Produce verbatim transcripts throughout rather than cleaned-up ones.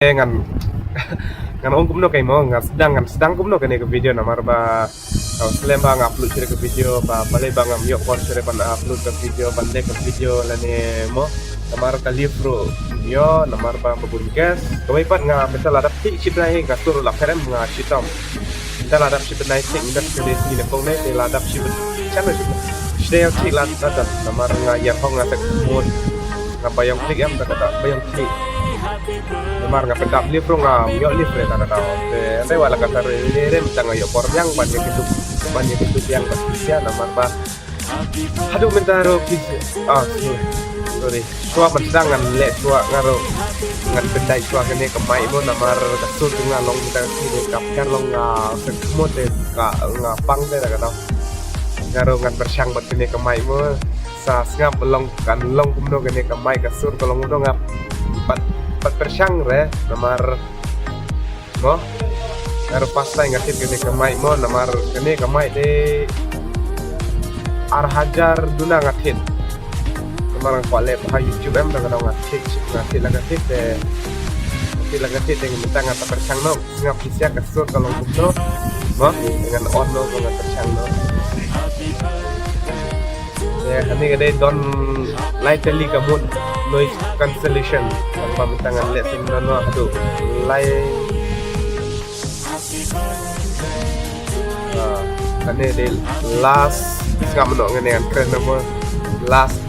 Eh, ngan ngan ong kumno kai mo, ngan sdang, ngan sdang kumno kane ka video namar ba, uh, slem ba nga upload shuh ka video ba, balei ba ngam ïoh por shuh ban upload ka video, ban leh ka video lane mo. Namar ka live ruh ïoh, namar ba ba bun guest. Kawei pat nga mynta la dap thik shi bnai ka sur la pherem nga shitom. Mynta la dap shi bnai thik, mynta ka dei sngi na kong ne, te la dap shi bnai. Chan na shi bnai. Shi bnai thik la dap, namar nga ïa hong nga tak mut. Nga ba ïong thik em, ta kata ba ïong thik. Namar nga pyndap live ruh ngam ïoh live re ta kata. Te ande wala kata re re re mynta nga ïoh por biang ban ïa kito, ban ïa kito biang ban pisa namar ba. Haduh mynta ruh pisa. Ah, sorry. Sorry. Shuwa ban sdang ngan leh shuwa nga ruh. Ngan pyndait shuwa kane ka mic mo namar ka sur jong nga long mynta ka sngi ka pher long nga sngewmut te ka nga pang te ta kata. Nga ruh ngan pyrshang bad kane ka mic mo. Sa sngap long kan long kumno kane ka mic ka sur ka long kumno nga pat pat pyrshang re namar mo. Nga ruh first time nga thied kane ka mic mo namar kane ka mic te ar hajar duna nga thied. Namar nga kwah leh ha YouTube em da nga thied nga thied la nga thied te nga thied la nga thied te nga mynta nga ta pyrshang noh. Sngap pisa ka sur ka long kumno. Mo ngan on noh ngan pyrshang noh. Ïa, kane ka dei don lai tylli ka mut noise cancellation. Namar mynta ngan leh sien noh haduh lai. Ah, kane dei last, sngap noh kane ngan kren noh mo. Last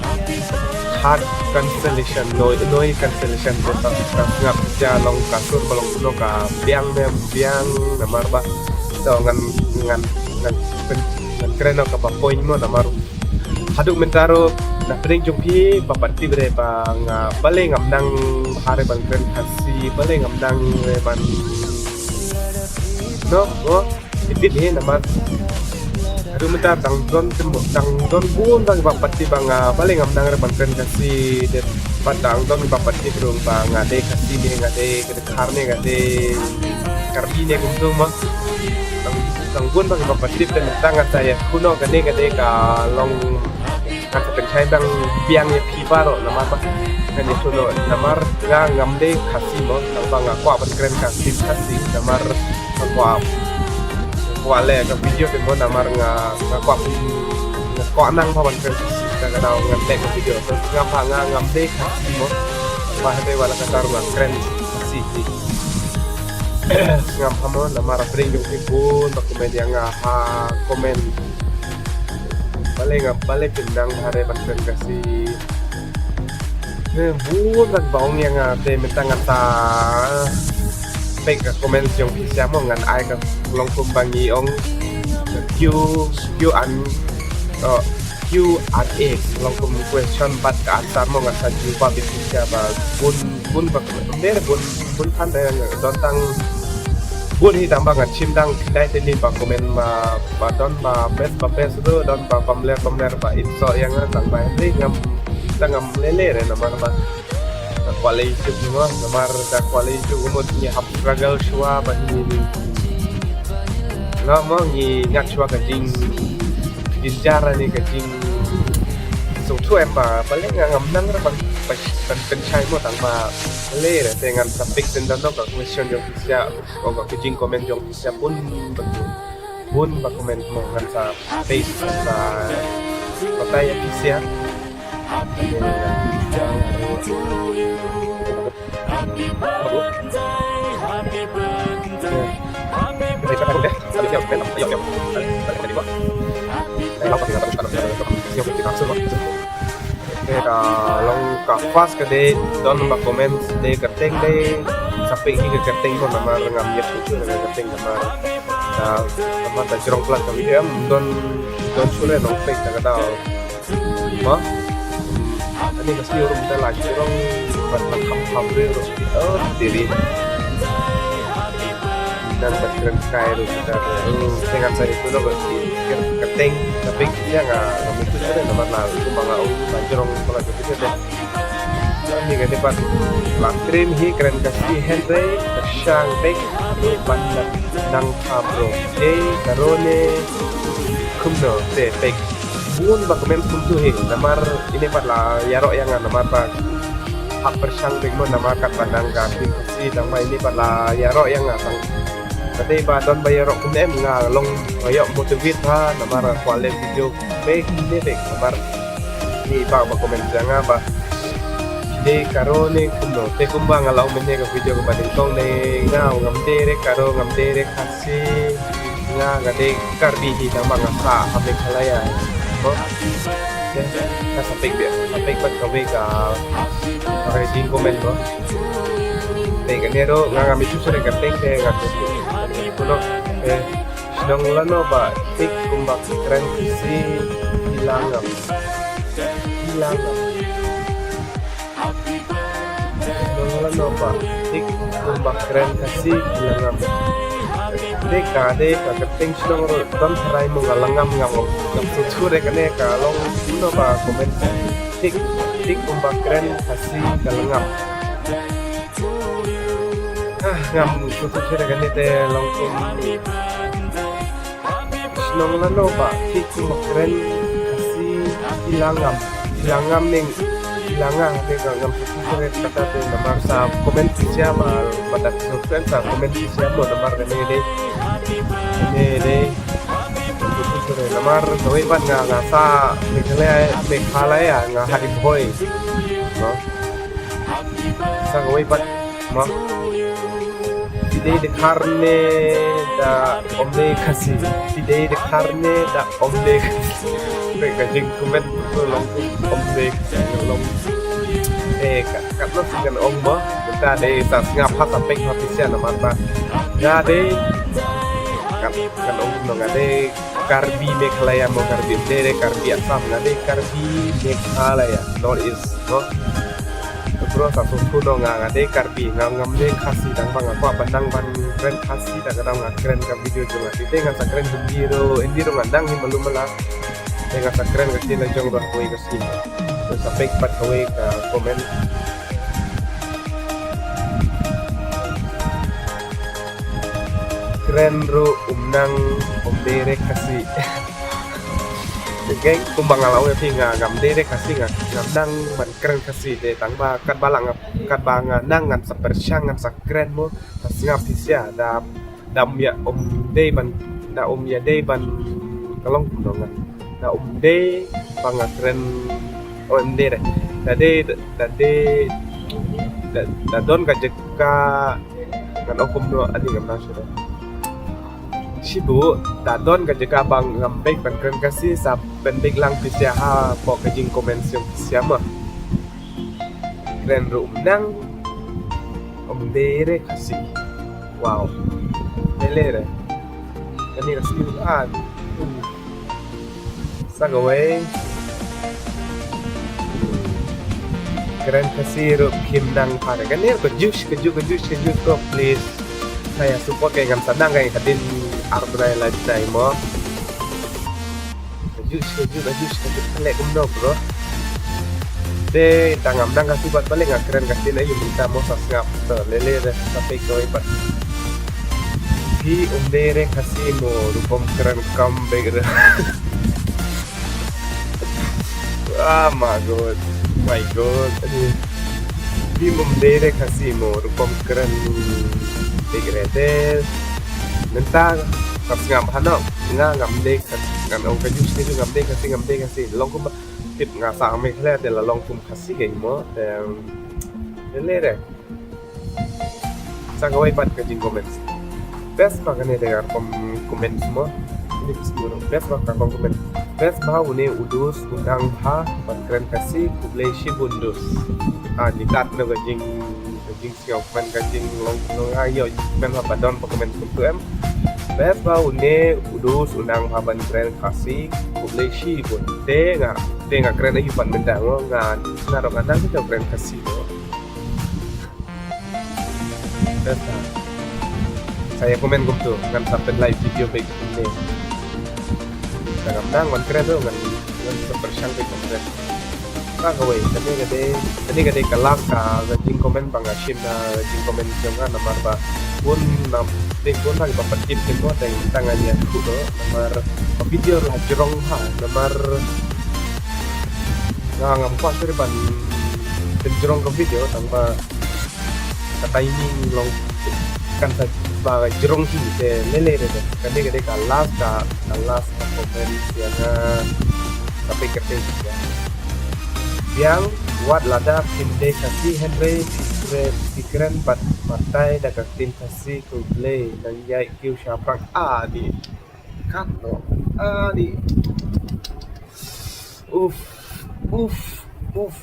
hard cancellation, noise, noise cancellation. Ko ta sngap ja long ka sur ba long kumno ka biang ne biang namar ba. To ngan ngan ngan ngan kren noh kaba point mo namar haduh mynta ruh na pdeng jong phi ba pat tip re ba nga balei ngam nang bha re ban kren Khasi, balei ngam nang re ban no mo edit he namar haduh mynta dang don dang don bun dang ba pat tip ba nga balei ngam nang re ban kren Khasi de pat dang don ba pat tip ruh ba nga dei Khasi ne nga dei Khar ne ka dei Karbi ne kumtu mo. Tang tang bun ba ki ba patip te mynta nga sa ïa kuno ka dei ka dei ka long ka sa pynshai dang biang ïa phi baroh namar ba ngan ïa kuno namar nga ngam dei Khasi mo tang ba nga kwah ban kren ka ktien Khasi namar nga kwah kwah leh ka video te mo namar nga nga kwah nga kwah nang ba ban kren Khasi ka ka daw ngan leh ka video te ngam ba nga ngam dei Khasi mo ba hynrei wala ka daw nga kren Khasi. Ngam phamon namar a pring jong ki bun ba comment ïa nga ha comment. Balei nga balei pynang hare ban kren Khasi. Ne bun ba ba ong ïa nga te mynta nga ta pek ka comment jong ki siamo ngan ai ka long kum ba ngi ong Q Q an Q and A long kum question bad ka answer mo ngan sa jubab ïa ki sia ba bun bun ba ber bun bun phan de don tang bun hi tang ba ngan shim tang dai te ni ba comment ba ba don ba best ba best do don ba bam ler bam ler ba in so yang tang ba ri ngam tang ngam lele re namar ba ta kwalai YouTube ni mo namar ta kwalai YouTube mo ni hap struggle shwa ba ni ni. Nga mo ngi ngat shwa ka jing jin jara ni ka jing sung tu em ba ba le nga ngam nang ra ban ban ban shai mo tang ba le re te ngan sa pick sen dan no ka question jong ki sia o ka jing comment jong ki sia bun ba bun ba comment mo ngan sa paste ngan sa batai ya ki sia. Ka long ka first ka dei don ba comment dei ka teng dei sampai hi ka teng ko namar ngam ïa tu ka teng namar ka namar ta jrong plan ka video em don don sure nong pek ka dau. Ba ani ka sni rum ta la jrong ban ban kham kham re ro. Oh diri. Dan ban kren kai ro kita ro. Tengah saya tu dah berarti kreteng tapi dia nggak begitu sudah nama lalu cuma nggak usah jrong kalau begitu deh. Ni ka dei ban la kren hi kren Khasi hynrei ka shang bek ban nang kham ro. Dei ka ro ne kumno te bek. Bun ba comment kumtu hi namar ine pat la ïaroh ïa nga namar ba hap pyrshang beit mo namar katba nang ka team Khasi tang ba ine pat la ïaroh ïa nga tang. Ka dei ba don ba ïaroh kumne em nga long ba ïoh motivate ha namar kwah leh video beit ne beit namar ni ba ba comment ïa nga ba dei karo ne kumno te kumba nga la ong mynne ka video kaba nyngkong ne nga ngam dei re karo ngam dei re Khasi nga nga dei Karbi hi tang ba nga sah ha Meghalaya. Mo? Ka sa pek bia, sa pek pat kawei ka ka jingcomment mo. Te kane ruh nga ngam ithuh shuh re ka teng te nga tu tu. Kuno eh shnong lano ba thik kumba kren Khasi ki la ngam. Ki la ngam. Shnong lano ba thik kumba kren Khasi ki la ngam. Te ka dei ka kyrteng shnong ruh don tharai mo nga la ngam ngam ngam. Ngam sngewthuh re kane ka long kumno ba comment. Thik, thik kumba kren Khasi ka la ngam. Ah, ngam sngewthuh shuh re kane te long kum shnong lano ba thik kumba kren Khasi ki la ngam. Ki la ngam ne ki la ngam ne ka ngam sngewthuh shuh re kata te namar sa comment phi sha ba ba dak sngewthuh sa comment phi sha mo namar kane dei. Kane dei. Namar kawei pat nga nga sah Meghalaya, Meghalaya nga ha Ri Bhoi. No? Sa kawei pat mo. Phi dei dkhar ne da ym dei Khasi. Phi dei dkhar ne da ym dei Khasi. Phi ka jingcomment tu long ym dei Khasi long. Eh ka Katno shu ngan ong mo, mynta dei sa sngap ha sa pek ha pisa namar ba nga dei kat ngan ong kumno nga dei Karbi Meghalaya mo Karbi dei dei Karbi Assam nga dei Karbi Meghalaya North East mo. Bro sa sngewthuh no nga nga dei Karbi nga ngam dei Khasi tang ba nga kwah ban nang ban kren Khasi tang ka dang nga kren ka video jong nga dei ngan sa kren Hindi ruh Hindi ruh nga nang hi malu mala. Dei ngan sa kren ka ktien la jong ruh kawei ka sngi. Sa pek pat kawei ka comment. Kren ruh um nang um dei re Khasi. Te kei kumba nga la ong ïa phi nga ngam dei re Khasi nga ngam nang ban kren Khasi te tang ba katba la nga katba nga nang ngan sa pyrshang ngan sa kren mo sa sngap phi sia da da um ïa um dei ban da um ïa dei ban ka long kumno ngan da um dei ba nga kren um dei re da dei da dei da don ka jaka ngan ong kumno ani ngam nang shuh. Shibu da don ka jaka ba ngam bek ban kren Khasi sa pynbeit lang phi sia ha pok ka jingcomment sha phi sia ma. Kren ruh um nang um dei re Khasi. Wow. Lele re. Kane ka skill an. Sa kawei. Kren Khasi ruh kim nang pare. Kane ka juice ka juice ka juice ka juice ko please. Saya support kei ngan sa nang kei hadien ar bnai lai bnai mo. Ka juice ka juice ka juice ka juice ka leh kumno bro. Te tang ngam nang Khasi pat balik nga kren Khasi na ïa mynta mo sa sngap to lele re sa pek kawei pat. Phi um dei re Khasi mo rukom kren kam bek re. Ah my god. My god. Aduh. Phi um dei re Khasi mo rukom kren bek re te. Mynta ka sngap hanok nga ngam dei Khasi ngan ong ka juice ka juice ngam dei Khasi ngam dei Khasi long kumba tip nga sa Meghalaya te la long kum Khasi kei mo te lele re. Sa kawei pat ka jingcomment. Best ba kane dei ka rukom comment mo. Ini ka sngewthuh best ba ka rukom comment. Best ba une u dus u nang bha ban kren Khasi khublei shibun dus. Ah ni kat na ka jing ka jing sngewthuh ka jinglong long ai ïoh men ba don ba comment kumtu em. Best ba une u dus u nang bha ban kren Khasi khublei shibun. Te nga te nga kren ayu pat mynta ngo nga nga rong nga nang kita kren Khasi mo. Best ha. Saya komen kumtu ngan sa pynlait video beit kumne. Ngan nang ngan kren tu ngan ngan sa pyrshang beit ngan kren. Ka kawei kane ka dei kane ka dei ka last ka jingkomen ba nga shim na jingkomen jong nga namar ba bun na dei bun na ki ba pyntip jingkomen tang tang ngan ïathuh tu namar ba video la jrong ha namar nga ngam kwah shuh ban pynjrong ka video tang ba ka timing long kan sa ba jrong hi te lele re te. Ka dei ka dei ka last ka, ka last ka comment ïa nga. Ka pei ka pei ïa. Biang, wat lada phim dei Khasi hynrei phi kren, phi kren bad batai da ka ktien Khasi, khublei. Nang ïai kiew shaphrang. Ah, di. Katno. Ah, di. Uf, uf, uf.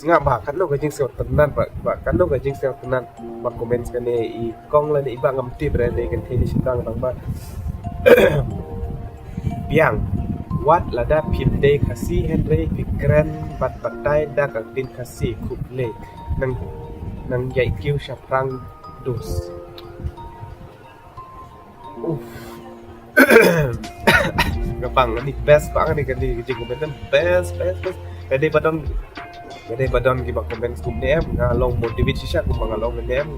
Sngap ba katno ka jingsngewtynnat ba, ba katno ka jingsngewtynnat ba comments kane i kong lane i bah ngam tip re ne kan thei ni shitang tang ba. Biang, wat lada phim dei Khasi hynrei phi kren bad batai da ka ktien Khasi, khublei. Nang, nang ïai kiew shaphrang dus. Uf. Nga pang ni best pang ni kani ka jingkomen best, best, best. Ka dei ba don, ka dei ba don kiba comment kumne em, nga long motivate shisha kumba nga long ne em.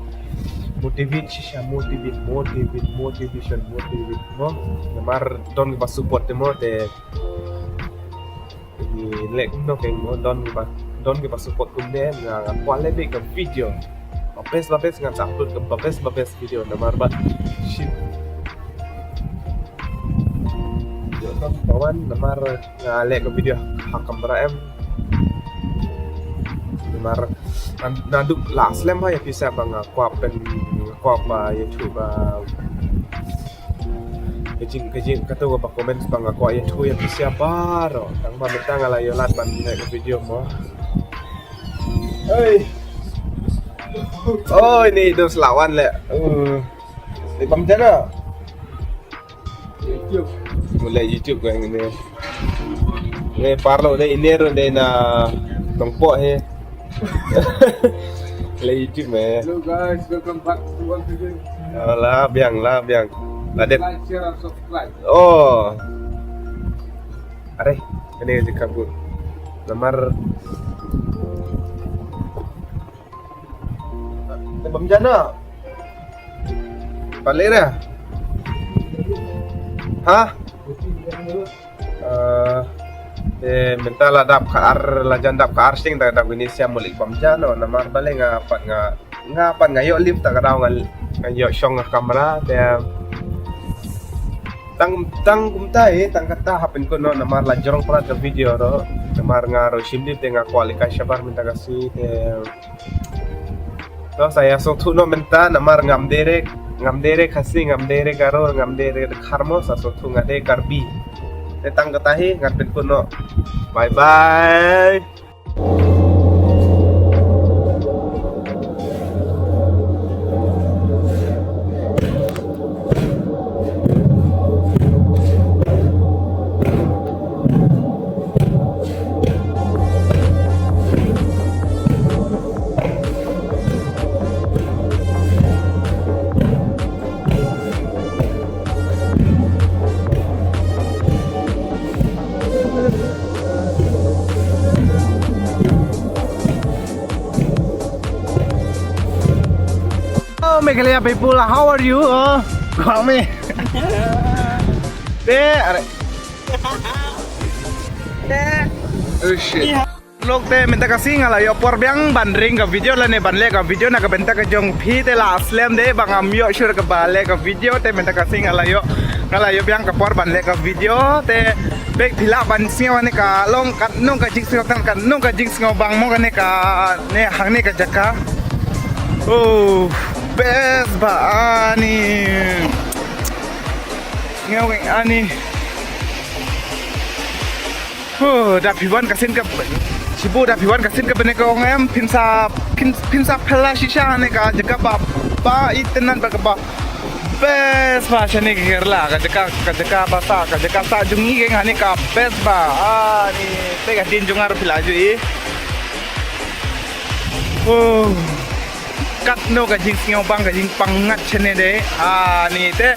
Motivate shisha, motivate, motivate, motivation, motivate mo. Namar don kiba support te mo te. Ngi leh kumno keiñ mo, don kiba, don kiba support kumne, nga, nga kwah leh beit ka video ba best ba best, ngan sa upload ka ba best ba best video namar ba shim. Yo, Pawan, namar nga leh ka video ha kamra em. Namar naduh la slem ha ïa pisa ba nga kwah pen, nga kwah ba YouTube ba Ka jing, ka jing, kato kaba comment ba nga kwah ïathuh ïa phi sha baroh. Tang ba mynta nga la ïoh lad ban leh ka video mo. Hei. Oi, ni dos lawan leh. Uh. Ni pam jana. YouTube. Mulai YouTube ko yang ini. Ni parlo dei, ini ro dei na tongpo he. Leh YouTube me. Hello guys, welcome back to one video. Ah, la biang, la biang. La dep. Like, share and subscribe. Oh. Are, ini je kabut. Namar. Te bam jana. Pale ra. Ha? Eh, te mynta la dap ka ar, la jan dap ka ar sting da dap ini siam mulik bam jan, oh, namar bale nga pat nga, nga pat nga ïoh lift ta ka daw nga, nga ïoh shong ka kamra, te tang, tang kumta, eh, tang kata hapin ko no, namar la jrong prat ka video ro, namar nga ro shim lift te nga kwah leh kai shabar mynta ka sngi, te To sa ïa sngewthuh noh mynta namar ngam dei re, ngam dei re Khasi, ngam dei re Garo, ngam dei re Dkhar mo, sa sngewthuh nga dei Karbi. Te tang kata hi ngan pynkut noh. Bye bye. Oh, Meghalaya people, how are you? Oh, kwah me. Te, are. Te. Oh shit. Lok te mynta ka sngi nga la ïoh por biang ban ring ka video lane ban leh ka video na ka bynta ka jong phi te la slem de ba ngam ïoh shuh kaba leh ka video te mynta ka sngi nga la ïoh, nga la ïoh biang ka por ban leh ka video te bek phi lah ban sngew ne ka long katno ka jingsngew tang katno ka jingsngew bang mo kane kane hangne ka jaka. Oh, best ba ani. Sngew ani. Huh, da phi wan ka sien ka, chibu da phi wan ka sien ka bene ka ong em, phin sa, phin, phin sa pela shisha ne ka jaka ba, ba itynnat ba ka ba. Best ba shane ka Kerala, ka jaka, ka jaka ba sa, ka jaka sa jong ngi ka ngane ka best ba. Ah, ni, te ka din jong nga ruh phi la ju i. Huh. Katno ka jingsngewbang ka jingpang ngat shane de. Ah, ni te.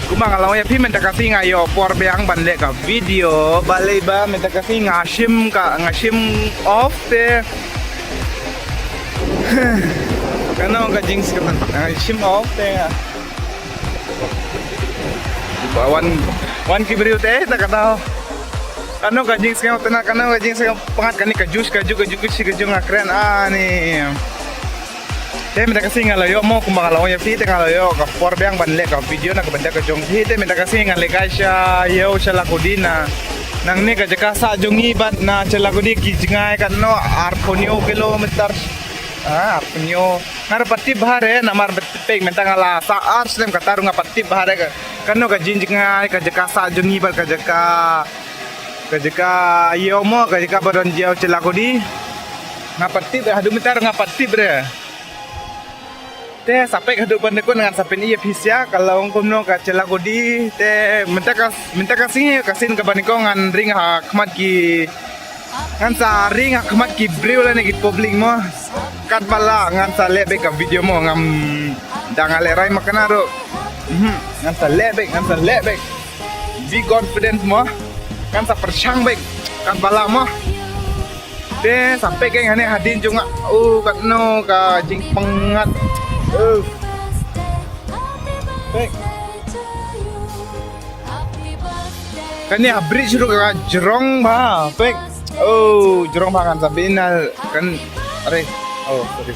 Kumba nga la ong ïa phi mynta ka sngi nga ïoh por biang ban leh ka video. Balei ba mynta ka sngi nga shim ka, nga shim off te. Kano ka jings ka nga shim off te. Ba wan, wan ki briew te ta ka dau. Kano ka jingsngewtynnat, kano ka jingsngewpyngngad kane ka juice, ka ju, ka ju, ka ju, ka ju nga kren ani. Te mynta ka sngi nga la ïoh mo, kumba nga la ong ïa phi te nga la ïoh ka por biang ban leh ka video na ka bynta ka jong phi. Te mynta ka sngi nga leh kai sha ïew sha Lakudi na, nangne ka jaka sah jong ngi bad na sha Lakudi ki jngai katno arphew hynñiew kilometer. Ah, arphew hynñiew. Nga ruh pat tip bha re namar peit mynta nga la sah ar snem kata ruh nga pat tip bha re ka, kano ka jingjngai ka jaka sah jong ngi bad ka jaka, ka jaka ïew mo, ka jaka ba don ïew sha Lakudi. Nga pat tip re, haduh mynta ruh nga pat tip re. Te sa peit haduh ban da kun ngan sa pyni ïa phi sha ka long kumno ka sha Lakudi. Te mynta ka, mynta ka sngi ka sien kaba nyngkong ngan ring ha khmat ki, ngan sa ring ha khmat ki briew lane ki public mo. Katba lah ngan sa leh beit ka video mo, ngam da nga leh rai ma kane ruh. Mhm, ngan sa leh beit, ngan sa leh beit. Be confident mo. Ngan sa pyrshang beit katba lah mo. Te sa peit kane hadien jong nga. Oh, katno ka jingpyngngad. Oh. Peit. Kane ha bridge ruh ka jrong bha. Peit. Oh, jrong bha, ngan sa bina kan. Are. Oh, sorry.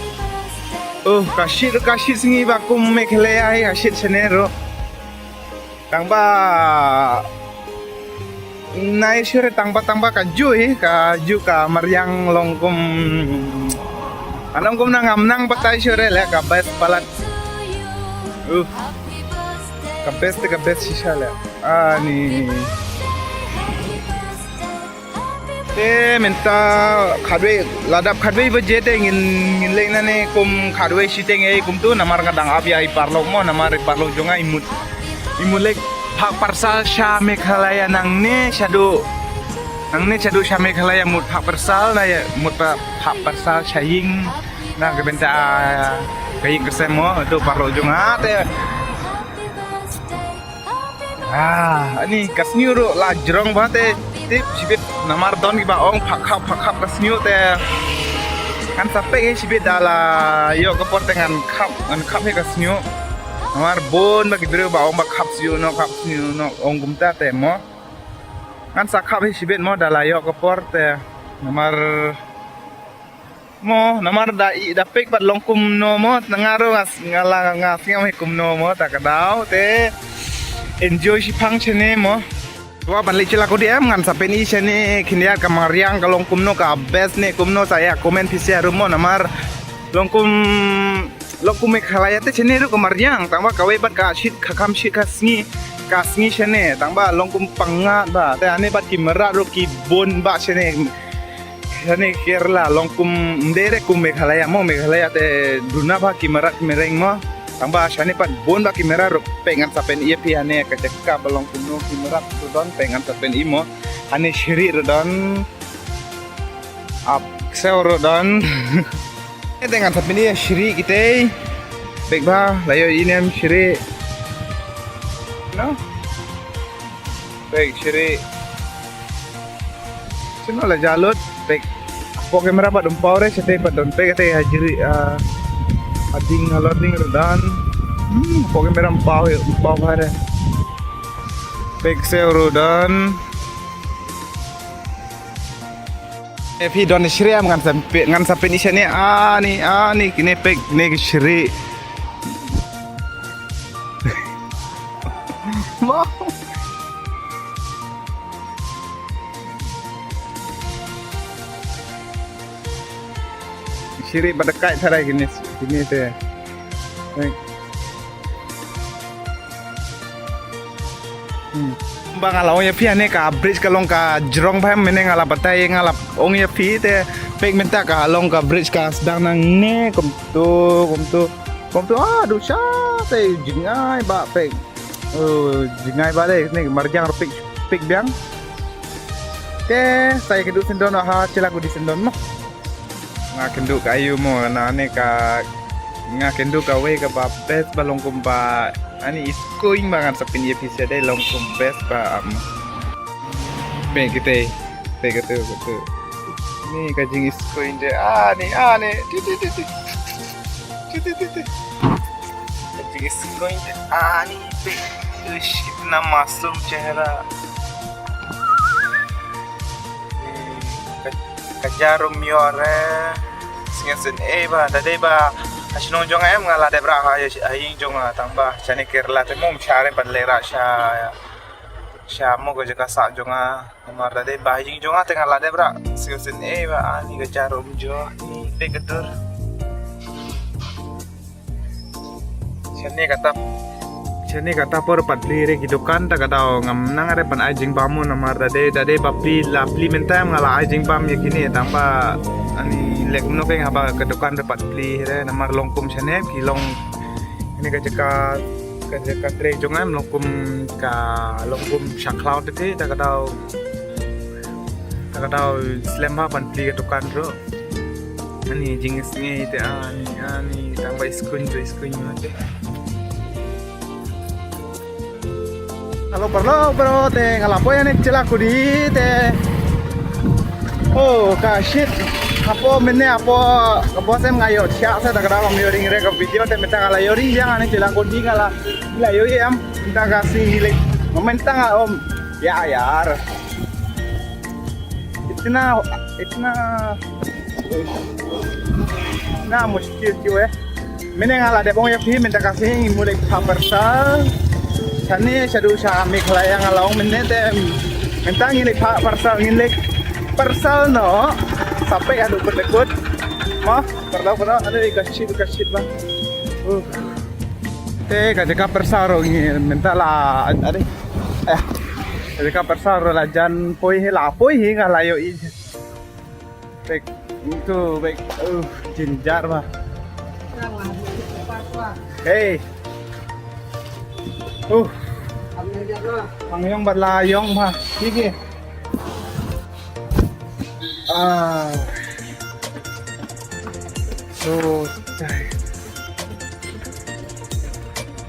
Oh, ka shit, ka shit sngi ba kum Meghalaya hi, ka shit shane ruh. Tang ba nai sure tang ba, tang ba ka ju hi, ka ju ka mariang long kum. Long kum na ngam nang batai sure le ka best palat. Uh. Ka best, ka best shisha le. Ani. Te mynta khatwei, la dap khatwei baje te ngin, ngin leit nangne kum khatwei shiteng ei kumtu namar nga dang ap ïa i paralok mo, namar i paralok jong nga i mut, i mut leit phah parcel sha Meghalaya nangne shaduh, nangne shaduh sha Meghalaya mut phah parcel na ïa mut phah, phah parcel sha ïing na ka bynta ka ïing ka sem mo, tu paralok jong nga te. Ah, ani ka sniew ruh la jrong bha te tip shibit namar don kiba ong phah khap, phah khap ka sniew te. Ngan sa peit hi shibit da la ïoh ka por te ngan khap, ngan khap hi ka sniew. Namar bun ba ki briew ba ong ba khap sniew noh, khap sniew noh ong kumta te mo. Ngan sa khap hi shibit mo da la ïoh ka por te. Namar mo, namar da i, da peit pat long kumno mo, nga ruh nga s-, nga la, nga sngewthuh hi kumno mo, ta ka daw te enjoy shiphang shane mo. Wa ban leit sha Lakudi em, ngan sa pyni shane khyndiat ka mariang ka long kumno, ka best ne kumno, sa ïa comment phi sha ruh mo, namar long kum, long kum Meghalaya te shane ruh ka mariang, tang ba kawei pat ka shit, ka kham shit ka sngi, ka sngi shane, tang ba long kum pyngngad ba, te ane pat ki mrad ruh ki bun ba shane. Shane Kerala long kum, ym dei re kum Meghalaya mo, Meghalaya te duna ba ki mrad ki mreng mo. Tang ba shane pat bun ba ki mrad ruh, peit ngan sa pyni ïa phi ane ka jaka ba long kumno ki mrad ruh don, peit ngan sa pyni mo. Ane shiri ruh don. Ap ksew ruh don. Te ngan sa pyni ïa shiri kitei. Peit ba la ïoh ïa i nem shiri. No? Peit shiri. Shano la jah lut, peit. Hapoh camera pat ym paw re, shatei pat don, peit katei ha jri, ah, ha ding halor ding ruh don. Hmm, hapoh camera ym paw, ym paw bha re. Peit ksew ruh don. Eh, phi don shiri am, ngan sa pyn-, ngan sa pyni shane, ani, ani, kine peit, kine ki shiri. Mo. Shiri ba da kai tharai kine, kine te. Eh. Hmm. Ba nga la ong ïa phi ane ka bridge ka long ka jrong bha, mynne nga la batai, nga la ong ïa phi te peit mynta ka long ka bridge ka sdang nangne kumtu, kumtu. Kumtu, ah, dusha te jngai ba peit. Oh, jngai ba le ne marjang ruh peit, peit biang. Te sa ïa kynduh syndon ha Chelakudi syndon mo. Nga kynduh ka aïu mo, na ne ka, nga kynduh kawei kaba best ba long kumba, ani ice cream ba ngan sa pyni ïa phi sha dei long kum best ba, um, peit kitei, peit kitei, kitei. Ni ka jing ice cream de, ani, ani, ti, ti, ti, ti. Ti, ti, ti, ti. Ka jing ice cream de, ani, peit. Uish, kitna masum chehra. Ka jarum yor eh. Sngi sien eh ba da dei ba ha shnong jong em nga la dep rah ha ha ïing jong nga tang ba shane Kerala te mum sha re ban leh rah sha sha mo ka jaka sah jong nga. Namar da dei ba ha ïing jong nga te nga la dep rah. Sngi sien eh ba ani ka jarum jo ni pe ka dur. Shane kata shane kata por pat pli re ki dukan ta ka daw ngam nang re ban ai jingbam mo namar da dei da dei ba pli la pli mynta nga la ai jingbam ïa kine tang ba ani lek no keng haba ka dukan re pat pli re namar long kum shane ki long ini ka jaka ka jaka trei jong em long kum ka long kum shakhlaw te te ta ka daw ta ka daw slem ba ban pli ka dukan ro. Ani jingisngi te ani ani tang ba iskun jo iskun ma te. Halo parlo bro te nga la poi ani chila kudi te. Oh ka shit. Apo mene apo ka bosem nga yo chak sa da ka da ka mioring re ka video te meta nga la yoring jang ani chila kudi nga la la yo em ta ka si le. Momenta nga om ya yar. Itna itna Na mushkil ki we. Mene nga la dep ong ïa phi mynta ka sngi ngi mut leit phah parsal. Shane shaduh sha Meghalaya nga la ong mynne te mynta ngi leit phah parsal ngin leit parsal noh. Sa peit haduh kut kut. Ma parlo parlo ade ka shit ka shit ba. Uh. Te ka jaka parsal ruh ngi mynta la ade. Eh. Ka jaka parsal ruh la jan poi hi la poi hi nga la ïohi. Bek, itu bek, uh, jinjar bah. Hey. Uh. Ang yong bat la yong bah. Sige. Ah. So, tai.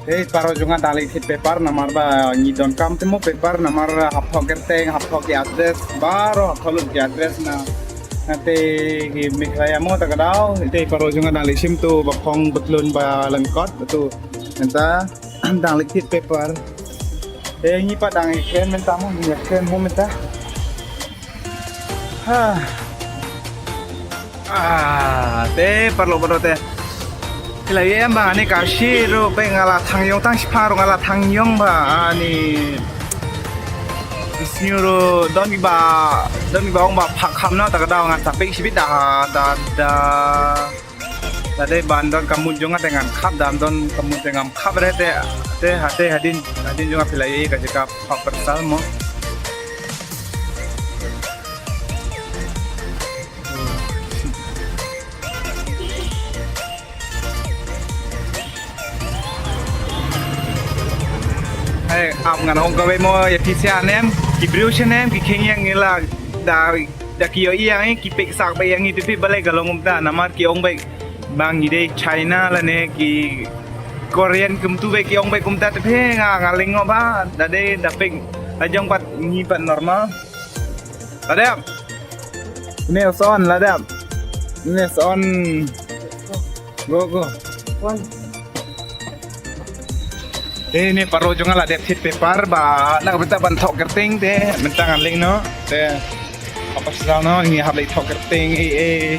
Te para jong nga dang leit thied paper namar ba ngi donkam te mo paper namar hap thok kyrteng hap thok ki address baroh hap thok lut ki address na. Na te ki Meghalaya mo ta ka daw te para jong nga dang leit shim tu ba phong betlun ba lyngkot tu mynta dang leit thied paper. Te ngi pat dang ïakren mynta mo ngi ïakren mo mynta. Ha. Ah, te parlo parlo te. Phi la ïohi em ba ani ka shi ruh bad nga la thang ïong tang shi phang ruh nga la thang ïong ba ani. Sngew ruh don kiba don kiba ong ba phah kham noh ta ka daw ngan sa peit shibit da da da. Te dei ban don ka mut jong nga te ngan khap, dam don ka mut te ngam khap re te te ha te hadien hadien jong nga phi la ïohi ka jaka phah parsal mo. Hai ap ngan ong kawei mo ïa phi sha nem ki briew sha nem ki kheiñ ïa ngi la da da ki ïohi ïa ngi ki peit sak beit ïa ngi te phi balei ka long kumta namar ki ong beit ba ngi dei China lane ki Korean kumtu beit ki ong beit kumta te phi nga nga lyngngoh ba da dei da peit la jong pat ngi pat normal. Lada em. Une son lada em. Une son. Go go. Te ne paro jong nga la dep thied paper ba na ka bynta ban thok kyrteng te mynta ngan leit noh te. Apa sdang noh ngi hap leit thok kyrteng eh eh.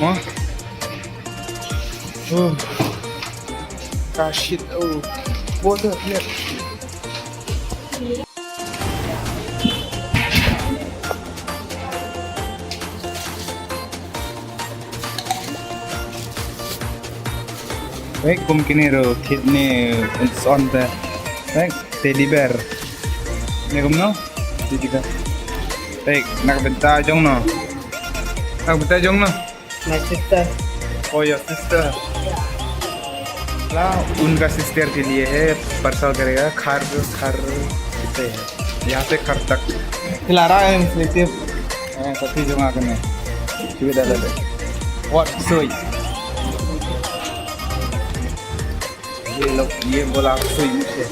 Mo. Uh. Ka shit oh. Water here. Wek kum kine ruh kit ne un son te. Wek teddy bear. Ne kum no? Teddy bear. Wek nak benta jong no. Nak benta jong no. My sister. Oh, your sister. ला उनका सिस्टर के लिए है, परसल करेगा, खर खर से, यहाँ से खर तक। खिला रहा है, इसे। Eh, sathi jong nga kane. Cuba dah dah. What soy? ये लोग ये बोला सोई मुझे।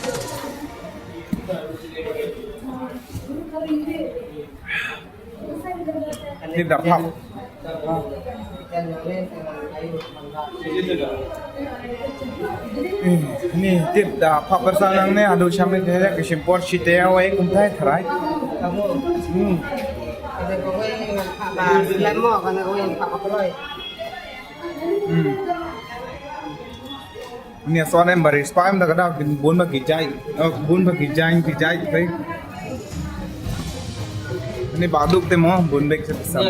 Tip da phah. Ni tip da phah parsal nangne haduh sham ne te ka shim por shi te wei kum thai tharai. Hmm. Ba slem mo, kan ka wei pa ka ploi. Hmm. Ni son em baris pa em da ka da bun ba ki jai. Oh, bun ba ki jai, ki jai, bai. Ni ba duk te mo, bun bek se sam.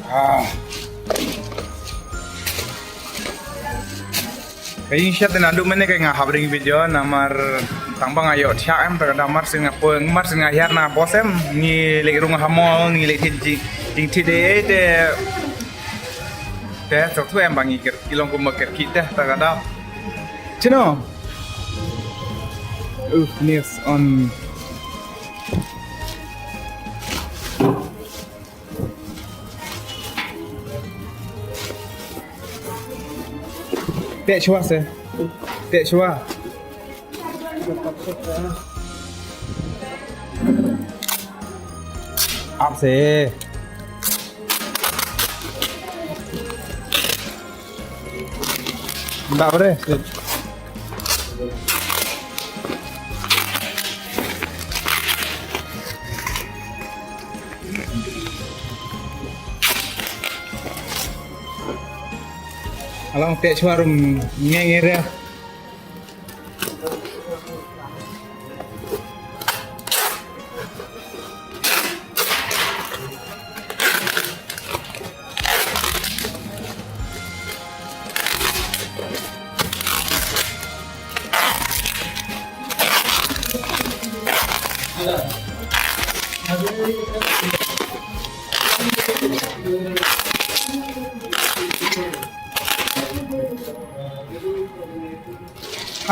Ah. Ka ïing shet na duk mene ka nga hap ring video namar tang ba nga ïoh thiah em, ta ka da mar sien nga poi, mar sien nga hiar na bos em, ngi leit rung ha mall, ngi leit thied jing, jingthied de te te suk thu em ba ngi ker, ki long kum ba ker ki te ta ka da. Chino. Uh, nice on. Teh shuwa se. Teh shuwa. Ap se. Ba bre. Along teh shuwa rum nge nge re.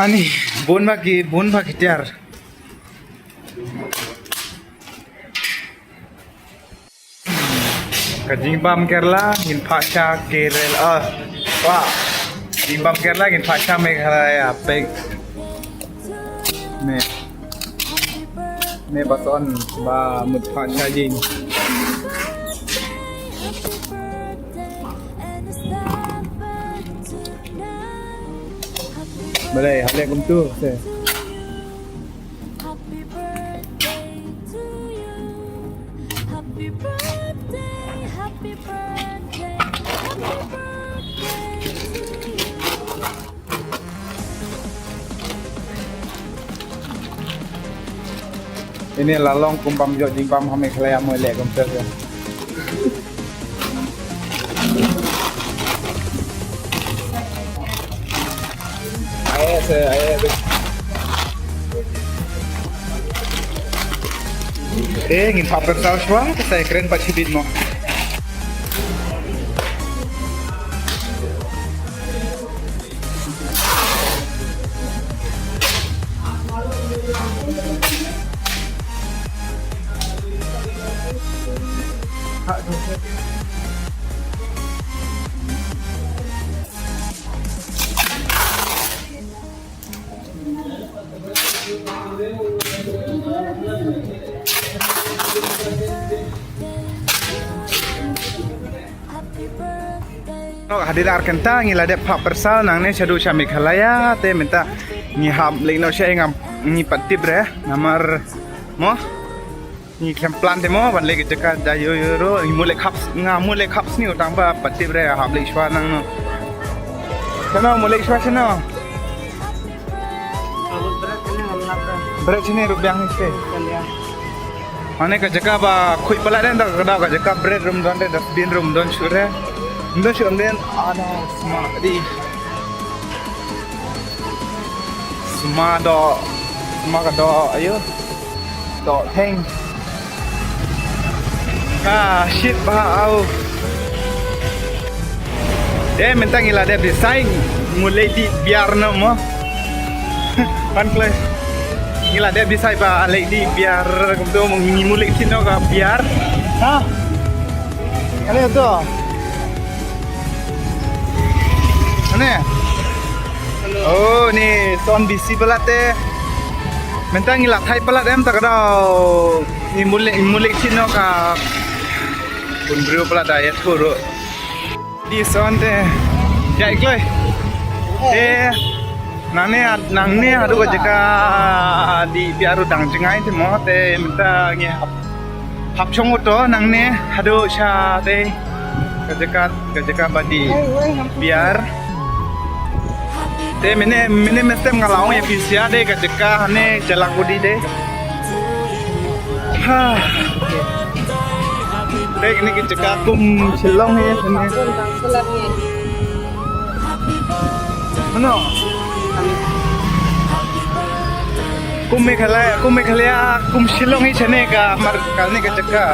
Ani, bun ba ki, bun ba ki tiar. Ka jingbam Kerala, ngin phah sha Kerala. Ah, wah. Jingbam Kerala, ngin phah sha Meghalaya. Pek. Ne. Ne ba son, ba mut phah sha jing. Balei, hap leh kumtu, se. Happy birthday to you. Happy birthday, happy birthday, happy birthday to you. Ini la long kum bam jot jingbam ha Meghalaya mo leh kum tu. Ai se, ai se. Eh, ngin phah pyrsa shuwa, sa kren pat shibit mo. Hadien ar kynta ngi la dep phah pyrsa nangne shaduh sha Meghalaya te mynta ngi hap leit noh sha ïing, ngi pat tip re namar mo. Ngi khlem plan te mo ban leit ka jaka da ïoh ïoh ruh, ngi mut leit khap, nga mut leit khap sniew tang ba pat tip re hap leit shuwa nangno. Shano mut leit shuwa shano? Bret shane ruh biang ni te. Mane ka jaka ba khuid palat den da ka da ka jaka bret rum don de dustbin rum don shuh re. Rum don shuh den ada sma di. Sma doh, sma ka doh, ayo. Doh theng. Ah, shit, bah, au. Eh, mynta ngi la dep decide, mut leit dih biar no mo. Pan kloi. Ngi la dep decide ba leit dih biar, kumto mo ngi mut leit sien no ka biar. Ha? Ano to? Ane. Oh, ni son busy palat te. Mynta ngi la thait palat em ta ka daw. Ngi mut leit, ngi mut leit sien no ka. Bun briew palat da ïathuh ruh. Di son te. Jai kloi. Eh. Nangne, nangne haduh ka jaka dih biar u dang jngai te mo, te mynta ngi hap, hap shong auto nangne haduh sha te ka jaka, ka jaka ba dih biar. Te mynne, mynne mynstep nga la ong ïa phi sha de ka jaka hangne jaka la kudi de. Ha. Te kine ki jaka kum Shillong hi, kine. Mano? Kum Meghalaya, kum Meghalaya, kum Shillong hi shane ka mar kane ka jaka.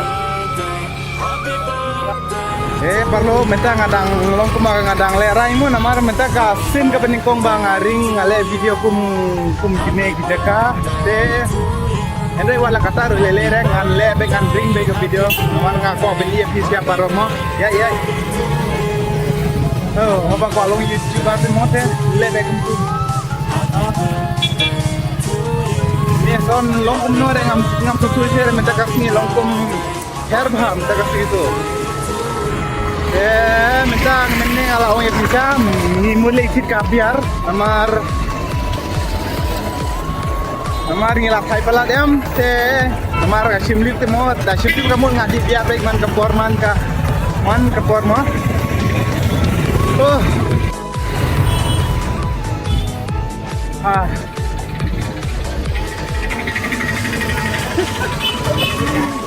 Eh, paralok, mynta nga dang long kumba nga dang lehrain mo, namar mynta ka sien kaba nyngkong ba nga ring, nga leh video kum, kum kine ki jaka. Te hynrei wat la katta ruh leh lehrain, ngan leh beit, ngan ring beit ka video. Namar nga kwah ban ïa phi sha baroh mo. Ïa, ïa. Oh, haba kwah long YouTuber te mo te leh beit kum. Ni son long kumno re, ngam, ngam sngewthuh shuh re, mynta ka sngi long kum Her bha mynta ka sngi tu. Eh, mynta mynne nga la ong ïa phi sha, ngi mut leit thied ka biar, namar, namar ngi la phai palat em, te namar ka shim lip te mo, da shim lip ka mut nga dih biar beit man ka por, man ka, man ka por mo. Oh. Ah.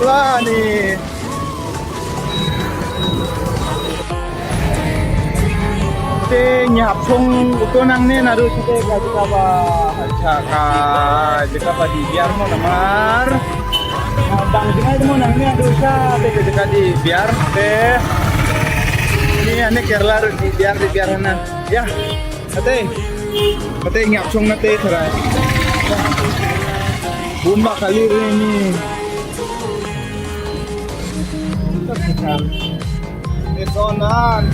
Lani. Te ngi hap shong auto nangne naduh sha ka jaka ba, jaka ba dih biar mo namar. Dang jngai mo nangne naduh sha te ka jaka dih biar te. Ni ane Kerala ruh dih biar, dih biar hana. Ïa. Kata, kata ngi hap shong nate tharai. Bun ba kali ri ni. Te sonan.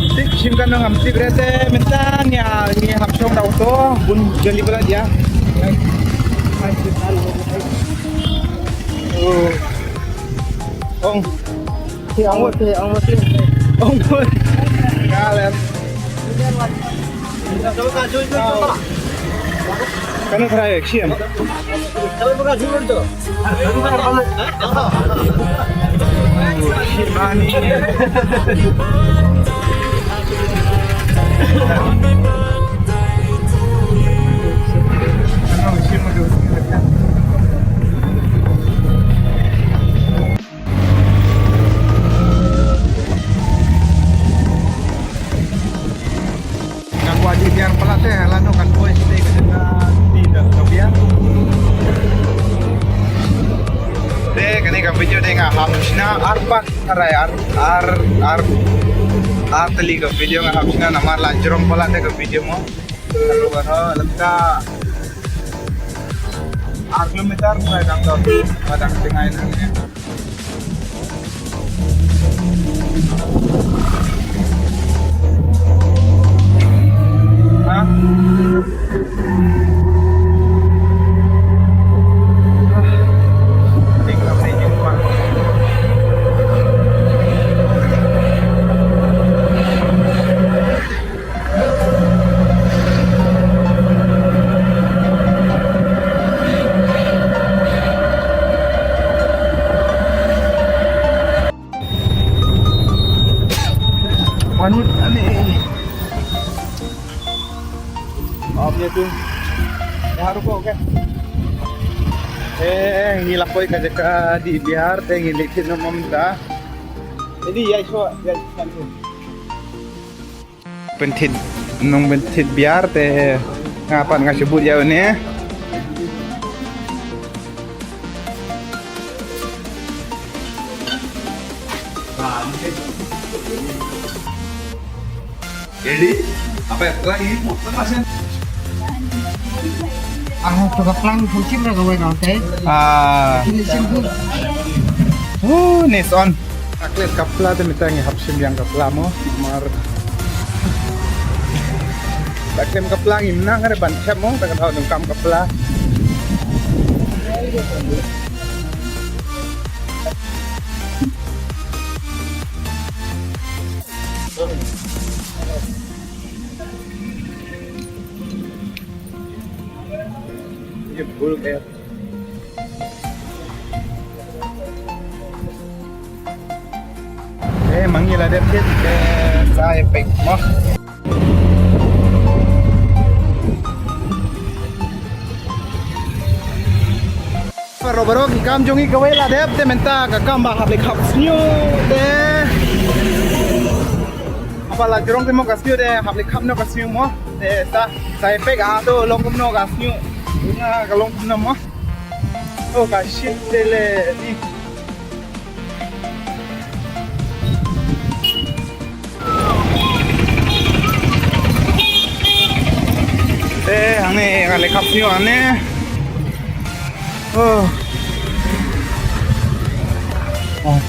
Tik shim kan ngam tik re te mynta ngi, ngi hap shong da auto bun jali bala dia. Oh. Ong. Te ong mut, te ong mut, te. Ong mut. Ka lem. Kano try action? Nga kwah dih biang palat te, lano kan poi sini ka jaka dih da ka biang. Te kane ka video te nga hap shna ar pat, ar, ar, ar, ar tylli ka video nga hap shna namar la jrong palat te ka video mo. Ka ruh ka lynta ar kilometer, ba dang dor, ba dang tyngai na. Ha? Manut ane. Om ya tu. Ya, ruko, okay. Eh, ngi la poi ka jaka dih biar, te ngi leit noh mynta. Jadi ya, so, ya, kan tu. Pynthied, nong pynthied biar te nga pat nga shu bud ïa une. Ready? Apa ya? Lagi? Lepas ya? Ah, to ka plang pun sim ra ka wei nong te. Ah. Ini sim pun. Uh, nice on. Ka klem ka pla te mynta ngi hap shim biang ka pla mo. Mar. Ka klem ka pla ngi nang re ban khep mo, ta ka dau nang kam ka pla. Eh, ma ngi la dep thied, eh, sa ïa peit mo. Baroh baroh ki kam jong ngi kawei la dep, te mynta ka kam ba hap leit khap sniew te. Haba la jrong te mo ka sniew te hap leit khap noh ka sniew mo. Te sa, sa ïa peit hato long kumno ka sniew. Nga ka long kumno mo. Oh, ka shit te leh ni. Eh, hangne, hangne khap sniew hangne. Oh. Oh.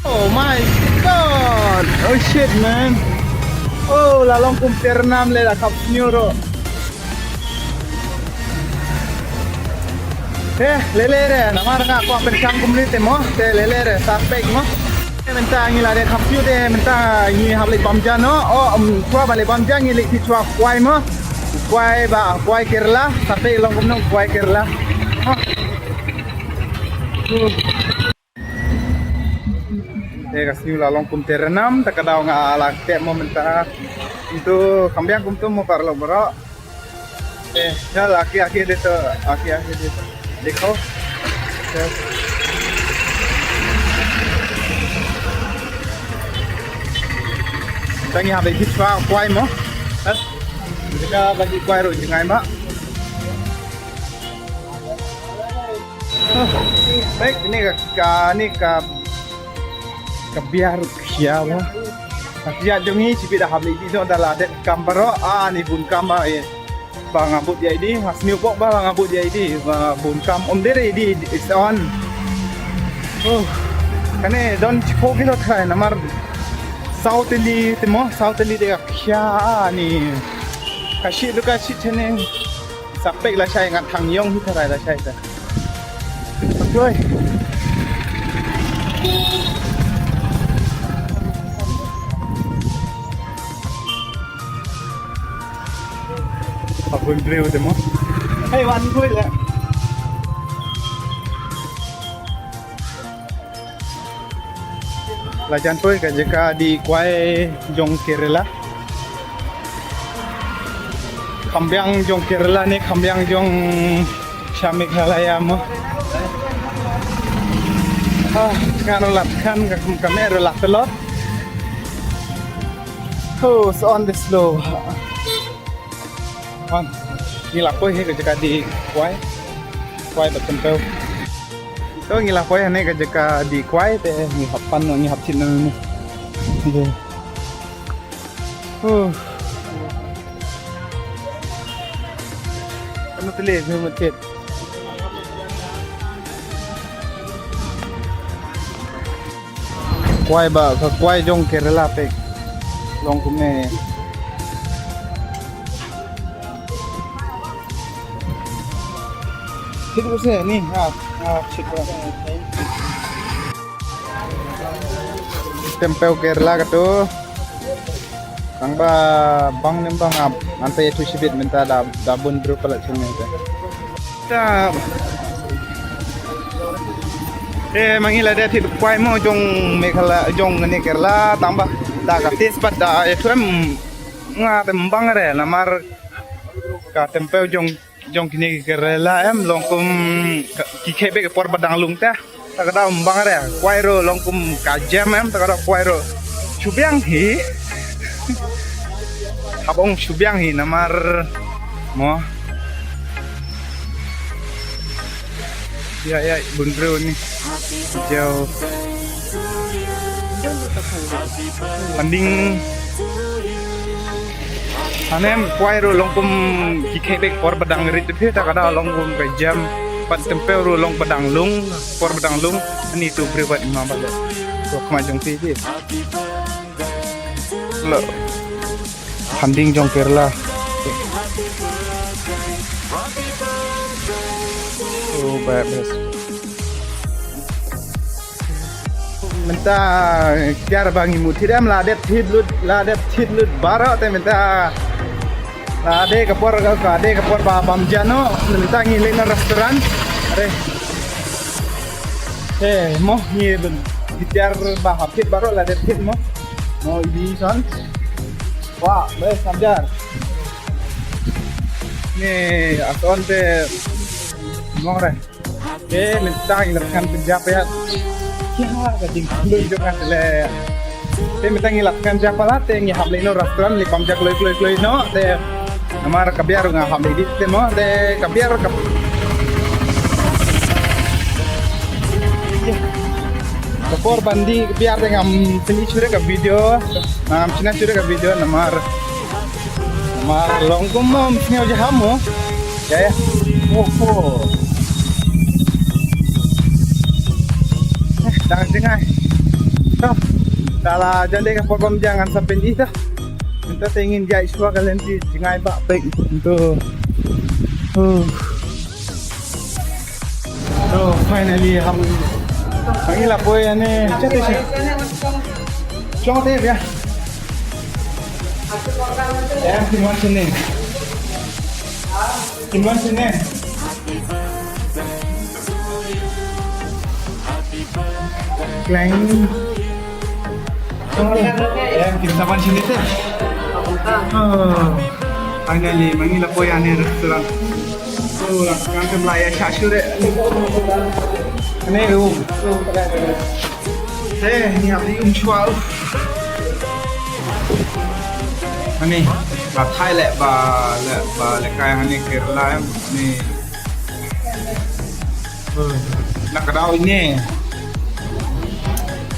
Oh my God. Oh shit, man. Oh, la long kum ter nam le la khap sniew ruh. Te lele re, namar nga kwah pynshang kumne te mo, te lele re, sa peit mo. Te mynta ngi la dep khap sniew te mynta ngi hap leit bam ja noh. Oh, um, shuwa ba leit bam ja ngi leit thied shuwa kwai mo. Kwai ba, kwai Kerala, sa peit long kumno kwai Kerala. Oh. Te ka sniew la long kum ter nam, ta ka daw nga la teh mo mynta. Kumto kham biang kumto mo paralok baroh. Eh, chal, aki, aki de to, aki, aki de to. Dekho. Chal. Tangi habe hit pa kwai mo. Ha? Jaka bagi kwai ruh jngai ma. Bek ni ka, ka ni ka, ka biar khia ba. Ka khia jong ngi chibi da hap leit noh da la dep kam baroh, ah, ni bun kam ba, eh. Ba nga bud ïa idi, nga sniew bok ba, ba nga bud ïa idi, ba bun kam um dei idi, it's on. Oh, kane don chipo kilo trai namar saw tylli te mo, saw tylli de ka khia ni. Ka shi ruh ka shi chene. Sa peit lashai ngat thang ïong hi tharai lashai ta. Oi. Apa briew te mo? Hei, wan koi le. La jan poi ka jaka dih kwai jong Kerala. Kham biang jong Kerala ne kham biang jong sha Meghalaya mo. Ah, kan lat kan ka kum ka me lat lot. Oh, so on the slow. Wan, ngi la poi hi ka jaka dih kwai. Kwai bad tympeu. To ngi la poi hangne ka jaka dih kwai te ngi hap pan ngi hap thied na ni. Huh. Kano tele ngi mut thied. Kwai ba, ka kwai jong Kerala pek. Long kumne. Thik u se ni, ha, ha, thik u. Tympeu Kerala kato. Tang ba bang nem bang ap, ngan pei tu shibit mynta da, da bun bru palat sini te. Ta. Eh, ma ngi la dep thied kwai mo jong Meghalaya, jong ne Kerala, tang ba da ka taste bad da e tu em nga te mbang re, namar ka tympeu jong, jong kine ki Kerala em, long kum ka, ki khie bek por ba dang lung te. Ta ka daw mbang re, kwai ruh long kum ka jem em, ta ka daw kwai ruh. Shu biang hi. Hap ong shu biang hi namar mo. Ya, ya, bun bru ni. Jauh. Pending. Anem kwai ruh long kum ki khie bek por ba dang rit te ta ka daw long kum ka jem. Bad tympeu ruh long ba dang lung, por ba dang lung. Ani tu bru bad imam bad. Ko khma jong ti ti. Lo. Pending jong Kerala. Oh, ba bes. Mynta kiar ba ngi mut thied em la dep thied lut, la dep thied lut baroh te mynta. Ka dei ka por, ka dei ka por ba bam ja noh, mynta ngi leit noh restaurant. Are. Te mo ngi bitar ba hapit baroh la dep pit mo. Mo ibi son. Wah, bes samjar. Ni ason te mong re. Te mynta ngi la kan pynjah palat. Ïa ka jingkhlaiñ jong nga te le. Te mynta ngi la kan jah palat te ngi hap leit noh restaurant leit bam ja kloi kloi kloi noh te. Namar ka biar nga hap leit te mo te ka biar ka. Ka por ban dih ka biar te ngam pynlong shuh ka video. Ngam shna shuh ka video namar. Namar long kum mo, mesti ngi jaham mo. Ya, ya. Oh, oh. Eh, dang jngai. To. Te la jan dei ka por bam ja ngan sa pynïoh ta. Mynta te ngin ïa shuwa ka lynti jngai ba pek. To. Oh. So finally hap. Ngi la poi ane. Chate shi. Chong te ya. Em, kim wan sini. Kim wan sini. Klang. Em, kim sa wan sini te. Oh, finally, ma ngi la poi ane restaurant. Oh, la kan tem la ïa sha shu re. Ane um. Te, ngi hap ïa um shuwa. Ani, ba Thai le, ba le, ba le kai ani Kerala em, ani. Eh, na ka daw ini.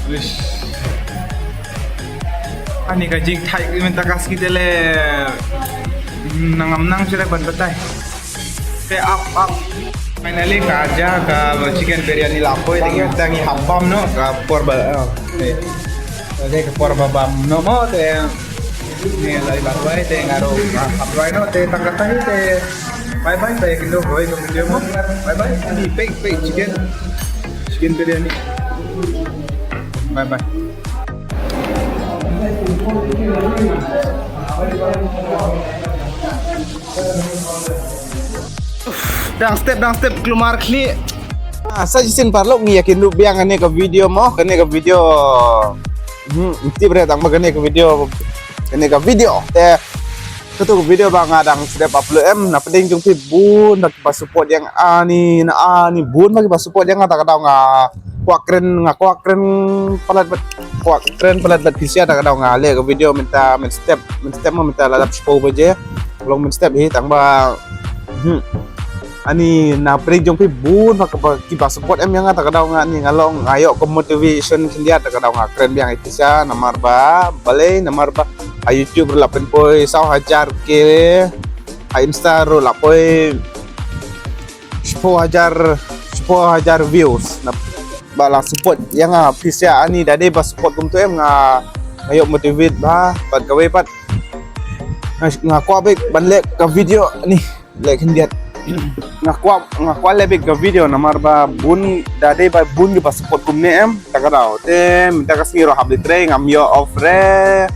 Wish. Ani ka jingthait mynta ka sngi te le. Hmm, nang am nang shu dei ban batai. Te ap, ap. Finally ka ja ka chicken biryani la poi, te ngi ta ngi hap bam noh ka por ba. Oh, okay. Te ka por ba bam noh mo te. Ngi la i ba wai te nga ruh hap wai noh te tang kata hi te. Bye bye te kito wai ka video mo. Bye bye. Ni pek pek chicken. Chicken biryani. Bye bye. Dang step, dang step, klumar khlieh. Ah, sa shisien paralok ngi ïa kynduh biang kane ka video mo, kane ka video. Hmm, tip re tang ba kane ka video. Kane ka video. Te, katu ka video ba nga dang sdep upload em, na pdeng jong phi bun, ba support ïa nga ani, na ani bun ba kiba support ïa nga, ta ka daw nga kwah kren, nga kwah kren palat bad, kwah kren palat bad phi sha, ta ka daw nga leh ka video mynta mynstep, mynstep ma mynta la dap shiphew baje. Long mynstep hi tang ba, hmm. Ani na pdeng jong phi bun ba kiba, kiba support em ïa nga, ta ka daw nga ani nga long nga ïoh ka motivation khyndiat, ta ka daw nga kren biang ïa phi sha, namar ba balei, namar ba ha YouTube ruh la pynpoi saw hajar K, ha Insta ruh la poi shiphew hajar, shiphew hajar views. Na ba la support ïa nga phi sha ani, da dei ba support kumtu em nga, nga ïoh motivate bha, bad kawei pat nga, nga kwah beit ban leh ka video ni, leh khyndiat. Nga kwah, nga kwah leh beit ka video namar ba bun, da dei ba bun kiba support kumne em, ta ka daw. Te mynta ka sngi ruh hap leit trei, ngam ïoh off re.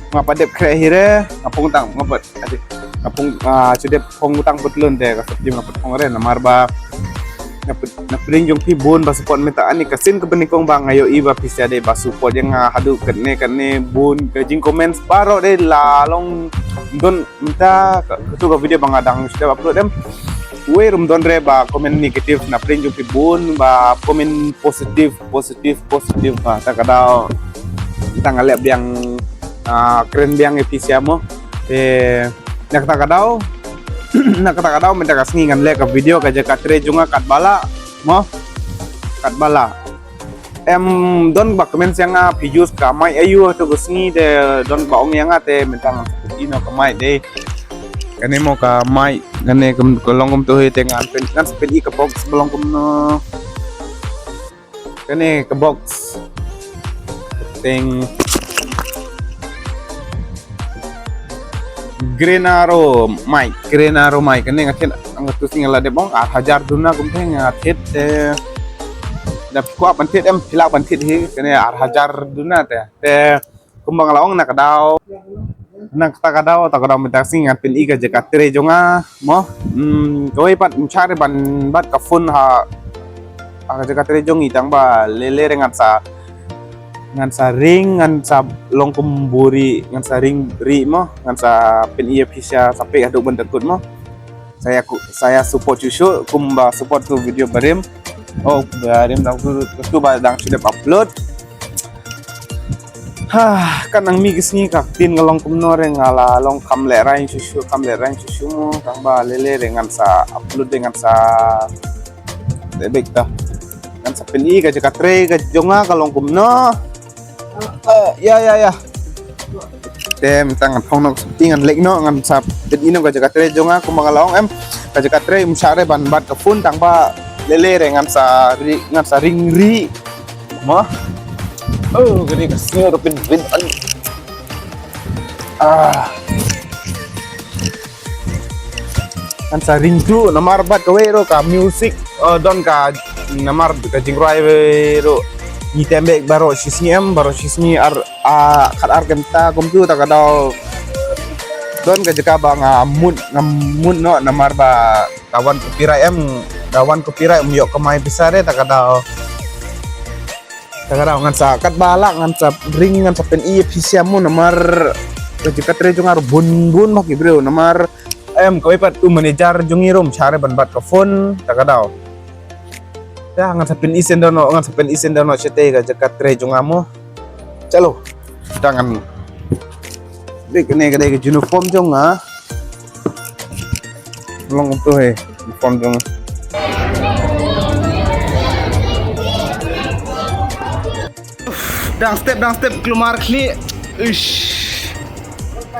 Nga pat dep khreh hi re, nga pung tang, nga pat Ati, nga pung, ah, shu dep phong utang patlun te, ka sap jim nga pat phong re, namar ba, na pd-, na pdeng jong phi bun ba support mynta ani ka sien kaba nyngkong ba nga ïohi ba phi sa dei ba support ïa nga haduh katne katne bun ka jingcomment baroh dei la long don mynta ka, katu ka video ba nga dang shu dep upload em. Wei ruh ym don re ba comment negative na pdeng jong phi bun ba comment positive. Positive, positive ba, ta ka daw. Tang nga leh biang, ah, kren biang ïa phi sha mo. Te, na kata ka daw. Na kata ka daw, mynta ka sngi ngan leh ka video ka jaka trei jong nga katba lah mo. Katba lah. Em, don ba comment sha nga phi use ka mic aiu ha tu ka sngi te don ba ong ïa nga te mynta ngan sa pyn-i noh ka mic dei. Kane mo ka mic, kane ka long kumtu hi te ngan pyn-, ngan sa pyn-i ka box ba long kumno. Kane ka box. Teng. Green Arrow mic, Green Arrow mic. Kane nga thied, nga tu sngi la dep ong ar hajar duna kumtu nga thied te. Da phi kwah ban thied em, phi lah ban thied hi, kane ar hajar duna te. Te kumba nga la ong na ka daw. Na kata ka daw, kata ka daw mynta ka sngi ngan pyni ka jaka trei jong nga mo. Hmm, kawei pat ym shah re ban bat ka phone ha, ha ka jaka trei jong ngi, tang ba lele re ngan sa, ngan sa ring, ngan sa long kum buri, ngan sa ring ri mo, ngan sa pyni ïa phi sha, sa peit haduh ban da kut mo. Sa ïa ku, sa ïa support shuh shuh kumba support tu video barim. Oh, barim dang tu, tu ba dang shu dep upload. Ha, kan nang mih ka sngi ka ktien nga long kumno re, nga la long kham lehraiñ shuh shuh, kham lehraiñ shuh shuh mo, tang ba lele re ngan sa upload re, ngan sa, de bek ta. Ngan sa pyni ka jaka trei ka jong nga ka long kumno. Eh, ïa, ïa, ïa. Te mynta ngan phong noh, te ngan leit noh, ngan sa pyni noh ka jaka trei jong nga kumba nga la ong em. Ka jaka trei ym shah re ban bat ka phone, tang ba lele re ngan sa ri, ngan sa ring ri. Mo. Oh, kane ka sngi ruh pynbit an. Ah. Ngan sa ring tu namar bad kawei ruh ka music, eh, don ka namar ka jingrwai ruh ngi tem bek baroh shi sngi em, baroh shi sngi ar, ah, khat ar kynta kumtu, ta ka daw don ka jaka ba nga mut, nga mut noh namar ba ka wan copyright em, ka wan copyright ym ïoh kamai pisa re, ta ka daw. Ta ka daw ngan sa katba lah ngan sa ring, ngan sa pyni ïa phi sha mo namar ka jaka trei jong nga ruh bun bun bha ki briew namar em kawei pat u manager jong ngi ruh ym shah re ban bat ka phone, ta ka daw. Te ngan sa pyni shen dohnud, ngan sa pyni shen dohnud shatei ka jaka trei jong nga mo. Chalo. Te ngan, dei kane ka dei ka uniform jong nga. Long tu he, uniform jong nga. Dang step, dang step, kulmar khlieh. Ish.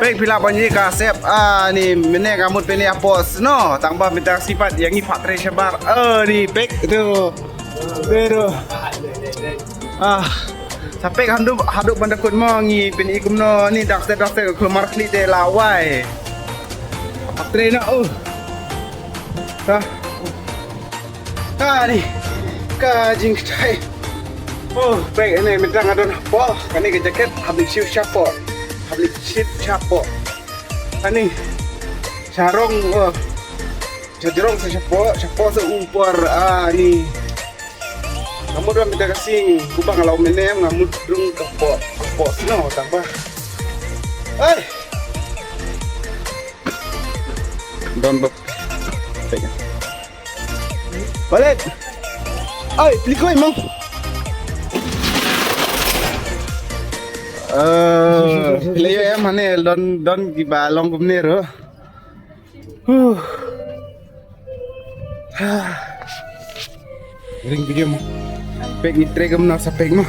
Pek phi lah ban ïohi ka sep, ah, ni mynne nga mut pynïapoh snow, tang ba mynta ka sngi pat ïa ngi pat trei shabar. Ah, ni pek tu. Pero. Ah. Sa pek haduh, haduh ban da kut mo, ngi pyni kumno, ni dang step, dang step, kulmar khlieh te lawei. Pat trei noh, oh. Ka. Kani ka jingktai. Oh, pek, kane mynta nga don hapoh, kane ka jaket hap leit shuh shapoh. Hap leit shuh shapoh. Kani sarong, oh. Sarong sa shapoh, shapoh sa u por, ah, ni. Nga mut ba mynta ka sngi kumba nga la ong mynne nga mut rung ka poh, ka poh snow tang ba. Ai. Don bok. Balik. Ai, plikoi mang. Eh, plikoi em, mane don, don kiba long kumne ruh. Huh. Ring video mo. Pek ni trek mo na sa pek mo.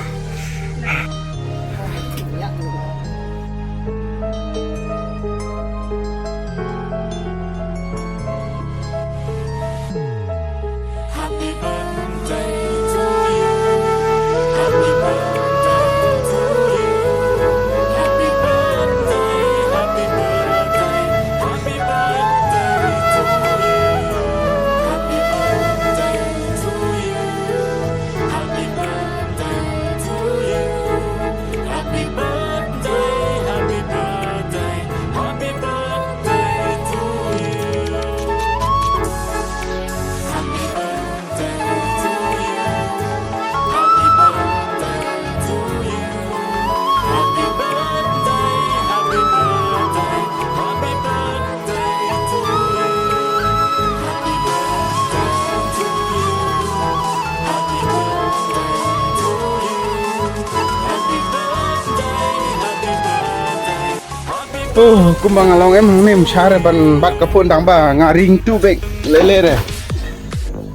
Oh, kumba nga long em, hangne ym shah re ban bat ka phone tang ba nga ring tu bek lele re.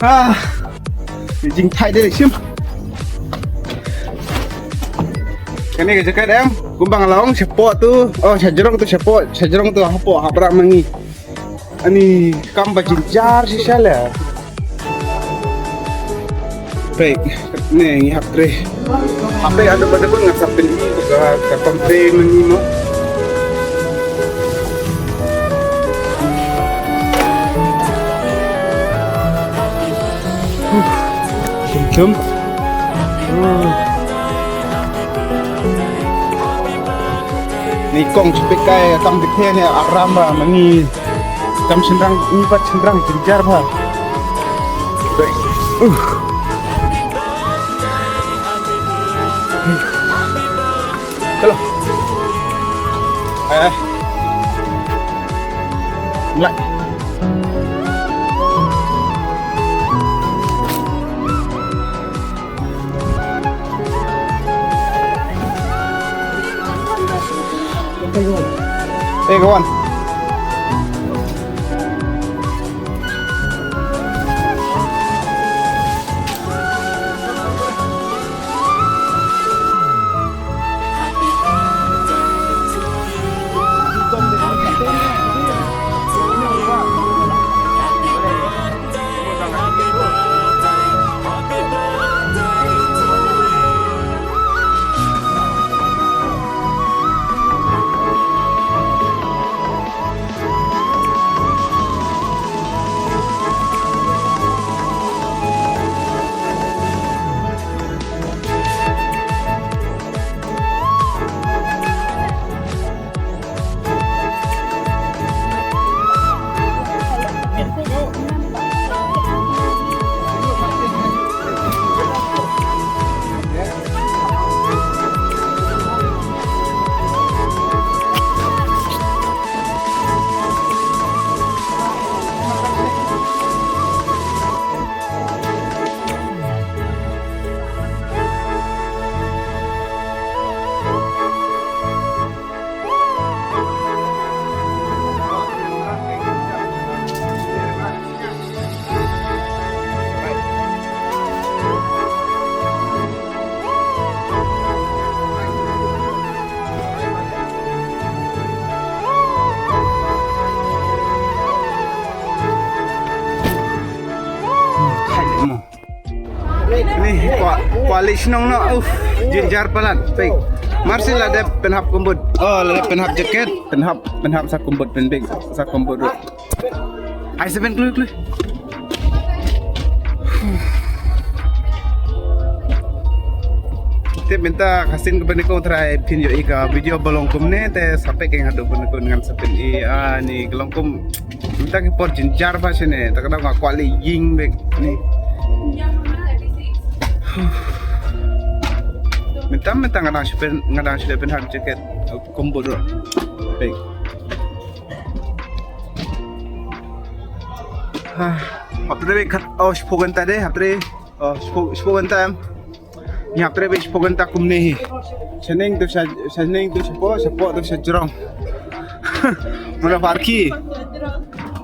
Ah, jingthait de shim. Kane ka jaket em, kumba nga long shapoh tu, oh, shajrong tu shapoh, shajrong tu hapoh, hapdeng ma ngi. Ani kam ba jynjar shisha le. Pek, ne ngi hap trei. Hap pek, haduh ba dei ban ngan sa pynlong ka, ka kam trei ma ngi mo. Chum chum. Hmm. Ni kong chipik kai kam dikhe ni aram ba mangi kam chinrang ni pat chinrang jinjar ba. Uh. Hello. Eh. Mulai. Hey, go on. Ni kwa, kwa lei shnong noh, uff, jynjar palat. Peit. Marsi la dep pynhap kumbut. Oh, la dep pynhap jaket, pynhap, pynhap sa kumbut, pynbiej sa kumbut ruh. Ai sa pynkloi kloi. Te mynta ka sien kaba nyngkong trai phin ïohi ka video ba long kumne, te sa peit keiñ haduh ba nyngkong ngan sa pyni, ah, ni ka long kum. Mynta ki por jynjar ba shane, ta ka dang nga kwah leh ïing bek ni. Mynta, mynta nga dang shu pyn, nga dang shu leh pynhap jaket, kumbut ruh. Bek. Ha, hap trei bek kat, oh, shiphew kynta de, hap trei, oh, shiphew, shiphew kynta em. Ngi hap trei beit shiphew kynta kumne hi. Shaneng to sha, shaneng to shapoh, shapoh to shajrong. Mano parki.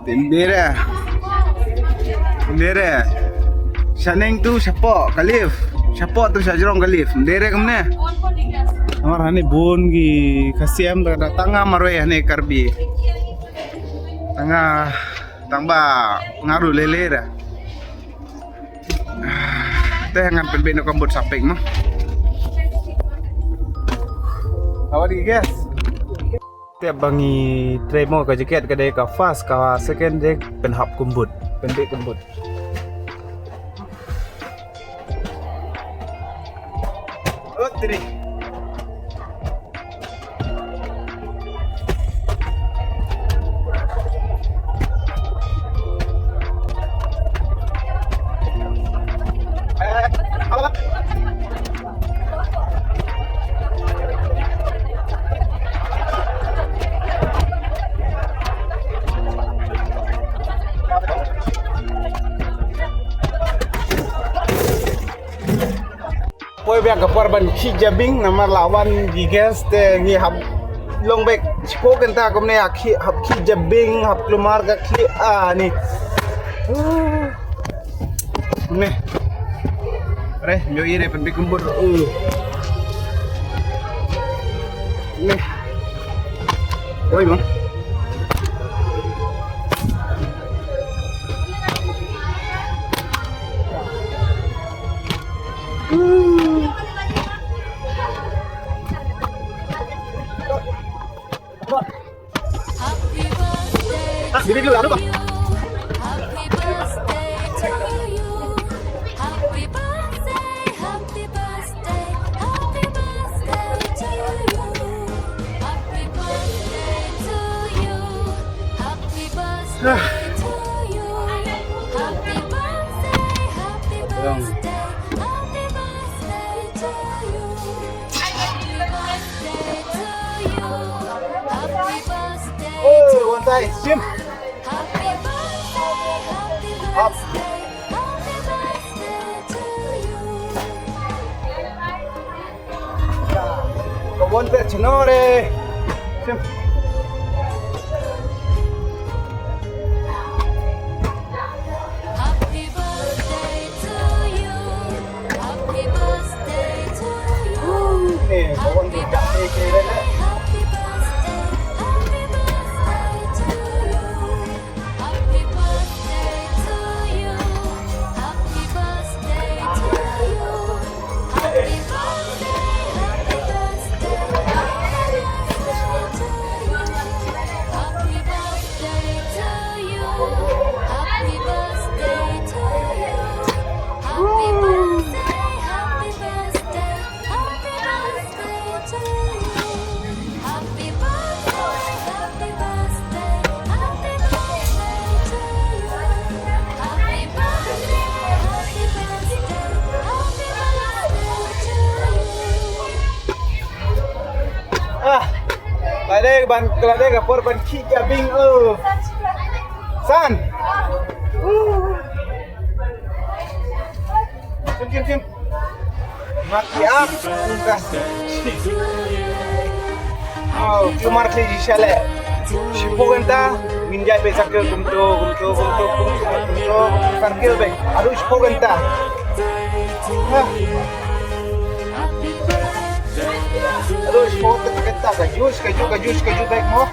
Tindere. Tindere. Shaneng to shapoh, ka lift. Shapoh to shajrong ka lift. Tindere kumne. Namar hane bun ki Khasi em da tang nga marwei hane Karbi. Tang nga, tang ba nga ruh lele da. Te ngan pynbeit noh kumbut sa peit mo. Awa di guys. Te ba ngi trei mo ka jaket ka dei ka first, ka second dei pynhap kumbut, pynbeit kumbut. Oh, tini. Poi biang ka por ban khih jabieng namar la wan ki guest te ngi hap long bek shiphew kynta kumne hap khih, hap khih jabieng, hap kulmar ka khlieh, ah, ni. Ne. Re, nyo ire pynbeit kumbut. Uh. Ne. Oi, bang. Ah, bibit lu, anu, bang. Hai, sim. Hap. Ka won per chno re. Sim. Ah, la dei ban, la dei ka por ban khih jabieng, oh. San. Tim, tim, tim. Mati ah. Oh, kumar kli shisha le. Shiphew kynta, ngin jai beit circle kumto, kumto, kumto, kumto, circle beit. Haduh shiphew kynta. Ah. Haduh shiphew kynta, ka juice, ka juice, ka juice, ka juice beit mo.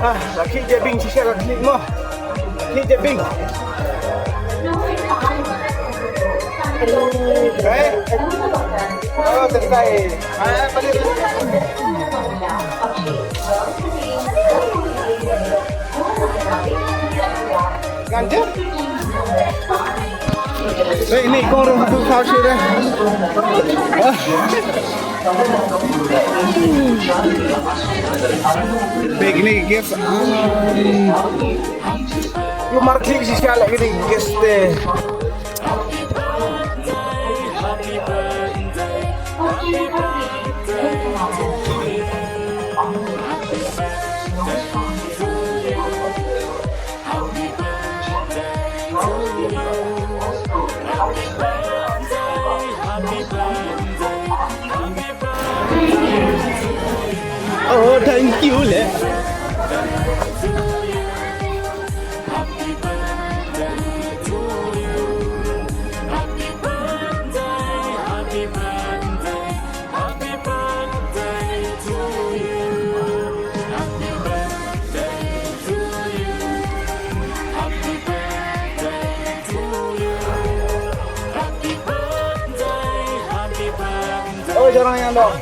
Ah, la khih jabieng shisha, la khih mo. Khih jabieng. Eh? Oh, terkai. Ah, balik. Ganti. Baik, ini korang tu kau sih dah. Baik, ini guys. Lu marklik shisha lagi ni guys deh. Oh, thank you, le. Oh, jarang yang dong.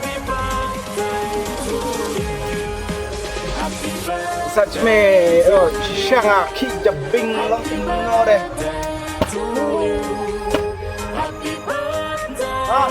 Sach me, oh, shang a ki jabing long no de. Ah.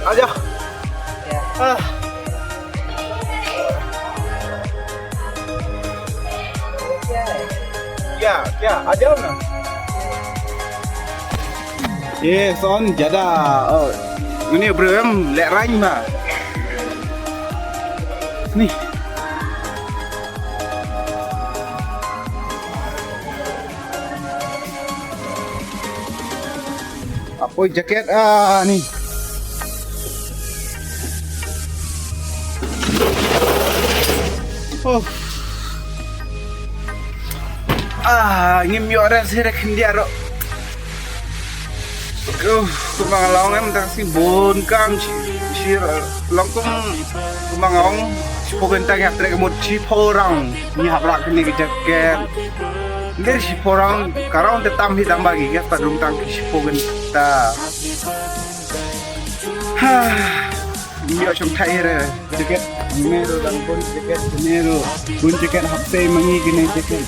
Aja. Ah. Ya, ya, aja na. Ye, son jada. Oh. Ini brem lek rang ma. Ni. Apoi jaket ah ni. Ah, ngim ïoh rest hi re khyndiat ruh. Kumba nga la ong em, tang shi bun kam shi, shi long kum, kumba nga ong, shiphew kynta ngi hap trei ka mut shiphew round. Ngi hap rah kane ka jacket. Ym dei shiphew round, ka round te tam hi tang ba ki guest pat rung tang ki shiphew kynta. Ha. Ym ïoh shong thait hi re. Jacket ne ruh dang bun, jacket ne ruh bun, jacket hap sei ma ngi kine jacket.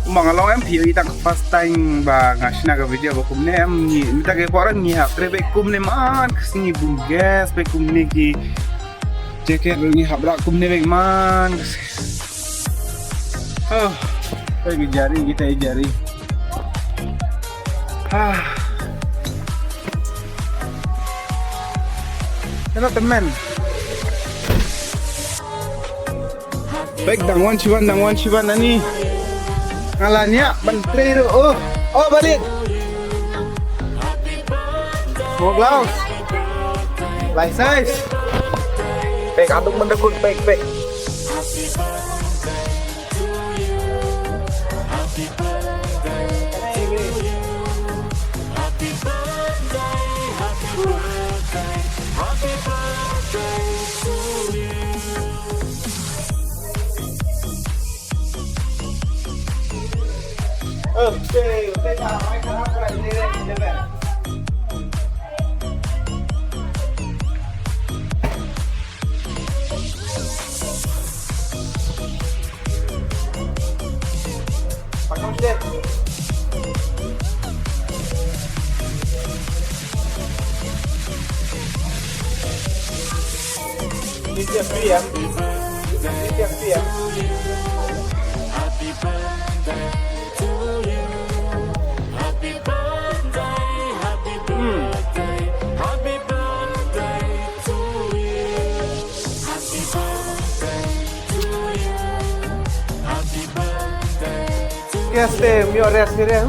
Ma nga long em, phi ïohi tang first time ba nga shna ka video ba kumne em, ngi mynta ka por ngi hap trei beit kumne man ka sngi, bun guest beit kumne, ki jacket ruh ngi hap rah kumne beit man ka sngi. Oh, kita jari, kita jari. Ah. Hello, teman. Baik, dang wan shi wan, dang wan shi wan ani. Nga la ñiah ban trei ruh. Oh, oh, balik. Mo gloves. Lai size. Pek, aduk mendekut, pek, pek. Yes, te, mio res, mio res.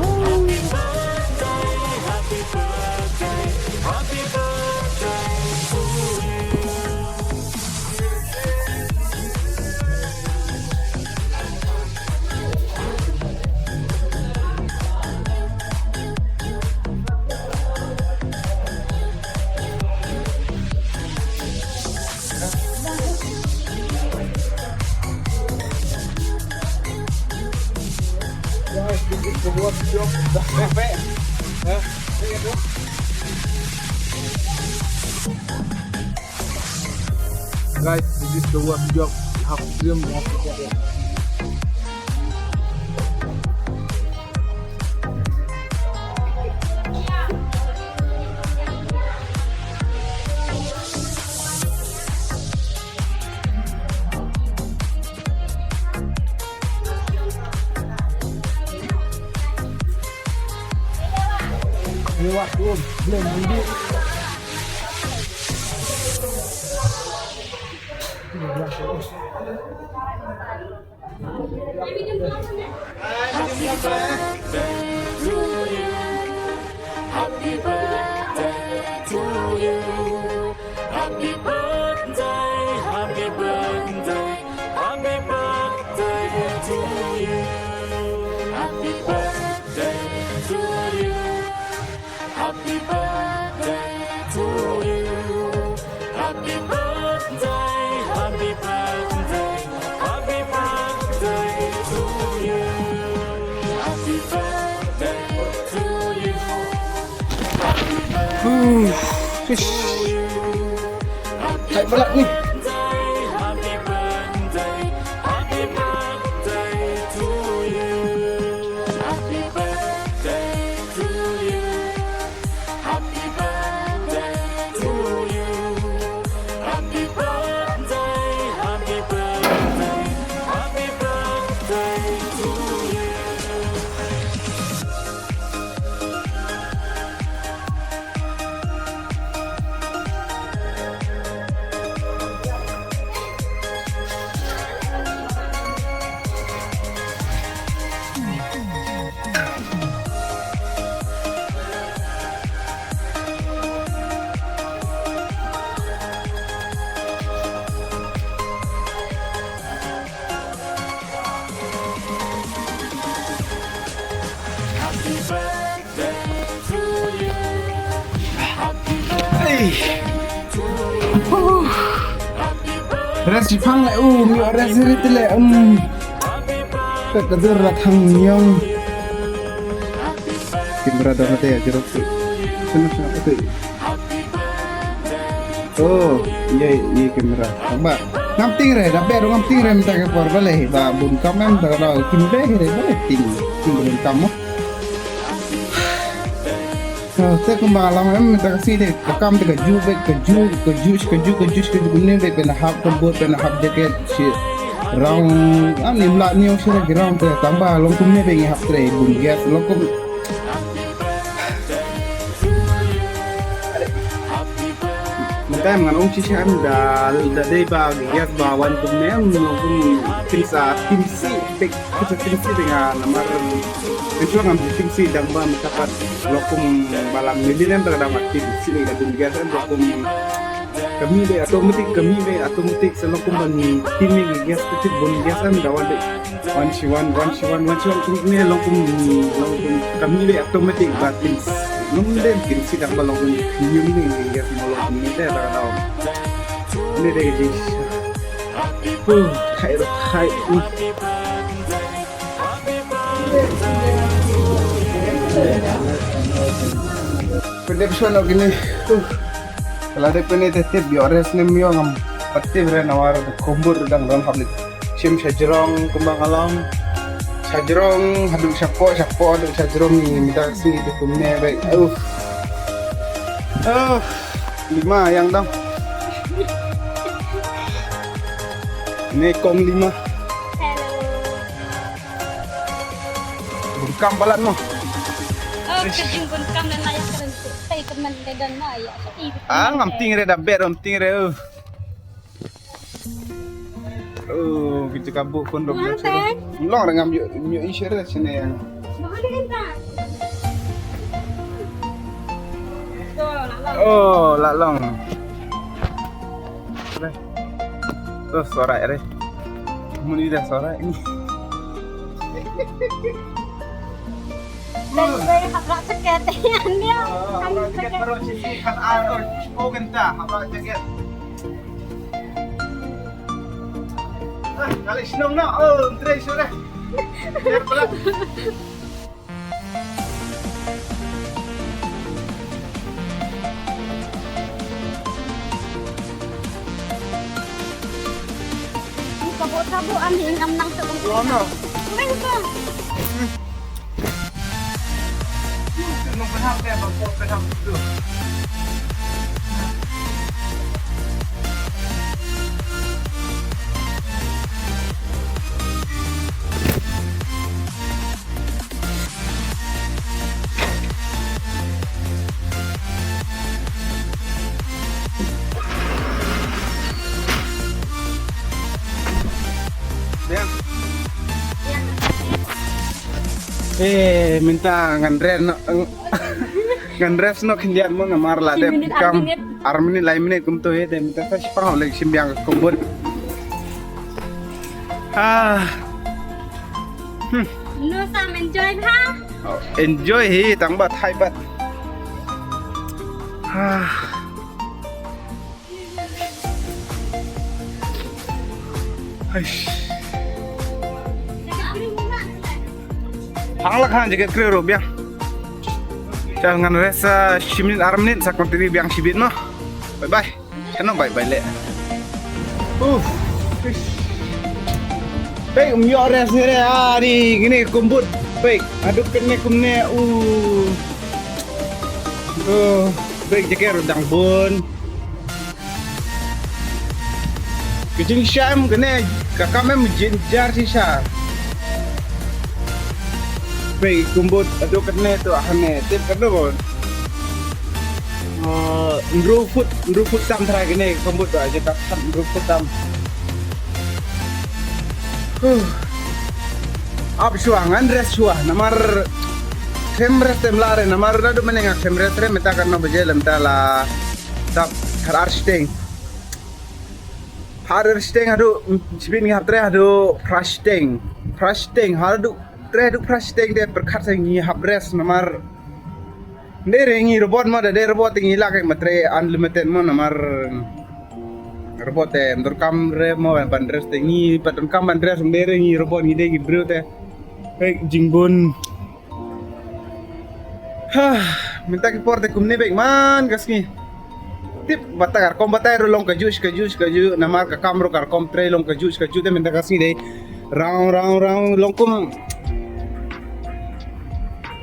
Guys, this is the worst job. You have to dream, you have to get it. Happy birthday to you. Happy birthday, happy birthday, happy birthday to you. Happy birthday to you. Happy birthday to you. Happy birthday, happy birthday, happy birthday to you. Happy birthday to you. Happy birthday to you. Happy birthday, happy birthday, happy birthday to you. Happy birthday to you. Happy birthday to you. Happy birthday, happy birthday, happy birthday to you. Rest shipang le, um, ïoh rest ri te le, um. Peit ka dur la thang ñiong. Camera da mate ya jeruk tu. Sana sana tu. Oh, ye ye camera. Tang ba. Ngam tieng re, da ber ngam tieng re mynta ka por balei ba bun kam em da la kim be re balei tieng. Tieng bun kam mo. Te kumba la em mynta ka sngi te ka kam te ka ju bek ka ju ka ju ka ju ka ju ka ju kumne bek pynhap kombot pynhap jacket shi rong an im la niu shi ra ki rong te tang ba long kumne bek ngi hap trei bun gas long kum. Mynta em ngan ong shisha em da da dei ba gas ba wan kumne em long kum pynsa pynsi bek. Kita tim si dengan namar. Itu ngam tim si dang ba metapat lokum balam milin em terkadang tim si lagi dalam gas em lokum kami be automatik kami be automatik selokum ban tim ni gas kecil bun gas em dawan de wan si wan wan si wan wan si wan kum ni lokum lokum kami be automatik ba tim si lum de tim si dang ba lokum nyum ni gas mo lokum ni de terkadang ni de jis. Huh, khai ro khai. Pynde pynshwa noh kine. Huh. Ka la dep pynne te tip ïoh rest ne ym ïoh ngam pat tip re namar kombot dang don public. Shim shajrong kumba nga long. Shajrong haduh shapoh shapoh haduh shajrong ni mynta ka sngi te kumne bek. Uh. Uh. Lima yang dang. Ni kong lima. Hello. Bun kam palat mo. Oh, ka jingbun kam na ïa kren tu. Kai kmen dei don ma ïa. Ah, ngam tieng re da ber ngam tieng re. Uh. Oh, kita kabuk pun dok. Long re ngam ïoh ïoh isher sini yang. Oh, la long. Re. Oh, sorak re. Muni dah sorak ni. Dan gue haprak ceket yan dia. Haprak ceket baru sisi kan ar oh genta haprak ceket. Ah, kali senang nak. Oh, entri sudah. Ya, pula. Ka bok sabuk ani ngam nang tu. Wa no. Meng tu. Nung penhap deh bang kau penhap tu. Eh, mynta ngan rest noh, ngan rest noh khyndiat mo namar la dep kam ar minit lai minit kumto he te mynta ka shipang hok leh shim biang ka kombot. Ah. Hmm. No sam enjoy ha? Oh, enjoy hi tang ba thai bat. Ah. Haish. Hang la khan jacket kre ro biang. Chal ngan rest sa shi minit ar minit sa continue biang shibit mo. Bye bye. Kano bye bye le. Uff. Pek um ïoh rest ni re ari gini kumbut. Pek aduk kene kumne u. Oh, pek jaket dang bun. Ka jingshisha em kane ka kam em jynjar shisha. Pei kumbut ado kane to hane tip kano. Ndru foot ndru foot tam trai kane kumbut to aja ka tam ndru foot tam. Huh. Ap shuwa ngan rest shuwa namar them rest them la re namar na du mane nga them rest re meta kan no baje lemta la. Tap khatar shiteng. Khatar shiteng haduh shibit ngi hap treh haduh phra shiteng. Phra shiteng haduh treh haduh phra shiteng de pyrkhat sa ngi hap rest namar. Dei re ngi robot mo, da dei robot te ngi lah ka mat re unlimited mo, namar robot te ym donkam re mo ban dress, te ngi pat donkam ban dress, dei re ngi robot, ngi dei ngi briew te. Hei, jingbun. Ha, mynta ki por te kumne bek man ka sngi. Tip ba ta ka rukom batai ruh long kajuh shi kajuh shi kajuh, namar ka kam ruh ka rukom trei long kajuh shi kajuh, te mynta ka sngi dei round, round, round, long kum.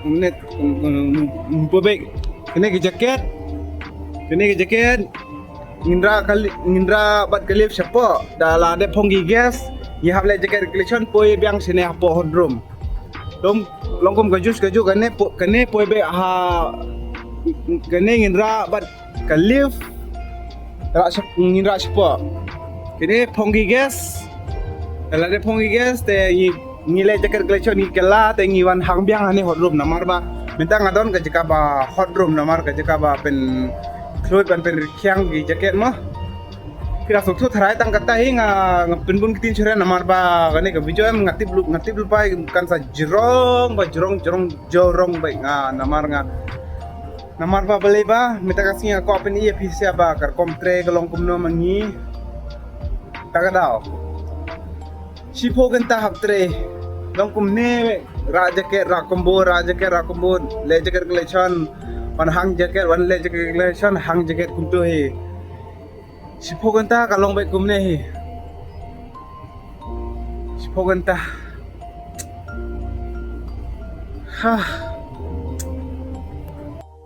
Net, um, um, um, um, bek. Kane ka jacket. Kane ka jacket. Ngin rah ka li-, ngin rah bad ka lift shapoh. Da la dep phong ki guest, ngi hap leh jacket collection, poi biang shane hapoh hot room. Long, long kum kajuh kajuh kane po-, kane poi bek ha, kane ngin rah bad ka lift. Rah shap-, ngin rah shapoh. Kane phong ki guest. Da la dep phong ki guest te ngi, ngi leh jacket collection, ngi kylla te ngi wan hang biang hane hot room, namar ba mynta nga don ka jaka ba hot room, namar ka jaka ba pynkhluit ban pynrikhiang ki jacket mo. Phi la sngewthuh tharai tang kata hi nga, nga pynbun ktien shuh re, namar ba kane ka video em nga tip lypa, nga tip lypa kan sa jrong ba jrong, jrong, jrong ba nga, namar nga, namar ba balei ba mynta ka sngi nga kwah pyn-i ïa phi sha ba ka rukom trei ka long kumno ma ngi. Ta ka daw shiphew kynta hap trei. Long kumne, rah jacket, rah combo, rah jacket, rah combo, leh jacket collection, wan hang jacket, wan leh jacket collection, hang jacket kumto hi. Shiphew kynta ka long beit kumne hi. Shiphew kynta. Ha.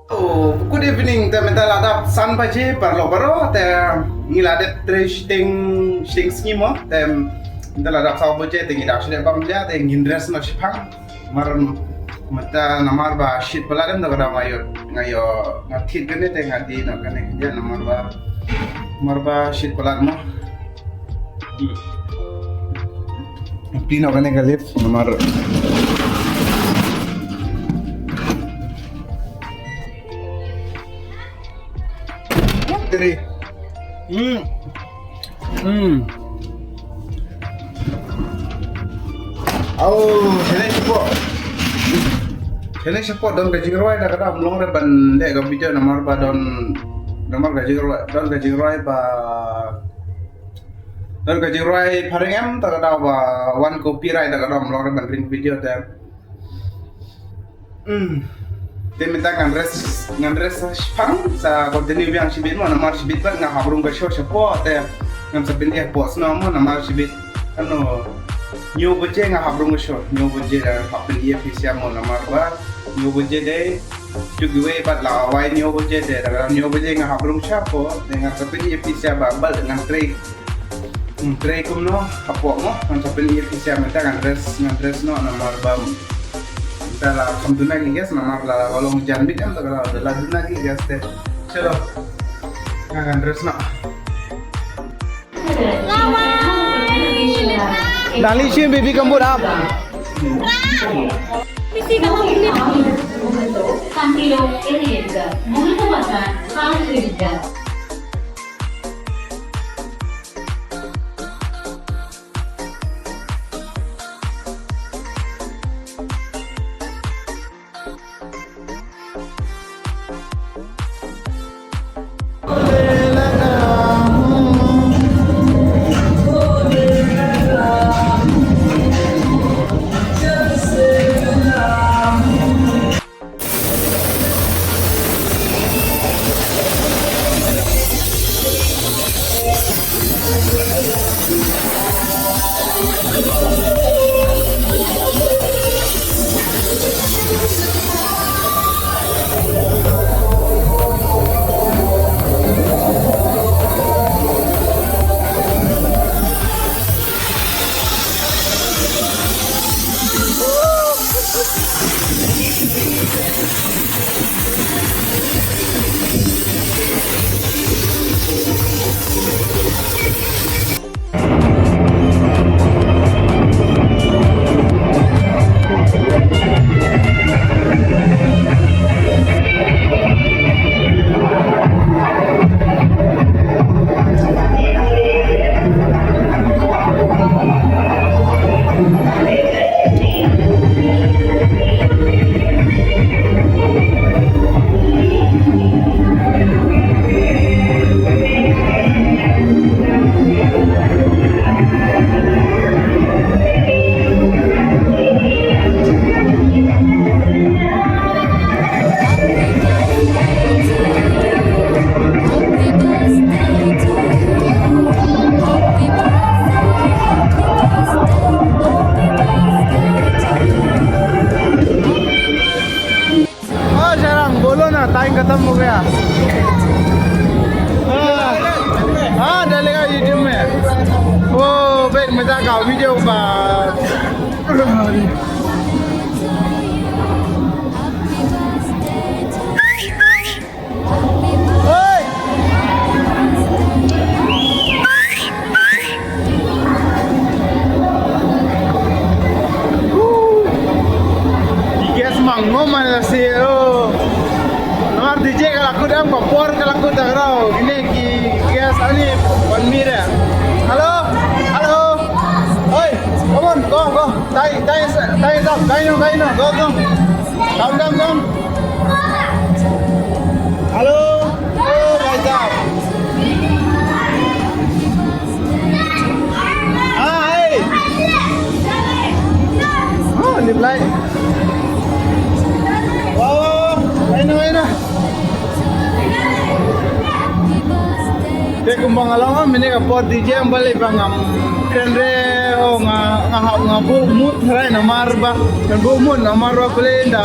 Oh, good evening. Te mynta la dap san baje paralok baroh, te ngi la dep trei shiteng, shiteng sngi mo. Te mynta la dap saw baje, te ngi dap shu dep bam ja, te ngin rest noh shiphang. Mar mynta namar ba shit palat em, da ka dang ayo, nga ïoh, nga thied kane te nga die noh kane, namar ba, namar ba shit palat mo. Pynlong kane ka lift namar. Deri. Hmm. Hmm. Au, shane shapoh. Shane shapoh don ka jingrwai, da ka dang ym long re ban leh ka video namar ba don, namar ka jingrwai, don ka jingrwai ba Don ka jingrwai phareng em, ta ka daw ba wan copyright, ta ka daw ym long re ban ring video te. Hmm. Te mynta ngan rest, ngan rest sa shiphang, sa continue biang shibit mo, namar shibit pat nga hap rung ka show shapoh te. Ngan sa pynïaid hapoh snow mo, namar shibit. Ano, hynñiew baje nga hap rung ka show, hynñiew baje da hap pynïaid phi sha mo, namar ba hynñiew baje dei. Shu kiwei pat la wai hynñiew baje te, da hynñiew baje nga hap rung shapoh, te ngan sa pynïaid phi sha ba bal ngan trei. Hmm, trei kumno hapoh mo, ngan sa pynïaid phi sha mynta ngan rest, ngan rest noh namar ba mynta la kham duna ki guest, namar la, la long jan bit em, ta ka la, la duna ki guest te. Chalo. Ngan rest noh. Dali shin baby kambut ap. Oh, bek mynta ka video ba. Hey! Ki guest ma ngo man la si, oh. Namar D J ka la kut em, ka por ka la kut da ka daw. Kine ki guest ani wan mih re. Hello? Hello? Oi, come on, go, go. Time, time, time is up. Kaino, kaino, go, go. Come, come, come. Hello? Oh, bhai sahab. Ah, hey. Oh, ni play. Wow, wow, wow. Kaino, kaino. Te kumba nga la ong mynne ka por D J em balei ba ngam kren re, oh, nga, nga hap, nga buh mut re namar ba, nga buh mut namar ba balei da,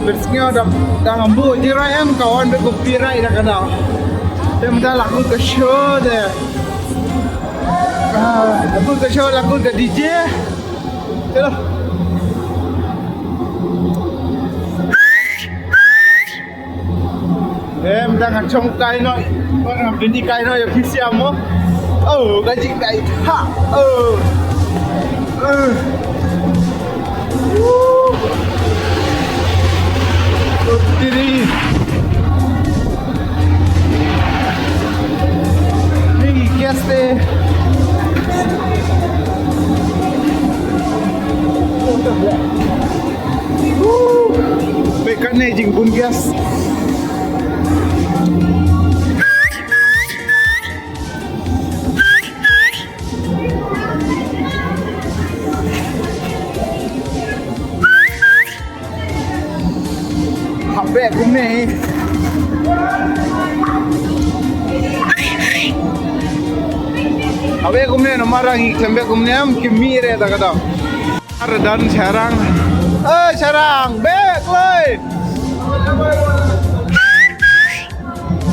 bit sngew da, da ngam buh jingrwai em, ka wan beit copyright da ka daw. Te mynta la kut ka show te. Ah, la kut ka show, la kut ka D J. Chalo. Em, dang chong kai noi. Orang bini kai noi ya pisiam mo. Oh, gaji kai. Ha. Oh. Uh. Woo. Oh, diri. Hey, guest eh. Woo. Peit kane jingbun guest. Hap beh kumne. Hap beh kumne namar ngi khlem beh kumne em ki mih re da ka daw. Ar dan Sharang. Eh, Sharang, beh kloi.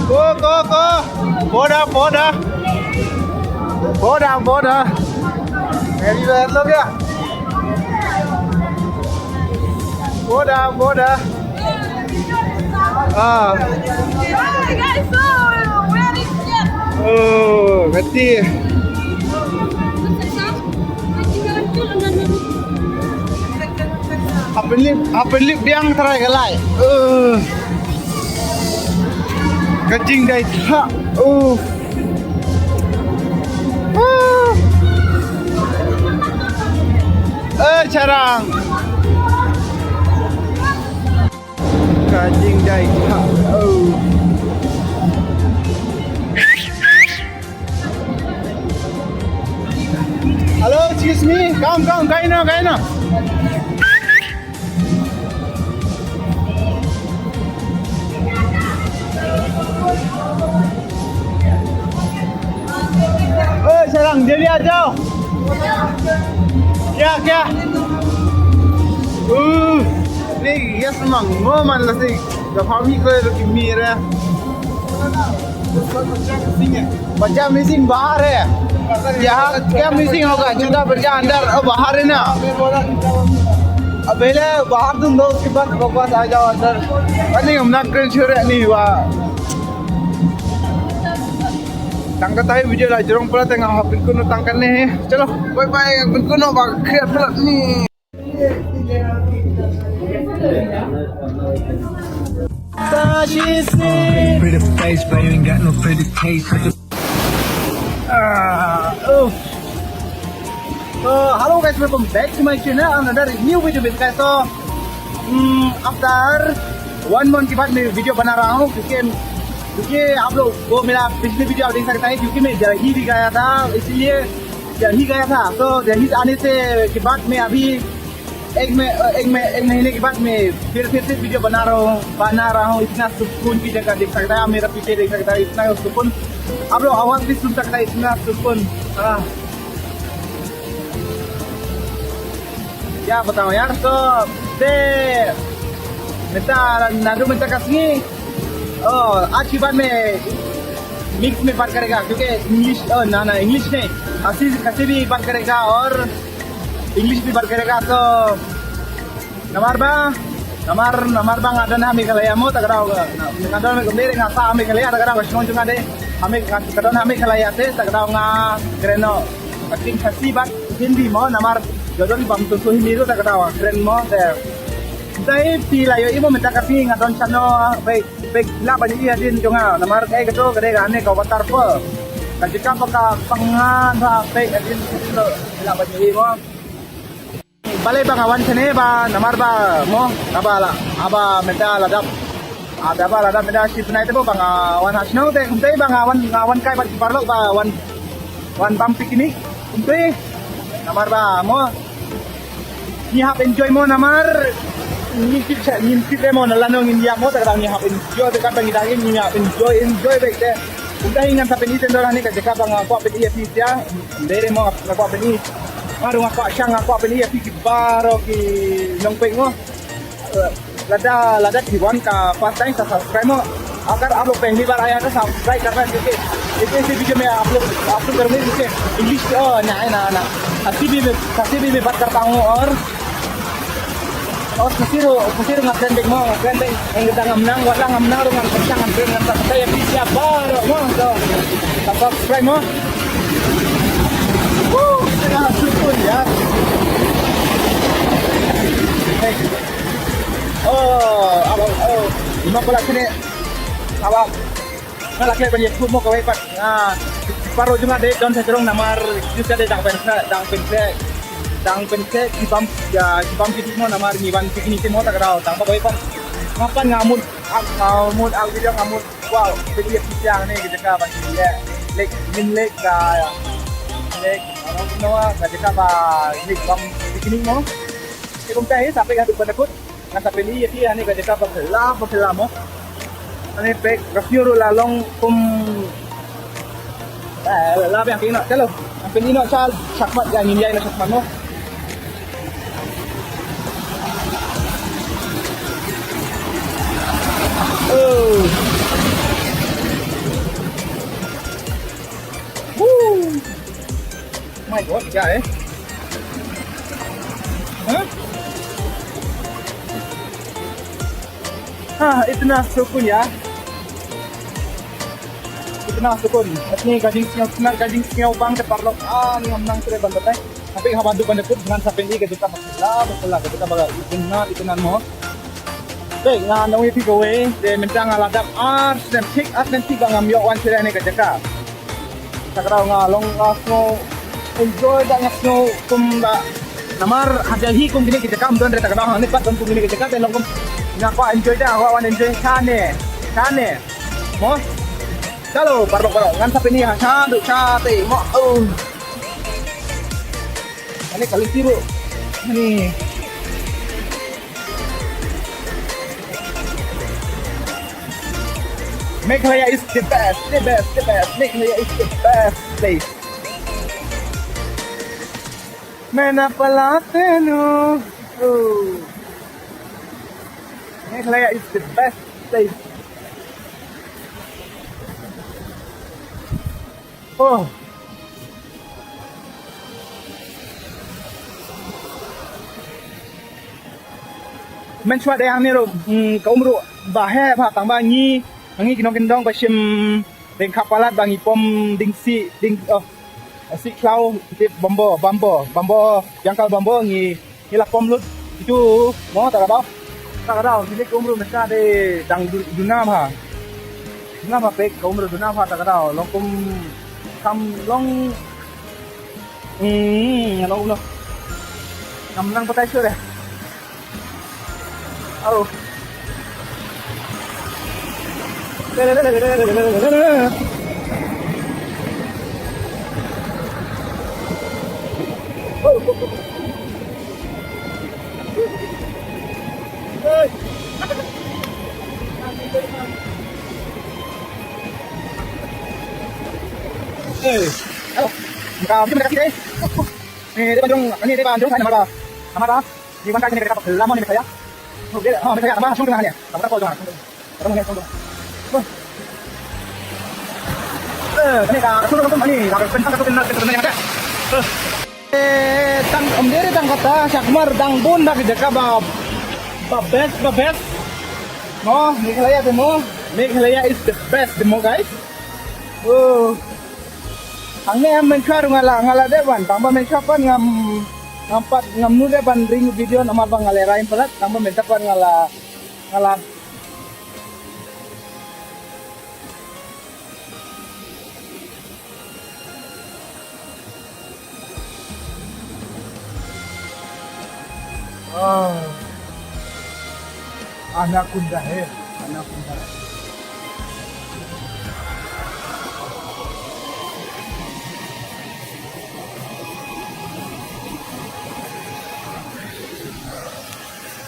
Ko, ko, ko. Poda, poda. Poda, poda. Happy birthday kya? Poda, poda. Ah. Hi, guys, so, where is yet? Oh, kati. Hapin lip, hapin lip biang trai ka lai. Uh. Ka jingdai tha. Uh. Uh. Eh, Sharang. Ka jingdai tha. Oh. Hello, excuse me. Come, come, kaino, kaino. Oi, Sharang, jali aja. Kya, kya? Uh, ni yes mang, mo man la si. Da phami ko ro ki mira. बच्चा मिसिंग बाहर है। यहाँ क्या मिसिंग होगा? जूता बच्चा अंदर और बाहर है ना। अब पहले बाहर तुम दो, उसके बाद वापस आ जाओ अंदर। Ani ngam nak kren sure ni wa. Tang katai video la jrong pula tengah hapin kuno tang kane. Chalo, bye bye, hapin kuno ba kre pula ni. Pretty face, but you ain't got no pretty taste. Ah, oh. So, hello guys, welcome back to my channel. Another new video with guys. So, hmm, after one month के बाद मैं वीडियो बना रहा हूँ क्योंकि क्योंकि आप लोग को मेरा पिछले वीडियो आप देख सकते हैं क्योंकि मैं दिल्ली भी गया था, इसलिए दिल्ली गया था। तो दिल्ली आने से के बाद मैं अभी एक में, एक में, एक महीने के बाद मैं फिर, फिर से वीडियो बना रहा हूँ, बना रहा हूँ। इतना सुकून की जगह देख सकता है, आप मेरा पीछे देख सकता है, इतना सुकून। आप लोग आवाज़ भी सुन सकता है, इतना सुकून। हाँ। क्या बताऊँ यार, तो ते मिता नाडू मिता कसमी। Oh, आज के बाद मैं मिक्स में बात करेगा, क्योंकि इंग्लिश, अ, ना, ना, इंग्लिश नहीं, खासी, खासी भी बात करेगा और इंग्लिश भी बात करेगा। तो नमर बा, नमर, नमर bang adon ha Meghalaya mo, ta ka daw nga, nga don, nga sa Meghalaya, ta ka daw nga shnong jong nga de, ha Meg-, nga don ha Meghalaya te, ta ka daw nga kren noh, ating Khasi bad Hindi mo, namar jadon bam tu tu Hindi tu, ta ka daw nga kren mo te. Dei phi la ïohi mo mynta ka sngi nga don shano, bek, bek la ban ïohi hadien jong nga, namar kaei kato ka dei kane ka waterfall. Ka jaka ba ka pang nga da bek hadien tu la ban ïohi mo. Balei ba nga wan shane ba namar ba mo, haba la, haba mynta la dap. Haba la dap mynta shi bnai te mo ba nga wan ha shnong te, kumta ba nga wan, nga wan kai bad ki paralok ba wan, wan bam picnic. Kumta namar ba mo, ngi hap enjoy mo namar ngim tip sha, ngim tip re mo na lano ngin ïap mo, ta ka daw ngi hap enjoy te, kata ngi dang ngi hap enjoy, enjoy bek te. Kumta hi ngan sa pyni te ndor hangne ka jaka ba nga kwah pyni ïa phi ïa. Dei re mo nga kwah pyni. Nga ruh nga kwah shang, nga kwah pyni ïa phi ki baroh ki nongpeit mo. Lada, lada phi wan ka first time sa subscribe mo. अगर आप लोग पहली बार आया तो सब्सक्राइब करना, क्योंकि ऐसे ऐसे वीडियो मैं आप लोग, आप लोग करूँगा, क्योंकि इंग्लिश, ओ, ना, ना, ना। खासी भी मैं, खासी भी मैं बात करता हूँ और, और Khasi ruh, Khasi ruh nga kren bek mo, nga kren bek, nga dang ngam nang, wat la ngam nang ruh ngan kren, ngan kren, ngan kren, ya phi ïa baroh mo, so, sa subscribe mo. Woo, tengah sukun ya. Hey. Oh, abang, oh, lima belas minit. Abang. Nga la klet ban ïathuh mo kawei pat. Nga, baroh jong nga dei don sa jrong namar, just ka dei dang pen, dang pen klet. Dang pen klet ki bam, ïa, ki bam ki mo namar ngi wan picnic mo, ta ka daw. Tang ba kawei pat. Nga pat nga mut, nga mut, nga video nga mut. Wow, picnic ïa phi ïa ne ka jaka ba ngi leh. Lake, Min Lake ka, Lake, ano, ano, ka jaka ba ngi bam picnic mo. Te kumta hi, sa peit haduh ban da kut. Ngan sa pyni ïa phi hangne ka jaka ba phylla, ba phylla mo. Hangne peit ka view ruh la long kum, eh, la biang phi noh, chalo. Ngan pyni noh sha, shakhmat, ïa ngin ïaid noh shakhmat mo. Oh. Woo. My God, क्या है? हाँ? हाँ, इतना सुकून यार। इतना सुकून। Hangne ka jingsngew, ka jingsngew bang te paralok. Ah, ngi ngam nang trei ban batai. Haba haduh ban da kut ngan sa pyni ka jaka ba phylla, ba phylla, ka jaka ba itynnad, itynnad mo. Te nga ong ïa phi kawei, te mynta nga la dap ar snem thik, ar snem thik ba ngam ïoh wan sha kane ka jaka. Ta ka daw nga long nga sngew enjoy da, nga sngew kumba namar ha Delhi kum kine ki jaka ym don re, ta ka daw hangne pat don kum kine ki jaka te long kum nga kwah enjoy da, kwah wan enjoy shane, shane. Mo? Chalo, paralok, paralok, ngan sa pyni ha shaduh shatei mo. Oh. Hangne ka lynti ruh. Hangne. Meghalaya is the best, the best, the best. Meghalaya is the best place. Mena palate nu. Oh. Meghalaya is the best place. Oh. Mynshuwa dei hangne ruh, mm, ka um ruh ba heh bha tang ba ngi, ngi ki nongkyndong ba shim ryngkha palat ba ngi pom dieng sih, dieng, oh, sih khlaw, tip bambo, bambo, bambo, jangkal bambo ngi Ngi la pom lut. Itu mo, ta ka daw. Ta ka daw, kine ki um ruh mynta dei dang du-, duna bha. Duna bha peit, ka um ruh duna bha, ta ka daw. Long kum, kam long. Hmm, long um noh. Ngam nang batai shuh deh. Au. Hey. Au. Ka, mesti mereka sini. Ni, dia panjang, ni dia panjang, saya nama apa? Nama apa? Ni bukan kain, ni mereka lama ni mereka ya. Oh, dia, oh, mereka ya, nama? Sungguh ni. Kamu tak tahu dong. Kamu ni sungguh. Oh. Eh, tang, ym dei tang kata, sha khmat tang bun da ki jaka ba, ba best, ba best. Mo, Meghalaya te mo, Meghalaya is the best te mo, guys. Oh. Hangne mynta ruh nga la, nga la dep wan, tang ba mynta pat ngam, ngam pat, ngam nud ban ring video namar ba nga la rai palat, tang ba mynta pat nga la, nga la Ah. Anaconda hai, anaconda.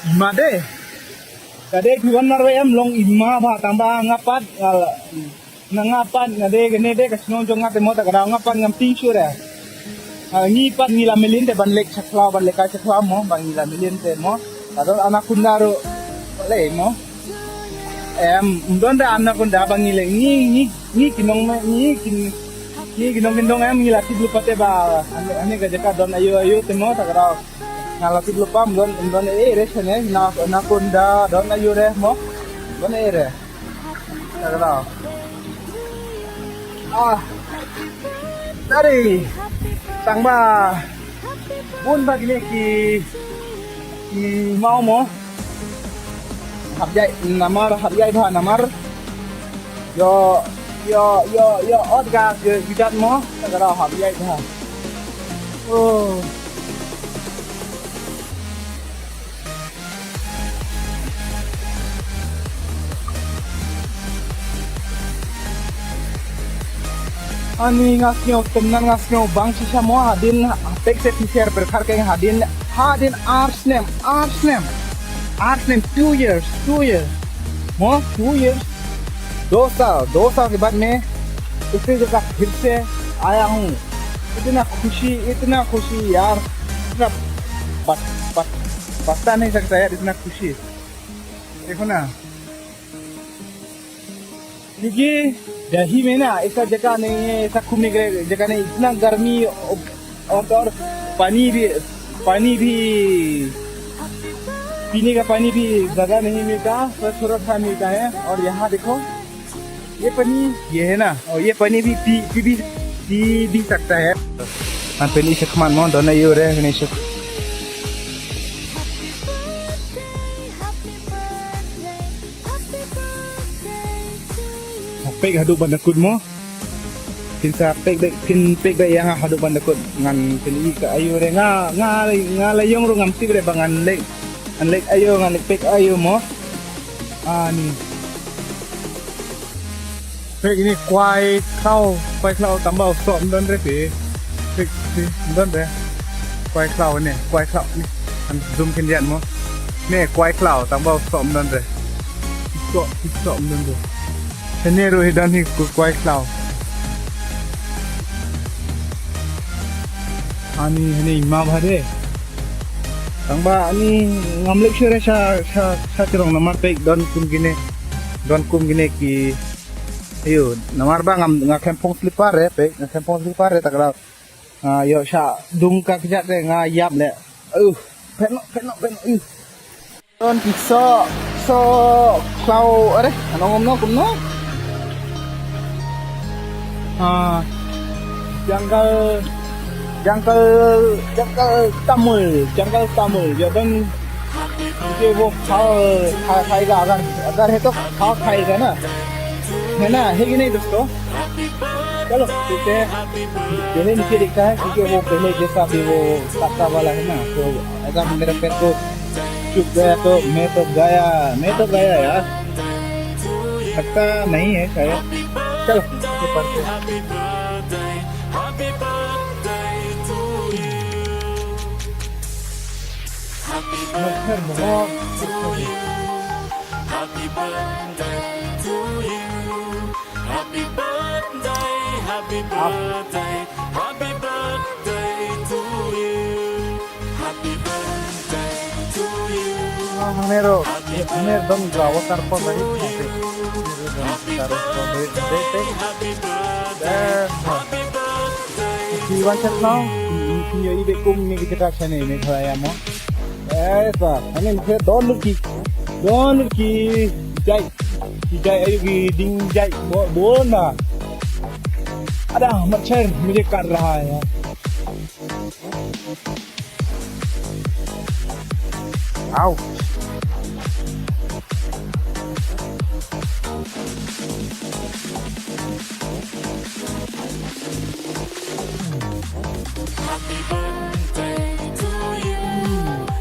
Ima de. Ka dei ki wan marwei em long ima bha tang ba nga pat nga la, na nga pat nga dei kane dei ka shnong jong nga te mo ta ka daw nga pat ngam tieng shuh re. Ah, ngi pat ngi la mlien te ban leit sha khlaw ban leit kai sha khlaw mo ba ngi la mlien te mo. Ka don anaconda ruh lei mo. Em, ym don da anaconda ba ngi leit ngi ngi ngi ki nong me ngi ki ngi ki nong ki nong em ngi la tip lypa te ba ane ane ka jaka don ayo ayo te mo ta ka daw. Nga la tip lypa ym don, ym don ei re shane, na, anaconda don aïu re mo. Ym don ei re. Ta ka daw. Ah. Tari. Tang ba bun ba kine ki, ki maw mo. Hap ïaid namar, hap ïaid bha namar. Ïoh, ïoh, ïoh, ïoh ot ka ki, ki jait mo. Ta ka daw hap ïaid bha. Oh. Ani nga sngew tymmen, nga sngew bang shisha mo hadien, peit seh phi sher pyrkhat kein hadien, hadien ar snem, ar snem. Ar snem, two years, two years. Mo, two years. दो साल, दो साल के बाद मैं उसी जगह फिर से आया हूँ। इतना खुशी, इतना खुशी यार, इतना बत-, बत-, बता नहीं सकता यार, इतना खुशी। देखो ना, क्योंकि दिल्ली में ना ऐसा जगह नहीं है, ऐसा घूमने के जगह नहीं, इतना गर्मी और, और, और पानी भी, पानी भी, पीने का पानी भी ज्यादा नहीं मिलता, बस थोड़ा सा मिलता है। और यहाँ देखो, ये पानी, ये है ना, और ये पानी भी पी, पी भी, पी भी सकता है। Ngan pyni shakhmat mo, don aïu re, pyni shak-, peit haduh ban da kut mo. Phin sa peit beit, phin peit beit ïa nga haduh ban da kut. Ngan pyni ka aïu re, nga, nga, nga la ïong ruh ngam tip re ba ngan leit, ngan leit aïu, ngan leit peit aïu mo. Ani. Peit ine kwai khlaw, kwai khlaw tang ba u soh ym don re phi. Peit, peit, ym don re. Kwai khlaw ine, kwai khlaw ine. Ngan zoom khyndiat mo. Ine kwai khlaw tang ba u soh ym don re. U soh, u soh ym don re. Hangne ruh hi don hi kwai khlaw. Ani, hangne ima bha de. Tang ba ani ngam leit shuh re sha, sha, sha jrong namar peit don kum kine. Don kum kine ki. Aïu, namar ba ngam, nga khlem phong slipper re, peit, nga khlem phong slipper re, ta ka daw. Ah, ïoh shah dung ka kjat re, nga ïap leh. Uh, peit noh, peit noh, peit noh, uh. Don ki soh, soh khlaw, are, ano ngam noh, kumno? Ah, jungle, jungle, jungle tamul, jungle tamul. Ïa don ke wo khal, khai, khai ga agar, agar hai to khal khai ga na. Hai na, hai ki nahi dosto? Chalo, theek hai. Pehle nicche dikhta hai, kyunki wo pehle jaisa bhi wo katta wala hai na. To agar mere pet ko chubh gaya to main to gaya, main to gaya yaar. Lagta nahi hai shayad. Chalo, age badhte hain. Ah, hangne ruh, hangne don ka waterfall tadi. Hangne don ka waterfall tadi. Ki wan chat now, ki ïohi beit kum ne ki jaka shane Meghalaya mo. Eh, sa, ani mkhe don ki, don ki jai, ki jai ayu ki ding jai, bo, bo na. Ada मच्छर मुझे काट रहा है यार। Ouch.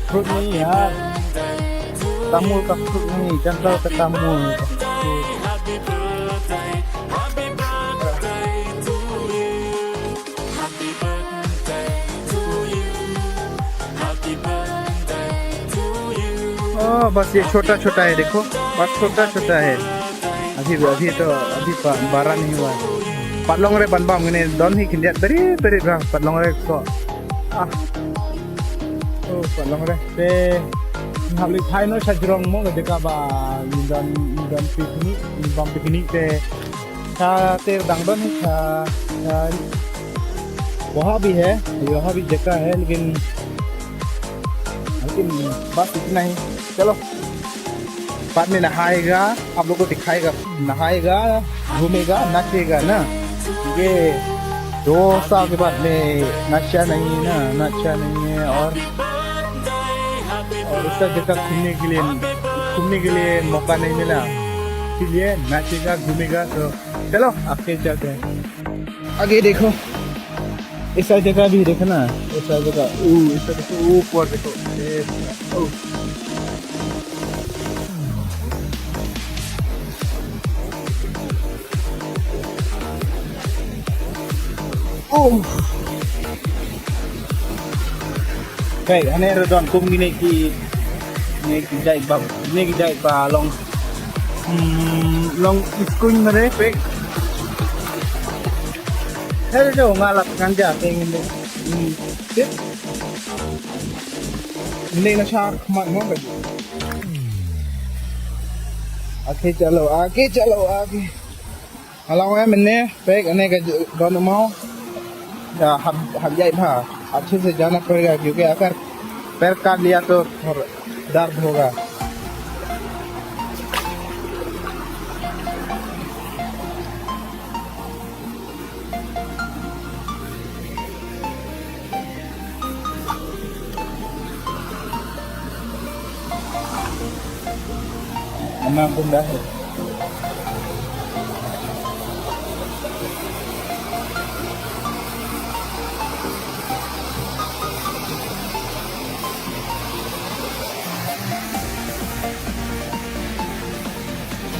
Fruit ni ya. Tamul ka fruit ni, jangkal ka tamul ka fruit. Oh, बस ये छोटा छोटा है, देखो, बस छोटा छोटा है। अभी अभी तो अभी ब- बड़ा नहीं हुआ है। Patlong re ban bam ngene don hi khyndiat beri beri bra patlong re ko. Ah. Oh, patlong re. Te hap li thai no sha jrong mo ka jaka ba ni don ni don picnic, ni bam picnic te. Sa ter dang don sa, sa वहाँ भी है, वहाँ भी जगह है, लेकिन लेकिन बस इतना ही। चलो, बाद में नहाएगा, आप लोग को दिखाएगा, नहाएगा, घूमेगा, नाचेगा ना। ये दो साल के बाद में नशा नहीं है ना, नशा नहीं है। और और उसका जगह घूमने के लिए, घूमने के लिए मौका नहीं मिला, इसीलिए नाचेगा, घूमेगा। तो चलो, आगे चलते हैं। आगे देखो, ऐसा जगह भी देखो ना, ऐसा जगह, ऊ, ऐसा देखो, ऊपर देखो, ऐसा, ओ। Oh. Hey, hane ro don kum gine ki, ne ki jai ba, ne ki jai ba long. Hmm, long iskun mere pe. Hey, jo ngalap ganja pe ngin de. Hmm, tip. Ngin de na shark mat mo ba. Ake chalo, ake chalo, ake. Along em ne pek ane ka don mau. Ya hab hab jai bha. Achhe se jana padega kyunki agar pair kaat liya to thor dard hoga. Ama bunda.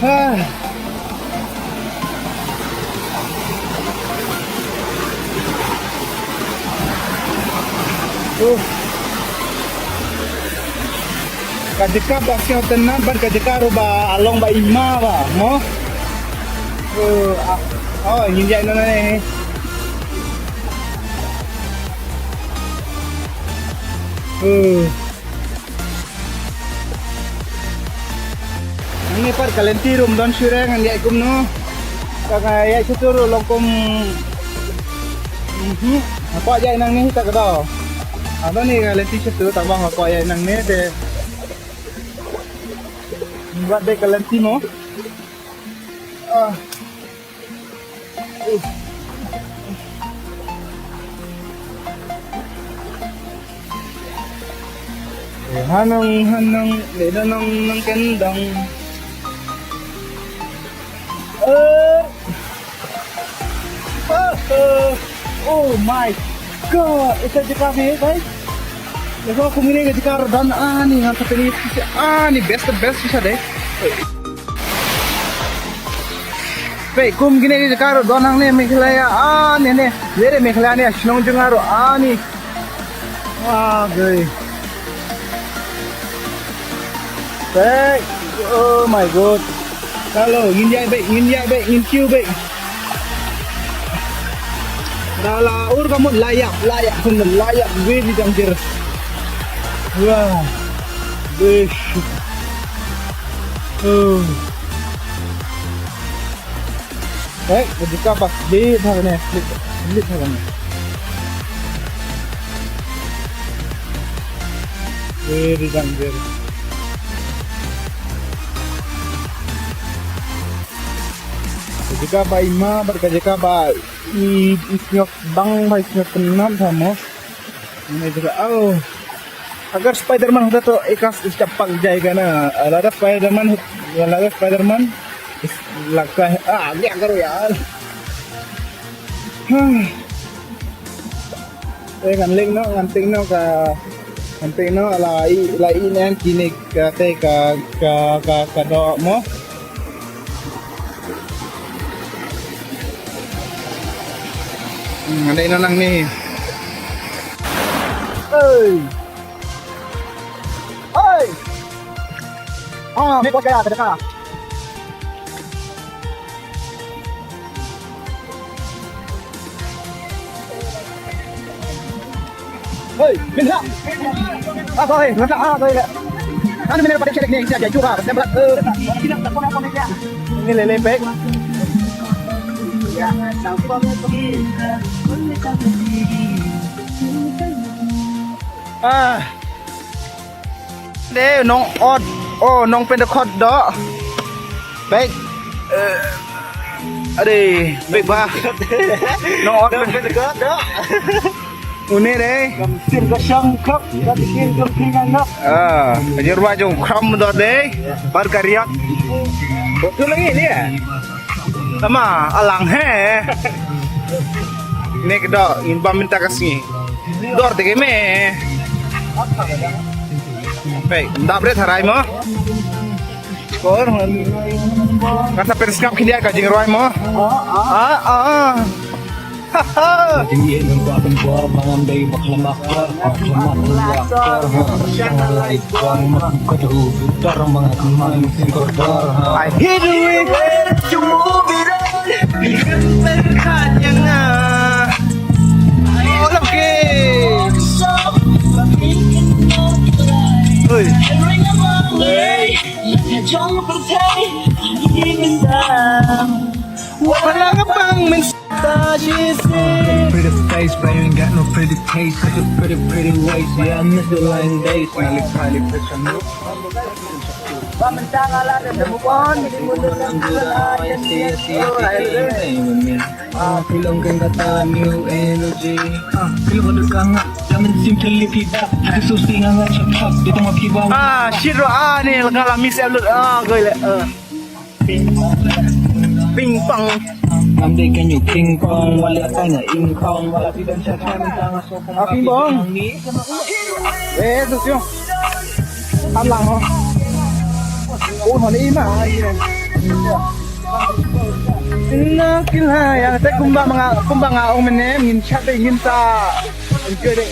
Ah. Uh. Ka jaka ba sngewtynnat bad ka jaka ruh ba long ba ima ba mo. Uh, ah. Oh, ngin ïaid noh ne. Uh. Nangne pat ka lynti ruh ym don shuh re ngan ïaid kumno. Ka nga ïaid shuh ruh long kum. Mhm. Hapoh ïaid nangne hi ta ka daw. Ado ni ka lynti shuh tang ba hapoh ïaid nangne te. Wat dei ka lynti mo. Ah. Hanang hanang le da nang nang kendang. Eh. Oh, oh. Oh my God, ita je kami, guys. Ito aku ngini ka jaka ruh don ani ngan sa pini ani best the best sa de. Pei kum kine ki jaka ruh don hangne Meghalaya ani ne. Ye de Meghalaya ne shnong jong nga ruh ani. Ah, gay. Pei. Oh my God. Hello, ngin ïaid beit, ngin ïaid beit, ngin kiew beit. Da la ur ka mut la ïap, la ïap, khun la ïap, wei ni jam jir. Wah. Bish. Oh. Eh, ka jaka ba split ha kane, split, split ha kane. Very dangerous. Ka jaka ba i ma bad ka jaka ba i, i sngewbang ba i sngewtynnat ha mo. Ini juga, oh. Agar Spider-Man hoda to ekas is chapak jai kana. Lada Spider-Man, lada Spider-Man is lakai. Ah, liya karo yaar. Huh. Eh, ngan leng noh, ngan teng noh ka, ngan teng noh la i, la i nen kine ka te ka, ka, ka, ka doh mo. Hmm, ngan leng noh nangne. Hey. Hey. Ah, me kos kaya, kata kata. Hoi, minta. Ah, hoi, minta, ah, hoi, le. Kan minta pada cek ni, siap dia juga, siap berat. Eh. Ni lele pek. Ah. De nong ot, oh, nong pyndohkot doh. Baik. Eh, ade, baik ba. Nong ot pyndohkot doh. Une de. Kam sin ka shang kap, ka tikin kam tikin ngap. Ah, jerwa jong kram doh de. Bar kariak. Betul lagi ni ya. Tama, alang he. Ni kedo, in ba minta kasih. Dor te ke me. Pei, nda bret harai mo. Kor. Kata per skap kini ka jingrwai mo. Ah, ah. Tinggi dan kuat dan kuat, tangan dari bakal makar, makar, makar, ha. Tangan lain kuat, makar, makar, makar, makar, makar, makar, ha. I hate the way that you move it on. Bikin terkadang, ah. Oh, love game. Oi. Hey. Wala ka bang min sa shi si. Pretty face, but you ain't got no pretty taste. Such a pretty, pretty waist. Yeah, I miss the lying days. Malik, Malik, Malik. Ba mynta nga la da move on, di mundur lang. Ah, film kan kata new energy. Ah, film kan kata nga. Jangan simply pivot. Itu susi nga nga cepat. Di tengah pivot. Ah, shit, ah, ni, nga la miss upload. Ah, gue le. Ah. Ping pong. Ngam dei ka ñu ping pong, wala ka ñu ing pong, wala ti dan sha sha. Ah, ping pong. Eh, tu siu. An lang ho. Oh, hon i ma. Na kin ha ya te kumba ma nga, kumba nga ong mene ngin chat de ngin sa. Enjoy de.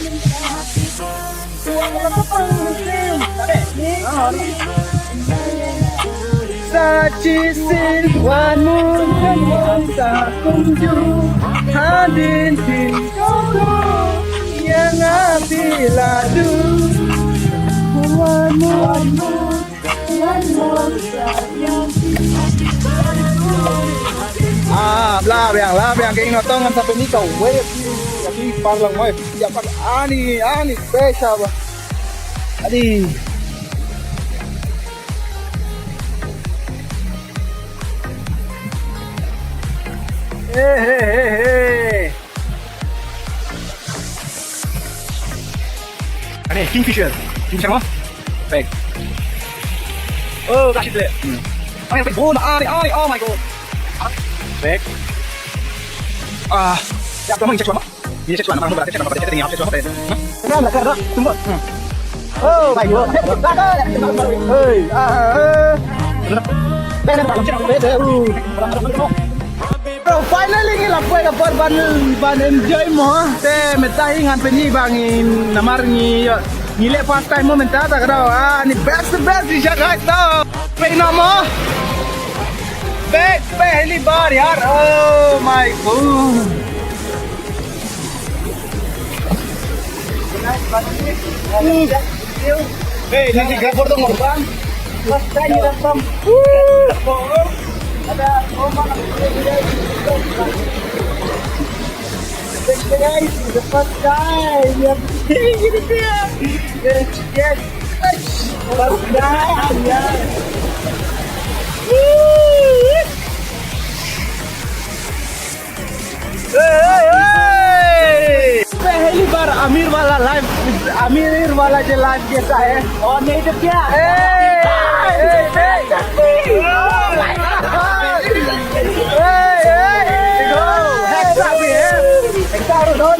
Sa chi sin wan mun wan sa kum ju. Hadin tin ko ko. Yang api ladu. Wan mun. Ah, bla biang, bla biang, keng no tong ngam sa peni ka wei, ya ki par lang wei, ya par ani, ani, pe sa ba. Ani. Hey, hey, hey, hey. Ani, kingfisher. Kingfisher mo? Pek. Oh, ka shit le. Hmm. Ani, pek. Oh, ani, ani, oh my God. Pek. Ah, ya, kamu check mo? Ini check mo, kamu berarti check mo, check mo, check mo. Hah? Kan, kan, kan. Tunggu. Hmm. Oh my God. Hey, ah, ah. Benar, benar, benar, benar. Bro, finally ngi la poi ka por ban, ban enjoy mo. Te mynta hi ngan pyni ba ngi namar ngi, ngi leh first time mo mynta ta ka daw. Ah, ni best, best di sha guys daw. Pek na mo. Pek, pek heli bar yaar. Oh my God. Hey, nanti gabor dong, Bang. First time datang. Guys, the first time we are playing in India. Yes, yes. First time, yeah. Woo! Hey, hey, hey! पहली बार अमीर वाला लाइव, अमीर वाला जो लाइव कैसा है? और नहीं तो क्या? Hey, hey, hey, hey! Oh my God! Hey, hey! देखो, हैट्स ऑफ भी है। एक बार उधर।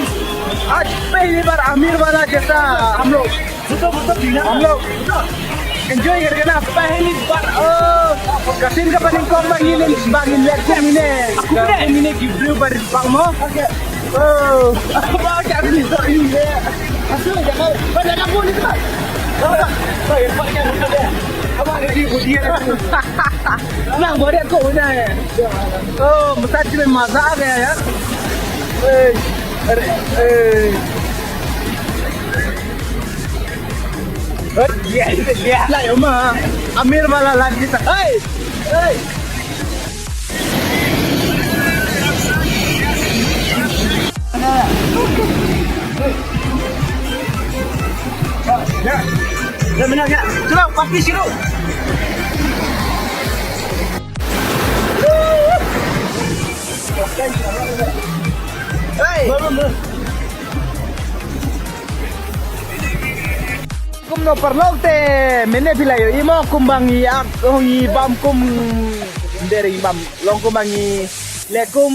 आज पहली बार अमीर वाला जैसा हम लोग, हम लोग एंजॉय करके ना पहली बार, ओ, कठिन का पानी कम बांगी ने, बांगी ने, बांगी ने, बांगी ने गिफ्ट पर Bango. Oh, apa kat ni? Sorry, eh. Asal jangan, jangan buat ni, tak? Apa? Sorry, apa kat ni? Apa kat ni? Buat dia. Nang buat dia kau punya, eh. Oh, besar je masak ya, ya. Eh, eh, eh. Eh, dia, dia. Lah, ya, ma. Amir malah lagi tak. Hei. Hei. Kumno parlok te, mynne phi la ïohi mo kumba ngi ap, ngi bam kum, ym dei re ngi bam, long kumba ngi leh kum,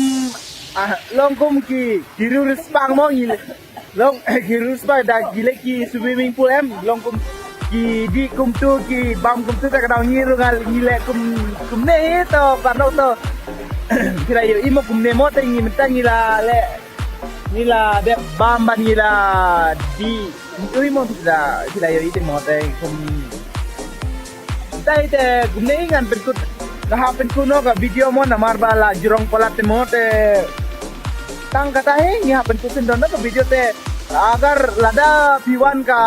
ah, long kum ki, ki riewspah riewspah mo ngi leh, long ki riewspah da ki leh ki swimming pool em, long kum ki dih kumtu ki bam kumtu, ta ka daw ngi ruh nga ngi leh kum, kumne hi to parlok to. Phi la ïohi mo kumne mo te ngi mynta ngi la leh Ngi la dep bam bad ngi la dih. Ui mo phi la, phi la ïohi te mo te kum. Te te kumne ngan pynkut. Nga hap pynkut noh ka video mo namar ba la jrong palat te mo te. Tang kata hi ngi hap pynkut sien don noh ka video te. Agar lada phi wan ka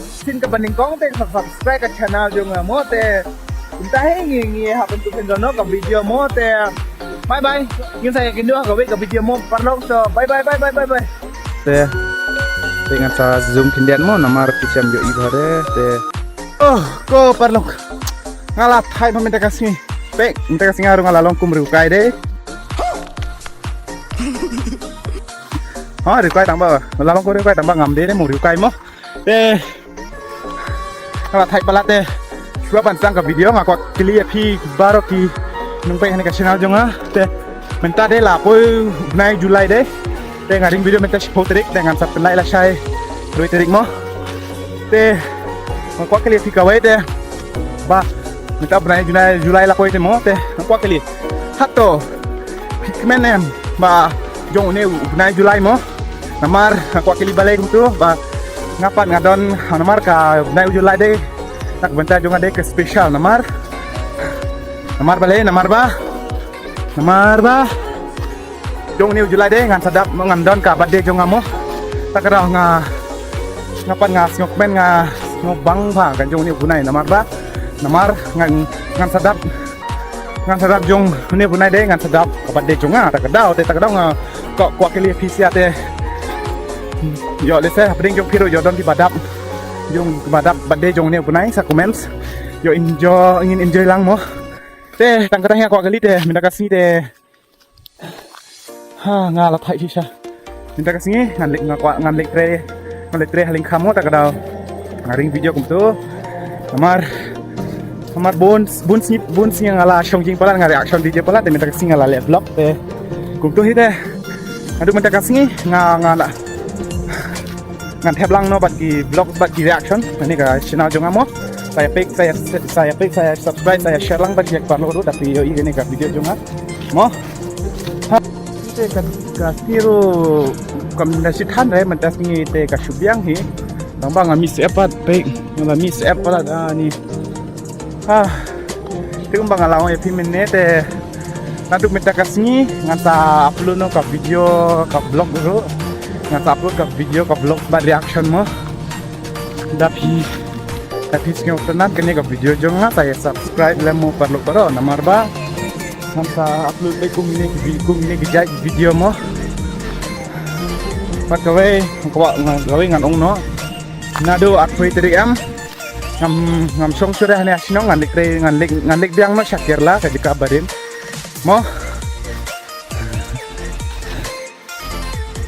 sien kaba nyngkong te sa subscribe ka channel jong nga mo te. Kumta hi ngi, ngi hap pynkut sien don noh ka video mo te. Bye bye. Ngin sa ïakynduh ha kawei ka video mo parlok, so bye bye, bye bye, bye bye. Te, te ngan sa zoom khyndiat mo namar phi shem ïohi bha re te. Oh, ko parlok. Nga la thait bha mynta ka sngi. Pek, mynta ka sngi nga ruh nga la long kum riewkai de. Ha, riewkai tang ba. La long kum riewkai tang ba ngam de de mo riewkai mo. Te nga la thait palat te. Shuwa ban sdang ka video nga kwah kylli ïa phi baroh ki nongpeit ha kane ka channel jong nga. Te mynta de la poi u bnai July de. Te nga ring video mynta shiphew tarik te ngan sa pynlait lashai hynriew tarik mo. Te nga kwah kylli ïa phi kawei te. Ba mynta u bnai July, July la poi te mo te nga kwah kylli. Hato phi kmen em ba jong une u bnai July mo. Namar nga kwah kylli balei kumtu ba nga pat nga don namar ka bnai u July de. Na ka bynta jong nga de ka special namar. Namar balei, namar ba. Namar ba. Jong une u July de ngan sa dap mo ngan don ka birthday jong nga mo. Ta ka daw nga, nga pat nga sngewkmen nga sngewbang bha kan jong une u bnai namar ba. Namar ngan, ngan sa dap Ngan sa dap jong une u bnai de ngan sa dap ka birthday jong nga ta ka daw te ta ka daw nga kwah, kwah kylli phi sha te. Ïoh lehse hapdeng jong phi ruh ïoh don kiba dap jong kiba dap birthday jong une u bnai sa comments. Ïoh enjoy, ngin enjoy lang mo. Te tang kata hi nga kwah kylli te mynta ka sngi te. Ha, nga la thait shisha. Mynta ka sngi ngan leit, nga kwah ngan leit trei. Ngan leit trei ha lyngkham mo ta ka daw. Nga ring video kumtu. Namar, namar bun, bun sngi, bun sngi nga la shong jingpalat, nga reaction video palat te mynta ka sngi nga la leh vlog te. Kumtu hi te. Haduh mynta ka sngi nga, nga la ngan thep lang noh bad ki vlog bad ki reaction ha kane ka channel jong nga mo. Sa ïa peit, sa ïa, sa ïa peit, sa ïa subscribe, sa ïa share lang bad ïa ki parlok ruh da phi ïohi kane ka video jong nga mo. Ha. Te ka, ka sngi ruh kam da shi than re mynta sngi te ka shu biang hi. Tang ba nga mih syep pat, peit, nga la mih syep pat, ah, ni. Ha. Te kumba nga la ong ïa phi mynne te naduh mynta ka sngi ngan sa upload noh ka video ka vlog ruh. Ngan sa upload ka video ka vlog bad reaction mo. Da phi, da phi sngewtynnat kane ka video jong nga sa ïa subscribe lem mo parlok baroh namar ba Ngan sa upload beit kumne ki vi-, kumne ki jait video mo. Pat kawei, kwah nga, kawei ngan ong noh. Naduh arphew tarik em. Ngam, ngam shong shuh hangne ha shnong, ngan leit trei, ngan leit, ngan leit biang noh sha Kerala ka jaka barim. Mo.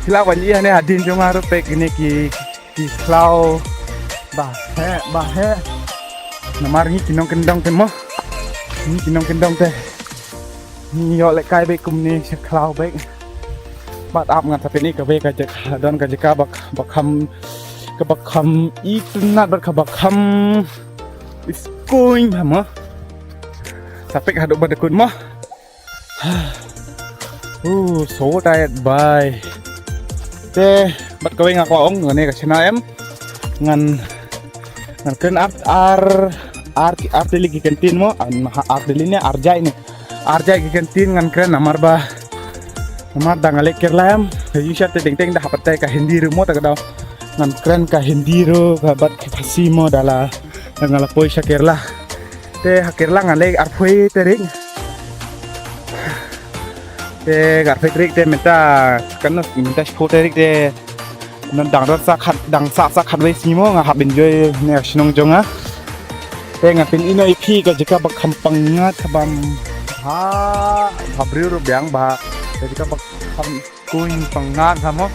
Phi lah ban ïohi hangne hadien jong nga ruh peit kine ki, ki khlaw. Ba heh, ba heh. Namar ngi ki nongkyndong te mo. Ngi ki nongkyndong te. Ngi ïoh lehkai beit kumne sha khlaw beit. Bad ap ngan sa pyni kawei ka jaka, don ka jaka ba, ba kham, kaba kham itynnad bad kaba kham iskun mo. Sa peit haduh ba dkut mo. Uh, so tired bye. Te bad kawei nga kwah ong kane ka shna em. Ngan, ngan kren ar, ar, ar, ar tylli ki kyntien mo, an ha ar tylli ne ar jait ne. Ar jait ki kyntien ngan kren namar ba, namar da nga leit Kerala em. Ka ïu sha te teng teng da hap batai ka Hindi ruh mo, ta ka daw ngan kren ka Hindi ruh ka bad ka Khasi mo, da la, da nga la poi sha Kerala. Te ha Kerala ngan leit arphew tarik. Te arphew tarik te mynta, kan mynta shiphew tarik te, ngan dang don sa khat, dang sa, sa khatwei sngi mo nga hap enjoy ne shnong jong nga. Te ngan pyni noh ïa phi ka jaka ba kham pyngngad, kaba ha, ha briew ruh biang ba, ka jaka ba kham iskun pyngngad ha mo.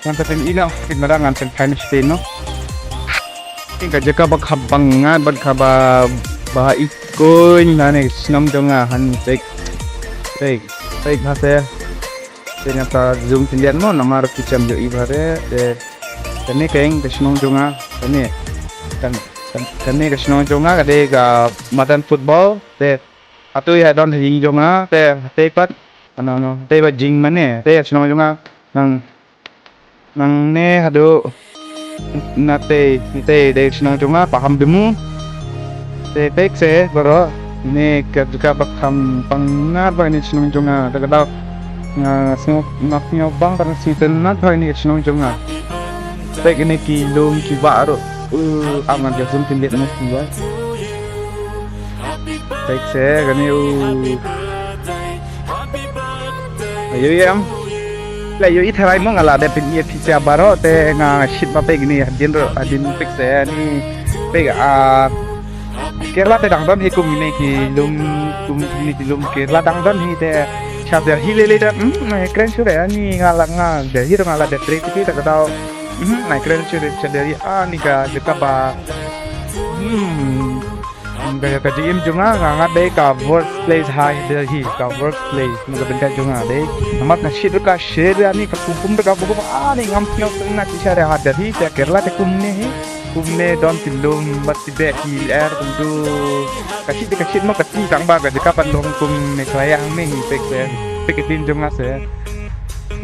Ngan sa pyni noh, kin mara ngan pynphai noh shatei noh. Ka jaka ba kham pyngngad bad kaba, ba iskun hangne shnong jong nga, han peit. Peit, peit ha te. Te ngan sa zoom khyndiat mo namar phi shym ïohi bha re. Te kane keiñ ka shnong jong nga, kane. Kan, kan, kane ka shnong jong nga ka dei ka madan football. Te hato ïa don ha ïing jong nga, te, te pat. Ano, ano, te ba jingmane, te shnong jong nga. Nang, nangne haduh. Na te, te, te shnong jong nga, Paham Bimu. Te peit se, baroh. Ne ka jaka ba kham pyngngad ba ne shnong jong nga, ta ka daw. Nga sngew, nga sngew bang ba ne sngewtynnat ba ne shnong jong nga. Peit ne ki lum ki bah ruh. Uh, am ngan ka zoom khyndiat ne ki bah. Peit se, kane, uh. Ayo, ïa em. La ïohi tharai mo nga la dep pyni ïa phi sha baroh te nga shit ba peit ne hadien ruh, hadien peit se ne peit, ah, Kerala te dang don hi kumne ki lum, kumne ki lum Kerala dang don hi te sha Delhi lei lei te, hmm, nga kren shuh re, ani nga la, nga Delhi ruh nga la dep trei te ki ta ka daw, hmm, nga kren shuh re sha Delhi, ani ka jaka ba, hmm. Ka, ka jingim jong nga, nga, nga dei ka worst place ha Delhi, ka worst place na ka bynta jong nga dei. Namar ka shit ruh ka shit, ani ka kum kum ruh ka kum kum, ani ngam sngewtynnat shisha re ha Delhi, te Kerala te kumne hi, kumne don ki lum bad ki beh ki lyer kumtu. Ka shit te ka shit mo, ka ti tang ba ka jaka pat long kum Meghalaya hangne hi, peit se, peit ka ktien jong nga se.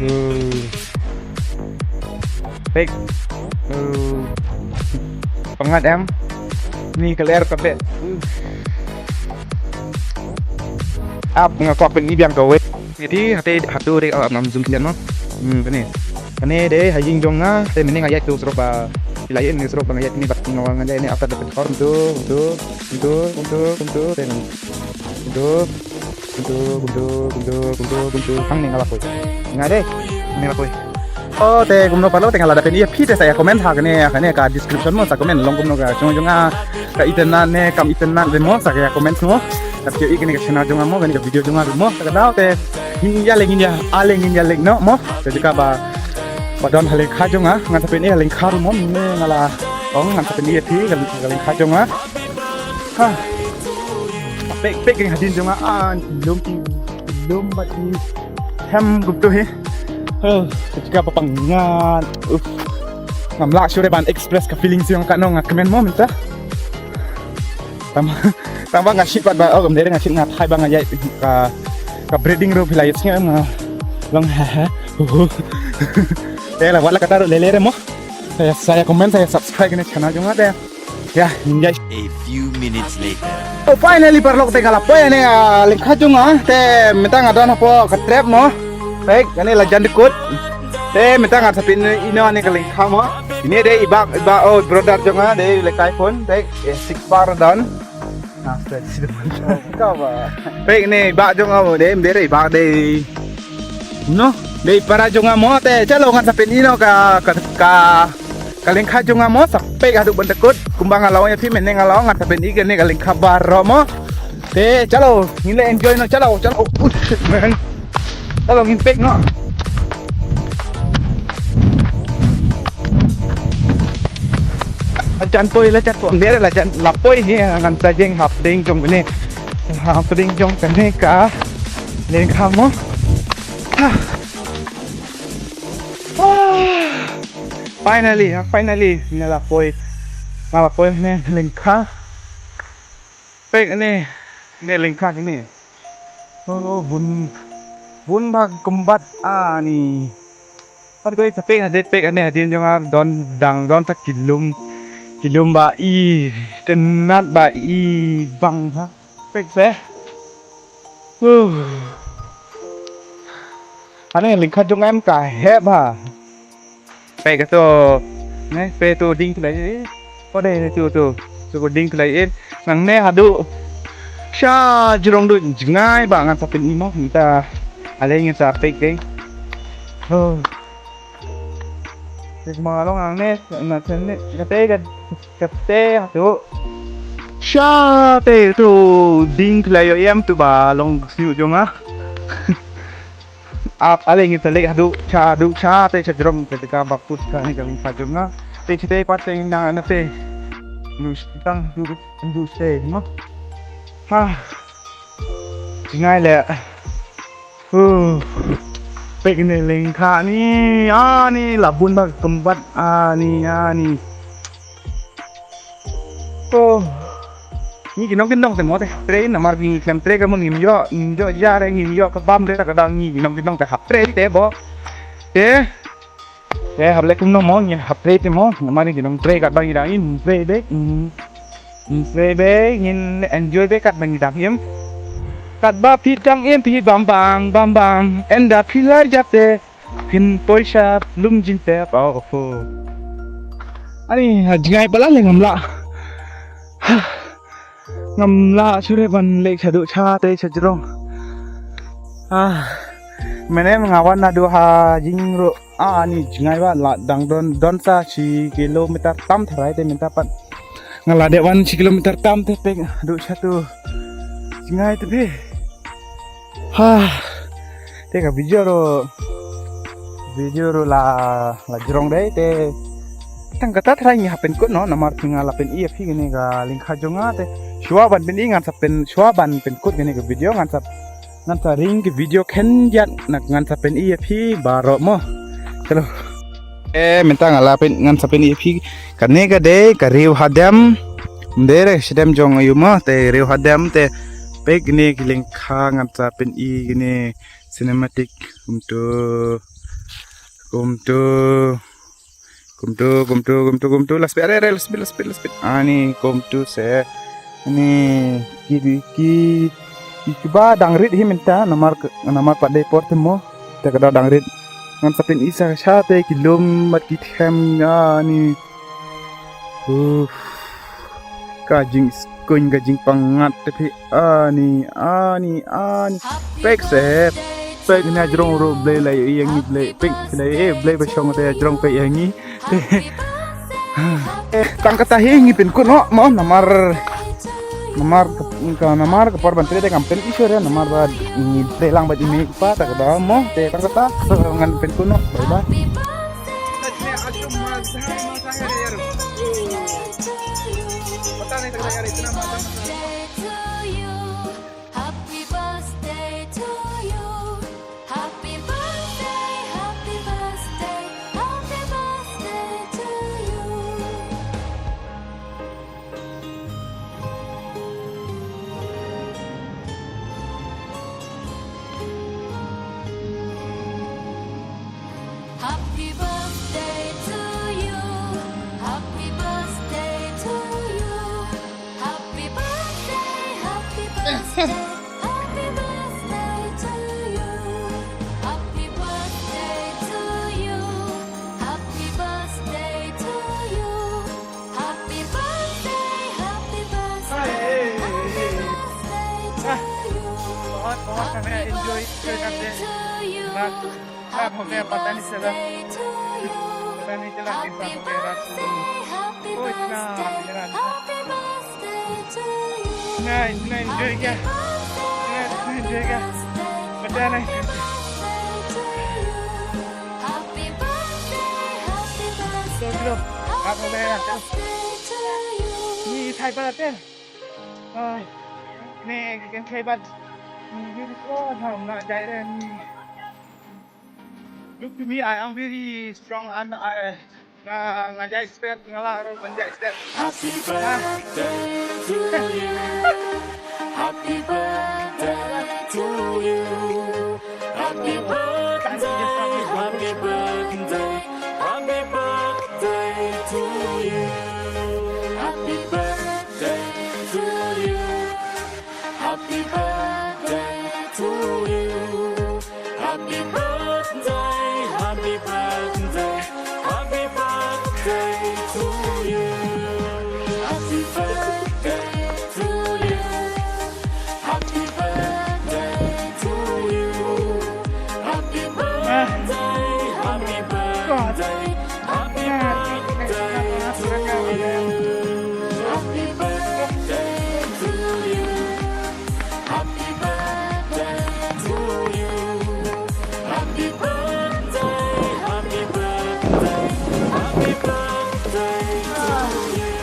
Uh. Peit. Uh. Pyngngad em. Ni ka lyer ka beh. Uh. Ap nga kwah pyni biang kawei. Ïa phi hate hato re, ap ngam zoom khyndiat mo. Hmm, kane. Kane dei ha ïing jong nga, te mynne nga ïaid tu surok ba, phi la ïohi ne surok ba nga ïaid ne, bad nga wan nga ïaid ne, after the platform tu, tu, tu, tu, tu, te ngan. Kumtu, kumtu, kumtu, kumtu, kumtu, kumtu. Hangne nga la poi. Nga dei, hangne la poi. Oh, te kumno paralok te nga la dep pyni ïa phi te sa ïa comment ha kane, kane ka description mo, sa comment long kumno ka shnong jong nga, ka itynnad ne kam itynnad de mo, sa ka ïa comment mo. Te phi ïohi kane ka channel jong nga mo, kane ka video jong nga mo, sa ka daw te ngin ïa leh, ngin ïa, ale ngin ïa leh noh mo. Te jaka ba, ba don ha lyngkha jong nga, ngan sa pyni ha lyngkha ruh mo, ne nga la ong ngan sa pyni ïa phi ka lyngkha jong nga. Ha. Peit, peit kane hadien jong nga, ah, ki lum, ki lum bad ki hem kumtu hi. Huh, ka jaka ba pyngngad. Uff. Ngam lah shuh re ban express ka feeling jong nga katno, nga kmen mo mynta. Tang, tang ba nga shit bad ba, oh, ngam dei re nga shit, nga thait ba nga ïaid ka, ka breathing ruh phi la ïohsngew nga long ha ha. Uhuh. Te la wat la kata ruh lei lei re mo. Sa ïa, sa ïa comment, sa ïa subscribe kane channel jong nga te. Ïa, ngin ïa. A few minutes later. Oh, finally paralok te nga la poi ïa ne, ah, lyngkha jong nga, te mynta nga don hapoh ka trap mo. Peit, kane la jan dkut. Te mynta nga sa pyni ïa ne ka lyngkha mo. Ine dei i bah, i bah, oh, brother jong nga, dei lehkai phone, peit, eh, six bar don. Pek ne ba jong nga mo, dei, dei ba dei. No, dei para jong nga mo te, chalo ngan sa pyn-i noh ka, ka, ka, ka lyngkha jong nga mo, sa pek haduh ban da kut, kumba nga la ong ïa phi mynne nga la ong ngan sa pyn-i kane ka lyngkha baroh mo. Te, chalo, ngin leh enjoy noh, chalo, chalo. Oh, shit, man. Chalo, ngin pek noh. La jan poi, la jan poi. Ym dei la jan, la poi hi, ngan sa jeng hapdeng jong kane. Hapdeng jong kane ka lyngkha mo. Ha. Ah. Finally, ha, finally. Nga la poi. Nga la poi ne lyngkha. Pek ne, ne lyngkha kine. Oh, bun, bun ba kymbat ani. Pat koi sa pek hadien, pek ane hadien jong nga don dang don sa ki lum, ki lum ba i, tynnat ba i bang ha. Pek se. Huh. Ane lyngkha jong em ka hep ha. Peit kato. Ne, peit to ding tlei. Ko de ne to to. To ko ding tlei in. Nangne haduh sha jrong duh jngai ba ngan sa pyn-i mo, mynta. Ale ngin sa peit dei. Oh. Peit ma long nangne, na sene, kate, kate haduh. Sha te to ding tlei ïoh em to ba long sniewbynta jong nga. Ap ale ngin sa leit haduh sha, haduh sha te sha jrong te ka ba put kane ka lyngkha jong nga. Te sha te pat te nang na te. Nu tang du du te mo. Ha. Jngai leh. Huh. Peit kane lyngkha ni, ani la bun ba kymbat ani, ani. Oh. Ngi ki nong ki nong te mo te hap trei namar ngi khlem trei ka mon ngim ïoh, ngim ïoh ïa re ngim ïoh ka bam re ka dang ngi ki nong ki nong te hap trei te bo. Te. Te hap leh kumno mo ngi hap trei te mo namar ngi ki nong trei ka dang ngi dang im trei be. Im trei be ngin enjoy be kat ba ngi dang im. Kat ba phi dang im phi bam bang bam bang. Ynda phi la jap te. Phin poi sha lum jingtep, oh, oh. Ani, ha, jngai pala le ngam lah. Ha. Ngam lah shuh re ban leit shaduh sha te sha jrong. Ah. Mynne nga wan naduh ha jingruh. Ah, ani jngai ba la dang don, don sa shi kilometer tam tharai te mynta pat. Nga la dep wan shi kilometer tam te peit haduh shatu. Jngai te phi. Ha. Te ka video ruh, video ruh la, la jrong dei te. Tang kata tharai ngi hap pynkut noh namar phi nga la pyn-i ïa phi kane ka lyngkha jong nga te. Shuwa ban pyn-i ngan sa pyn, shuwa ban pynkut kane ka video ngan sa, ngan sa ring ka video khyndiat na ngan sa pyn-i ïa phi baroh mo. Chalo. Eh, mynta nga la pyn-, ngan sa pyn-i ïa phi. Kane ka dei ka Riew Hadem. Ym dei re shadem jong aïu mo te Riew Hadem te peit kane ki lyngkha ngan sa pyn-i kane cinematic kumtu. Kumtu. Kumtu, kumtu, kumtu, kumtu. Last bit, are, are, last bit, last bit, last bit. Ani kumtu se. Ani ki, ki, ki, ki ba dang rit hi mynta namar, namar pat dei por te mo. Te ka da dang rit. Ngan sa pyn-i sa sha te ki lum bad ki them ani. Uff. Ka jingskun ka jingpyngngad te phi ani, ani, ani. Pek se. Pek na jrong ruh Blei la ïa ngi Blei. Pek la ïa Blei ba shong te jrong pek ïa ngi. Eh, tang kata hi ngi pynkut noh mo namar namar ka, ka namar ka por ban trei te ngam pyn-i shuh re namar ba ngi trei lang bad i mei i pa ta ka da mo te tang kata ngan pynkut noh. Bye bye. Enjoy, enjoy करते हैं। रात, रात हो गया, पता नहीं चला। पता नहीं चला कितना हो गया रात को। ओ, इतना मेरा इतना, इतना enjoy किया, इतना enjoy किया, बताया नहीं। Ni thai ba te. Ai, ni kan thai ba. Ni ko na na jai re ni. Look to me, I am very strong and I, nga, nga jai step, nga la ro ban jai step. Happy birthday to you. Happy birthday to you. Happy birthday, happy birthday, happy birthday to you. Happy birthday to you. Happy birthday to you. Happy birthday, happy birthday, happy birthday to you. Happy birthday to you. Happy birthday to you. Happy birthday, happy birthday, happy birthday to you. Happy birthday to you. Happy birthday to you. Happy birthday, happy birthday, happy birthday to you.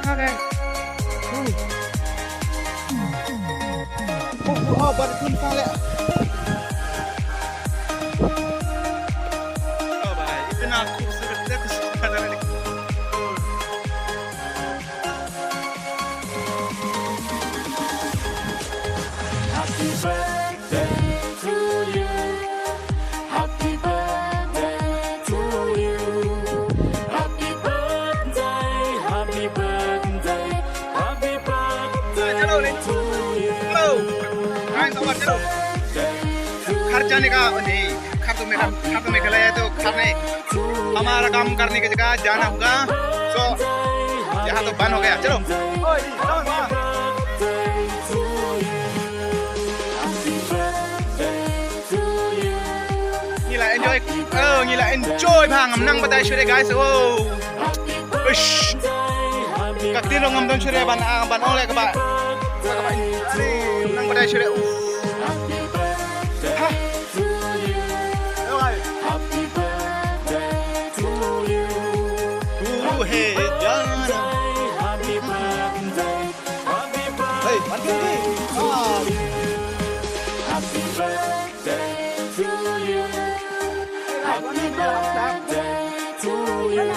Okay. Oh, oh, oh, baru pun kali. Oh, bhai, itna khoobsurat hai, kuch pata nahi. Happy birthday to you. Happy birthday to you. Happy birthday, happy birthday, happy birthday to you. Happy birthday to you. खर्चा निकाल, नहीं, खर्च मेरा, खर्च में गला है तो खाने, हमारा काम करने की जगह जाना होगा। So, यहाँ तो बंद हो गया। चलो। Ngi la enjoy, oh, ngi la enjoy bha, ngam nang batai shuh re guys. Oh. Uish. Ka ktien ruh ngam don shuh re ban, ah, ban ong leh kaba, kaba, are, ngam nang batai shuh re. Uff. Ha. Ooh, hey, Jana. Hey, one, two, three. Ah. Happy birthday to you. Happy birthday to you.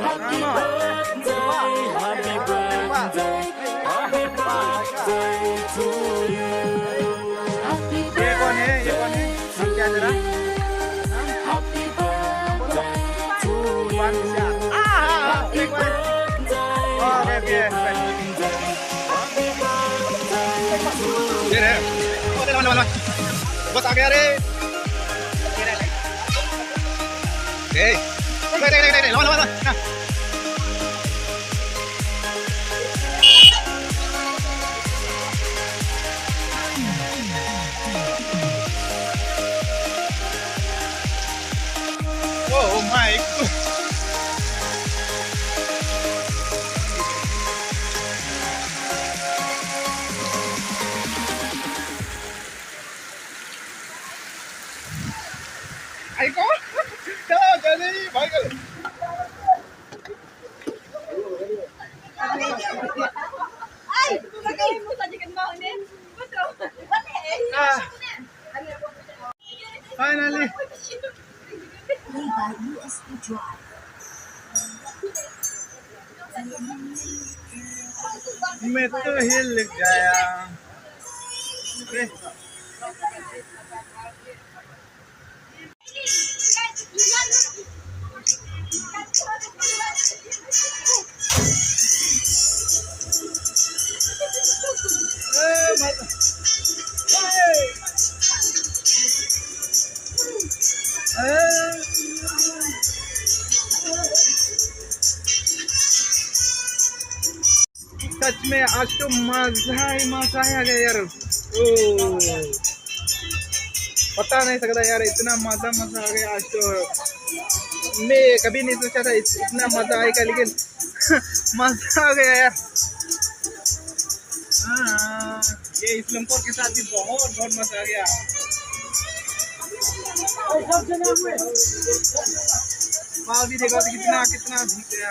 Happy birthday, happy birthday, happy birthday to you. Happy birthday to you. Happy birthday to you. Happy birthday. Okay, okay. ये रे। वो दे, लाओ, लाओ, लाओ। बस आ गया रे। ये रे। ए। दे, दे, दे, दे, दे, लाओ, लाओ, लाओ। ना। Oh my God. Ai ko. Chalo, jale, bhai, chalo. Ah. Finally. मैं तो हिल गया। सच में आज तो मजा ही मजा ही आ गया यार। ओ, बता नहीं सकता यार, इतना मजा मजा आ गया आज तो। मैं कभी नहीं सोचा था इत-, इतना मजा आएगा, लेकिन मजा आ गया यार। हाँ, ये इस्लामपुर के साथ भी बहुत बहुत मजा आ गया। बाहर भी देखो तो कितना कितना भीड़ है।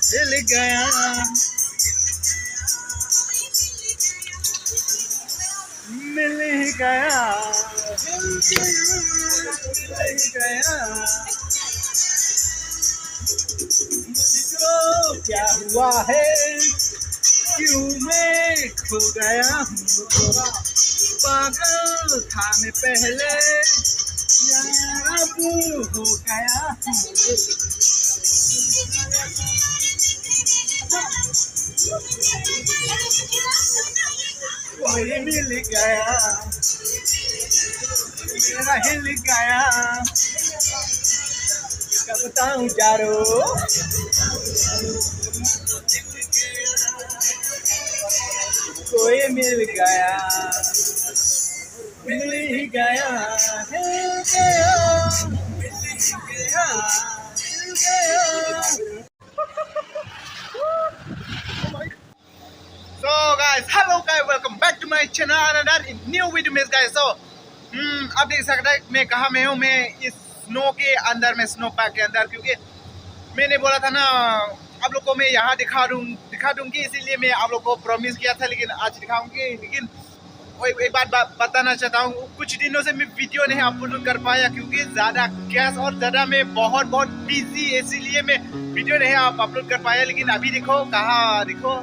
मिल गया, मिल ही गया, मिल ही गया। मुझको क्या हुआ है, क्यों मैं खो गया हूँ? पागल था मैं पहले, यार अब हो गया हूँ। कोई मिल गया, मेरा हिल गया। क्या बताऊं यारो, कोई मिल गया, मिल ही गया, हिल गया, मिल ही गया, हिल गया। So guys, hello guys, welcome back to my channel, another new video में guys। So हम्म, आप देख सकते हैं मैं कहाँ में हूँ। मैं इस स्नो के अंदर में, स्नो पार्क के अंदर, क्योंकि मैंने बोला था ना आप लोग को मैं यहाँ दिखा दूँ, दिखा दूंगी, इसीलिए मैं आप लोग को प्रॉमिस किया था, लेकिन आज दिखाऊंगी। लेकिन वो एक, एक बात बा-, बताना चाहता हूँ, कुछ दिनों से मैं वीडियो नहीं अपलोड कर पाया, क्योंकि ज़्यादा गैस और ज़्यादा मैं बहुत बहुत बिजी, इसीलिए मैं वीडियो नहीं आप अपलोड कर पाया। लेकिन अभी देखो कहाँ, देखो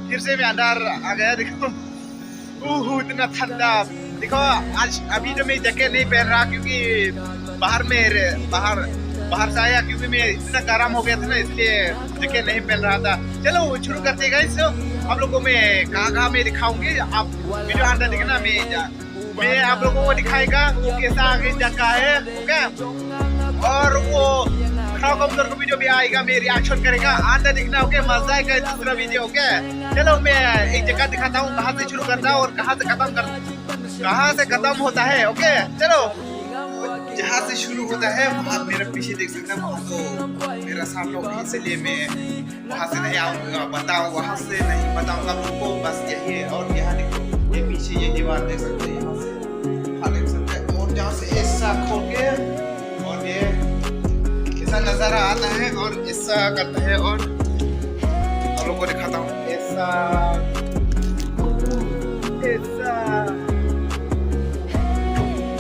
फिर से मैं अंदर आ गया। देखो, ओह, इतना ठंडा। देखो, आज अभी तो मैं जैकेट नहीं पहन रहा, क्योंकि बाहर में रे-, बाहर, बाहर से आया, क्योंकि मैं इतना गर्म हो गया था ना, इसलिए जैकेट नहीं पहन रहा था। चलो, शुरू करते हैं guys। So, आप लोगों को मैं कहाँ कहाँ मैं दिखाऊंगी, आप वीडियो अंदर देखना। मैं जा-, मैं आप लोगों को दिखाएगा वो कैसा आगे जगह है, ओके? और वो खड़ा कमजोर को वीडियो भी आएगा, मैं रिएक्शन करेगा, अंदर देखना, ओके? मजा आएगा दूसरा वीडियो, ओके? चलो, मैं एक जगह दिखाता हूँ, कहाँ से शुरू करता हूँ और कहाँ से खत्म कर, कहाँ से खत्म होता है, ओके? चलो, जहाँ से शुरू होता है, वहाँ मेरा पीछे देख सकते हैं, वहाँ तो मेरा साथ लोग है, इसलिए मैं वहाँ से नहीं आऊँगा, बताऊँ, वहाँ से नहीं बताऊँगा तुमको, बस यही है। और यहाँ देखो, ये पीछे ये दीवार देख सकते हैं, यहाँ से, हाँ, देख सकते हैं। और जहाँ से ऐसा खोल के, और ये ऐसा नज़ारा आता है और ऐसा करता है, और आप लोगों को दिखाता हूँ, ऐसा, ऐसा,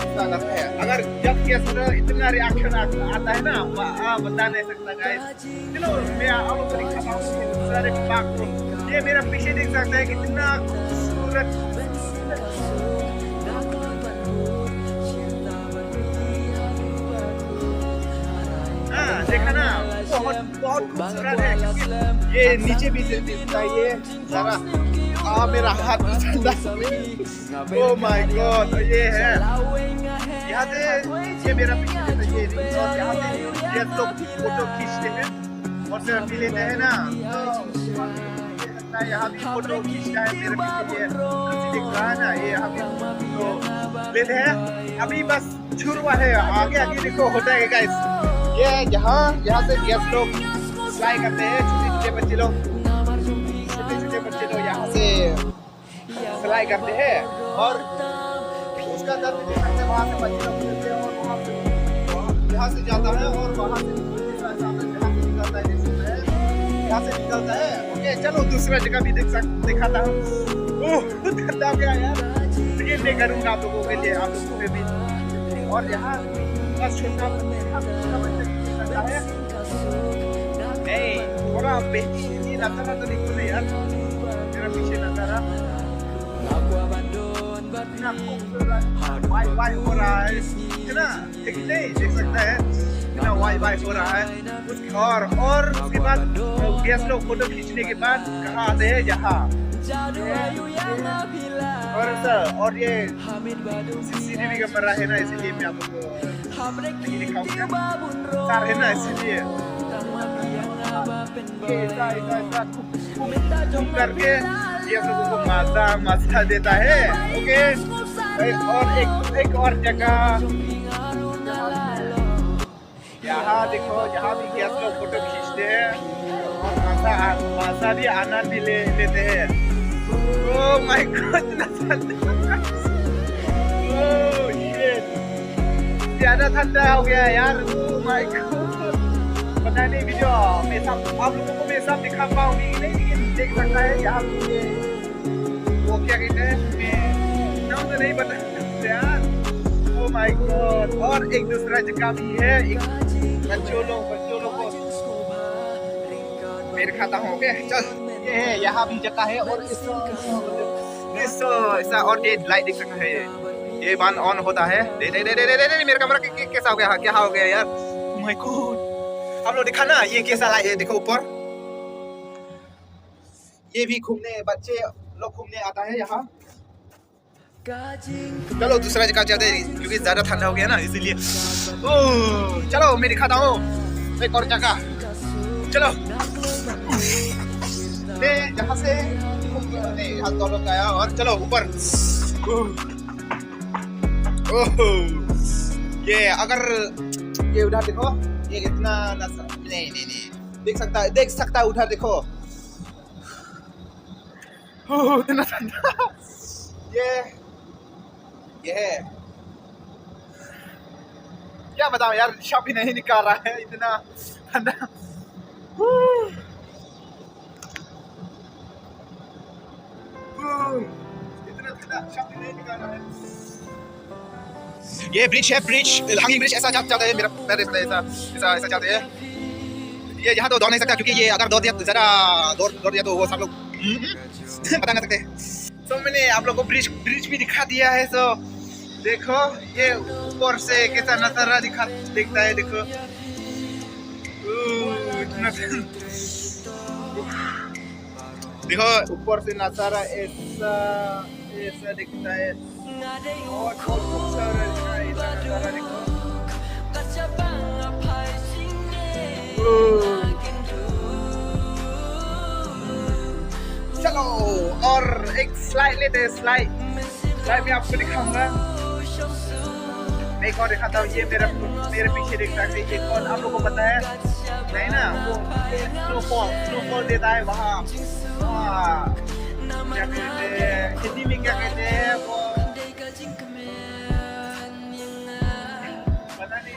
ऐसा करता है। अगर जब कैसे इतना रिएक्शन आता है ना, आप बता नहीं सकता guys। चलो, मैं आप लोगों को दिखाता हूँ सारे पार्क को। ये मेरा पीछे देख सकते हैं, कितना खूबसूरत। हाँ, देखा ना, बहुत, बहुत खूबसूरत है। ये नीचे भी दिखता है, ये जरा, आ, मेरा हाथ भी ठंडा। Oh my God, ये है। यहाँ से, ये मेरा पीछे है, ये रिंग, और यहाँ से ये लोग फोटो खींचते हैं और सेल्फी लेते हैं ना। तो यहाँ भी फोटो खींचता है मेरे पीछे, ये कुछ दिख रहा है ना, ये यहाँ भी फोटो लेते हैं। अभी बस शुरू हुआ है। आगे आगे देखो होता है गाइस। ये यहाँ यहाँ से गेस्ट लोग फ्लाई करते हैं, छोटे छोटे बच्चे लोग, छोटे छोटे बच्चे लोग यहाँ से फ्लाई करते हैं और उसका दर्द भी करते हैं। वहाँ से बच्चे लोग खेलते हैं और वहाँ से यहाँ से जाता है और वहाँ से दूसरा जाता है, जहाँ से निकलता है, जैसे है, यहाँ से निकलता है। ओके, चलो दूसरा जगह भी देख सक दिखाता हूँ। ओह, ठंडा हो गया यार, लेकिन मैं करूँगा आप लोगों के लिए, आप लोगों को भी। और यहाँ बस छोटा छोटा बच्चा खेलता है। नहीं, थोड़ा बेटी ये नजारा तो देखो ना यार, मेरा पीछे नजारा। इतना खूबसूरत वाई वाई हो रहा है, है ना? देख नहीं देख सकता है, इतना वाई वाई हो रहा है। उस और और उसके बाद गेस्ट लोग फोटो खींचने के बाद कहाँ आते हैं? यहाँ। और सर, और ये सीसीटीवी कैमरा है ना, इसीलिए मैं आप लोग को नहीं दिखाऊंगा। सर है ना, इसीलिए ये ऐसा ऐसा ऐसा घूम घूम करके ये हम लोगों को मजा मजा देता है। ओके, और एक एक और जगह यहाँ देखो, यहाँ भी गेस्ट लोग फोटो खींचते हैं और मजा आ- मजा भी आनंद भी ले लेते हैं। Oh my God, इतना ठंडा। Oh shit, ज्यादा ठंडा हो गया यार। Oh my God, पता नहीं वीडियो में सब आप लोगों को मैं सब दिखा पाऊंगी कि नहीं, लेकिन देख सकता है यहाँ पे वो क्या कहते हैं, मैं नाम तो नहीं बता सकते यार। Oh my God, और एक दूसरा जगह भी है, एक बच्चों लोग बच्चों लोग को मैं दिखाता हूँ। ओके, चल, ये है, यहाँ भी जगह है और इस इस ऐसा और ये लाइट दिख सकता है, ये बान ऑन होता है। दे दे दे दे दे दे, मेरे कमरा के, के, कैसा हो गया, क्या हो गया यार? Oh my God, आप लोग दिखा ना, ये कैसा लाइट है, देखो ऊपर, ये भी घूमने, बच्चे लोग घूमने आता है यहाँ। चलो दूसरा जगह चलते हैं, क्योंकि ज्यादा ठंडा हो गया ना, इसीलिए। ओ, चलो मैं दिखाता हूँ एक और जगह। चलो, मैं यहाँ से, नहीं, हाथ धो लो आया और चलो ऊपर। ओह, ये अगर ये उधर देखो, ये इतना नजर नहीं नहीं नहीं देख सकता है, देख सकता है उधर देखो। ओह, इतना ठंडा। ये, ये है। क्या बताऊं यार, शब ही नहीं निकाल रहा है, इतना ठंडा। ओह, इतना ठंडा, शब ही नहीं निकाल रहा है। ये ब्रिज है, ब्रिज, हैंगिंग ब्रिज ऐसा जा- जाता है, मेरा पैर ऐसा ऐसा ऐसा ऐसा जाते हैं। ये यहाँ तो दौड़ नहीं सकता, क्योंकि ये अगर दौड़ दिया तो ज्यादा दौड़ दौड़ दिया तो वो सब लोग हम्म, हम्म, पता नहीं सकते। तो मैंने आप लोग को ब्रिज ब्रिज भी दिखा दिया है। तो देखो ये ऊपर से कैसा नजारा दिखा दिखता है। देखो, ओ, इतना देखो ऊपर से नजारा ऐसा ऐसा दिखता है। और बहुत खूबसूरत है इसका नजारा, देखो। चलो, और एक स्लाइड लेते हैं, स्लाइड। स्लाइड में आपको दिखाऊंगा। मैं एक और दिखाता हूँ, ये मेरा, मेरे पीछे देख सकते हैं, ये कौन आप लोगों को पता है? नहीं ना, वो स्नोफॉल, स्नोफॉल देता है वहाँ। वहाँ क्या कहते हैं, हिंदी में क्या कहते हैं वो? पता नहीं।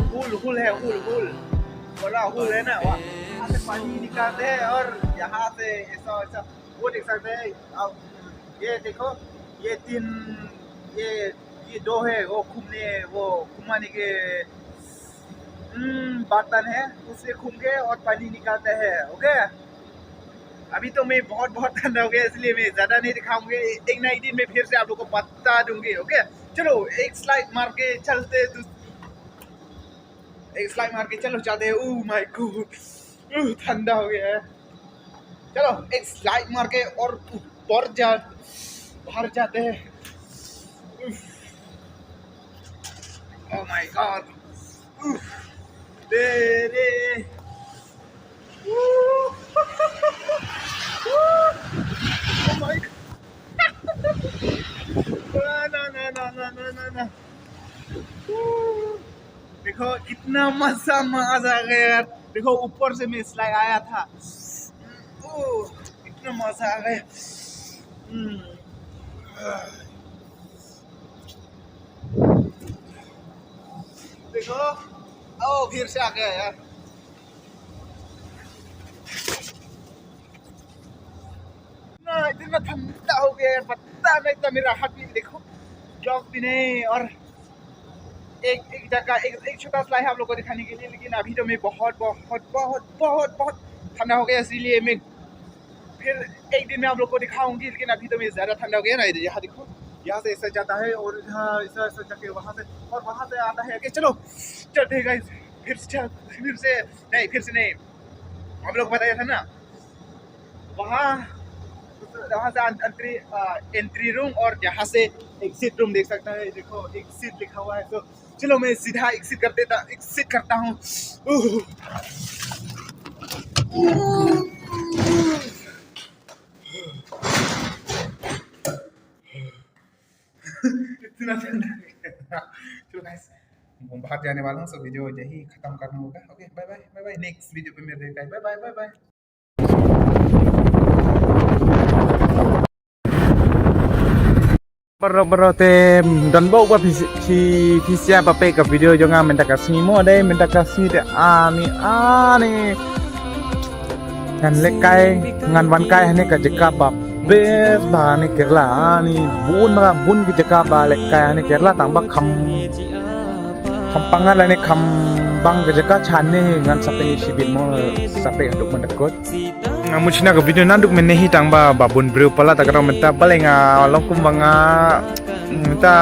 हुल, हुल है, हुल, हुल। बड़ा हुल है ना, वहाँ से पानी निकालते हैं और यहाँ से ऐसा, ऐसा, वो देख सकते हैं। अब ये देखो, ये तीन, ये, ये दो है, वो घूमने, वो घुमाने के हम्म, बर्तन है, उससे घूम के और पानी निकालते हैं। ओके, अभी तो मैं बहुत बहुत ठंडा हो गया, इसलिए मैं ज्यादा नहीं दिखाऊंगी। एक ना एक दिन मैं फिर से आप लोग को बता दूंगी। ओके, चलो एक स्लाइड मार के चलते हैं, एक स्लाइड मार के चलो चलते हैं। Oh my God, ठंडा हो गया है। चलो एक स्लाइड मार के और ऊपर जा, बाहर जाते हैं। Oh my God, तेरे, oh my God, ना, ना, ना, ना, ना, ना, ना। देखो, कितना मजा, मजा आ गया यार। देखो, ऊपर से मैं स्लाइड आया था। ओह, इतना मजा आ गया। हम्म। देखो, ओ, फिर से आ गया यार। ना, इतना ठंडा हो गया यार, पता नहीं था मेरा हाथ भी। देखो, जॉग भी नहीं। और एक, एक जगह, एक, एक छोटा स्लाइड आप लोग को दिखाने के लिए, लेकिन अभी तो मैं बहुत, बहुत, बहुत, बहुत, बहुत ठंडा हो गया, इसीलिए मैं फिर एक दिन मैं आप लोग को दिखाऊंगी। लेकिन अभी तो मैं ज्यादा ठंडा हो गया ना। इधर यहाँ देखो, यहाँ से ऐसा जाता है और यहाँ ऐसा, ऐसा जाके वहाँ से, और वहाँ से आता है। ओके, चलो, चलते हैं गाइस, फिर से चल-, फिर से नहीं, फिर से नहीं, हम लोग बताया था ना, वहाँ, वहाँ से एंट्री, एंट्री रूम और यहाँ से एग्जिट रूम देख सकता है। देखो, एग्जिट लिखा हुआ है। तो चलो, मैं सीधा एग्जिट कर देता, एग्जिट करता हूँ। उह। इतना ठंडा। चलो गाइस, मैं बाहर जाने वाला हूँ, सो वीडियो यही खत्म करना होगा। Okay, bye bye, bye bye, next video पे मिलते हैं guys, bye bye, bye bye. Bro, bro, te don bok ba phi, phi, phi sia ba peit ka video jong nga mynta ka sngi mo, dei mynta ka sngi te ani, ani. Ngan lehkai, ngan wan kai hane ka jaka ba best ba hane Kerala, ani bun ba bun ki jaka ba lehkai hane Kerala, tang ba kham, kham pang lane kham bang ka jaka chane ngan sa peit shibit mo, sa peit haduh mynta kot. Nga mut shna ka video naduh mynne hi tang ba, ba bun briew palat, ta ka daw mynta balei nga long kum ba nga, mynta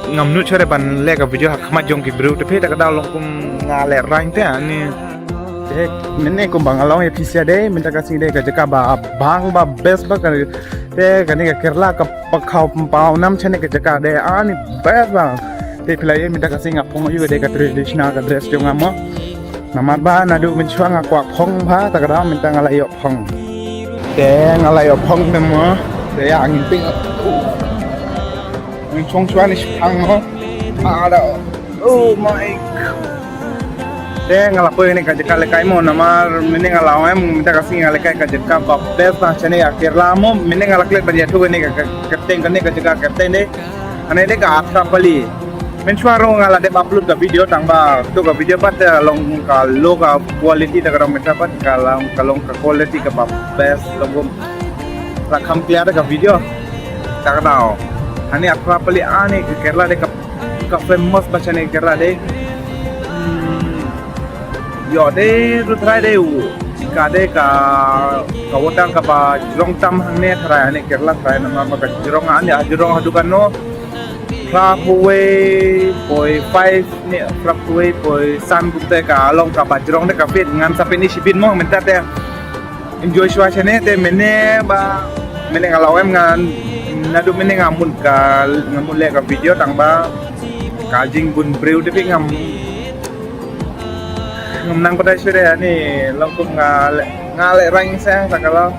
ngam nud shuh re ban leh ka video ha khmat jong ki briew, te phi ta ka daw long kum nga lehraiñ te ani. Te mynne kum ba nga la ong ïa phi sha dei, mynta ka sngi dei ka jaka ba bang ba best ba ka, te kane ka Kerala ka pakhaw paw nam chane ka jaka dei ani best ba. Te phi la ïohi mynta ka sngi nga phong ïa u dei ka traditional ka dress jong nga mo. Namar ba naduh mynshuwa nga kwah phong bha, ta ka daw mynta nga la ïoh phong. Te nga la ïoh phong te mo. Te ïa ngin pink. Ngin phong shuwa ni shipang mo. Ada. Oh my God. Te nga la poi ne ka jaka lehkai mo, namar mynne nga la ong em mynta ka sngi nga lehkai ka jaka ba best ba chane ïa Kerala mo, mynne nga la klet ban ïathuh ne ka, ka, ka kyrteng kane ka jaka kyrteng dei. Kane dei ka Atrapalli. Mynshuwa ruh nga la dep upload ka video tang ba to ka video pat, eh, long ka low ka quality, ta ka daw mynta pat ka long, ka long ka quality kaba best long kum. La kham clear ka video. Ta ka daw. Hane Atrapalli ani ka Kerala dei ka, ka famous ba chane Kerala dei. Hmm. Ïoh dei ruh trai dei u. Ka dei ka, ka water kaba jrong tam hangne trai, hane Kerala trai, namar ba ka jrong ani, ah, jrong haduh kano. Phra phew wei point five ne, phra phew wei point san kumta ka long kaba jrong dei ka fit, ngan sa peit ne shibit mo mynta te. Enjoy shuwa shane te mynne ba, mynne nga la ong em nga, naduh mynne nga mut ka, nga mut leh ka video tang ba ka jingbun briew te phi ngam, ngam nang pat dei shuh re ani, long kum nga leh, nga lehraiñ seh ta ka long.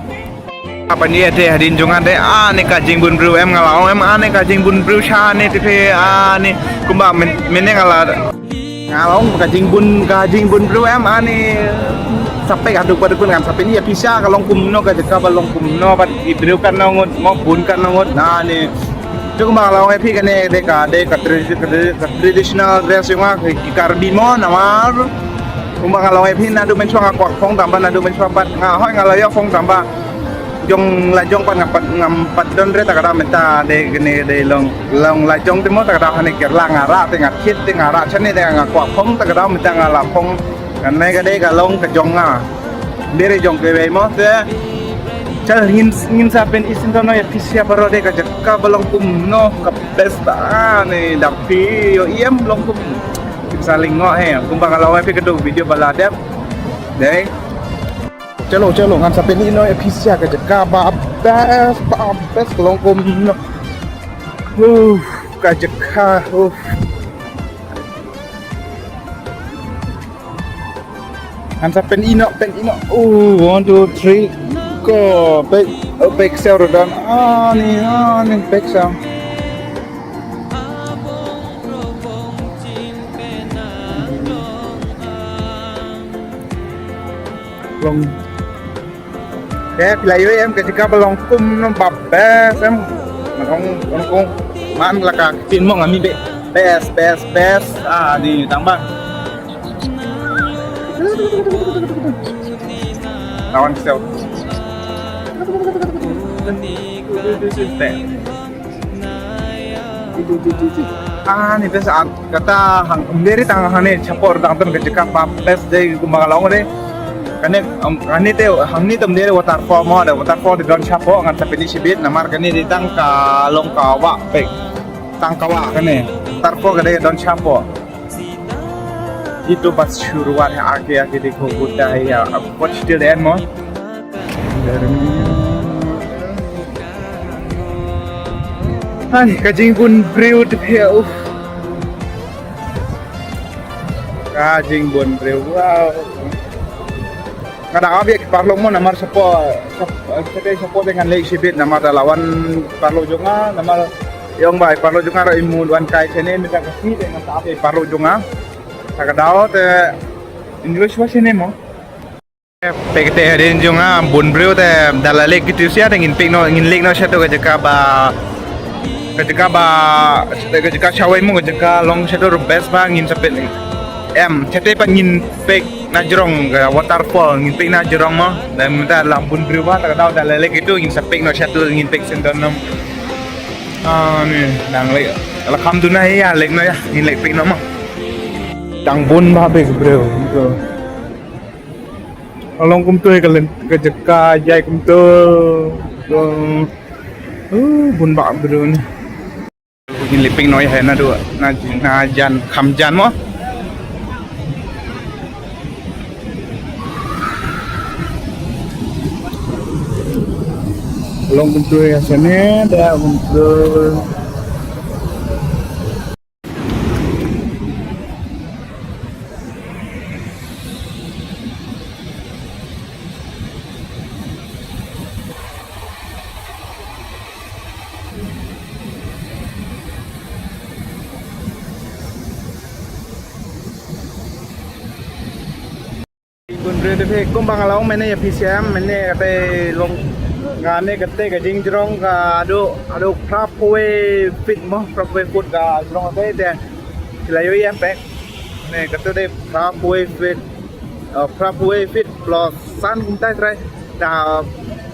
Apa ni te hadien jong nga dei ani ka jingbun briew em nga la ong em ani ka jingbun briew shane te phi ani kumba myn-, mynne nga la, nga la ong ka jingbun, ka jingbun briew em ani sa peit haduh pat, ngan sa peit ne ïa phi sha ka long kumno ka jaka ba long kumno bad ki briew katno ngut mo bun katno ngut na ni. Te kumba nga la ong ïa phi kane dei ka, dei ka tradi-, ka tradi-, ka traditional dress jong nga ki Karbi mo namar kumba nga la ong ïa phi naduh mynshuwa nga kwah phong tang ba naduh mynshuwa pat nga hoi nga la ïoh phong tang ba jong la jong pat nga pat ngam pat don re ta ka daw mynta dei kane dei long, long la jong te mo ta ka daw hane Kerala nga rah te nga thied te nga rah chane te nga kwah phong ta ka daw mynta nga la phong. Kane ka dei ka long ka jong nga. Dei re jong kiwei mo te. Chal ngin, ngin sa pyni shisien to no ïa phi sha baroh dei ka jaka ba long kumno ka best ba ne da phi ïohi em long kum. Sa lyngngoh he kumba nga la ong ïa phi ka dei video ba la dep. Dei. Chalo, chalo, ngan sa pyni no ïa phi sha ka jaka ba best, ba best ka long kumno. Uff, ka jaka, uff. Ngan sa pyni no, pyni no. Oh, one, two, three. Go. Peit, oh, peit sha ruh don. Ani, ani, peit sha. Te phi la ïohi em ka jaka ba long kum ba best em. Man ong ong ong man la ka ktien mo nga mih beit. Best, best, best. Ah, ni tang ba. Lawan sel. Ah, ni best art. Kata hang, ym dei tang hangne shapoh, tang tam ka jaka ba best dei kumba nga la ong de. Kane, um, hangne te, hangne te ym dei waterfall mo, da waterfall dei don shapoh, ngan sa pyni shibit, namar kane dei tang ka long ka wah pek. Tang ka wah kane. Waterfall ka dei don shapoh. Itu bas shuruat hai, aage aage dekho hota hai ya, ab kuch til den mo. Ani ka jingbun briew te phi, uff. Ka jingbun briew, wow. Nga dang ap ïa ki paralok mo namar shapoh, shapoh, shapoh te ngan leit shibit namar da la wan paralok jong nga namar ïa ong ba i paralok jong nga ruh i mut wan kai shane mynta ka sngi te ngan sa ap ïa i paralok jong nga. Ta ka daw te enjoy shuwa shane mo. Peit te hadien jong nga bun briew te da la leit kito sha te ngin peit noh, ngin leit noh sha to ka jaka ba, ka jaka ba, ka jaka shawei mo, ka jaka long sha to ruh best ba ngin sa peit. Em, sha te pat ngin peit na jrong ka waterfall, ngin peit na jrong mo. Dan mynta la bun briew ba, ta ka daw da la leit kito ngin sa peit noh sha to, ngin peit shen don nom. Ah, ni, dang leit. La kham duna ïa, leit noh ïa, ngin leit peit noh mo. Dang bun ba peit briew. Ka long kumto ïa ka lent, ka jaka jai kumto. Uh, bun ba briew ni. Ngin leit peit noh ïa na dua, na, na jan, kham jan mo. Long kumto ïa shane, da kumto. Bun briew te phi, kumba nga la ong mynne ïa phi shem, mynne kata long, nga ne kata ka jingjrong ka haduh, haduh phra phew wei feet mo, phra phew wei foot ka jrong kata te. Phi la ïohi em peit. Ne kata te phra phew wei feet, uh, phra phew wei feet plus san kumta trai. Da,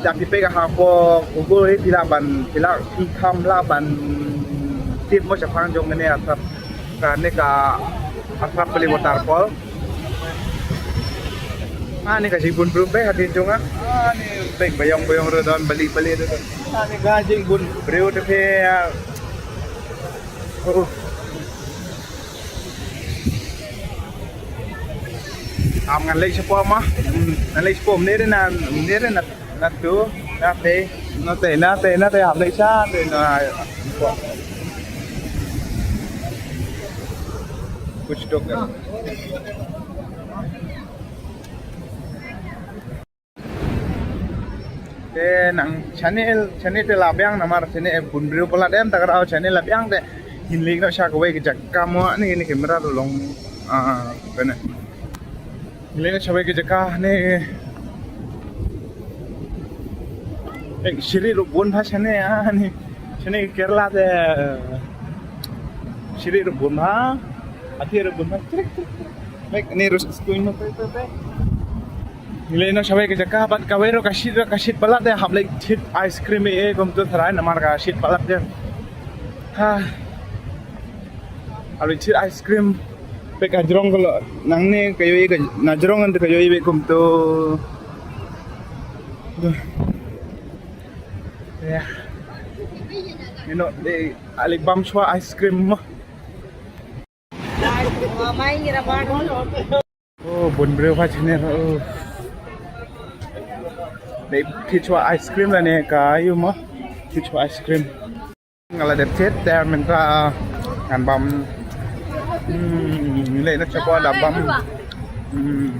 da phi peit ka hapoh Google hi phi lah ban, phi lah, phi kham lah ban tip mo shaphang jong kane ka, kane ka Atrapali Waterfall. Ah, ni ka jingbun briew peit hadien jong nga. Ah, ni peit ba ïong ba ïong ruh don, bali bali ruh don. Ah, ni ka jingbun briew te phi, ah. Oh. Am ngan leit shapoh ma. Ngan leit shapoh mynne re na, mynne re na, na tu, na te, na te, na te, na te, am leit sha te na. Kuch tok. Te nang channel, channel te la biang namar channel bun briew palat em, ta ka daw channel la biang te. Ngin leit noh sha kawei ka jaka mo, ni, ni camera ruh long, ah, kane. Ngin leit noh sha kawei ka jaka ni. Eh, shiri ruh bun bha shane, ah, ni. Shane Kerala te, shiri ruh bun bha. Ati ruh bun bha. Trik, trik, trik. Bek, ni rus skuin mo, pe, pe, pe. Ngi leit noh sha kawei ka jaka, bad kawei ruh ka shit, ka shit palat te, hap leit thied ice cream, eh, kumto tharai, namar ka shit palat te. Ha. Hap leit thied ice cream. Peit ka jrong ka long, nangne ka ïohi ka, na jrong te ka ïohi beit kumto. Ïa. Ïa noh, dei, ale bam shuwa ice cream mo. Oh, bun briew ha channel. Oh. Dei, thied shuwa ice cream lane ka ïu mo. Thied shuwa ice cream. Nga la dep thied te mynta ngan bam. Hmm, leit noh shapoh da bam. Hmm.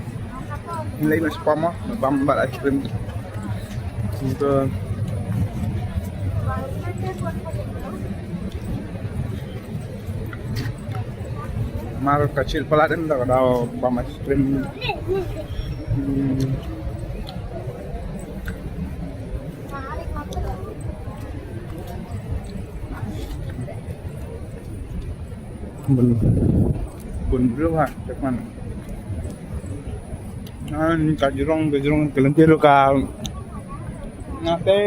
Leit noh shapoh mo, bam bad ice cream. Kumto. Mar ka shit palat em da ka daw bam ice cream. Hmm. Bun, bun briew ha, te kman. An ka jrong, ka jrong, ka lynti ruh ka. Nga te,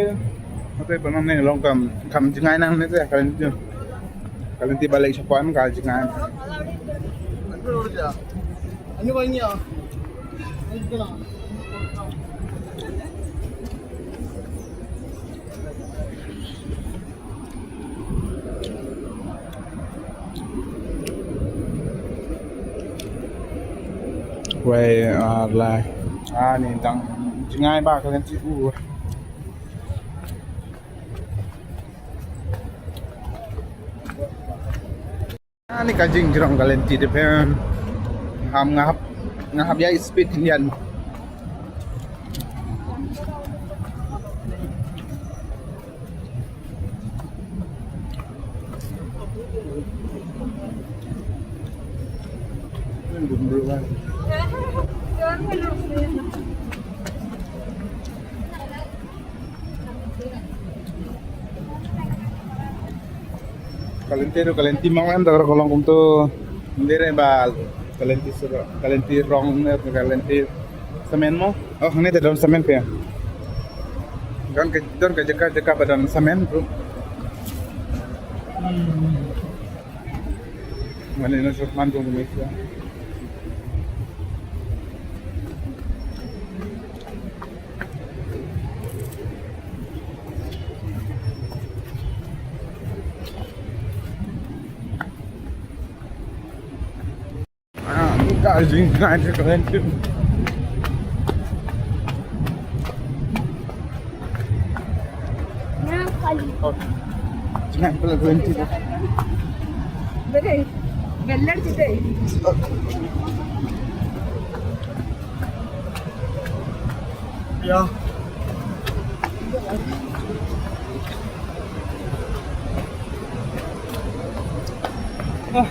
nga te pynang ne long kam, kam jngai nang ne te, ka lynti. Ka lynti ba leit shapoh ka jngai. Wei, ah, lai. Ah, ni dang jngai ba ka lynti u. Ah, ni ka jingjrong ka lynti de pem. Ham nga hap, nga hap ïa speed Indian. Ka lynti ruh, ka lynti mong em, da ka long kumto. Ndire ba ka lynti sur, ka lynti rong ne, ka lynti semen mo. Oh, hangne te don semen phi. Don ka, don ka jaka, jaka ba don semen, bro. Hmm. Mane na sot man jong Malaysia. Ah, ka jing ka jing ka jing. Jangan pula berhenti. Beri, beler kita. Ya. Ah,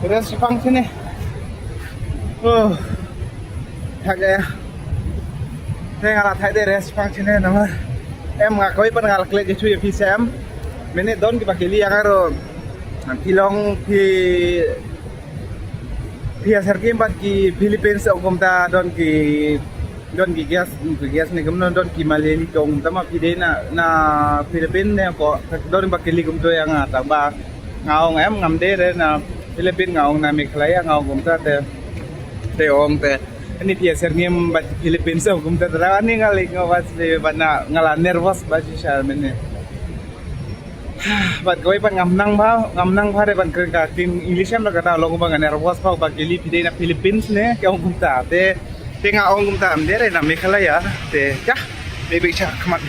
rest pang sini. Oh. Thak ïa. Te nga la thak de rest pang sini namar em nga kawei pat nga la klet ïa shu ïa phi sem. Mynne don kiba kylli ïa nga ruh. Phi long phi, phi ïa syrkhei bad ki Philippines, ong kumta, don ki, don ki guest, ki guest ne kumno, don ki Malayali, ong kumta ma phi dei na, na Philippines ne ko, don ba kylli kumto ïa nga, tang ba nga ong em ngam dei re na Philippines, nga ong na Meghalaya, nga ong kumta te, te ong te. Ani phi ïa syrkhei bad Philippines, ong kumta te, ani nga leh nga bad, bad na nga la nervous bad shisha mynne. Bad kawei pat ngam nang bha, ngam nang bha re ban kren ka ktien English em, la kata long ba nga nervous bha ba kylli phi dei na Philippines ne, ki ong kumta. Te, te nga ong kumta em dei re na Meghalaya. Te, ya, maybe cha khmat.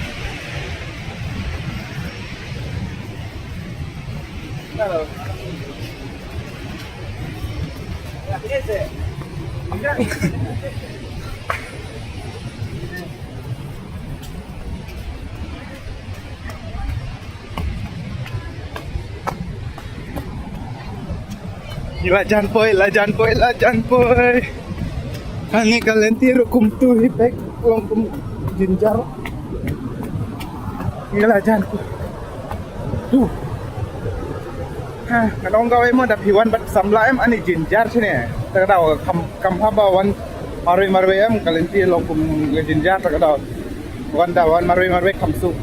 Hello. Ngi la jan poi, la jan poi, la jan poi. Ani ka lynti ruh kumtu hi pek long kum jynjar. Ngi la jan poi. Tu. Ha, nga ong kawei mo da phi wan bad samla em ani jynjar shane. Te ka daw kam, kam haba wan marwei marwei em ka lynti long kum jynjar te ka daw. Wan da wan marwei marwei kham suk.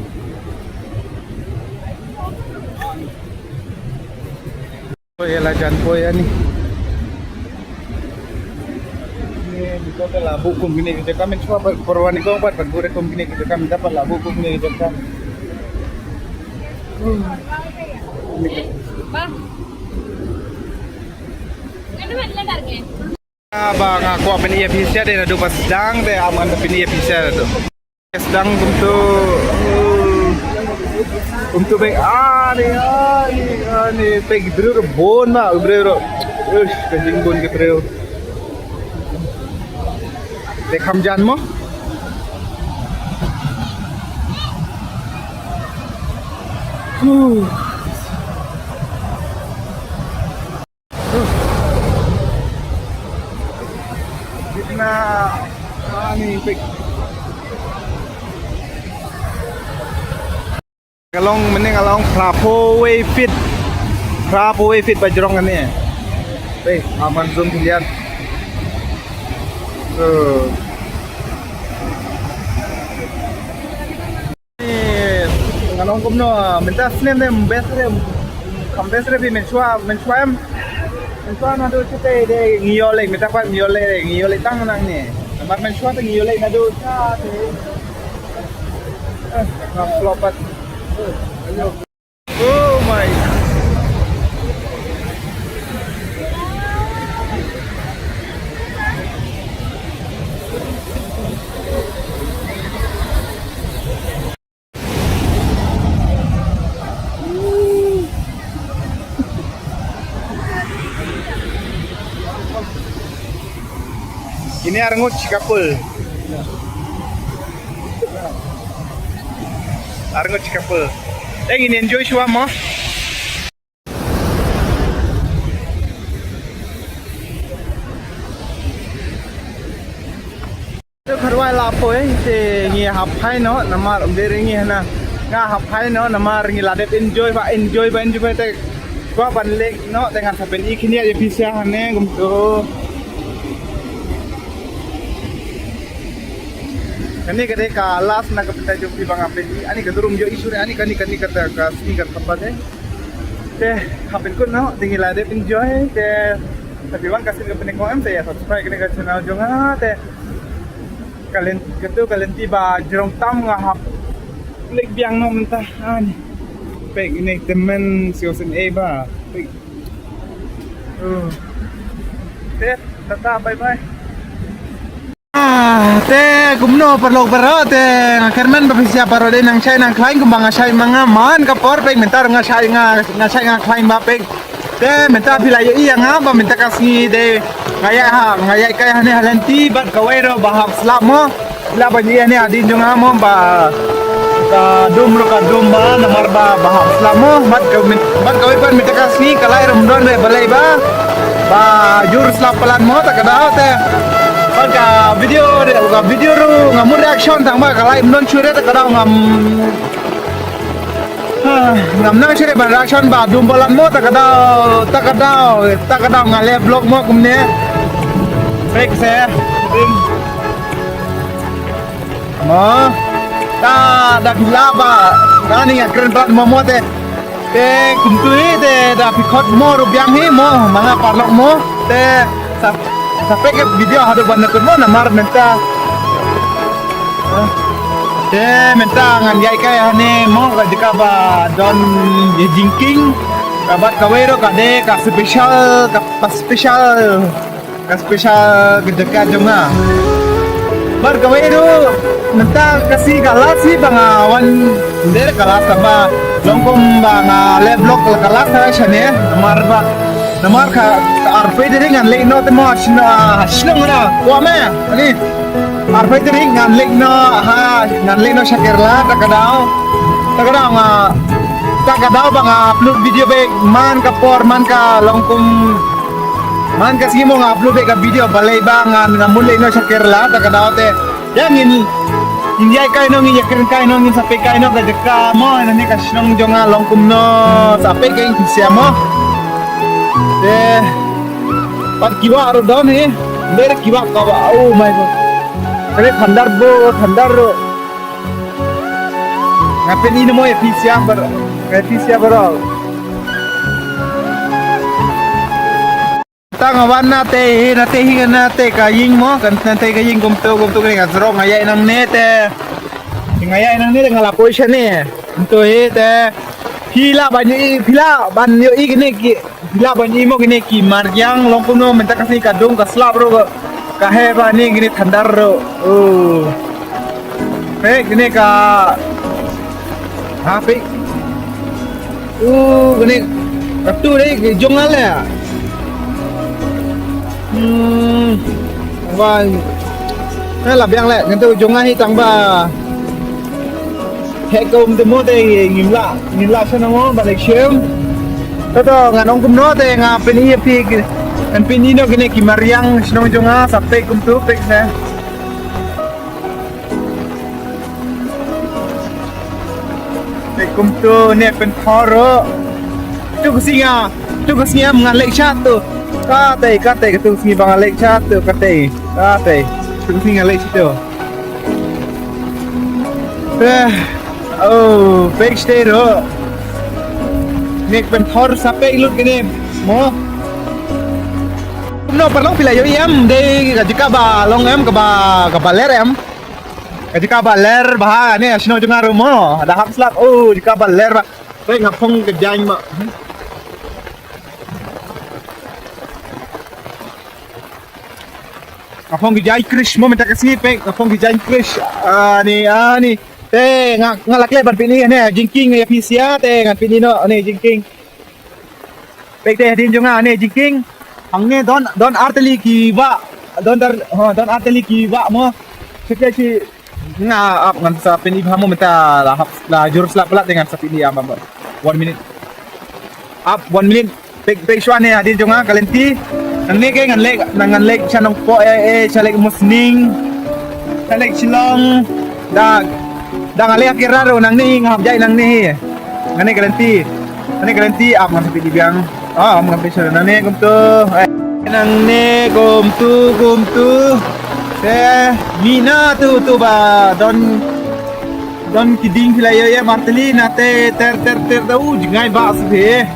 Poi la jan poi ani. Ni ko te la buh kum kine ki jaka, mynshwa por wan ni ko pat buh re kum kine ki jaka, mynta pat la buh kum kine ki jaka. Hmm. Ba. Ba nga kwah pynïap pisa de naduh ba sdang de, am ngan pynïap pisa de. Sdang kumtu, kumtu bek ani, ani, ani, bek briew bun ma, briew. Uish, ka jingbun ki briew. Te kham jan mo? Huh. Gitna ani pik. Ka long mynne ka long phra phew wei feet. Phra phew wei feet ba jrong kane. Wei, aman zoom clear. So. Ni, ngan ong kumno, mynta snem ne best re, kam best re phi mynshuwa, mynshuwa em. Mynshuwa naduh shatei de ngi ïoh leh, mynta pat ngi ïoh leh, ngi ïoh leh tang nangne. Namar mynshuwa te ngi ïoh leh naduh shatei. Eh, nga flop pat. Oh my. Ini arngut shi couple. Arngut shi couple. Eh, ini enjoy shuwa mo. Te kharwai la poi te ngi hap phai noh namar um dei re ngi hana. Nga hap phai noh namar ngi la dep enjoy ba enjoy ba enjoy ba te kwah ban leh noh te ngan sa pyni khyndiat ïa phi sha hane kumto. Kane ka dei ka last na ka bynta jong phi ba nga pyni. Ani ka durum jong i shuh re ani kane kane kata ka sngi ka thapa te. Te hap pynkut noh te ngi la dep enjoy te. Tapi wan ka sien ka pynïaid ko em te ïa subscribe kane ka channel jong nga te. Ka lynti, katu ka lynti ba jrong tam nga hap leit biang noh mynta. Ani. Peit ine tymmen siew sien ei ba. Peit. Oh. Te tata bye bye. Ah, te kumno paralok baroh te nga kyrmen ba phi sa baroh dei nang shai nang khlaiñ kumba nga shai ma nga man ka por peit mynta nga shai nga nga shai nga khlaiñ ba peit. Te mynta phi la ïohi ïa nga ba mynta ka sngi dei nga ïaid ha nga ïaid kai hane ha lynti bad kawei ruh ba hap slap mo. Phi lah ban ïohi hane hadien jong nga mo ba ka dum ruh ka dum ba namar ba ba hap slap mo bad ka bad kawei pat mynta ka sngi ka light ruh ym don re balei ba ba jur slap palat mo ta ka daw te. Bad ka video re ka video ruh nga mut reaction tang ba ka light ym don shuh re ta ka daw ngam Ah, ngam nang shuh re ban reaction ba dum palat mo ta ka daw ta ka daw ta ka daw nga leh vlog mo kumne. Peit se. Mo. Ta da phi lah ba. Nga ni nga kren palat mo mo te. Te kumtu hi te da phi khot mo ruh biang hi mo ma nga paralok mo. Te sa Sa peit ka video haduh ban kut mo namar mynta. Te mynta ngan ïaid kai hane mo ka jaka ba don ïa jingkieng. Ka bad kawei ruh ka dei ka special ka special ka special ka jaka jong nga. Bad kawei ruh mynta ka sngi ka last hi ba nga wan. Ym dei ka last ba long kum ba nga leh vlog ka last ha shane namar ba Namar ka, ka arphew tarik ngan leit noh te mo ha shnong, ha shnong na. Kwah me, ani. Arphew tarik ngan leit noh ha, ngan leit noh sha Kerala, ta ka daw. Ta ka daw nga, ta ka daw ba nga upload video bad man ka por, man ka long kum, man ka sngi mo nga upload bad ka video balei ba ngan, ngan mut leit noh sha Kerala, ta ka daw te. Ïa ngin, ngin ïaid kai noh, ngin ïakren kai noh, ngin sa peit kai noh ka jaka mo, nangne ka shnong jong nga long kumno, sa peit kai ngin sa mo. Te, pat ki wah ruh don hi, ym dei ki wah ka wah, oh my God. Ka dei thunderbolt, thunder ruh. Nga pyni noh mo ïa phi sha baroh, ïa phi sha baroh. Tang wan na te, na te hi na te ka ïing mo, kan na te ka ïing kumto, kumto kane ka jrong nga ïaid nangne te. Nga ïaid nangne te nga la poi shane. Kumto hi te. Phi lah ban ïohi, phi lah ban ïohi kine ki, phi lah ban ïohi mo kine ki mariang long kumno mynta ka sngi ka dum ka slap ruh ka heh ba ni kine thunder ruh. Oh. Peit kane ka. Ha peit. Uh, kane. Katu dei ka jong nga le. Hmm. Wan. Ka la biang le, katu jong nga hi tang ba. Heh ka um te mo te ngim lah, ngim lah sha nang mo ba lek shem. Katu ngan ong kumno te nga pyni ïa phi. Ngan pyni noh kine ki mariang shnong jong nga sa peit kumtu peit se. Te kumtu ne pynthor ruh. Tu ka sngi nga, tu ka sngi em nga leh sha tu. Katei, katei, ka tu ka sngi ba nga leh sha tu, katei, katei. Tu ka sngi nga leh sha tu. Eh, oh, pek stay ro. Nek pen thor sa pek lut kene mo. No, parlong phi la ïohi em, dei ka jaka ba long em, kaba, kaba ler em. Ka jaka ba ler bha ne, shnong jong nga ruh mo. Da hap slap, oh, jaka ba ler bha. Pek nga phong ka jaiñ mo. Nga phong ka jaiñ krish mo mynta ka sngi pek, nga phong ka jaiñ krish. Ani, ani. Te nga, nga la klet ban pyni ne, jingkieng ïa phi sia, te ngan pyni noh ne jingkieng. Pek te hadien jong nga ne jingkieng. Hangne don, don artylli ki wah. Don dar, ha, don artylli ki wah mo. Shu te shi nga ap ngan sa pyni bha mo mynta la hap la jur slap palat te ngan sa pyni ap mo. One minute. Ap one minute. Pek, pek shuwa ne hadien jong nga ka lynti. Nangne ke ngan leh, ngan leh sha Nongpoh eh, eh, sha leh Musning. Sha leh Shillong. Da, da nga leh Kira ruh nangne hi, nga hap jai nangne hi. Ngan ne ka lynti. Ngan ne ka lynti ap ngan sa pyni biang. Ah, ngan pyni sha nangne kumtu. Eh, nangne kumtu, kumtu. Te mina tu, tu ba don, don ki dieng phi la ïohi ïa artylli na te ter ter ter da u jngai ba su phi.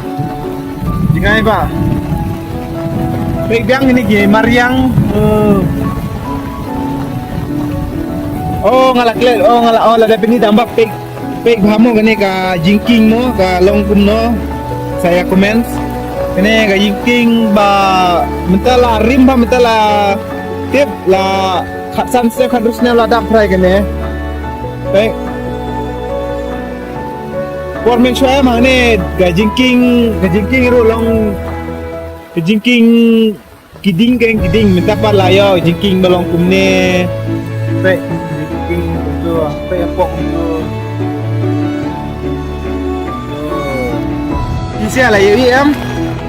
Jngai ba. Pek biang ini ki mariang. Oh. Oh, nga la klet, oh, nga la, oh, la dep ini dang ba pek, pek bha mo kane ka jingkieng mo, ka long kumno. Sa ïa comment. Kane ka jingkieng ba mynta la rim ba mynta la tip la khatsan snem khathynriew snem la dap phrai kane. Pek. Por mynshuwa ma kane ka jingkieng, ka jingkieng ruh long, ka jingkieng ki dieng keng ki dieng mynta pat la ïoh jingkieng ba long kumne. Pek jingkieng kumtu, pek pok kumtu. Phi sa la ïohi em?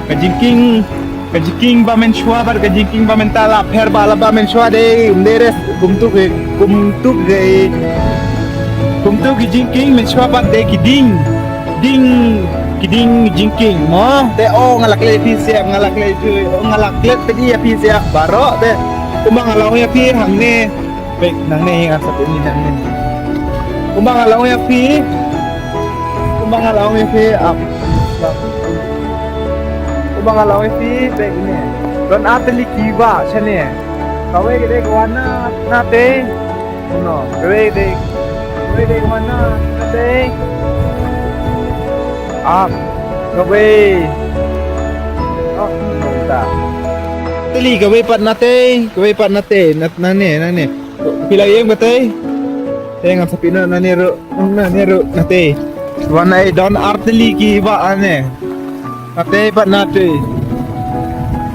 Ka jingkieng, ka jingkieng ba mynshuwa bad ka jingkieng ba mynta la pher ba la ba mynshuwa dei, um dei res, kumtu ki, kumtu ki, kumtu ki jingkieng mynshuwa bad dei ki dieng. Dieng, ki dieng jingkieng mo. Te oh nga la klet phi siap, nga la klet phi, oh nga la klet phi ïa phi siap. Baroh te kumba nga la ong ïa phi hangne. Pek nangne hi nga sa pyni nangne. Kumba nga la ong ïa phi. Kumba nga la ong ïa phi ap. Kumba nga la ong ïa phi pek ne. Don artylli ki wah shane. Kawei ka dei ka wah na, na te. No, kawei dei, kawei dei ka mana, kawei dei. Ah, kawei. Oh, ta. Tylli kawei pat na te, kawei pat na te, na, nangne, nangne. Phi la ïeng ba te. Te ngan sa pyni nangne ruh, nangne ruh na te. Wan ai don artylli ki wah ane. Nate pat nate.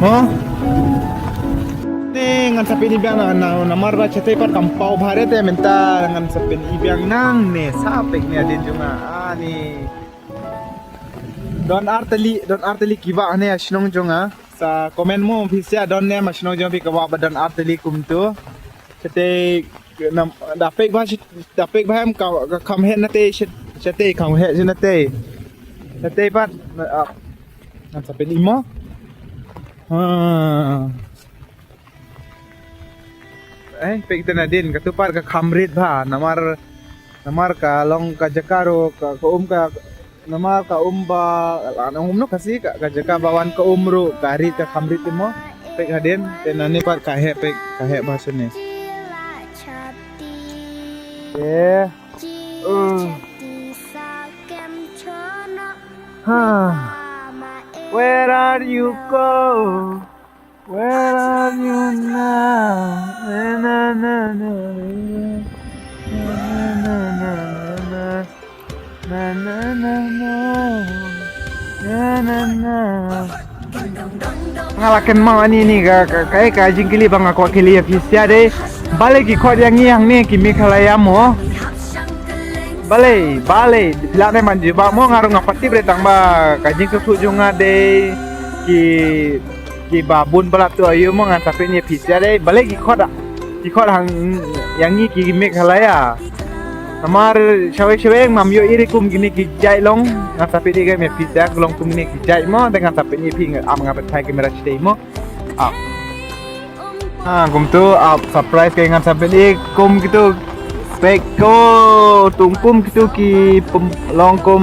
Mo? Te ngan sa pyni biang na, na, namar ba shatei pat kam paw bha re te mynta ngan sa pyni biang nangne sa pek ne hadien jong nga. Ani. Don artylli, don artylli ki wah ne ha shnong jong nga. Sa comment mo phi sa don ne ha shnong jong phi ka wah ba don artylli kumtu. Shatei nam, da pek bha shi-, da pek bha em ka, ka kham heh nate shi-, shatei kham heh shi nate. Shatei pat, ah, ngan sa pyni mo. Ha. Eh, pek te nadien, katu pat ka kham rit bha, namar, namar ka long ka jaka ruh, ka, ka um ka, namar ka um ba, la nang um noh Khasi ka, ka jaka ba wan ka um ruh, ka rit ka kham rit te mo. Pek hadien, te nane pat ka heh pek, ka heh bha shane. Eh. Uh. Ha. Where are you go? Where are you now? Na, na, na, na, na. Na, na, na, na, na. Na, na, na, na. Na, na, na. Nga la kynmaw ani ni ka, ka, ka, ka jingkylli ba nga kwah kylli ïa phi sha dei. Balei ki khot ïa ngi hangne ki Meghalaya mo? Balei, balei, phi lah ne ban jubab mo, nga ruh nga pat tip re tang ba ka jingkyrkhu jong nga dei ki, ki ba bun ba la tuh aïu mo, ngan sa pyni ïa phi sha dei. Balei ki khot, ki khot hang ïa ngi ki Meghalaya. Namar shawei shawei ngam ïohi re kum kine ki jait long, ngan sa pyni ïa phi sha long kum kine ki jait mo, te ngan sa pyni ïa phi, ngam, ngan pynthai kamera shatei mo. Ah. Ah, kumtu, ah, surprise ka ngan sa pyni kum kitu. Peit ko, tung kum kitu ki pem-, long kum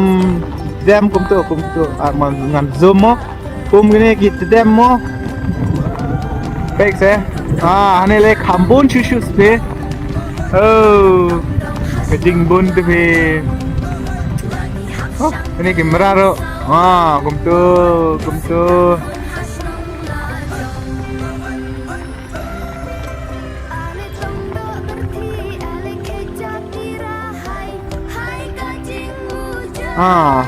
dem kumtu, kumtu. Ah, man ngan zoom mo. Kum kine ki tdem mo. Peit se. Ah, hane le kham bun shuh shuh spe. Oh, ka jingbun te phi. Oh, kane ki mra ro. Ah, kumtu, kumtu. Ah.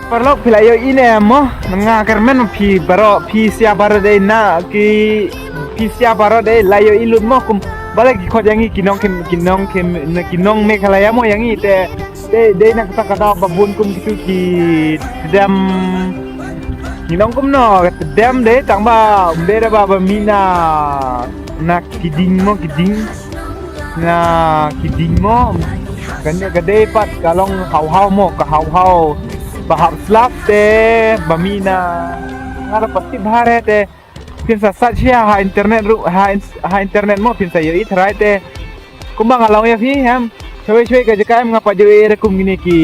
Paralok phi la ïohi ne mo, nga kyrmen phi baroh, phi sia baroh dei na ki, phi sia baroh dei la ïohi lut mo kum. Balei ki khot ïa ngi ki nong kim, ki nong kim, ki nong Meghalaya mo ïa ngi te. Dei, dei na kata ka daw ba bun kum kitu ki tdem. Ngi nong kumno, ka tdem dei tang ba, um dei da ba, ba mih na, na ki dieng mo, ki dieng. Na ki dieng mo. Kane ka dei pat ka long haw haw mo, ka haw haw. Ba hap slap te, ba mih na. Nga da pat tip bha re te. Phin sa search ïa ha internet ruh, ha in-, ha internet mo phin sa ïohi tharai te. Kumba nga la ong ïa phi hem. Shawei shawei ka jaka em nga pat ïohi re kum kine ki,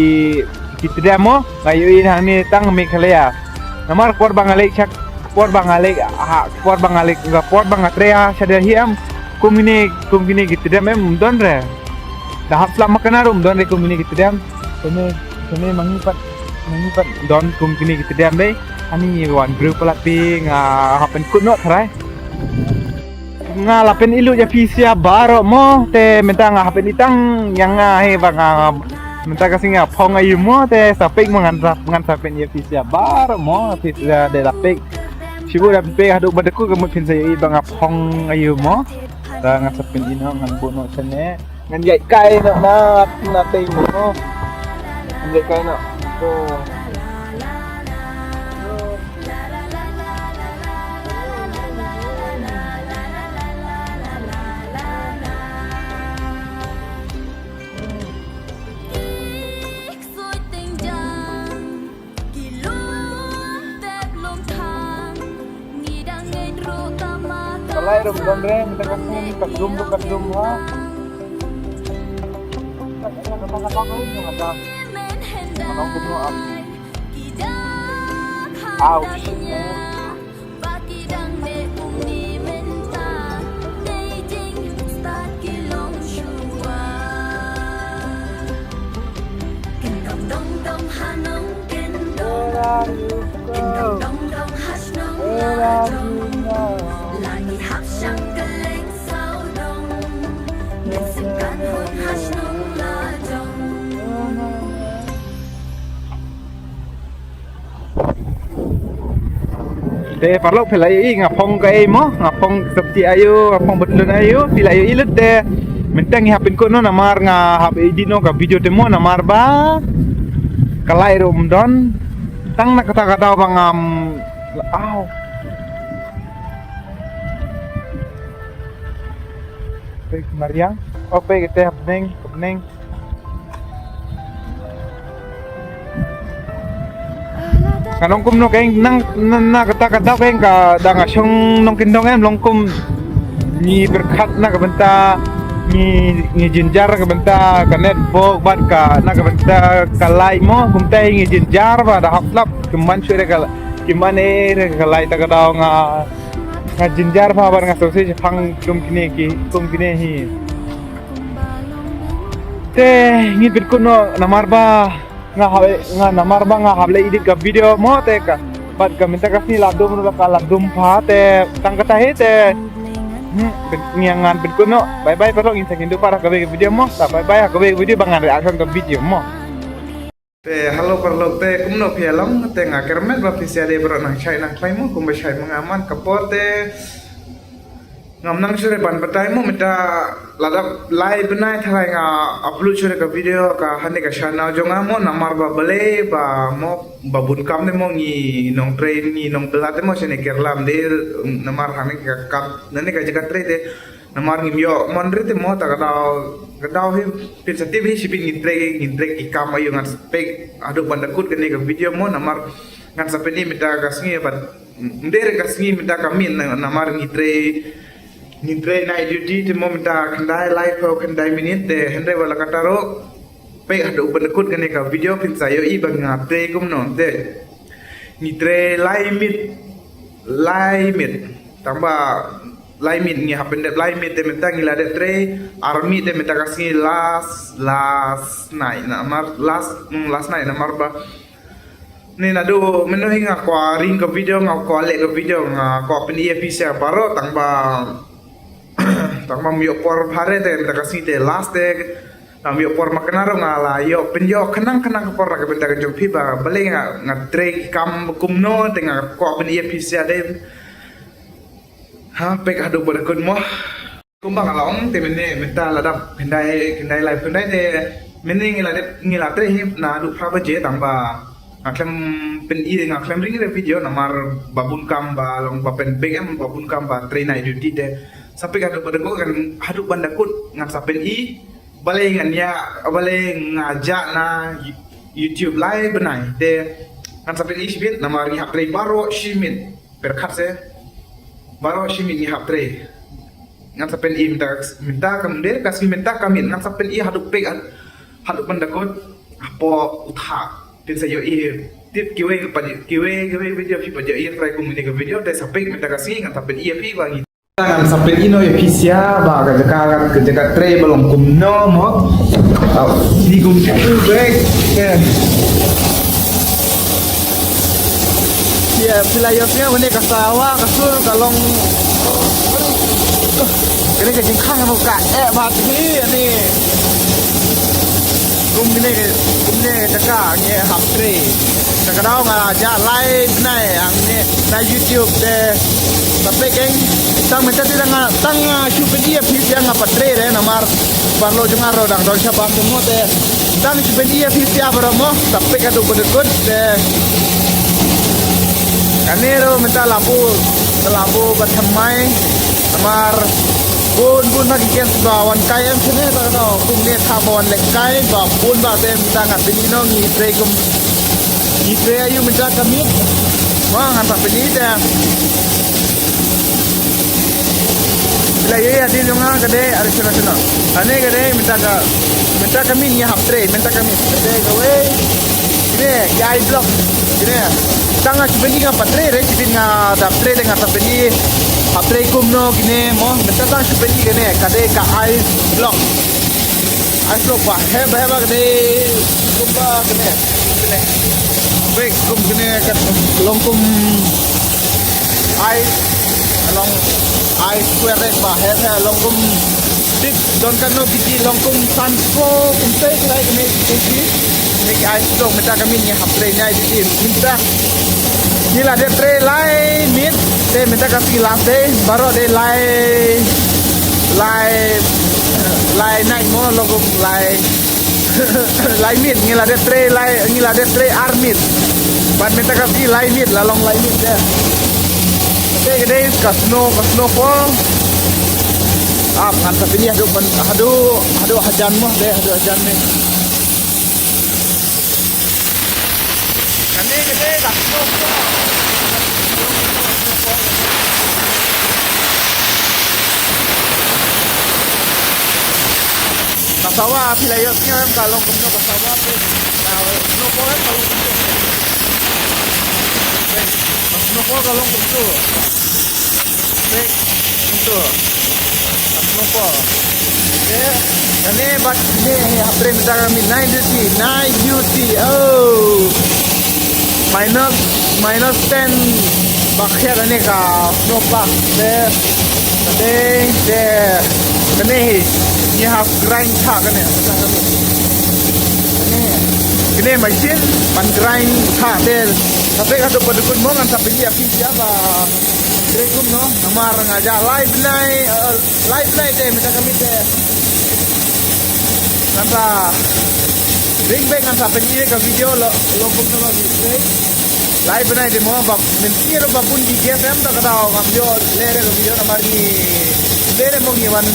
ki tdem mo. Nga ïohi hangne tang Meghalaya. Namar por ba nga leit shak, por ba nga leit, ha, por ba nga leit, por ba nga trei ha sha Delhi em. Kum kine, kum kine ki tdem em, um don re. Da hap slap makana ruh um don re kum kine ki tdem. Kane, kane ma ngi pat, ma ngi pat don kum kine ki tdem dei. Ani wan briew palat phi, nga hap pynkut noh tharai. Nga la pyni lut ïa phi sia baroh mo, te mynta nga hap pyni tang ïa nga hi ba nga mynta ka sngi nga phong aïu mo, te sa peit mo ngan sa, ngan sa pyni ïa phi sia baroh mo, phi sia dei la peit. Shu da peit haduh ba dei ku ka mut phin sa ïohi ba nga phong aïu mo. Te ngan sa pyni noh ngan buh noh shane. Ngan ïaid kai noh na, na tei mo. Ngan ïaid kai noh. To. Ka lai rum don re, mynta ka sngi ka dum ruh ka dum ha. Ka kata kata ka rum ka dum. Ka dum ruh am. Ouch. Where are you going? Where are you now? Te paralok phi la ïohi nga phong kaei mo, nga phong sopti aïu, nga phong bthlun aïu, phi la ïohi lut te. Mynta ngi hap pynkut noh namar nga hap edit noh ka video te mo namar ba ka lai ruh ym don. Tang na kata ka daw ba ngam, aw. Peit mariang. Oh, peit kata hapdeng, hapdeng. Nga long kumno keiñ nang na, na kata ka daw keiñ ka dang shong nongkyndong em long kum ngi pyrkhat na ka bynta ngi, ngi jynjar na ka bynta ka network bad ka na ka bynta ka light mo kumta ngi jynjar ba da hap slap ki man shuh re ka ki man e re ka light ta ka daw nga nga jynjar ba bad nga sngewsih shaphang kum kine ki kum kine hi. Te ngin pynkut noh namar ba nga hap, nga namar ba nga hap leh edit ka video mo te ka bad ka mynta ka sngi la dum ruh ka la dum pha te tang kata hi te. Hmm, pyn-, ngi ngan pynkut noh. Bye bye paralok ngin sa ïakynduh pat ha kawei ka video mo. Sa bye bye ha kawei ka video ba ngan reaction ka video mo. Te hello paralok te kumno phi ïa long te nga kyrmen ba phi sa dei baroh nang shai nang khlaiñ mo kumba shai ma nga man ka por te ngam nang shuh re ban batai mo mynta la dep lai bnai tharai nga upload shuh re ka video ka hangne ka channel jong nga mo namar ba balei ba mo ba bun kam ne mo ngi nongtrei ngi nongbylla te mo shane Kerala ym dei namar hangne ka kat nangne ka jaka trei te Namar ngim ïoh mon re te mo, ta ka daw, ka daw hi, phin sa tip hi shibit ngin trei, ngin trei ki kam aïu. Ngan sa peit haduh ban da kut kane ka video mo, namar ngan sa pyni mynta ka sngi bad ym dei re ka sngi, mynta ka miet, na-, namar ngi trei, ngi trei night duty te mo, mynta khyndai laiphew khyndai minit te, hynrei wat la katta ruh peit haduh ban da kut kane ka video phin sa ïohi ba nga trei kumno te. Ngi trei lai miet, lai miet. Tang ba lai miet ngi hap pyndep lai miet te mynta ngi la dep trei ar miet te mynta ka sngi, last, last night namar, last, mm, last night namar ba ne naduh mynno hi nga kwah ring ka video, nga kwah leh ka video, nga kwah pyni ïa phi sha baroh, tang ba, tang ba ym ïoh por bha re te mynta ka sngi te last te. Ngam ïoh por makna ruh nga la ïoh pynïoh khnang khnang ka por na ka bynta ka jong phi ba balei nga, nga trei ki kam ba kumno te nga kwah pyni ïa phi sha dei. Ha, peit haduh ba da kut mo. Kumba nga la ong te mynne mynta la dap khyndai, khyndai laiphew khyndai te mynne ngi la dep, ngi la trei hi naduh phra baje, tang ba nga khlem pyni, nga khlem ring re video namar ba bun kam ba long ba pynbeit em, ba bun kam ba trei night duty te. Sa peit haduh ba da kut, kan haduh ban da kut ngan sa pyni. Balei ngan ïa, balei nga jah na You-, YouTube lai bnai te. Ngan sa pyni shibit namar ngi hap trei baroh shi miet. Pyrkhat se. Baroh shi miet ngi hap trei. Ngan sa pyni mynta, mynta ka, mynta ka sngi mynta ka miet ngan sa pyni haduh peit, had-, haduh ban da kut. Hapoh u thah. Phin sa ïohi. Tip kiwei pat, kiwei, kiwei video phi pat ïohi ïa trai kum kane ka video te sa peit mynta ka sngi ngan sa pyni ïa phi ba ngi Ngan sa pyni noh ïa phi sha ba ka jaka, ka jaka trei ba long kumno mo. Tau, di kum tu bek. Ïa, phi la ïoh sngewbha ne ka sawa, ka sur, ka long. Kane ka jingkhang mo ka eh ba ti ni. Kum kine, kum kine ka jaka ngi hap trei. Sa ka daw nga jah lai bnai hangne na YouTube te. Sa peit keiñ tang mynta te tang nga, tang nga shu pyni ïa phi sha nga pat trei re namar paralok jong nga ruh dang don sha bam te mo te. Tang shu pyni ïa phi sha baroh mo. Sa peit haduh ba da kut te. Kane ruh mynta la buh, la buh ba thymmai. Namar bun bun ba ki khein ba wan kai em shane, ta ka daw kumne tha ba wan leh kai ba bun ba te mynta nga pyni noh ngi trei kum, ngi trei aïu mynta ka miet. Mo ngan sa pyni te. La ïa ïa di jong nga ka dei ari shano shano. Ane ka dei mynta ka, mynta ka miet ngi hap trei mynta ka miet. Ka dei kawei. Kine ki ice block. Kine. Tang nga shu pyni nga pat trei re, shu pyni nga dap trei de nga sa pyni. Hap trei kumno kine mo, mynta tang shu pyni kine, ka dei ka ice block. Ice block ba heh ba heh ba ka dei kumba kine. Kine. Bek kum kine ka long kum ice, long ice square ba heh heh long kum. Tip don kano kiti long kum san ko kum te kine kine kiti. Ni ki ai stok mynta ka miet ngi hap trei nai kiti mynta. Ngi la dep trei lai miet te mynta ka sngi last day baroh dei lai, lai, lai night mo long kum lai. Lai miet ngi la dep trei lai, ngi la dep trei ar miet. Bad mynta ka sngi lai miet la long lai miet te. Te ka dei ka snow, ka snowfall. Ap ngan sa pyni haduh ban, haduh, haduh hajan mo, dei haduh hajan ni. Kane ka dei ka snowfall. Ka sawa phi la ïoh sngewbha ka long kumno ka sawa phi. Ka snowfall ka long kumno. Ka snowfall ka long kumno. Peit, kumto. Ka snowfall. Okey. Kane bad ne hapdeng mynta ka miet nine duty, nine duty. Oh. Minus, minus ten. Ba khia kane ka snowpack. Te, te, te. Kane hi. Ngi hap grind tha kane. Kane. Kane machine ban grind tha te. Tapi ka tu pada kun mo ngan sa pynïap pynïap ba. Trei kumno, namar nga jah lai bnai, eh, lai bnai te mynta ka miet te. Ngan sa ring bek ngan sa pyni ka video lo, lo kumno ba ki trei. Lai bnai te mo ba mynta ruh ba bun ki guest em, ta ka daw ngam ïoh leh re ka video namar ngi leh re mo ngi wan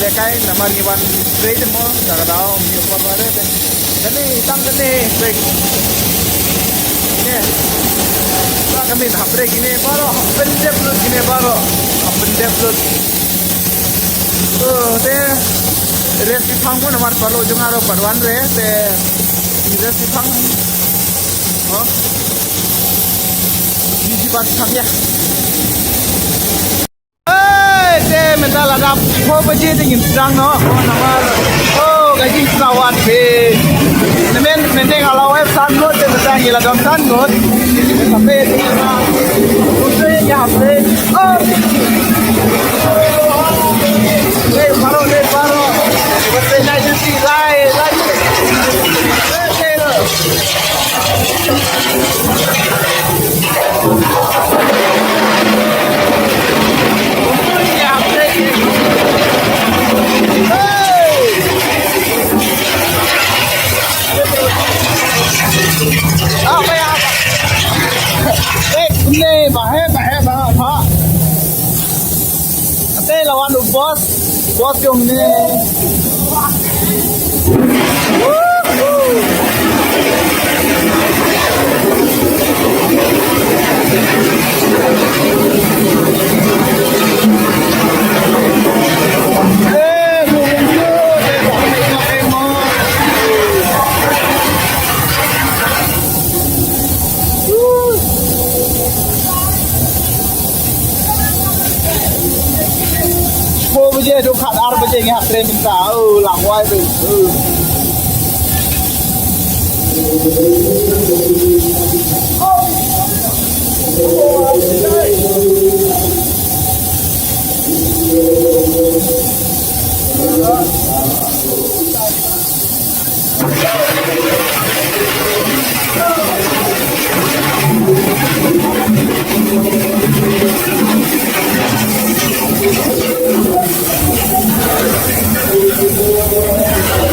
lehkai namar ngi wan spray te mo, ta ka daw ngam ïoh por re te. Kane tang kane break. Ne. Ta kane hap break kine baroh, hap pyndep lut kine baroh. Hap pyndep lut. Oh, te rest ïa phang mo namar palo jong aro pat wan re te rest ïa phang. Oh. Ni jibat phang ïa. Hey, te mynta la dap phew baje te ngin sdang noh. Oh, namar. Oh, ka jingtrawat phi. Namen mynta nga la wai san ngut te mynta ngi la don san ngut. Tapi te ngi la. Utai ïa phi. Oh. Hey, paro, hey, paro. But they like to see, lai, lai. Hey, hey, Ate lawan u boss, boss jong ne. Phew baje haduh khat ar baje ngi hap trei mynta. Oh, la wai tu. Oh.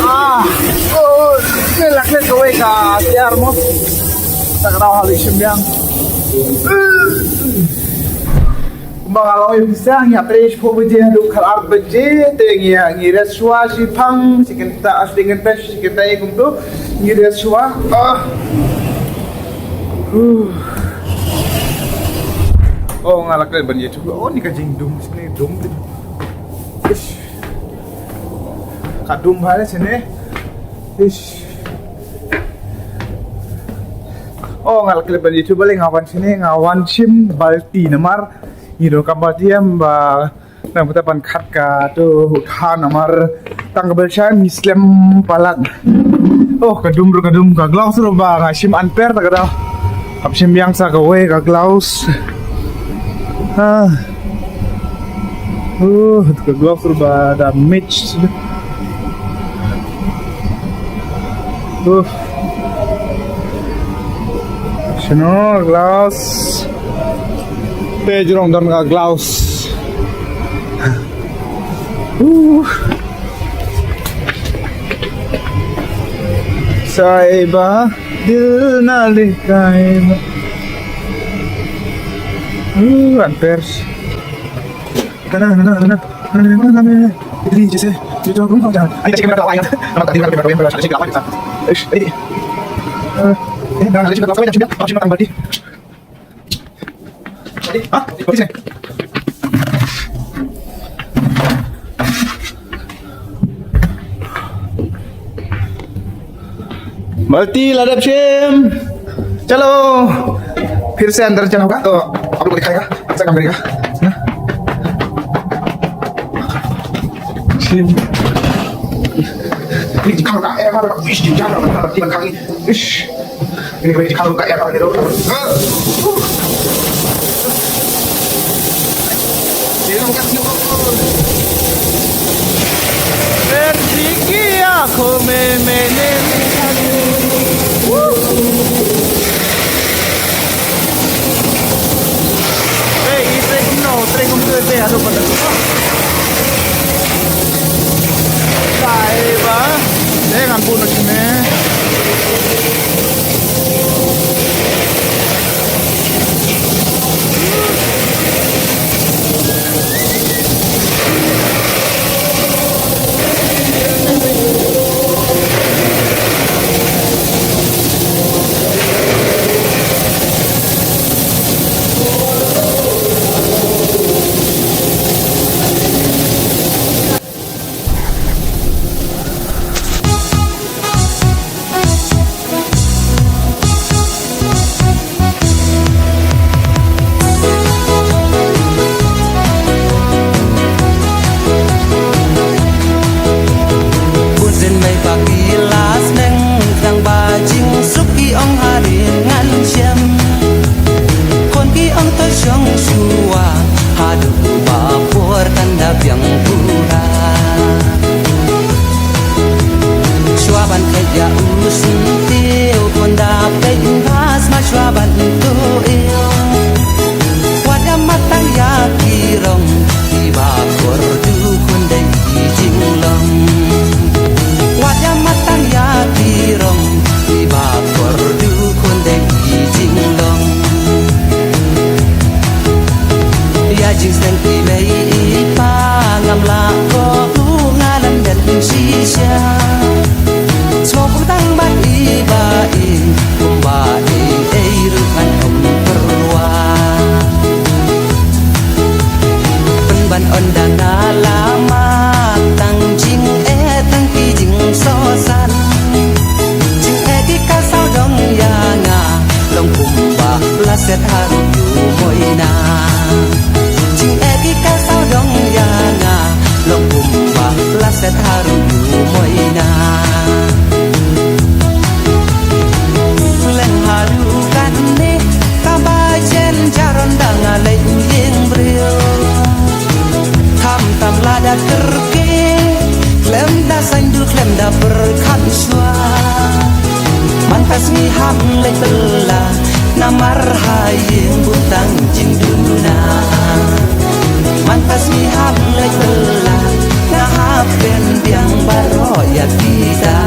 Ah, oh, ne lak ne kawei ka tiar mo. Ta ka daw ha lei shim biang. Kumba nga la ong ïa phi sha, ngi ïa trei shiphew baje haduh khatar baje, te ngi ïa, ngi rest shuwa shiphang, shi kynta, shi kynta, shi kynta ïa kumto, ngi rest shuwa. Ah. Huh. Oh, nga la klet ban ïathuh. Oh, ni ka jingdum, sini dum. Ish. Ka dum bha le sini. Ish. Oh, nga la klet ban ïathuh balei nga wan shane, nga wan shim balti namar ngi donkam balti em ba nang puta ban khat kato u kha namar tang ka bel sha ngi slem palat. Oh, ka dum ruh ka dum, ka gloves ruh ba nga shim unpair ta ka daw. Hap shim biang sa kawei ka gloves. Ha. Uh, ka gloves ruh ba damage. Uh. Shano gloves. Te jrong don ka gloves. Uh. Saiba dil na likai ba. Uh, unpair. Kana, kana, kana, kana. Ini je se. Itu aku mau jangan. Ayo, cek mana tahu ayo. Nama tadi orang kita yang berasa cek apa kita. Ish, eh. Eh, dah, ada juga apa yang sudah? Apa sih makan berarti? Hah? Kopi sini. Balti la dep shim. Chalo. फिर से अंदर जाना होगा तो आप लोग को दिखाएगा, ऐसा काम करेगा ना। Shim. Ini dikhang ka air, ish, di jalan, di jalan, ish. Ini kami dikhang ka air, ini loh. Persiki ako me mene. Hey, i trei kumno, trei kumno, trei, ano pala. Trei ba? Trei kan puno sini. Ban ong da nga la mad tang jingeh tang ki jingsohsan. Jingeh ki ka sawdong ïa nga long kumba la set harum ïa u moina. Jingeh ki ka sawdong ïa nga long kumba la set harum ïa u moina. Leng haduh katne tang ba jen jaron da nga leit ïing briew. Khamtam lada kyrkieh khlem da saiñdur khlem da pyrkhat shuwa. Man ka sngi hap leit bylla namar ha ïing bun tang jingduna. Man ka sngi hap leit bylla nga hap pynbiang baroh ïa kita.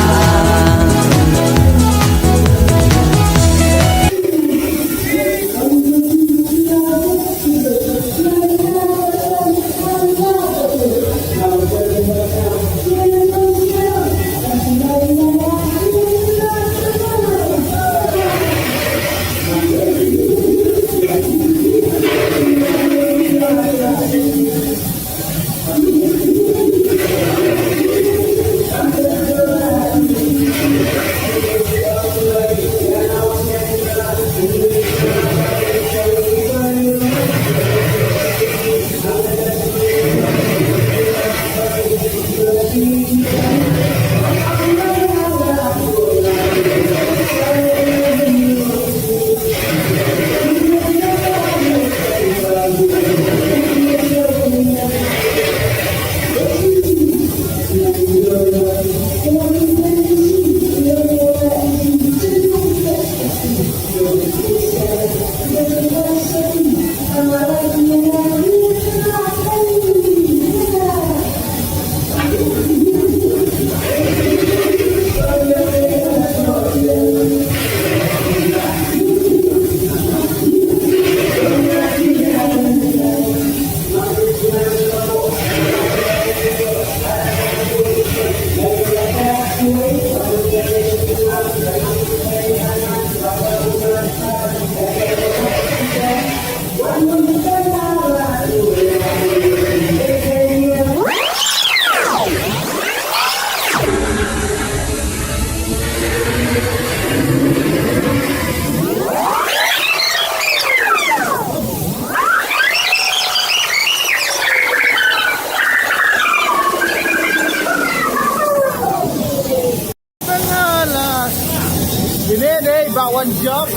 Ine dei ba wan jop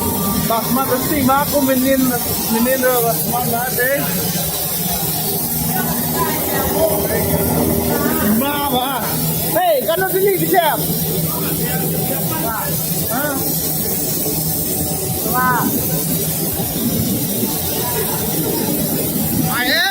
ba smat resi ma ku minin minin ro ba smat ba dei. Ma ba. Hey, kano dili bijam. Ha? Aye.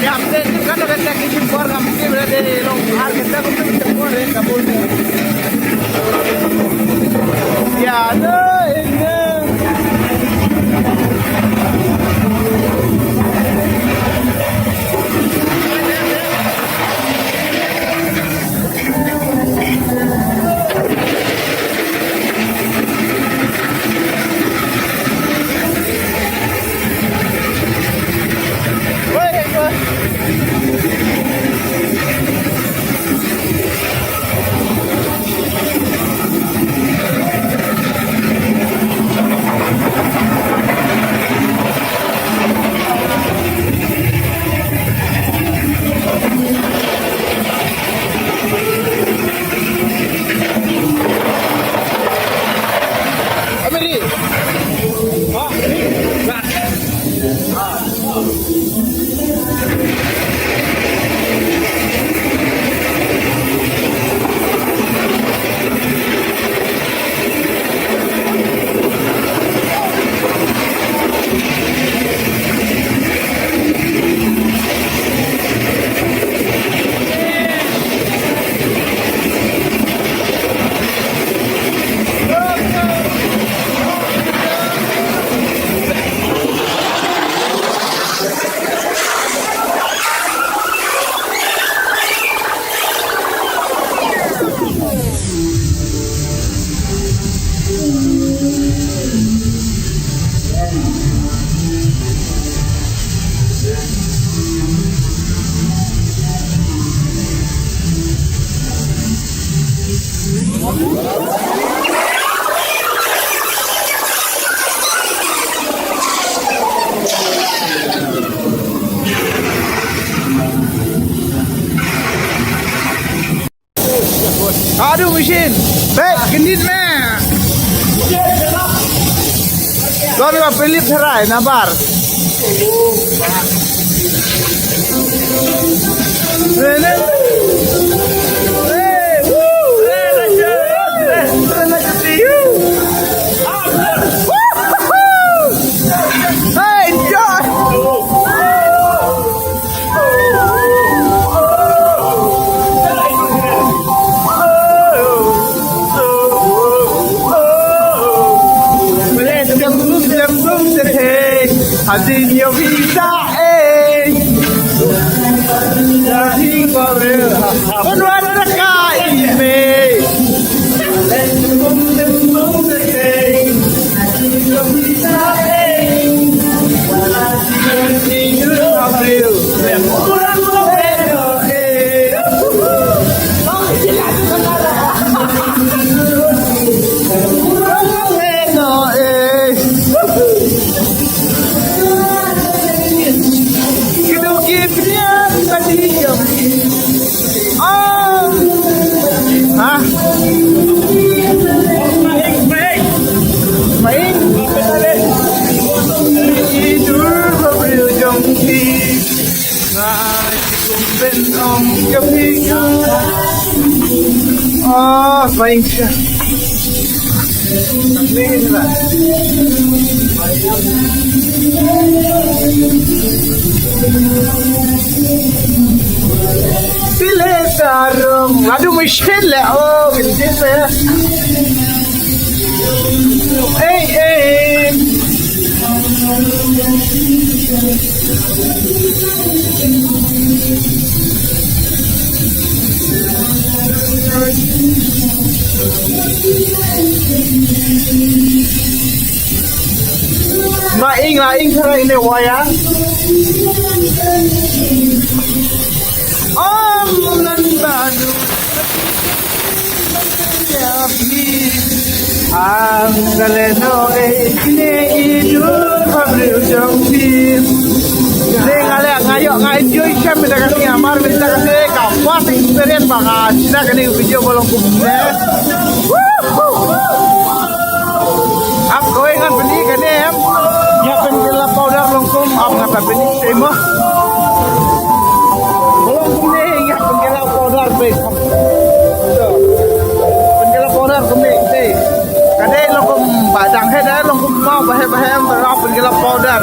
Ya, update tu kan ada teknik impor kan mesti berada di long har kita untuk impor ya kabul. Ya, ada ini. Aduh, machine. Baik, kendit meh. Tuan ba Philip Herai, nabar. Hey, enjoy. Hadin yo visa eh. Hadin ko re. Kon wan ra ka i me. Oh. Ha? Maing. Idur ba briew jong phi. Nga kum ben ong jong phi. Oh, maing. Pile sarung. Aduh, machine le. Oh, machine le. Hey, hey. Ma ing la ing kara ine waya. Om nan banu. Ang kale no e ine idur ba briew jong phi. Dei nga leh nga ïoh nga enjoy shem mynta ka sngi namar mynta ka sngi ka first experience ba nga shna kane ka video ba long kumne. Woohoo! Ap kawei ngan pyni kane em. Ïa pynkylla powder long kum ap nga pyni te mo. Long kumne ïa pynkylla powder be. Pynkylla powder kumne te. Ka dei long kum ba dang he dei long kum mau ba he ba he em ba pynkylla powder.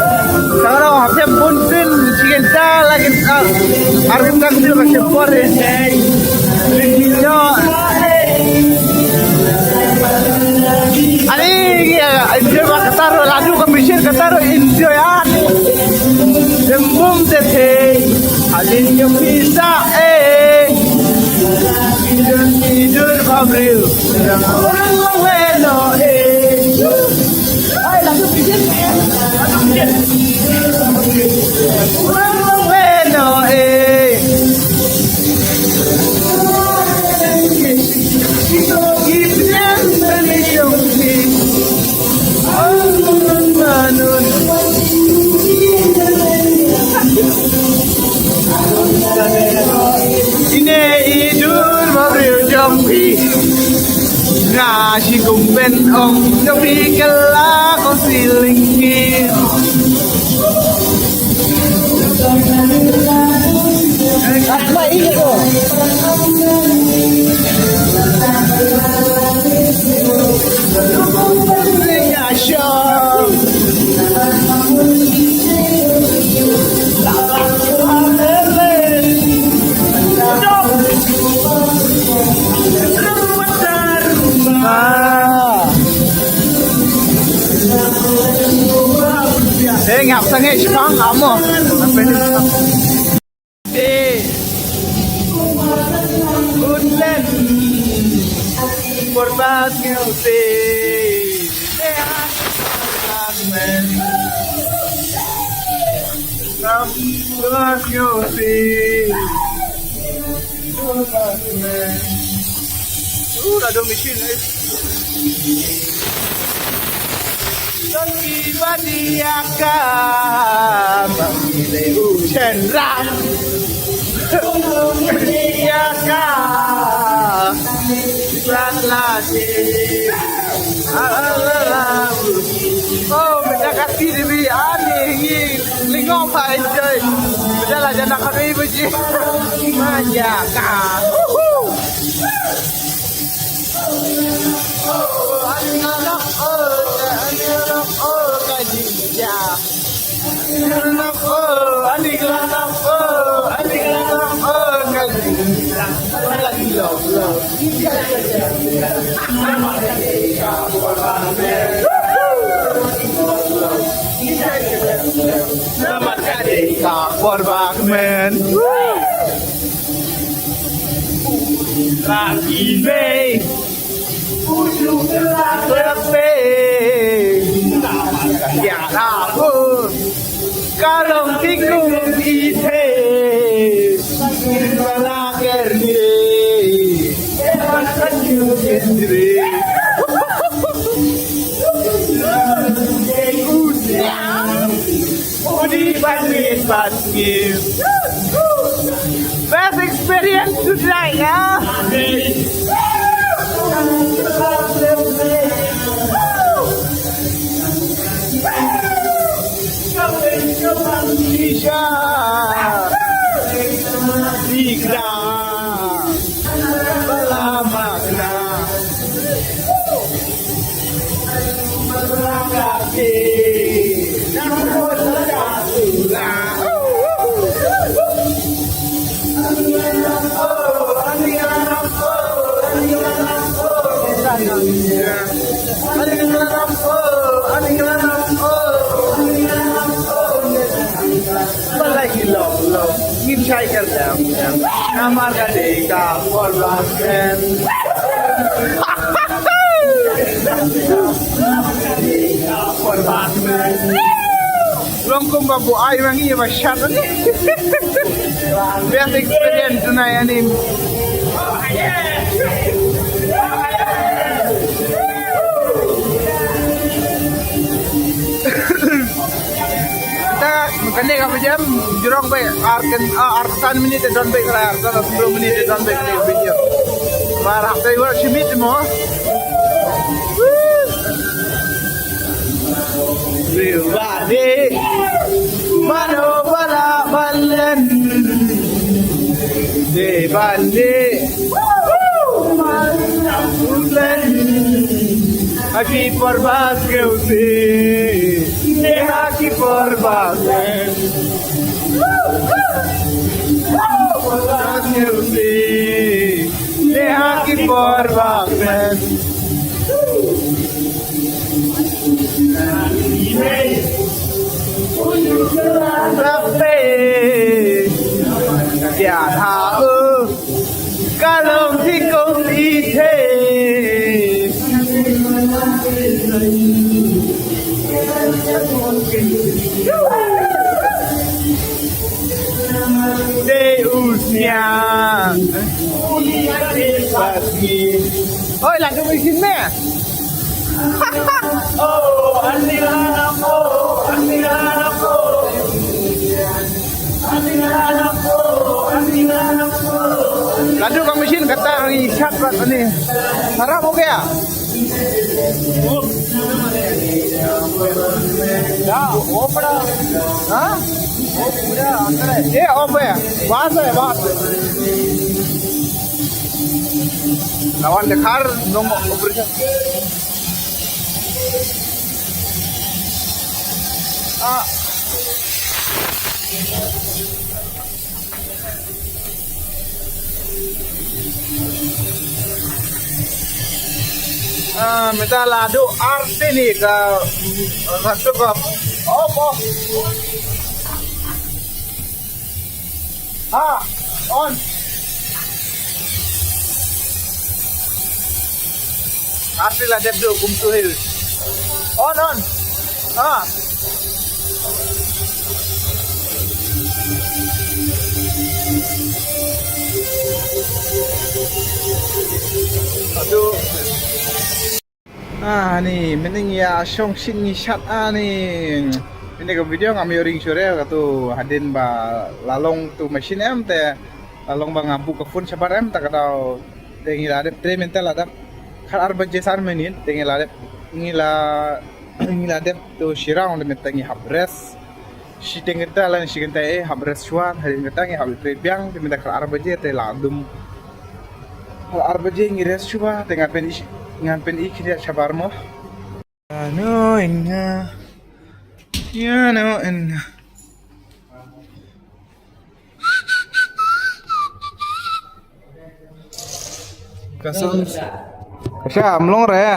Sa ka dei ha phi bun tin chicken ta la kin ka. Ar kin ka kin ka kin por he. Yo. Ani ya enjoy ba ka taro ladu ka mission ka taro enjoy ah. Dem bum te te. Alin yo pizza eh. Idur idur ba briew. Orang weno eh. Ai ladu pizza eh. Ladu pizza. Orang weno eh. Ine idur ba briew jong phi. Nga shi kum ben ong jong phi kylla ko siling ki. Hei, ngap sangeh shipang amo. Te. Unlen. Por más que usted. Por más que usted. Uh, la dum machine, eh. Saki badiaka, bagi le u chenrang. Badiaka, lat lati. Oh, benda kaki diri ani ngi lingong pa enjoy. Benda la jana kami baji. Manja ka. Woohoo. Selamat kali ka por bak men. Lagi mei. Ujuk kelak lepe. Ya aku. Kalong tikung ite. Kala kerni. Ewan kanyu kendri. Udi bani patni. Best experience today, yeah? Isha. Dikra. Bala makna. Balai ki lok lok ngin shai kar dam dam. Namar ka dei ka por bak men. Por bak men. Long kumba buai ma ngi ba shat ni. Best experience tonight ani. Ta kane ka jam jrong ba ar ken, ah, ar san minit don ba kala ar san minit don ba kala video. Mar hafta iwa shimit mo. Everybody, mano bala balen. De bande. Happy por bak keu si. Ne happy por bak men. Por bak keu si. Ne happy por bak men. Rape. Kya tha, uh. Kalong tikung ite. De usnya. Oi, la dum isin me. Oh, ani la na ko, ani la na ko. Ani la na ko, ani la na ko. Ladu ka machine kata ngi shat pat ani. Kharab ho gaya? Ya, wo pada. Ha? Wo pura andar hai. Ye, wo pura. Bahar se, bahar se. Lawan dekhar, nong operation. Ah. Ah, mynta la dei artylli ka, ka tu ka. Off, off. Ha, on. Artylli la dep duh kumtu hi. On, on. Ha. Aduh. Ah, ni, mynne ngi ïa shong shin ngi shat, ah, ni. Mynne ka video ngam ïoh ring shuh re, katu hadien ba la long tu machine em te, la long ba nga book ka phone shabar em, ta ka daw te ngi la dep, trei mynta la dep khat ar baje san minit, te ngi la dep, ngi la, ngi la dep tu shi round, te mynta ngi hap rest. Shi teng kynta lane shi kynta eh hap rest shuwa, hadien kata ngi hap trei biang, te mynta khat ar baje te la dum. Khat ar baje ngi rest shuwa, te ngan pyn-i, ngan pyn-i khyndiat shabar mo. Ïa no enna. Ïa no enna. Ka sum. Ka sha, ym long re.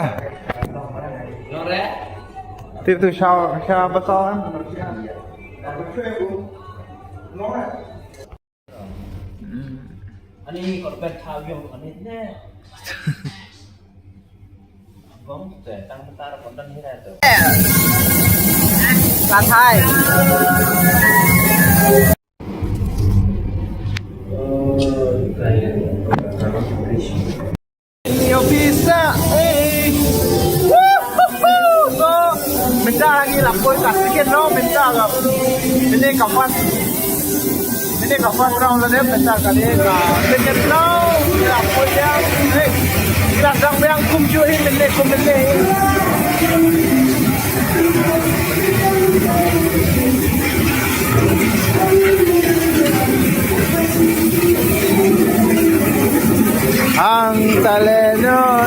Long re. Tip tu sha, ka sha ba sha em. Ani kon ben thaw yong ani ne. Bong te tang tar kon dan hira tu. Ka thai. Ni office ah, eh. Woohoo! So, mynta ngi la poi ka second round, mynta ka, mynne ka first, mynne ka first round la dep, mynta ka dei ka second round, ngi la poi biang, eh. Ngi la dang biang kumjuh hi, mynne kum mynne hi. Hang ta leh noh.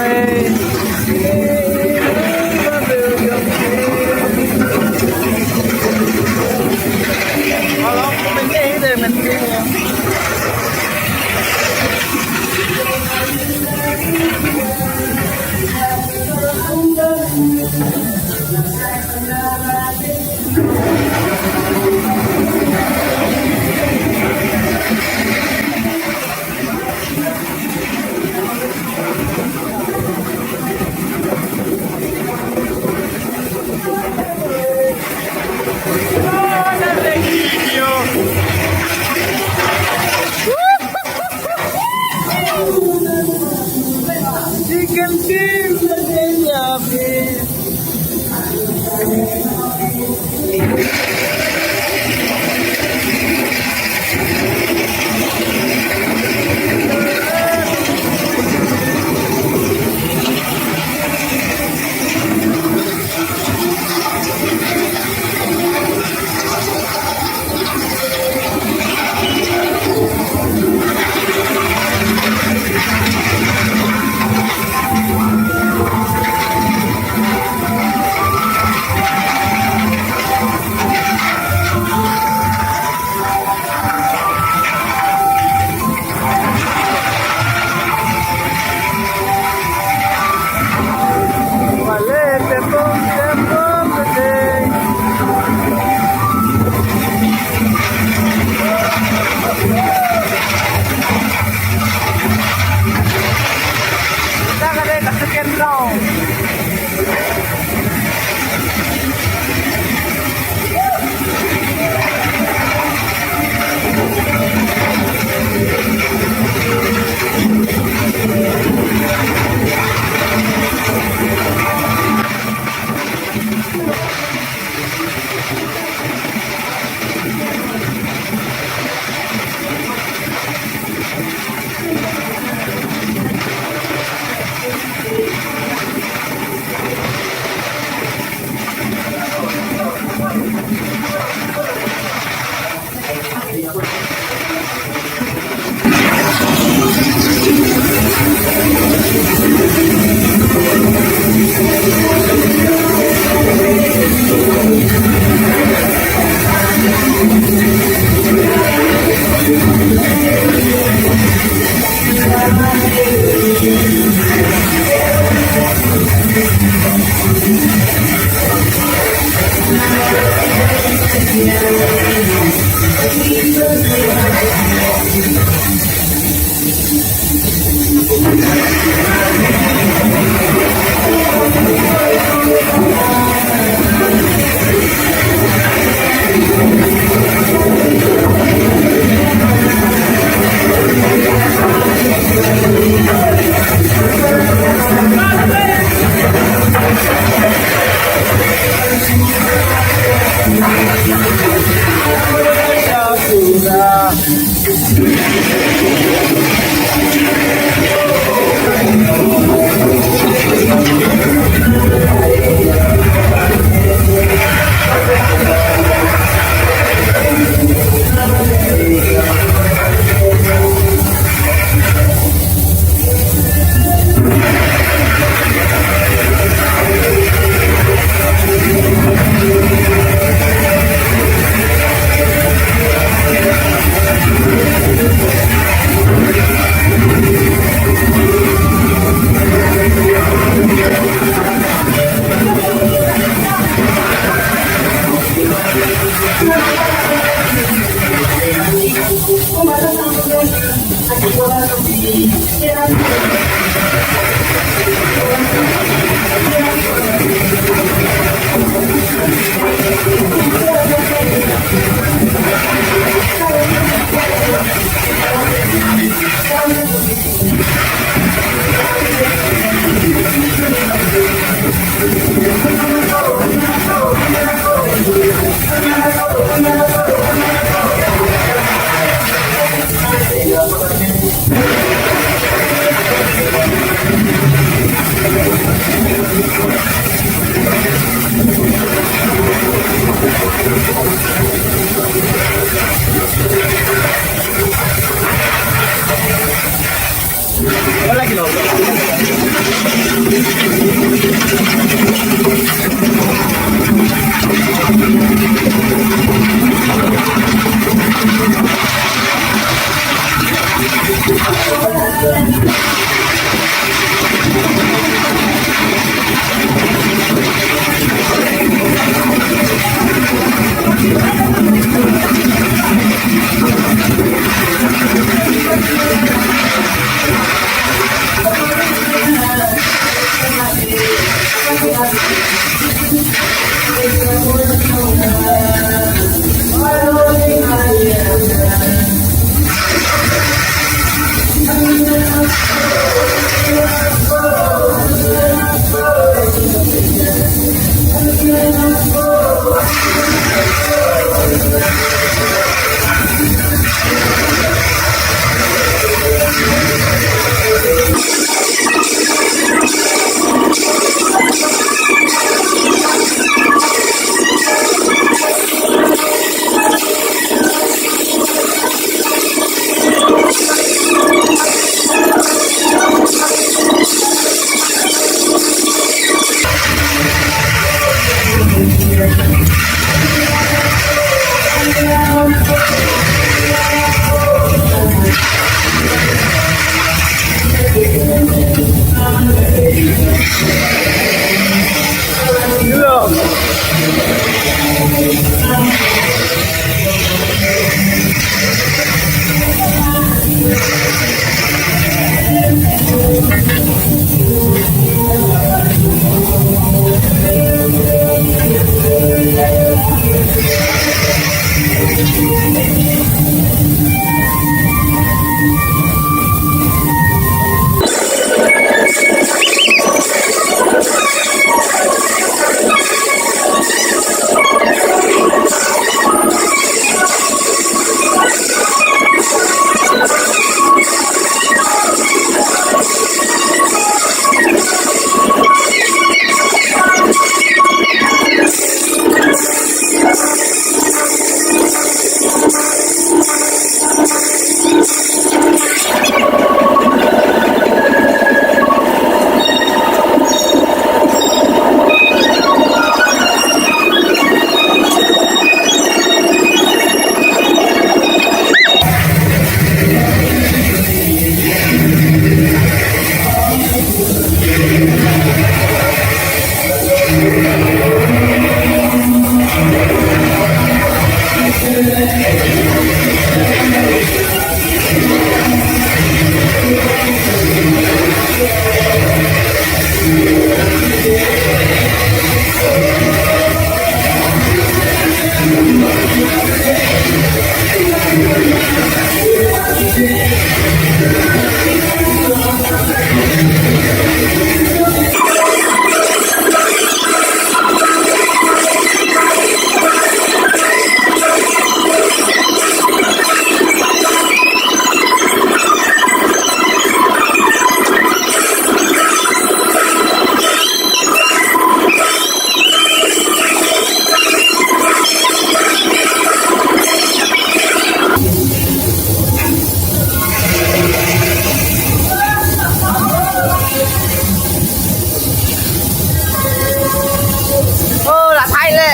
Oh, la thai le.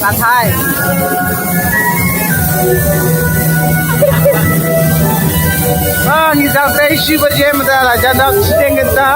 La thai. Ah, ngi dang tei shi baje mynta, la jan dang shiteng kynta.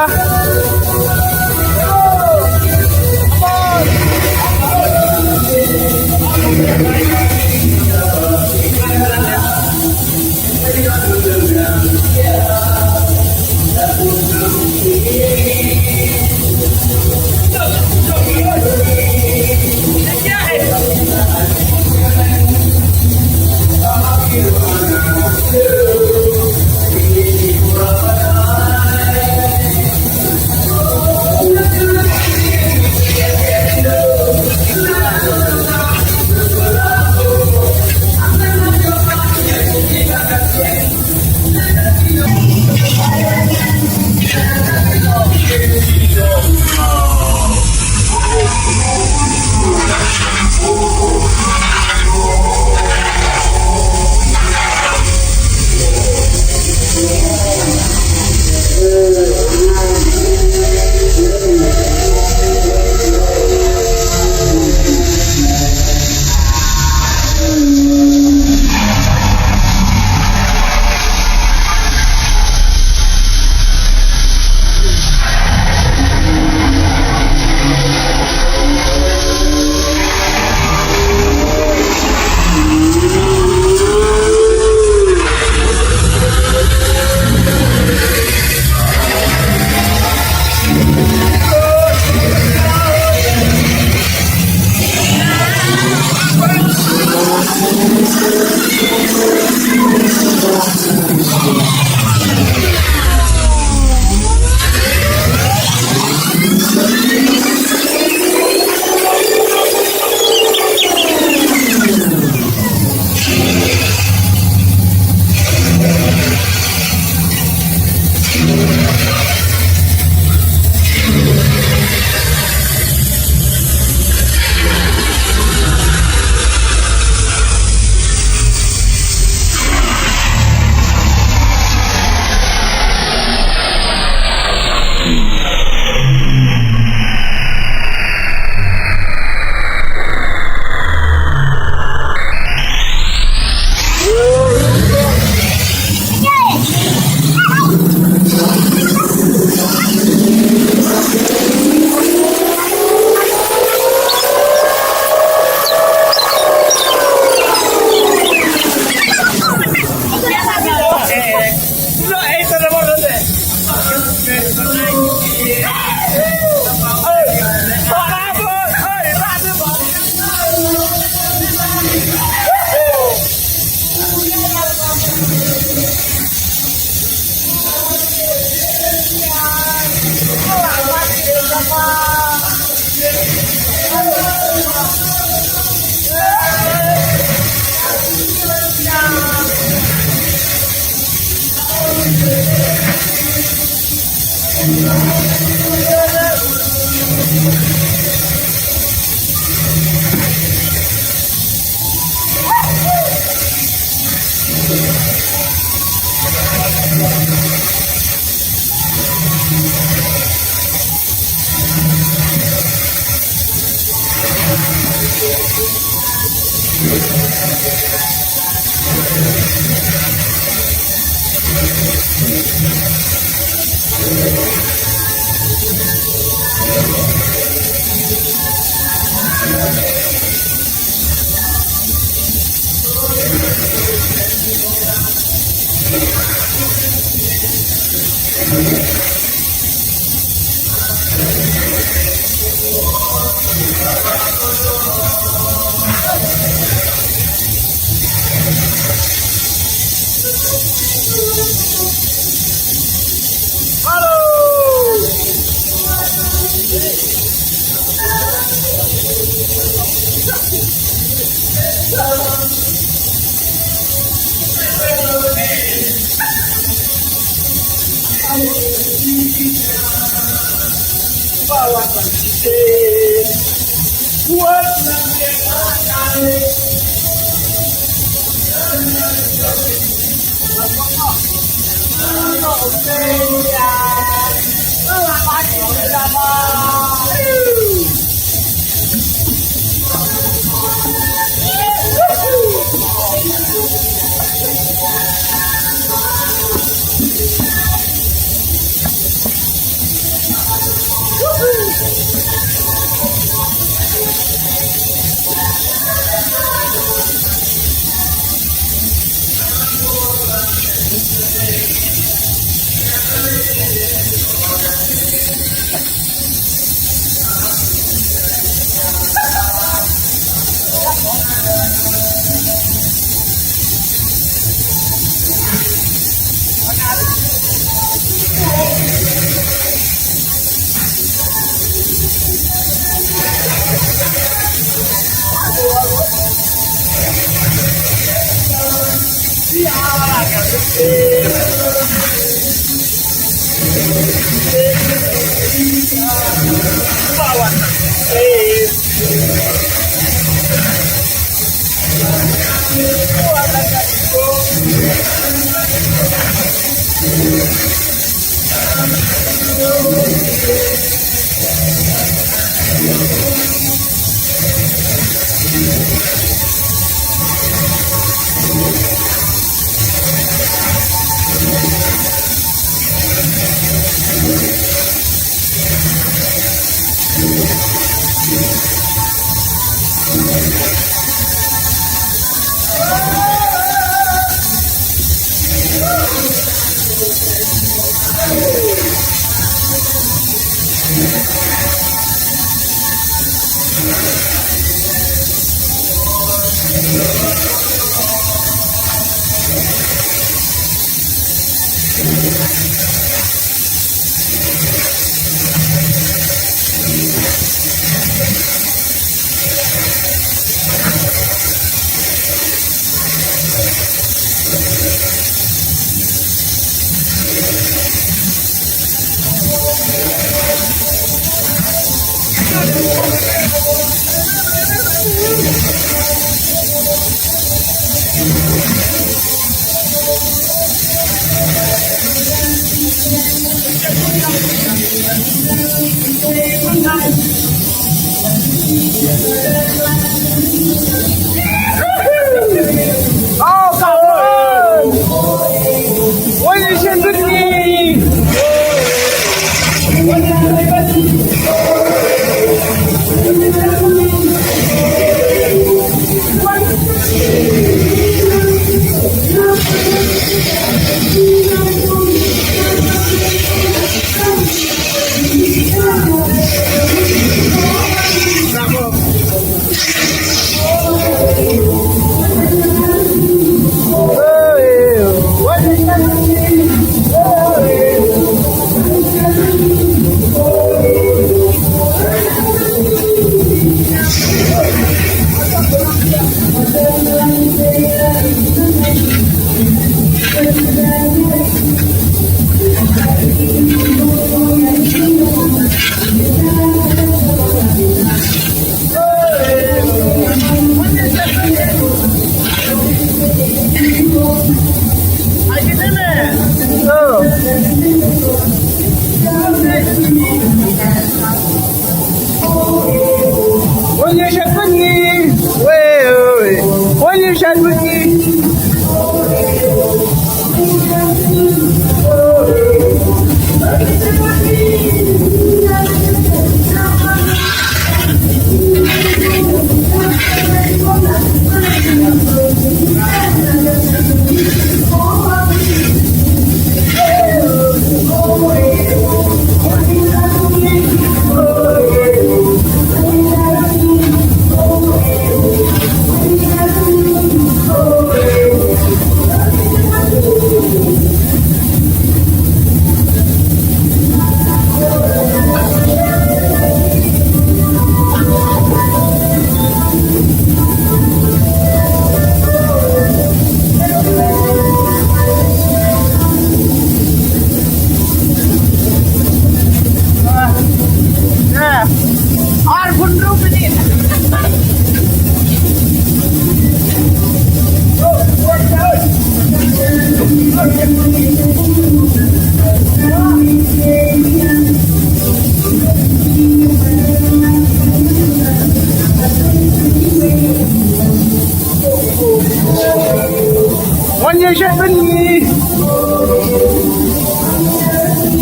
One year shet bani.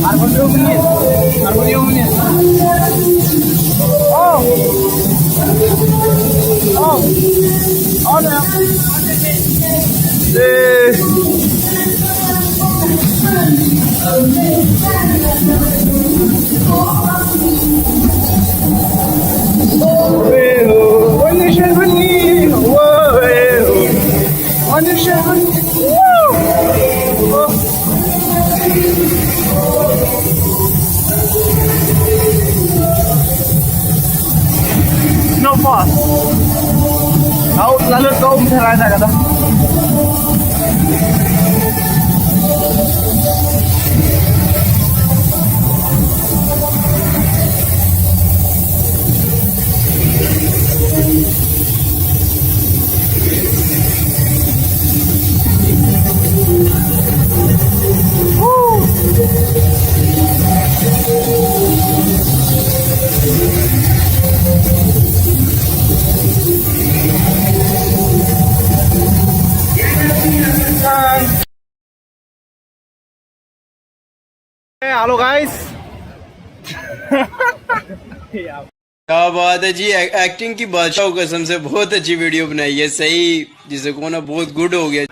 Arbon yu minit. Arbon yu minit. Oh. Oh. Oh, no. Eh. Snowfall. Kau selalu kau bicara ada kata. Hello guys. क्या बात है जी, एक्टिंग की बादशाह हो कसम से, बहुत अच्छी वीडियो बनाई है, सही जिसे को ना बहुत गुड हो गया।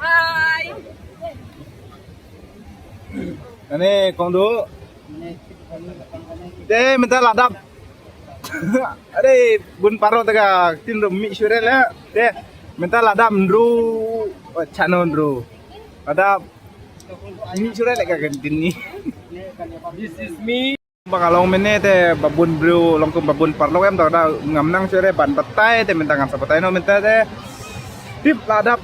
Hi. Ane kong du. Te minta ladap. Are bun paro tega tin rum mi sure le. Te minta ladap nru chano nru. Ada ni sure lek ka kini. This is me. Ba nga long mynne te ba bun briew long kum ba bun paralok em, te da ngam nang sure ban batai te mynta ngan sa batai noh mynta te. Tip la dap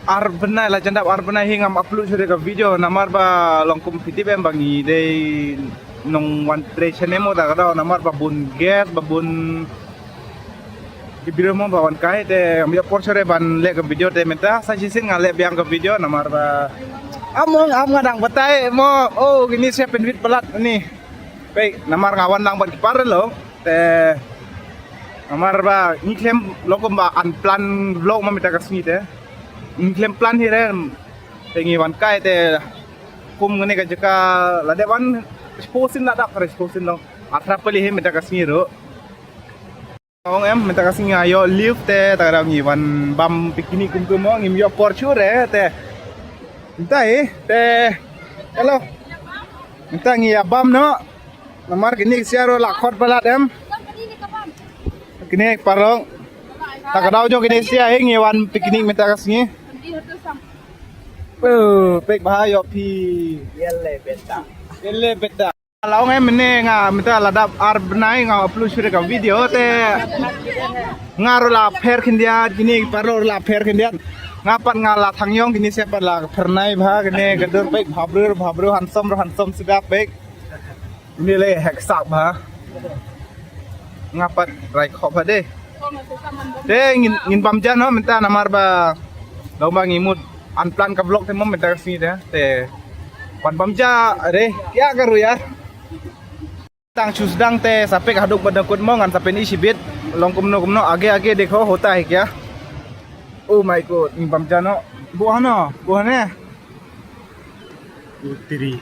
ar bnai, la jan dap ar bnai hi ngam upload sure ka video namar ba long kum phi tip em ba ngi dei nongwan trei shane mo, te da namar ba bun guest, ba bun ki briew mo ba wan kai te ngam ïoh por sure ban leh ka video te mynta sa shisien nga leh biang ka video namar ba am mo, am nga dang batai mo. Oh, kini siap pynwit palat ni. Peit, namar nga wan lang bad ki paralok te namar ba ngi khlem long kum ba unplanned vlog mo mynta ka sngi te. Ngi khlem plan hi re te ngi wan kai te kum ngane ka jaka la dep wan shisien la dap ka re shisien long. Atra pali hi mynta ka sngi ruh. Ong em, mynta ka sngi nga ïoh leave te, ta ka daw ngi wan bam picnic kum kum mo, ngim ïoh por sure te. Mynta hi te. Hello. Mynta ngi ïa bam noh. Namar kine ki sia ruh la khot palat em. Kine paralok. Ta ka daw jong kine sia hi ngi wan picnic mynta ka sngi. Oh, pek bah ïoh phi. Yelle beta. Yelle beta. La ong em mynne nga mynta la dap ar bnai nga upload shuh ka video te. Nga ruh la pher khyndiat, kine paralok ruh la pher khyndiat. Nga pat nga la thang ïong, kine sia pat la phyrnai bha, kine ka dur pek bha briew, bha briew handsome ruh handsome suda pek. Kine le hek sak bha. Nga pat rai khop bha de. Te ngin, ngin bam ja noh mynta namar ba long ba ngi mut unplanned ka vlog te mo mynta ka sngi te. Te wan bam ja re, ïa ka ruh ïa. Tang shu sdang te sa pek haduh ba dang kut mo ngan sa pyn-i shibit. Long kumno kumno, age age dekho hota hai kya. Oh my God, ngin bam ja noh. Buh noh, buh ne. Putri.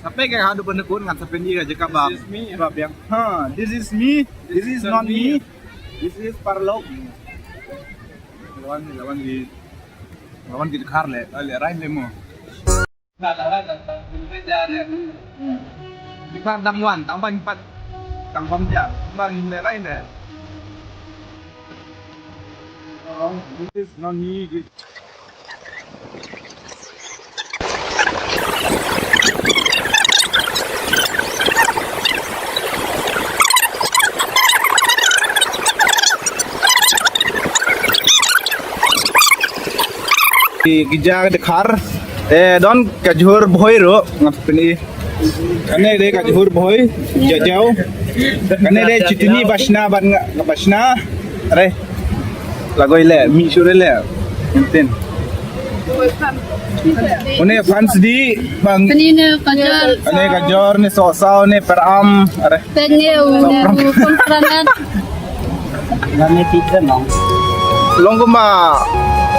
Sampai ka haduh pynekun ngan sa pyn-i ka jaka ba. This is me. Ha, this is me. This is not me. This is paralok. Lawan, lawan di, lawan di khar le, le rain le mo. Di khar dang wan, dang ban pat, dang ban ja, dang le rain le. Oh, this is not me. Ki, ki ja de khar. Eh, don ka jhur bhoi ruh, ngat pini. Kane de ka jhur bhoi, jajaw. Kane de chitni bashna ban nga, bashna. Are. Lagoi le, mi sure le. Entin. Une fans di bang. Kane ne kajor. Kane kajor ne sosaw ne peram. Are. Tenge une kontranet. Ngan ne pizza nong. Long kumba.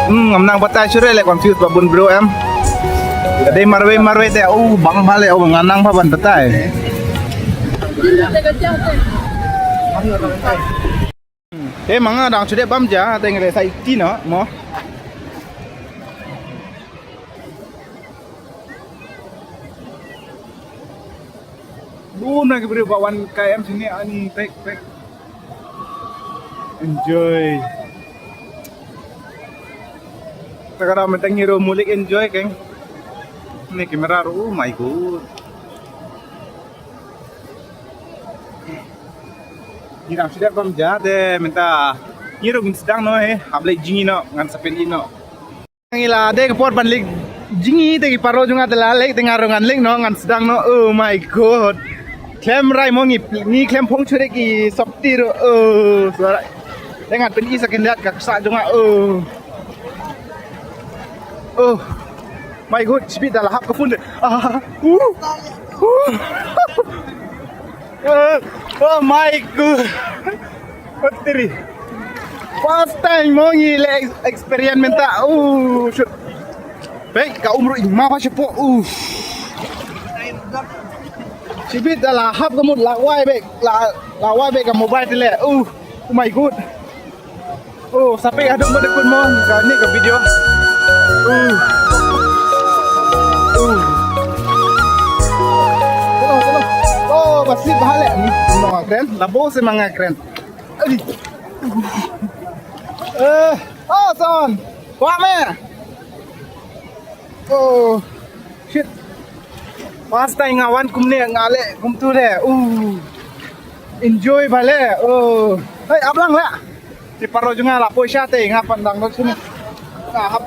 Hmm, ngam nang batai sure le confuse ba bun bro em. Dei marwei marwei te u bang bale u ngan nang ba ban batai. Te manga dang chude bam ja te ngre sa iti no mo. Bun na ki briew ba wan kai em sini ani pek pek. Enjoy. Takara mentang hero mulik enjoy keng. Ni kamera ru, oh my God. Ngi dang shu dep bam ja te mynta ngi ruh ngin sdang noh hi, hap leit jngi noh ngan sa pyn-i noh. Ngi la dei ka por ban leit jngi te ki paralok jong nga te la leit te nga ruh ngan leit noh ngan sdang noh. Oh my God. Khlem rai mo ngi, ngi khlem phong shuh de ki sopti ruh. Oh, suara. Te ngan pyn-i sa khyndiat ka ksa jong nga. Oh. Oh my God, shibit da la hap ka phone de. Ah, uh, uh. Uh, oh my God. Putri. First time mo ngi le ex-, experience mynta. Uh, shoot. Pek ka umru ima ba shapo. Uh. Shibit da la hap ka mut la wai bek la, la wai bek ka mobile te le. Uh, oh my God. Oh, sampai ada mo dekut mo ka ni ka video. Uh. Uh. Tolong, tolong. Oh, pasti bahale ni. No, kren. Labo se manga kren. Eh, oh, son. Kwah me. Oh, shit. First time nga wan kumne, nga leh kumtu de. Uh. Enjoy bha le. Oh. Hei, ap lang le. Te paralok jong nga la poi sha te, nga pan dang dot sini. Nga hap,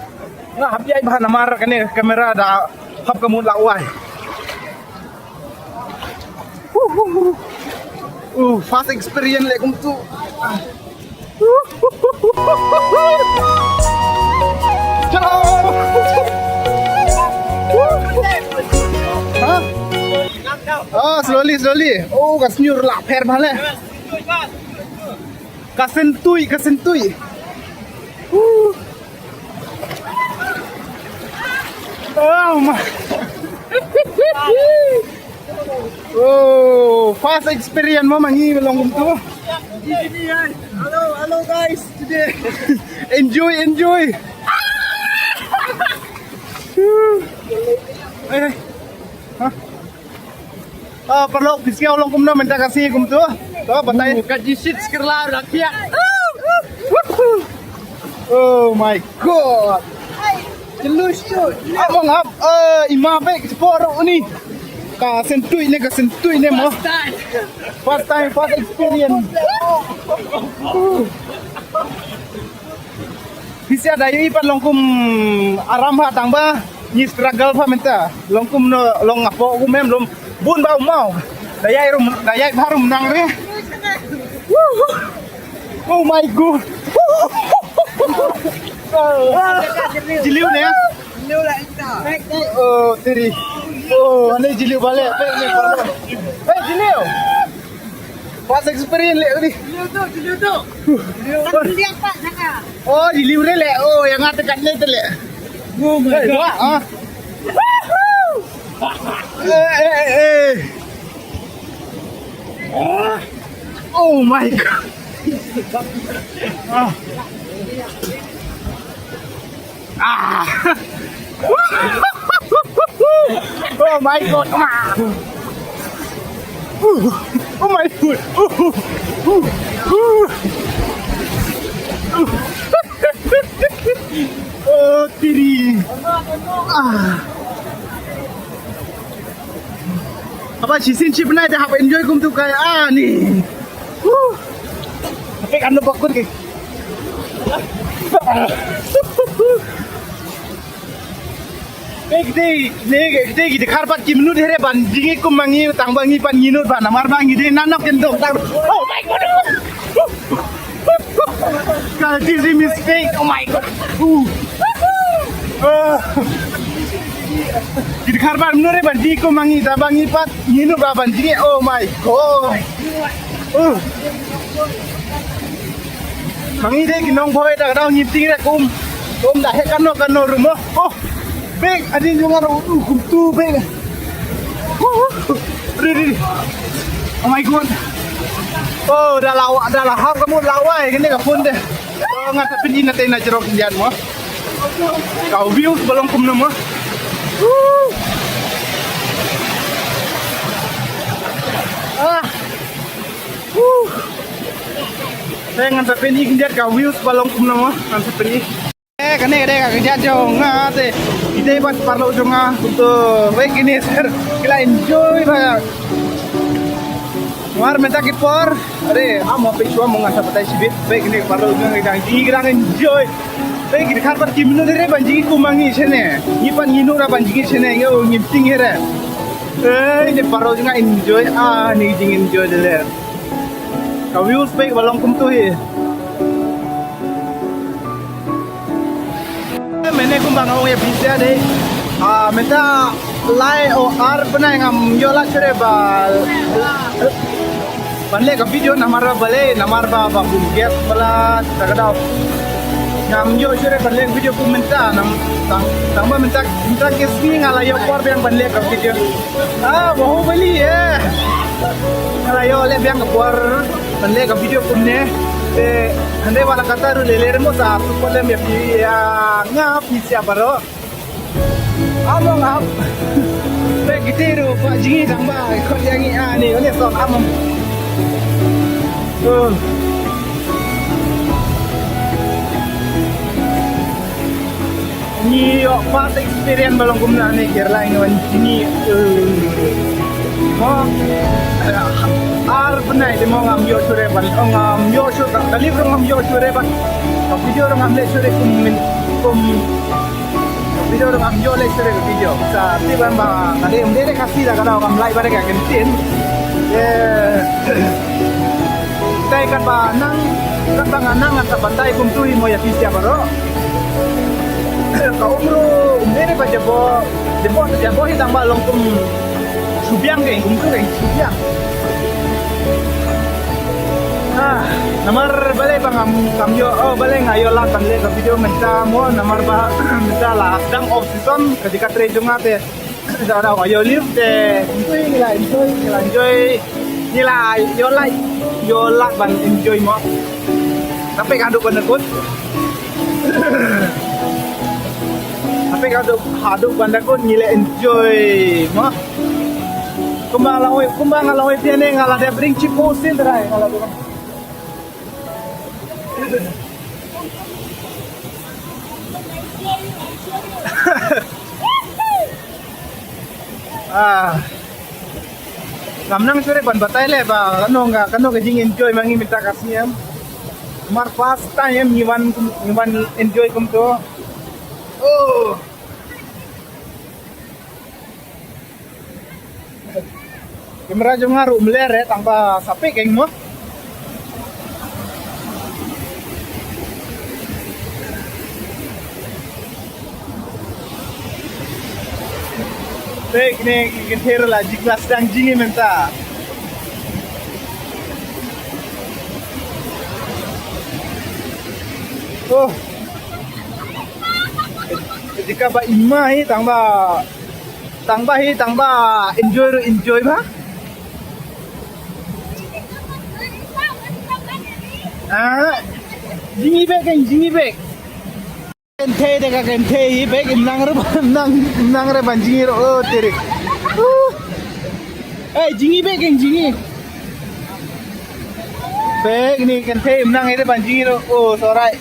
nga hap ïai bha namar kane camera da hap ka mut la wai. Uh, first experience le kumtu. Hello. Huh? Ah, slowly, slowly. Oh, ka sniur la pher bha le. Ka sentui, ka sentui. Uh. Oh my. Oh, first experience mo ma ngi long kumtu. Hello, hello guys. Today. Enjoy, enjoy. Eh. Huh? Ah, paralok, phi sngew long kumno mynta ka sngi kumtu? To, batai. Ka jisit skirla rakhia. Oh my God. Jelus tu. Among hap, eh, ima pek seporo ni. Ka sentui ne, ka sentui ne mo. First time, first experience. Phi sa da ïohi pat long kum aram ha tang ba ngi struggle pha mynta. Long kumno long apo kum em lum bun ba u mau. Da ïai rum, da ïai bha rum nang re. Oh my God. Jiliu ne? Oh, tiri. Oh, ane jiliu bale. Hey, jiliu. First experience le ni. Jiliu tu, jiliu tu. Jiliu. Oh, jiliu re le. Oh, yang ada kat ni tu le. Oh my God. Ah. Eh, eh, eh. Oh my God. Ah. Ah. Oh my God. Ah. Oh my God. Oh, tiri. Ah. Haba shisien shi bnai te haba enjoy kumtu kai ani. Huh. Tapi kan bakut ke. Ek dei, ne ek dei ki dkhar pat ki minute here ban jingïeit kum ma ngi tang ba ngi pat ngi nud ba namar ba ngi dei nanok ken dong tang. Oh my God. Ka dizzy mistake. Oh my God. Uh. Ah. Ki dkhar pat minute ban jingïeit kum ma ngi tang ba ngi pat ngi nud ba ban jingïeit. Oh my God. Uh. Ma ngi dei ki nongphoi da ka dau ngi ting re kum. Kum da he kano kano rumo. Oh. Bek adin jong nga ru kum tu bek. Oh. Ri ri. Oh my God. Oh, da la da la hap ka mut la wai kane ka phone de. Oh, nga ta pynïn na te na jrok jan mo. Ka view ba long kumno mo. Woo. Ah. Woo. Te ngan sa pynïn khyndiat ka views ba long kumno mo, ngan sa pynïn. Eh, kane ka dei ka kjat jong nga te. Ki dei bad paralok jong nga kumto. Wei kine ser ki la enjoy bha. Mar mynta ki por. Are, amo pe chwa mo nga sa batai shibit. Wei kine paralok jong nga ki dang enjoy. Wei ki dkhar pat ki minute re ban jingïeit kum ma ngi shane. Ngi pat ngi nud ra ban jingïeit shane. Ngi o ngi ting here. Eh, ine paralok jong nga enjoy. Ah, ni jing enjoy de le. Ka views pek ba long kumto hi. Mynne kumba nga ong ïa phi sha dei. Ah, mynta lai o ar bnai ngam ïoh lad shuh re ba ban leh ka video namar ba leh namar ba ba bun gap pala ta ka dau. Ngam ïoh shuh re ban leh video kum mynta nam tang tang ba mynta mynta ki sngi nga la ïoh por biang ban leh ka video. Ah, Bahubali, eh. Nga la ïoh leh biang ka por ban leh ka video kumne. Te hynrei wat la katta ruh leh leh mo sa support lem ïa phi ïa nga phi sha baroh. Among ap. Te kiti ruh ba jingïeit tang ba khot ïa ngi ani ne song among. Oh. Ïoh past experience ba long kumne, ne Kerala ïoh jingïoh. Mo, ar bnai te mo ngam ïoh shuh re ban, ngam ïoh shuh ka clip ruh ngam ïoh shuh re ban. Ka video ruh ngam leh shuh re kum min, kum video ruh ngam ïoh leh shuh re ka video. Sa ti ban ba ka dei, um dei re ka si da ka daw ngam leh ba re ka ken tin. Ye. Te katba nang, katba nga nang, katba tai kumtu hi mo ïa phi sia baroh. Ka umru um dei ba jabo, jabo, jabo hi tang ba long kum shu biang, ke kumtu ke shu biang. Ah, namar balei ba ngam, kam ïoh, oh, balei nga ïoh lad ban leh ka video mynta mo, namar ba mynta la dang off season, ka jaka trei jong nga te. Da da ka ïoh leave te, kumtu hi ngi la enjoy, ngi la enjoy, ngi la ïoh lad, ïoh lad ban enjoy mo. Tapi ka duk ban kut. Tapi ka duk, haduh ban da kun ngi la enjoy mo. Kumba nga la ong, kumba nga la ong ïa phi ne, nga la dep ring chipo sil trai, nga la dep. Ah. Ngam nang shuh re ban batai leh ba kano ka, kano ka jing enjoy ma ngi mynta ka snem. Namar first time ngi wan, ngi wan enjoy kumto. Oh. Kamera jong nga ruh mler eh, tang ba sa pek eng mo. Pek ne ki kynthei la jing klas dang jing mynta. Oh. Jaka ba i ma hi tang ba, tang ba hi tang ba enjoy ruh enjoy ba. Ah, jingïabeh kan jingïabeh. Kynthei te ka kynthei hi beh, im nang re ban, nang, im nang re ban jingïaroh, oh, te re. Uh. Eh, jingïabeh kan jingïa. Beh, ni kynthei im nang re ban jingïaroh, oh, sorai.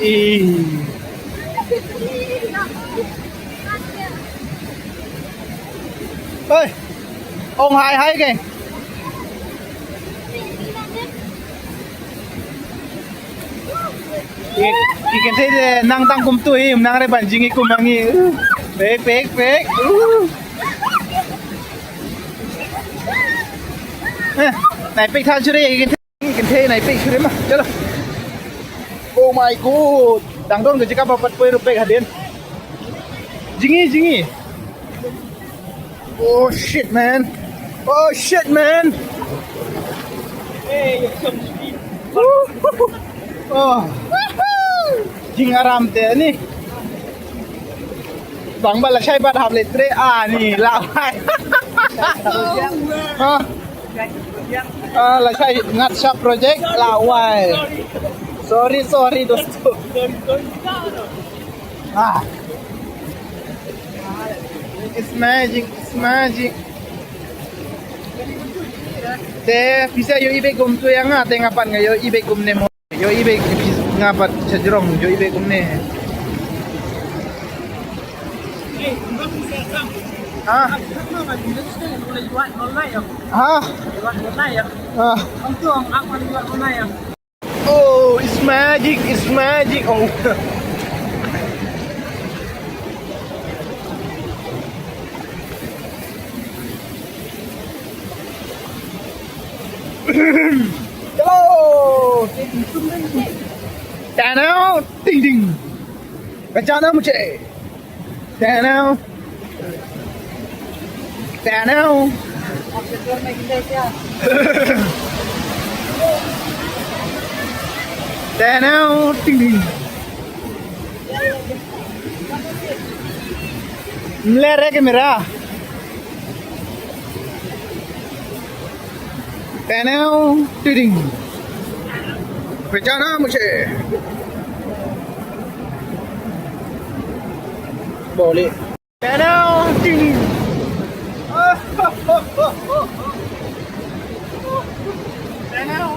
Ih. Oi. Ong hai hai ke. Ki, ki kynthei te nang tang kumtu hi, nang re ban jingïa kum ma ngi. Pek, pek, pek. Eh, nai pek than shuh re ki kynthei. Kynthei nai pek shuh re ma. Chalo. Oh my God. Dang don ka jaka ba pat poi ruh pek hadien. Jingïa, jingïa. Oh shit, man. Oh shit, man. Oh. Jingaram te ni. Bang ba la shai bat hap le tre, ah, ni la wai. Ha? Ah, la shai ngat sha project la wai. Sorry, sorry, dosto. Ah. It's magic, it's magic. Te pisa ïohi beit kumtu ïa nga, te nga pat nga ïohi beit kumne mo. Ïohi beit, nga pat sha jrong ïohi beit kumne. Ha? Ha? Ha? Oh, it's magic, it's magic. Oh. Hello. Tanao, ding ding. Ka jana mujhe. Tanao. Tanao. Tanao, ding ding. Mlere ke mera. Tanao, ding ding. Pehchana mujhe. Bole. Tanao, ding ding. Tanao.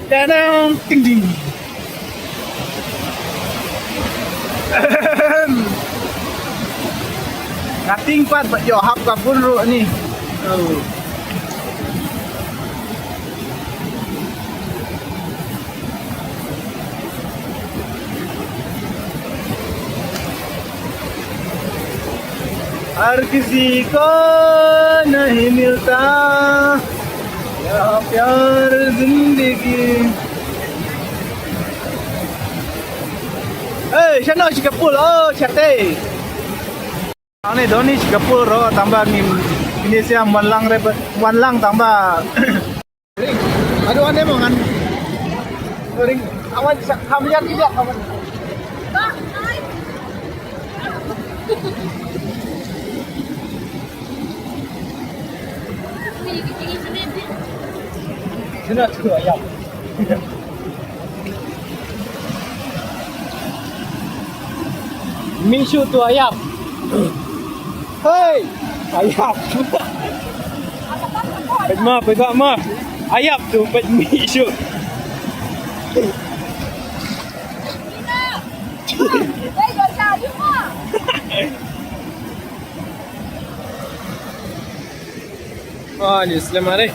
Tadang, ting, ting. Ahem. Nga ting pat ba ïoh hap ka bun ruh ni. Oh. हर किसी को नहीं मिलता ये प्यार जिंदगी। Hey, shano shi ka pool, oh, shate. Ani doni shi ka pool ro, tangba ngin, ini siam wan lang re, wan lang tangba. Aduh, ane mo ngan. Ring, awan sa, ham yan tidak, awan. Sino tu ayam? Misu tu ayam. Hei, ayap. Peit ma, peit ma. Ayap tu, peit mi shu. Ah, ni selamat eh.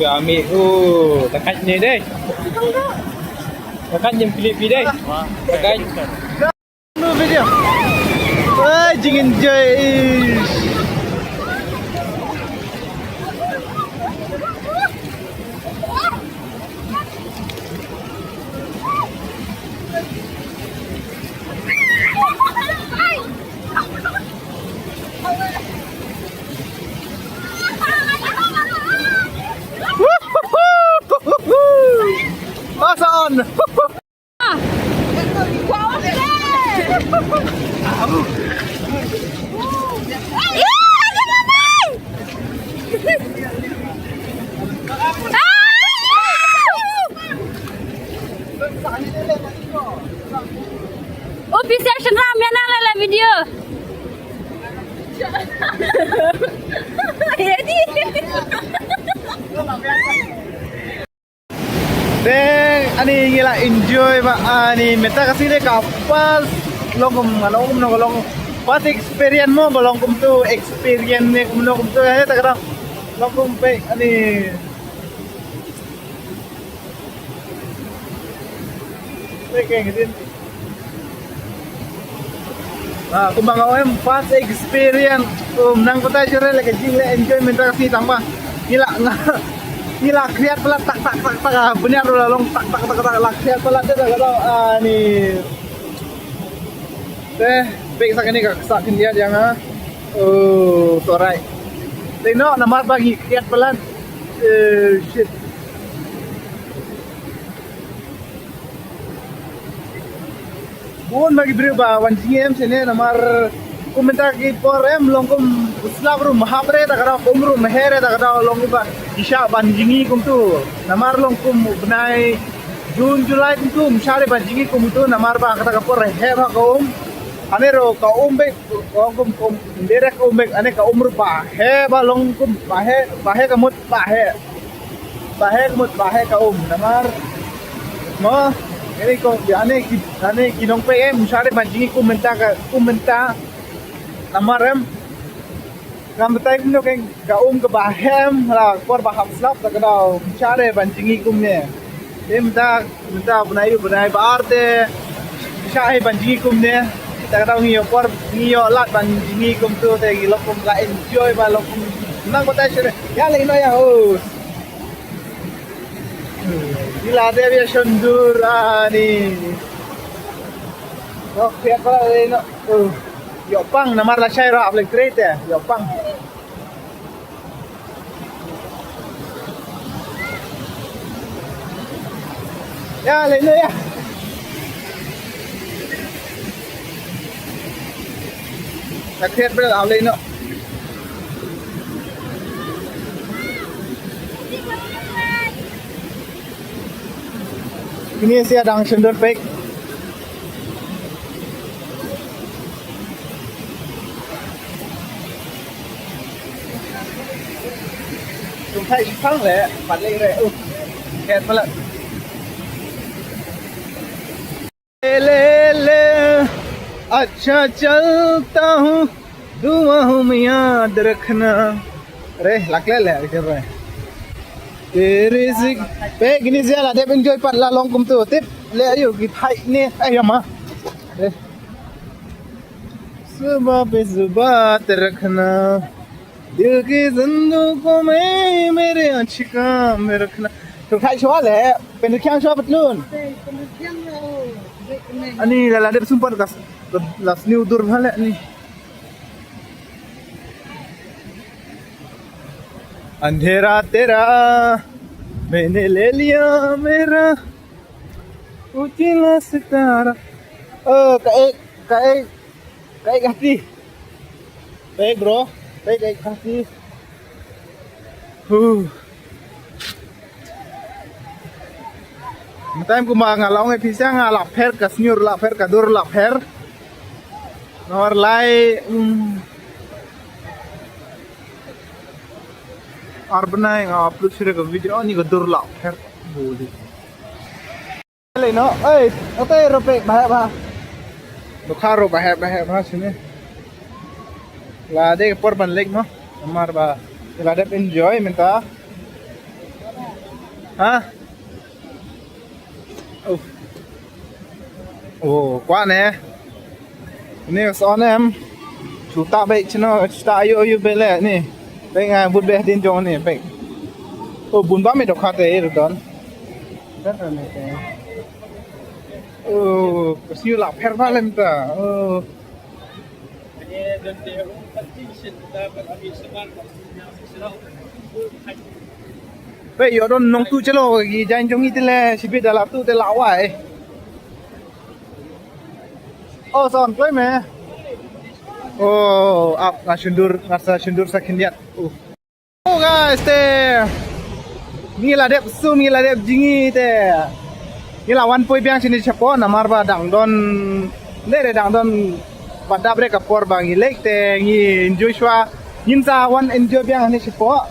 Ka ambil, oh, takat ni deh. Takat ni pilih pi deh. Takat. Video. Wah, jing enjoy. Pass on. Officer Shenram, ïa na la la video. Ïa di. Te ani ngi la enjoy ba ani mynta ka sngi ka first long kum, nga long kum, long kum first experience mo ba long kumtu, experience ne kumno kumtu, eh, ta ka long kum pe ani. Te ke ngi din. Ah, kumba nga ong em, first experience. Um, nang batai shuh re la ka jing la enjoy mynta ka sngi tang ba ngi la nga, ngi la khriat palat tak tak tak tak, ah, bniat ruh la long tak tak tak tak, la khriat palat te da ka dei, ah, ni. Te pek sa kane ka ksa khyndiat ïa nga. Oh, to right. Te no namar ba ngi khriat palat. Eh, shit. Bun ba ki briew ba wan jingim shane namar kum mynta ki por em long kum u slap ruh mahap re ta ka daw, kum ruh maher re ta ka daw, long kumba ki shah ban jngi kumtu. Namar long kum u bnai June, July kumtu ym shah re ban jngi kumtu namar ba kata ka por heh bha ka um. Ane ruh ka um beit, ka um kum, kum direct ka um beit, ane ka um ruh ba heh, ba long kum ba heh, ba heh ka mut ba heh. Ba heh ka mut ba heh ka um namar mo, ane ko, ane ki, ane ki nongpeit em ym shah re ban jngi kum mynta ka, kum mynta namar em. Kam batai kumno keng ka um kaba heh em, la por ba hap slap ta ka daw ym shah re ban jngi kumne. Te mynta, mynta bnai u bnai ba ar te shah re ban jngi kumne. Ta ka daw ngi ïoh por, ngi ïoh lad ban jngi kumtu te ngi long kum la enjoy ba long kum nang batai shuh re. Ïa lei no ïa host. Ila dep ïa shon dur ani. Ïoh pang namar la shai ruh ap leng trei te ïoh pang. Ïa lei no ïa. Ta khiat bel ap lei no. Ini sha dang shon dur pek. Tum thai shi phang le, pat le re. Uh, ket pala. ले ले, अच्छा चलता हूँ, दुआ में याद रखना. Re, lak le le, ke re. Teris, pek ini sha la dep enjoy pat la long kumtu. Tip le ayo ki thai ne, ay ma. Re. सुबह पे जुबा रखना, दिल की संदूकों में मेरे अच्छी काम में रखना. Tum thai shuwa le, pynrkhiang shuwa patlun. Ani la la dep sumpat kas, la sniew dur bha le ni. अंधेरा तेरा, मैंने ले लिया मेरा, उजला सितारा. Oh, kaei, kaei, kaei hati. Baik, bro. Baik, kaei hati. Huh. Mynta kumba nga la ong ïa phi sha, nga la pher ka sniew, la pher ka dur, la pher. Namar lai, hmm. Ar bnai nga upload shuh ka video, ni ka dur la pher. Buli. Lei no, ei, ote ro pek ba heh ba. Dohkha ro ba heh ba heh ba shane. La dei ka por ban leit mo. Namar ba la dep enjoy mynta. Ha? Oh. Oh, kwah ne. Ni ka son em. Chuta bek chino, chuta ayu ayu bek le ni. Bek nga bud bek hadien jong ni bek. Oh, bun ba me dohkha te, eh, don. Oh, ka sniew la pher ba lem ta. Oh. Peit ïoh don nongtuh jylliew, ki jaiñ jong ngi te le shibit da la tuh te la wai. Oh, son kloi me. Oh, ap nga shon dur, nga sa shon dur sa khyndiat. Uh. Oh guys, te ngi la dep sum, ngi la dep jngi te. Ngi la wan poi biang shane shapoh namar ba dang don, ne re dang don ba dap re ka por ba ngi leit te ngi enjoy shuwa. Ngin sa wan enjoy biang hangne shapoh.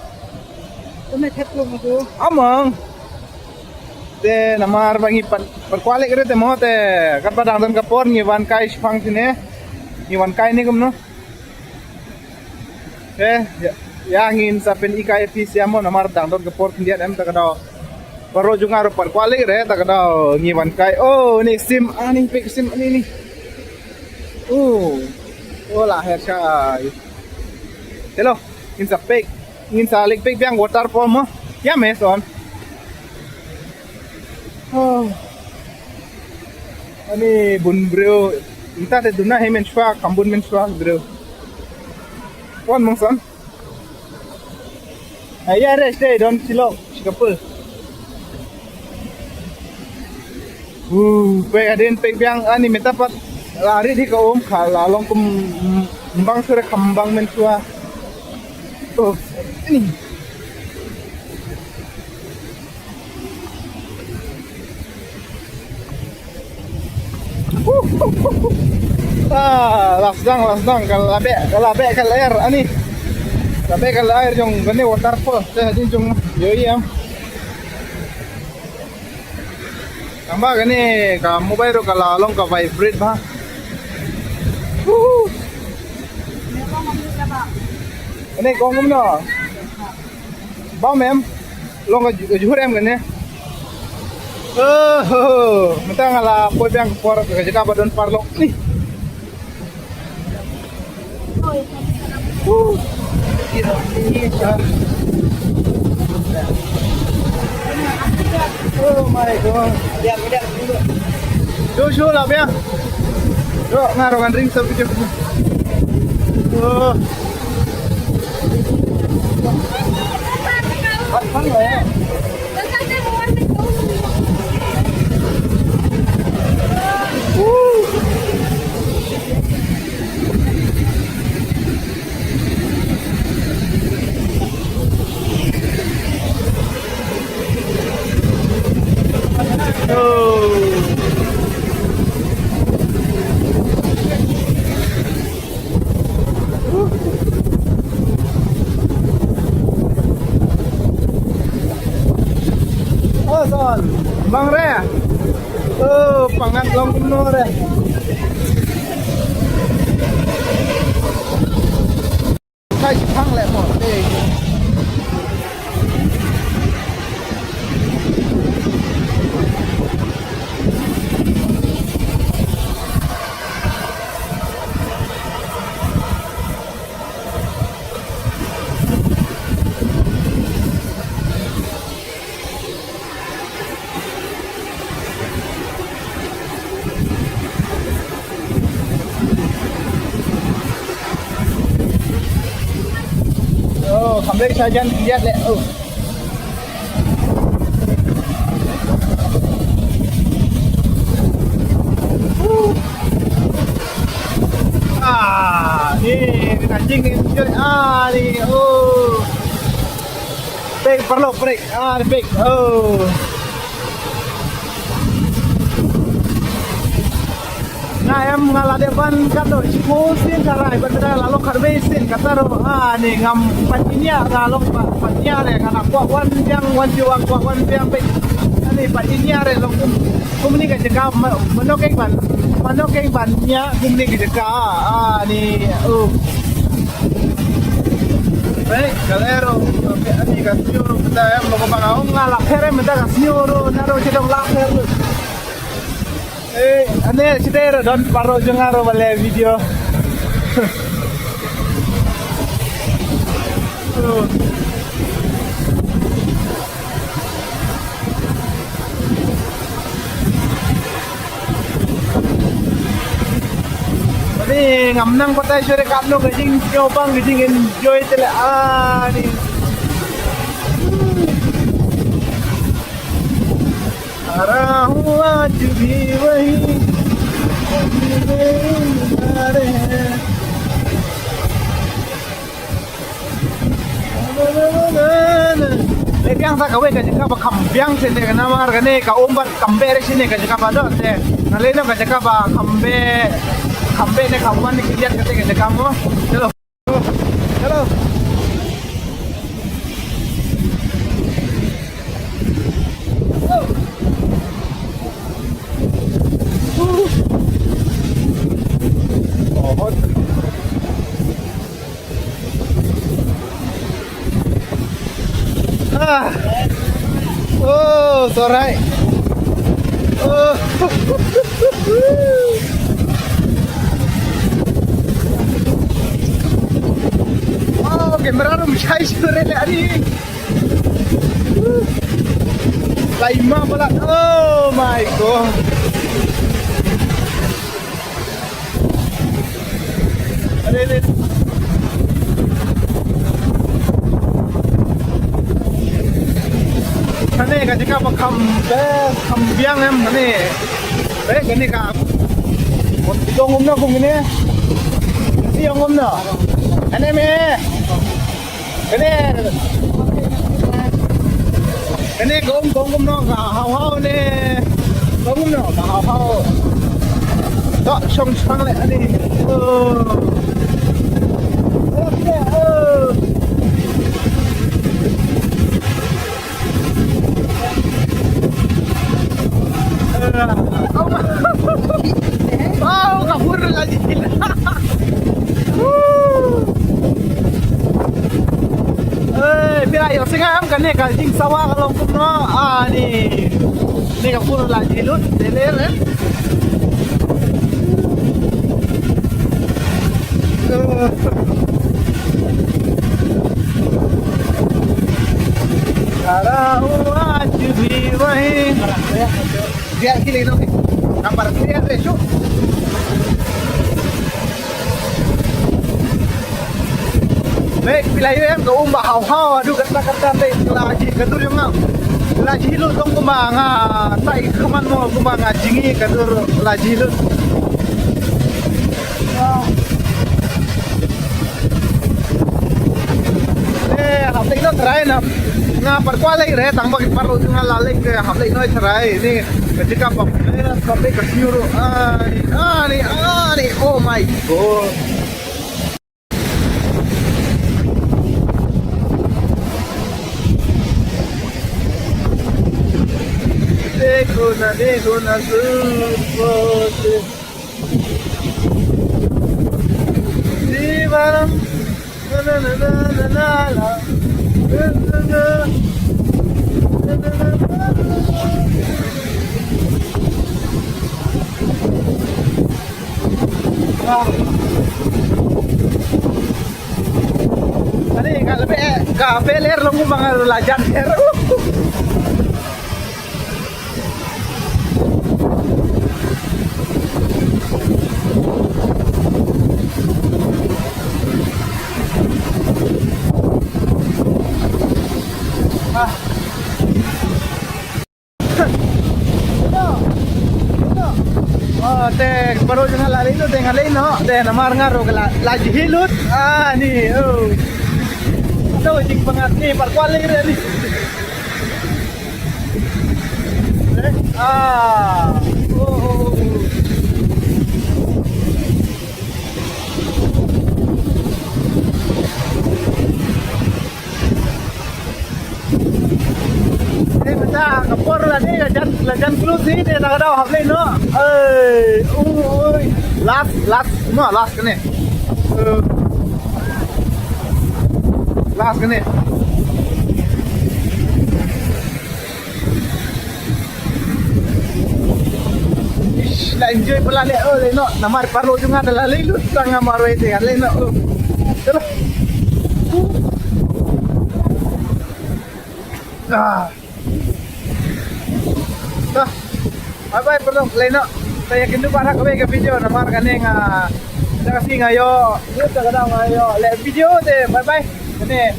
Amang. Te namar ba ngi pan, pan kwah leit re te mo te katba dang don ka por ngi wan kai shipang shane. Ngi wan kai ne kumno. Eh, ïa, ïa ngin sa pyn-i kai phi sha mo namar dang don ka por khyndiat em ta ka daw. Baroh jong nga ruh pat kwah leit re ta ka daw ngi wan kai. Oh, ni sim, ani pek sim ani ni. Oh. Oh, la her shai. Hello, ngin sa pek, ngin sa leit pek biang waterfall mo. Ïa me son. Oh. Ani bun briew. Mynta te duna hi mynshuwa, kham bun mynshuwa briew. Wan mong son. Ai ïa re stay don chilok, shikapul. Uh, pek hadien pek biang ani mynta pat. La rit hi ka um kha la long kum, mm, bang sure kham bang mynshuwa. Oh, ni. Ah, la sdang, la sdang, ka la beh, ka la beh ka lyer, ani. La beh ka lyer jong kane waterfall, te hadien jong, ïohi em. Tang ba kane ka mobile ruh ka la long ka vibrate ba. Woohoo. Kane kong kumno? Bam em. Long ka ju-, ka juhur em kane. Oh, mynta nga la poi biang ka por ka jaka ba don paralok ni. Oh my God. Shu, shu, la biang. Yo, nga ruh ngan ring sa video. Oh. Oh, Re. Oh, pyngat long kumno re. Kai shi phang leh mo. Eh. Oh, kham leh sa jan ïa leh. Oh. Ah, ni, ni ka jing ni, ah, ni, oh. Pek, paralok, pek. Ah, pek. Oh. Nga em nga la dep ban katto shi mo sien ka rai ban da la long khatwei sien kata ruh. Ah, ni ngam pat ïa nga long pat ïa re nga na kwah wan biang wan jiwa kwah wan biang pek. Ani pat ïa re long kum kumne ka jaka ma- mano keng ban mano keng ban ïa kumne ka jaka. Ah, ni. Oh. Baik, galero, tapi ani ka snyo ru kita em lo ko bang aung nga la phere mynta ka snyo ru na ru chidong la phere. Eh, ane chidero don paro jong nga ru ba leh video. Oh. Ani ngam nang batai shuh re katno ka jingïoh bang ka jingenjoy te leh ani. Ara hua ju bhi wahi. Leh biang sa kawei ka jaka ba kham biang shisha ne ka namar kane ka um bad kam beh re shisha ne ka jaka ba doh te. Nga leh noh ka jaka ba kham beh kham beh ne kham wan ne ka ïat kate ka jaka mo. Chalo. Chalo. Oh, hot. Ah. Oh, it's alright. Oh. Wow, camera room size tu re tadi. Lai ma pala. Oh my God. Are, are. Kane ka jaka ba kham best, kham biang em kane. Eh, kane ka. Ong um na kum kane. Ong um na. Kane me. Kane. Kane ka um, ka um kumno ka haw haw ne. Ka um kumno ka haw haw. Dok shong shong leh ani. Oh. Okay, oh. Wow, ka pur la jil. Eh, phi la ïohsngew em kane ka jingsawa ka long kumno? Ah, ni. Ni ka pur la jil lut, dele, eh. Ara wa ju bhi wahi. Dia kili no. Nambar dia de shu. Baik, phi la ïoh em ka um ba haw haw, haduh katta katta te la ji ka dur ïong nga. La ji lut tong kumba nga tai khman mo kumba nga jngi ka dur la ji lut. Eh, hap leit noh trai na. Nga par kwah leit re, tang ba ki paralok jong nga la leit re, hap leit noh trai. Ni ka jaka ba, eh, hap leit ka sngi ruh. Ai, ani, ani, oh my God. Ani ka lebe ka peler long kumba nga la jan er. Ah. Oh, te baroh jong nga la leit noh, te nga leit noh, te namar nga ruh ka la, la jhieh lut. Ah, ni, oh. To jingpyngngad ni, par kwah leit re ni. Eh, ah. Oh, oh, oh. Ni mynta ka por la ni, la jan, la jan klus hi, te la ka daw hap leit noh. Ei, ui. Last, last, no, last kane. Eh, last kane. Ish, la enjoy pala leh, oh, leh noh. Namar paralok jong nga da la leh lut, tang nga marwei te nga leh noh, oh. Chalo. Ah. Dah. Bye bye paralok, leh noh. Te ïa kynduh pat ha kawei ka video namar kane nga, da ka sngi nga ïoh, ïoh da ka daw nga ïoh leh video te. Bye bye. Kane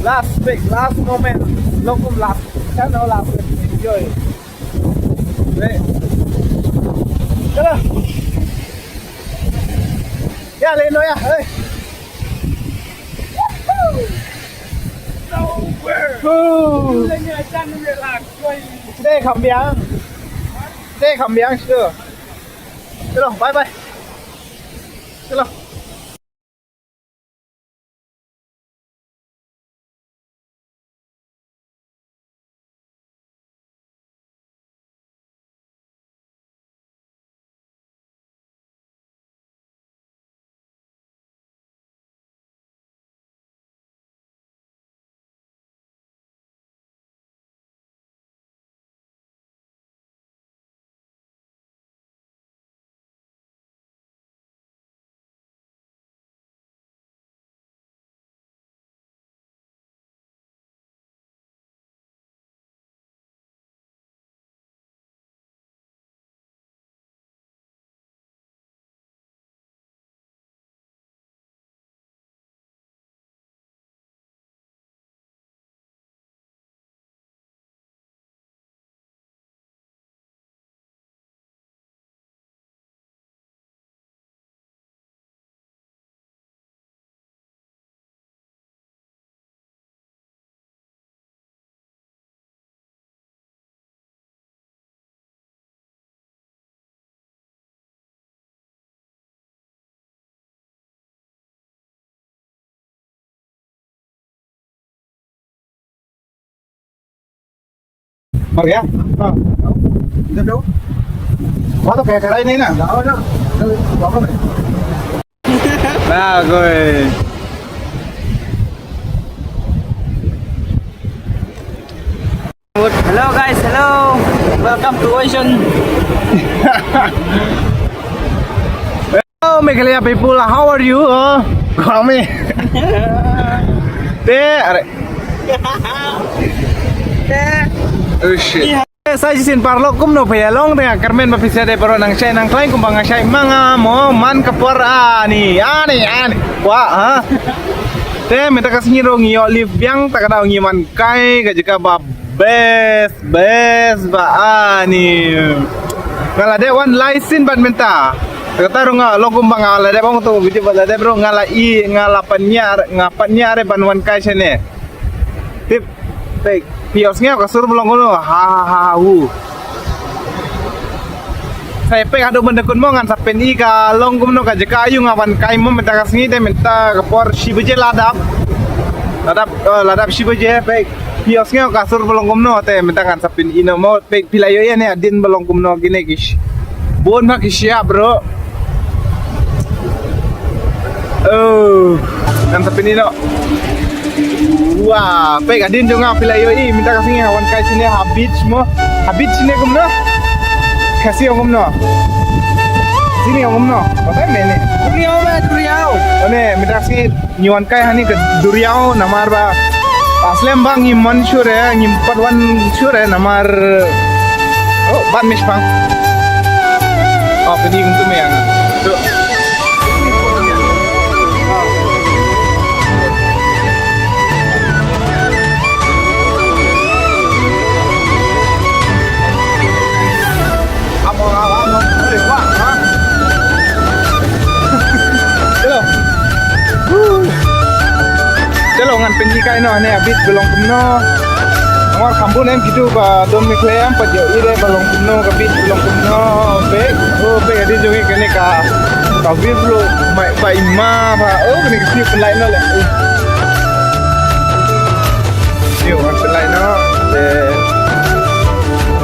last pic, last moment. Long kum last. Kan last pic. Enjoy. Re. Chalo. Ïa, leh noh ïa. Hey. Nowhere. Oh. Te kham biang. Te kham biang shuh. Chalo, bye bye. Chalo. Mar gaya? Ha. Ito daw. Wala kaya karay na yun, ah. Daw na. Daw na. Bagoy. Hello guys, hello. Welcome to Ocean. Hello Meghalaya people, how are you? Oh, kami. Te, are. Te. Oh shit. Sa shisien paralok kumno phi ïa long, te nga kyrmen ba phi sa dei baroh nang shai nang khlaiñ kumba nga shai ma nga mo man ka por ani, ani, ani. Kwah, ha? Te mynta ka sngi ruh ngi ïoh leave biang, ta ka daw ngi wan kai ka jaka ba best, best ba ani. Nga la dep wan lai sien bad mynta. Kata ruh nga long kumba nga la dep ong to, video ba la dep ruh nga la i, nga la pynïar, nga pynïar ban wan kai shane. Tip, pek, phi ïohsngew ka sur ba long kumno, ha, ha, ha, ha, hu. Sa ïa pek haduh mynta kumno ngan sa pyni ka long kumno ka jaka aïu nga wan kai mo mynta ka sngi te mynta ka por shi baje la dap. La dap, eh, la dap shi baje pek. Phi ïohsngew ka sur ba long kumno te mynta ngan sa pyni noh mo, peit phi la ïohi ne hadien ba long kumno kine ki sh-, bun bha ki shyiap bro. Oh, ngan sa pyni noh. Wah, peit hadien jong nga phi la ïohi mynta ka sngi nga wan kai shane ha beach mo. Ha beach shane kumno? Khasi ong kumno? Shane ong kumno? Pata mene. Duriaw ba, duriaw. One mynta ka sngi ngi wan kai hangne ka duriaw namar ba, ba slem ba ngim wan shuh re, ngim pat wan shuh re namar, oh, ban mish pang. Oh, kini untuk me yang. Tu. Chalo. Woo. Chalo ngan pynhikai noh ne a beach ba long kumno. Ngan kham bun em kitu ba don me khlem pat ïohi re ba long kumno ka beach ba long kumno. Peit, oh peit hadien jong ngi kane ka, ka view lo mai ba ima ba. Oh kane ka view pynlait noh le. Ïoh, ngan pynlait noh. Te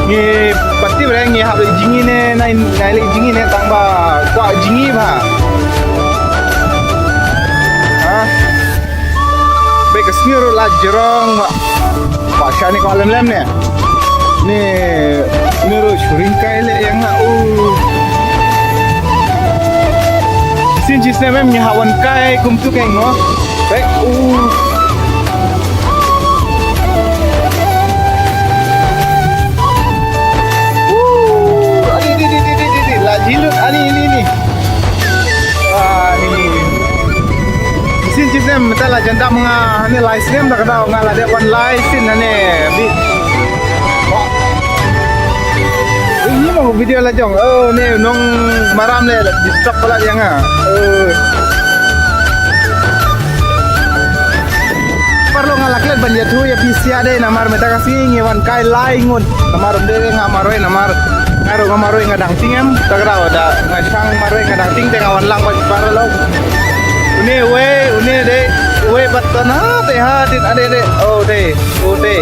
ngi pat tip re ngi hap leit jngi ne, nai, nai leit jngi ne tang ba kwah jngi ba. Ha? Bad ka sngi ruh la jrong ba. Ba shane kwah lem lem ne. Ne, ne ruh shu ring kai leh ïa nga u. Shisien shisnem em ngi hap wan kai kumtu keiñ mo. Bad u. U. Ani, di, di, di, di, di, di. La jhieh lut, ani, ini, ini. Ani. Shisien shisnem mynta la jan dap nga, ani lai snem da ka daw nga la dep wan lai sien ani. Bi. Ini mo video la jong. Oh, ne nongmaram le disturb palat ïa nga. Oh. Paralok nga la klet ban ïathuh ïa phi sha dei namar mynta ka sngi ngi wan kai lai ngut. Namar ym dei nga marwei namar nga ruh nga marwei nga dang tieng em. Ta ka daw da nga shang marwei nga dang tieng te nga wan lang bad paralok. Une wei, une dei, wei bad tana te ha dit ade de. Oh dei. Ute.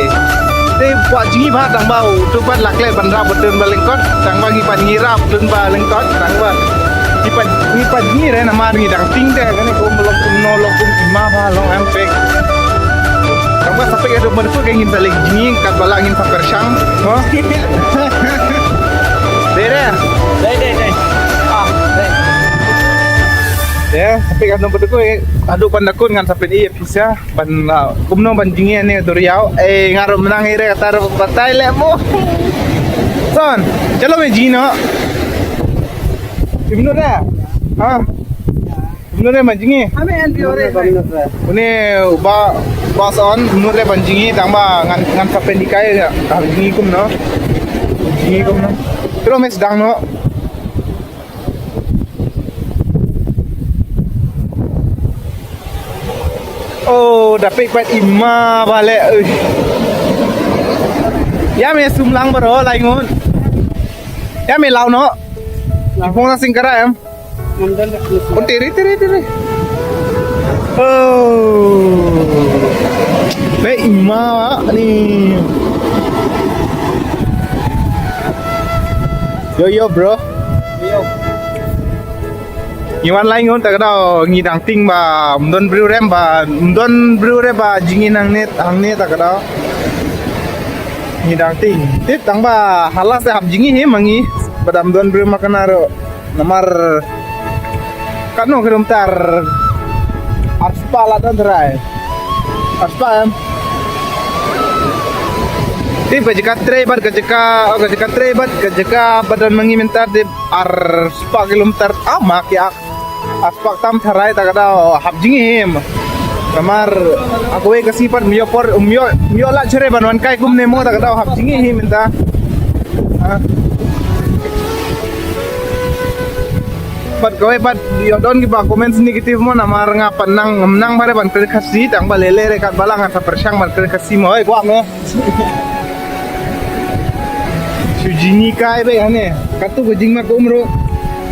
Te kwah jngi bha tang ba utu pat la klet ban rap btun ba lyngkot tang ba ngi pat ngi rap btun ba lyngkot tang ba ngi pat ngi pat jngi re namar ngi dang tieng te kane ko long kumno long kum ima bha long em pek. Tang ba sa pek adu ban ku ke ngin sa leh jngi kat ba la ngin sa pyrshang. Mo. Dei re. Dei dei dei. Ah, dei. Ya, sa pek adu ban ku adu ban da kun ngan sa pek i pisa. Ban, ah, kumno ban jngi ne duriaw. Eh, nga ruh mynta hi re kata ruh batai leh mo. Son, chalo me jngi noh. Kumno re? Ha? Kumno re ban jngi? Ame en pio re. Une ba, ba son, kumno re ban jngi tang ba ngan, ngan sa pynhikai ïa ka jngi kumno. Jngi kumno. Chalo me sdang noh. Oh, da peit pat ima bha leh. Ui. Ïa me sum lang baroh lai ngut. Ïa me law noh. Law. Jingpong na singkara em. Ngan don dak. Oh, tiri tiri tiri. Oh. Peit ima ni. Yo yo bro. Yo. Ngi wan lai ngut ta ka daw ngi dang tieng ba ym don briew re ba ym don briew re ba jngi nangne hangne ta ka daw. Ngi dang tieng. Tip tang ba hala se hap jngi hi ma ngi ba da ym don briew ma kane ruh. Namar katno kilometer arspah la don trai. Arspah em. Tip ka jaka trei bad ka jaka, oh, ka jaka trei bad ka jaka ba don ma ngi mynta tip arspah kilometer. Ah, ma ki ak. Arspah tam tharai ta ka daw hap jngi him. Namar a kawei ka sngi pat ym ïoh por, ym ïoh, ym ïoh lah shuh re ban wan kai kumne mo ta ka daw hap jngi him mynta. Ha. Pat kawei pat ïoh don kiba comments negative mo namar nga pat nang, nang ba re ban kren Khasi tang ba lele re kat ba la ngan sa pyrshang ban kren Khasi mo. Oi kwah mo. Shu jngi kai beit hane. Katu ka jingma ka um ruh.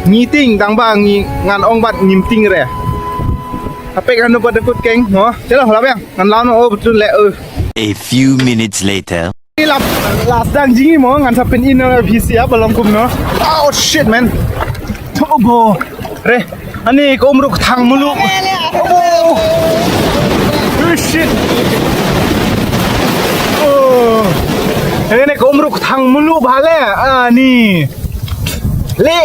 Ngi tieng tang ba ngi ngan ong bad ngim tieng re. Hape kan pat da kut keng mo. Chalo la biang ngan law noh, oh, betul le, oh. A few minutes later. Last, last dang jingim mo ngan sa pyn-i na phi sha ba long kumno. Oh shit, man. Thogo. Re. Ani ka umruk thang mulu. Oh. Oh shit. Oh. Ani ka umruk thang mulu bha le. Ani. Le.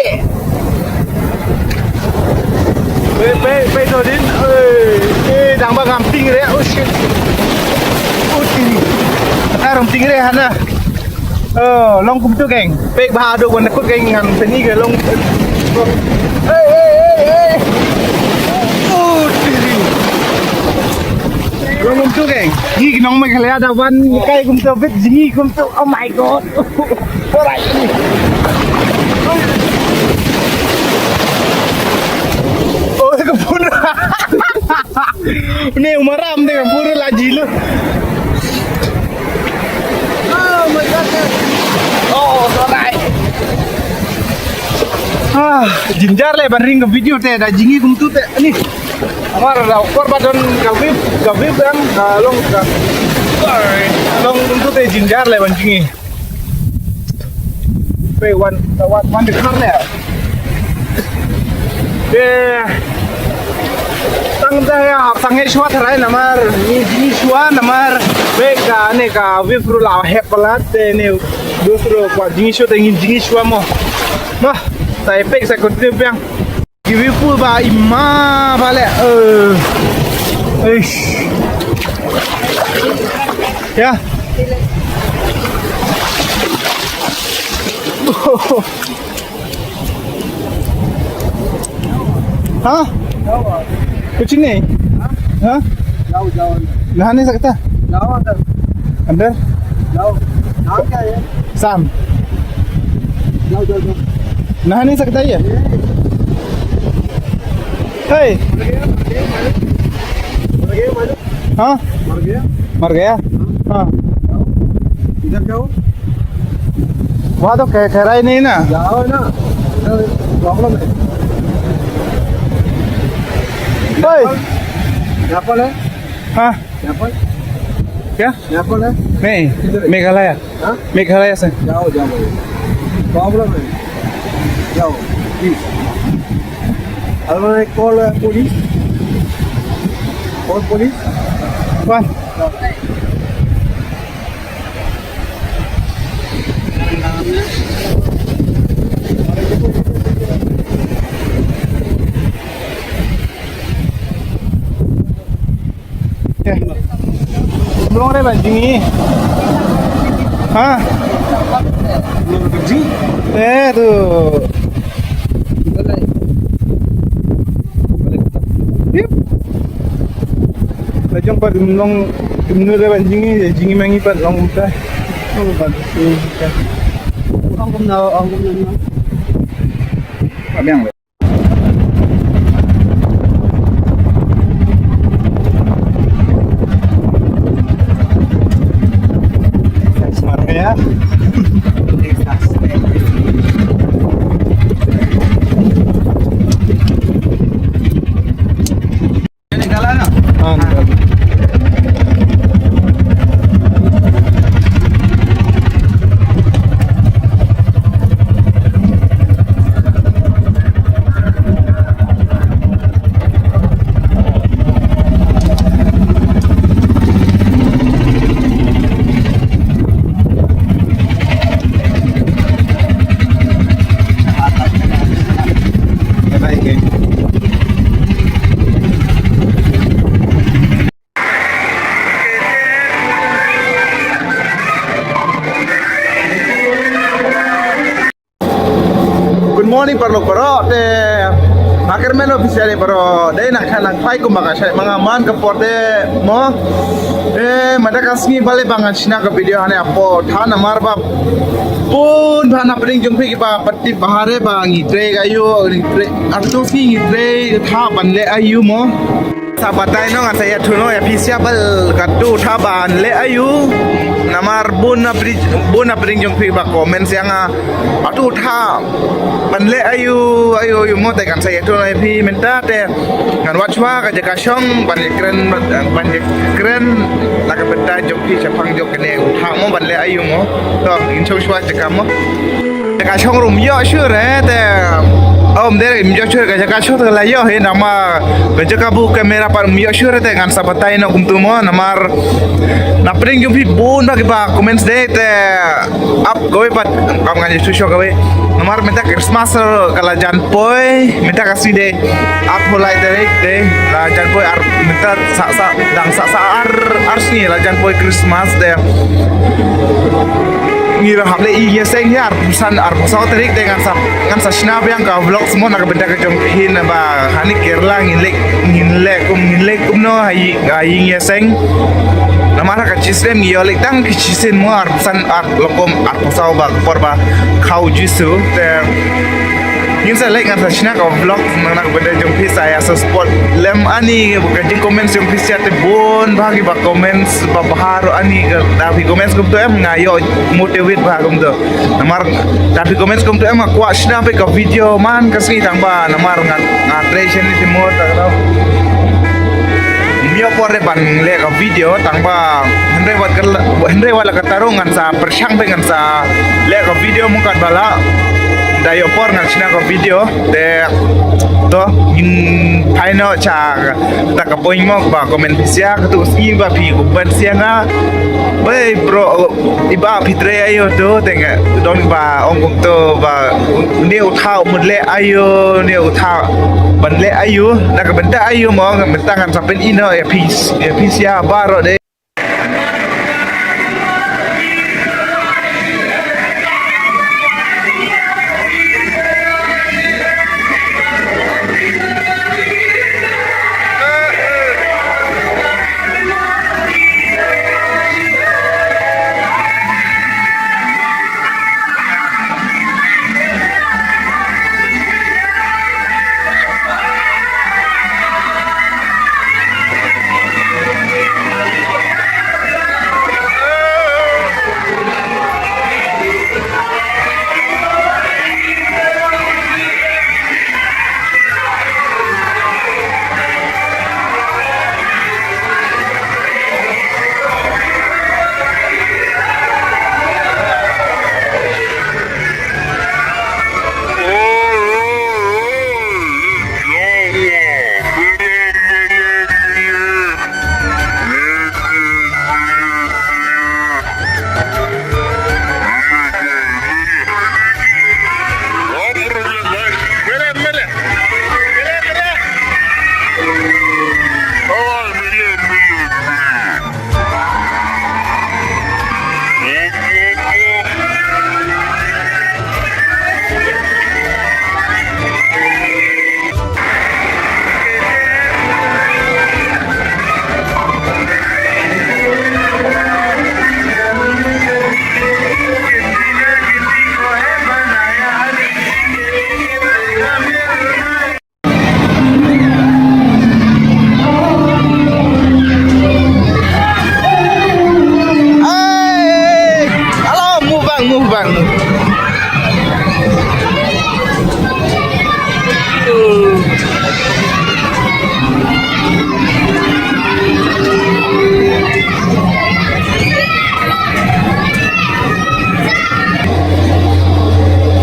Pe, pe, pe to din. Eh, eh, dang ba ngam ting re. Oh shit. Oh ting. Ka rum ting re hana. Oh, long kumtu keng. Pek ba do wan kut keng ngan tani ke long. Hey, hey, hey, hey. Oh ting. Long kumtu keng. Ngi ki nong Meghalaya da wan kai kumtu bit jingi kumtu. Oh my god. Alright. Oh, ka pun. Ne umaram de ka pun la jilu. Oh my god. Oh, alright. Ah, jinjar le ban ring ka video te da jingi kumtu te ni. Amar da kor ba don ka vip, ka vip dang, ka long ka. Long kumtu te jinjar le ban jingi. Pe wan, wan, wan de kar le. Pe tang da ya, tang e shwa tharai namar, ni jingi shwa namar. Pe ka ne ka vip ru la hep palat te ne. Dusro kwa jingi shwa te ngin jingi shwa mo. Ma, sa epek sa continue biang. Ki view pool ba i ma ba le. Eh. Eish. Ya. Ha? Kuch nahi. Ha? Jao, jao. Nahane sakta? Jao andar. Andar? Jao. Naam kya hai? Sam. Jao, jao, jao. नहा नहीं सकता ये? हे। मर गया, मर गया, मर गया। हाँ। मर गया? मर गया? हाँ। हाँ। इधर क्या हो? वहाँ तो कह, कह रहा ही नहीं ना। जाओ ना। इधर प्रॉब्लम है। हे। एप्पल है? हाँ। एप्पल? क्या? एप्पल है? नहीं, किधर है? मेघालय। हाँ? मेघालय से। जाओ, जाओ, जाओ। प्रॉब्लम है। जाओ, please. Hello, call police. Call police. कौन? Long re ban jingïa. Ha? Eh tu. Yep. La jong pat long, long re ban jingïa, jingïa ma ngi pat long ta. Long ban. Ong kumno, ong kumno. Abiang. Good morning paralok baroh te. Haker melo official baroh. Dei na khan nang pai kumba ka shai manga man ka por te mo. Eh, mada ka sngi bale ba ngan shna ka video hane apo. Tha namar ba pun ba na pring jong phi ba pati bahare ba ngi trei ka yu, ngi trei. Artu sngi ngi trei tha ban le ayu mo. Sa batai noh, ngan sa ïathuh noh ïa phi sha ba katto thaw ban leh aïu. Namar bun na pdeng, bun na pdeng jong phi ba comment sha nga, katto thaw ban leh aïu, aïu, aïu mo, te ngan sa ïathuh noh ïa phi mynta te. Ngan wad shuwa ka jaka shong ban ïakren, ban ïakren na ka bynta jong phi shaphang jong kane u thaw mo ban leh aïu mo. To, ngin shong shuwa jaka mo. Jaka shong ruh ym ïoh shuh re te. Ym dei ym ïoh shuh, ka jaka shong te la ïoh hi, namar ka jaka ba u camera pat ym ïoh shuh re te ngan sa batai noh kumto mo, namar na pdeng jong phi bun ba kiba comments de te ap kawei pat kam ngan ïoh shuh kawei. Namar mynta Christmas ruh ka la jan poi, mynta ka sngi de arphew lai tarik de, la jan poi ar, mynta sa, sa, dang sa, sa ar, ar sngi la jan poi Christmas de. Ngi ruh hap leh ïing ïaseng hi arphew san, arphew saw tarik te ngan sa, ngan sa shna biang ka vlog mo na ka bynta ka jong phi naba hani Kerala ngin leh, ngin leh kum, ngin leh kumno ha ïing, ha ïing ïaseng. Namar ha ka chisnem ngi ïoh leh tang ki chisien mo arphew san, ar lokom arphew saw ba por ba khaw Jisu te. Ngin sa leh, ngan sa shna ka vlog na ka bynta jong phi, sa ïa sa support lem ani ka jing comments jong phi sha te bun ba kiba comments ba bha ruh ani ka, da phi comments kumto em nga ïoh motivate ba kumto. Namar da phi comments kumto em nga kwah shna phi ka video man ka sngi tang ba namar nga, nga trei shane te mo ta ka. Ym ïoh por re ban leh ka video tang ba hynrei wat ka la, hynrei wat la ka taru ngan sa pyrshang phi ngan sa leh ka video mo katba lah. Da ïoh por ngan shna ka video. Te to ngin phai noh sha kata ka point mo ba comment phi sha, katto ka sngi ba phi comment sha nga. Wei bro, i ba phi trei aïu to, te nga don ba ong kumto ba une u thaw mut leh aïu, une u thaw ban leh aïu, na ka bynta aïu mo, mynta ngan sa pyni noh ïa phi, ïa phi sha baroh de. Ai, alo, move bang, move bang.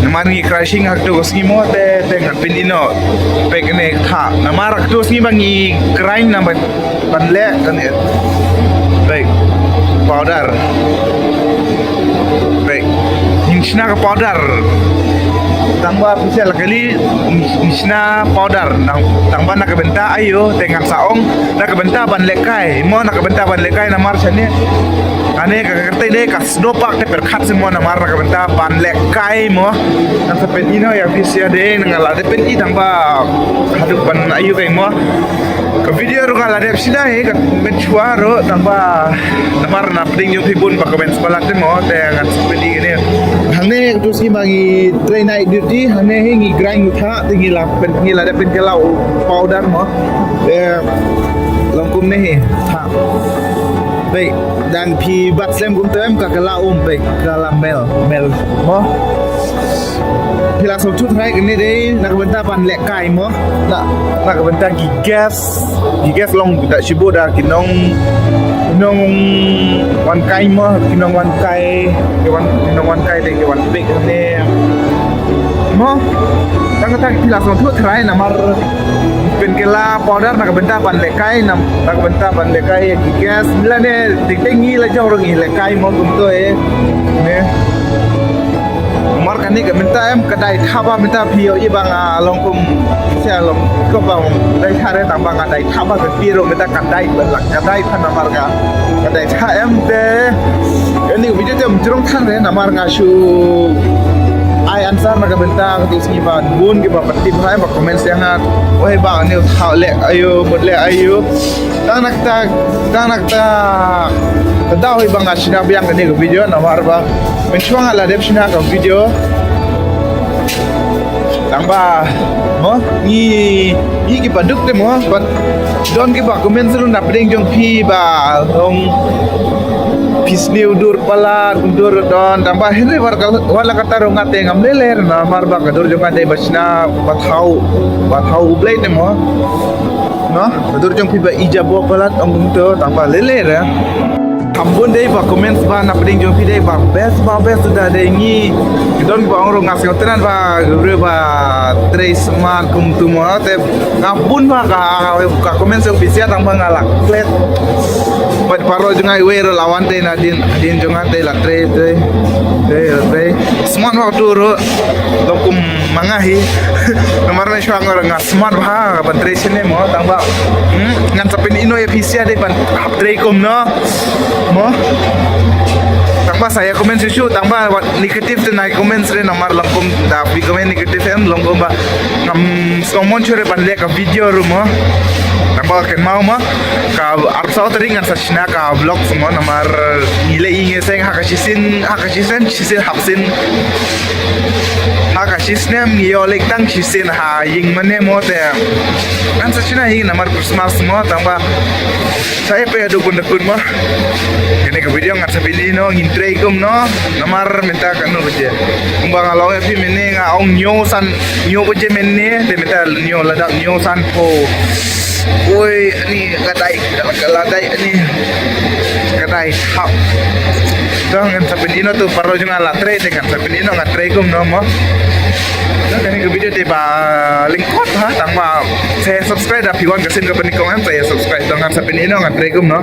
Namar ngi crashing ha katu ka sngi mo te, te ngan pyni noh. Pek ne kha. Namar ha katu ka sngi ba ngi grind namar ban leh kane. Pek powder. Pek. Ngin shna ka powder. Tang ba pisa la kali ngin shna powder. Tang, tang ba na ka bynta aïu te ngan sa ong. Na ka bynta ban lehkai. Mo na ka bynta ban lehkai namar shane. Ane ka kyrteng de ka Snowpark te pyrkhat sien mo namar na ka bynta ban lehkai mo. Ngan sa pyni noh ïa phi sha de, nga la dep pyni tang ba haduh ban aïu kai mo. Ka video ruh nga la dep shna hi ka mynshuwa ruh tang ba namar na pdeng jong phi bun ba comment sha ba la te mo te ngan sa pyni kane. Hangne tu sngi ba ngi trei night duty, hangne hi ngi grind u thah, te ngi la pynkylla u powder mo. Eh, long kumne hi thah. Peit, dang phi bat slem kumta em, ka kylla um, peit, ka la mel, mel mo. Phi la sngewthuh trai, kane dei na ka bynta ban lehkai mo. Na, na ka bynta ki gas, ki gas long da shibun da ki nong, ki nongwan kai mo, ki nongwan kai, ki wan, ki nongwan kai dei ki wan peit ne. Mo, tang kata phi la sngewthuh trai namar pynkylla powder na ka bynta ban lehkai, na ka bynta ban lehkai ïa ki gas. Lane teng teng ngi la jong ruh ngi lehkai mo kumto eh. Ne. Namar kane ka mynta em ka dei thah bha, mynta phi ïohi ba nga long kum sha long ko ba dei thah re, tang ba nga dei thah bha ka kti ruh mynta ka dei bha, ka dei thah namar ka, ka dei thah em. Te kane ka video te ym jrong than re namar nga shu ai answer na ka bynta katu sngi ba bun kiba pyntip ha em, ba comment sha nga, oi ba ne u thah leh aïu, mut leh aïu. Tang na kata, tang na kata ka daw hi ba nga shna biang kane ka video namar ba mynshuwa nga la dep shna ka video. Tang ba mo, ngi, ngi kiba duk te mo, but don kiba comment ruh na pdeng jong phi ba long phi sniew dur palat, dur don, tang ba hynrei wat ka, wat la kata ruh nga te ngam leh leh namar ba ka dur jong nga dei ba shna ba thaw, ba thaw U Blei te mo. No, ka dur jong phi ba ija bok palat ong kumto, tang ba leh leh re. Kham bun dei ba comments ba na pdeng jong phi dei ba best ba best, da dei ngi. Ki don ba ong ruh nga sngewtynnat ba ki briew ba trei smat kumtu mo, te nga bun ba ka, ka comments jong phi sia, tang ba nga la klet. Bad baroh jong nga iwei ruh la wan te na dien, dien jong nga te la trei, trei, trei, trei. Smat ba tu ruh long kum ma nga hi. Namar mynshuwa nga ruh nga smat bha ban trei shane mo, tang ba, hmm, ngan sa pyni noh ïa phi sia dei ban hap trei kumno mo. Tang ba sa ïa comment shuh shuh, tang ba wat negative te na comment re namar long kum da phi comment negative em long kum ba ngam sngewmon shuh re ban leh ka video ruh mo. Tang ba kynmaw mo, ka arphew saw tarik ngan sa shna ka vlog mo namar ngi leh ïing ïaseng ha ka shisien, ha ka shisien, shisien hapsien. Ha ka shisnem ngi ïoh leit tang shisien ha ïing mane mo, te ngan sa shna hi namar Christmas mo, tang ba sa ïa peit haduh bun da bun mo. Kane ka video ngan sa pyni noh ngin trei kumno namar mynta katno baje. Kumba nga la ong ïa phi mynne nga ong hynñiew san, hynñiew baje mynne, te mynta hynñiew, ladak hynñiew sanphew. Oi, ani ka dei, ka la dei ani. Ka dei hap. To ngan sa pyni noh tu, baroh jong nga la trei te ngan sa pyni noh nga trei kumno mo. To kane ka video te ba lyngkot ha, tang ba sa subscribe da phi wan ka sien kaba nyngkong em, sa subscribe, to ngan sa pyni noh nga trei kumno.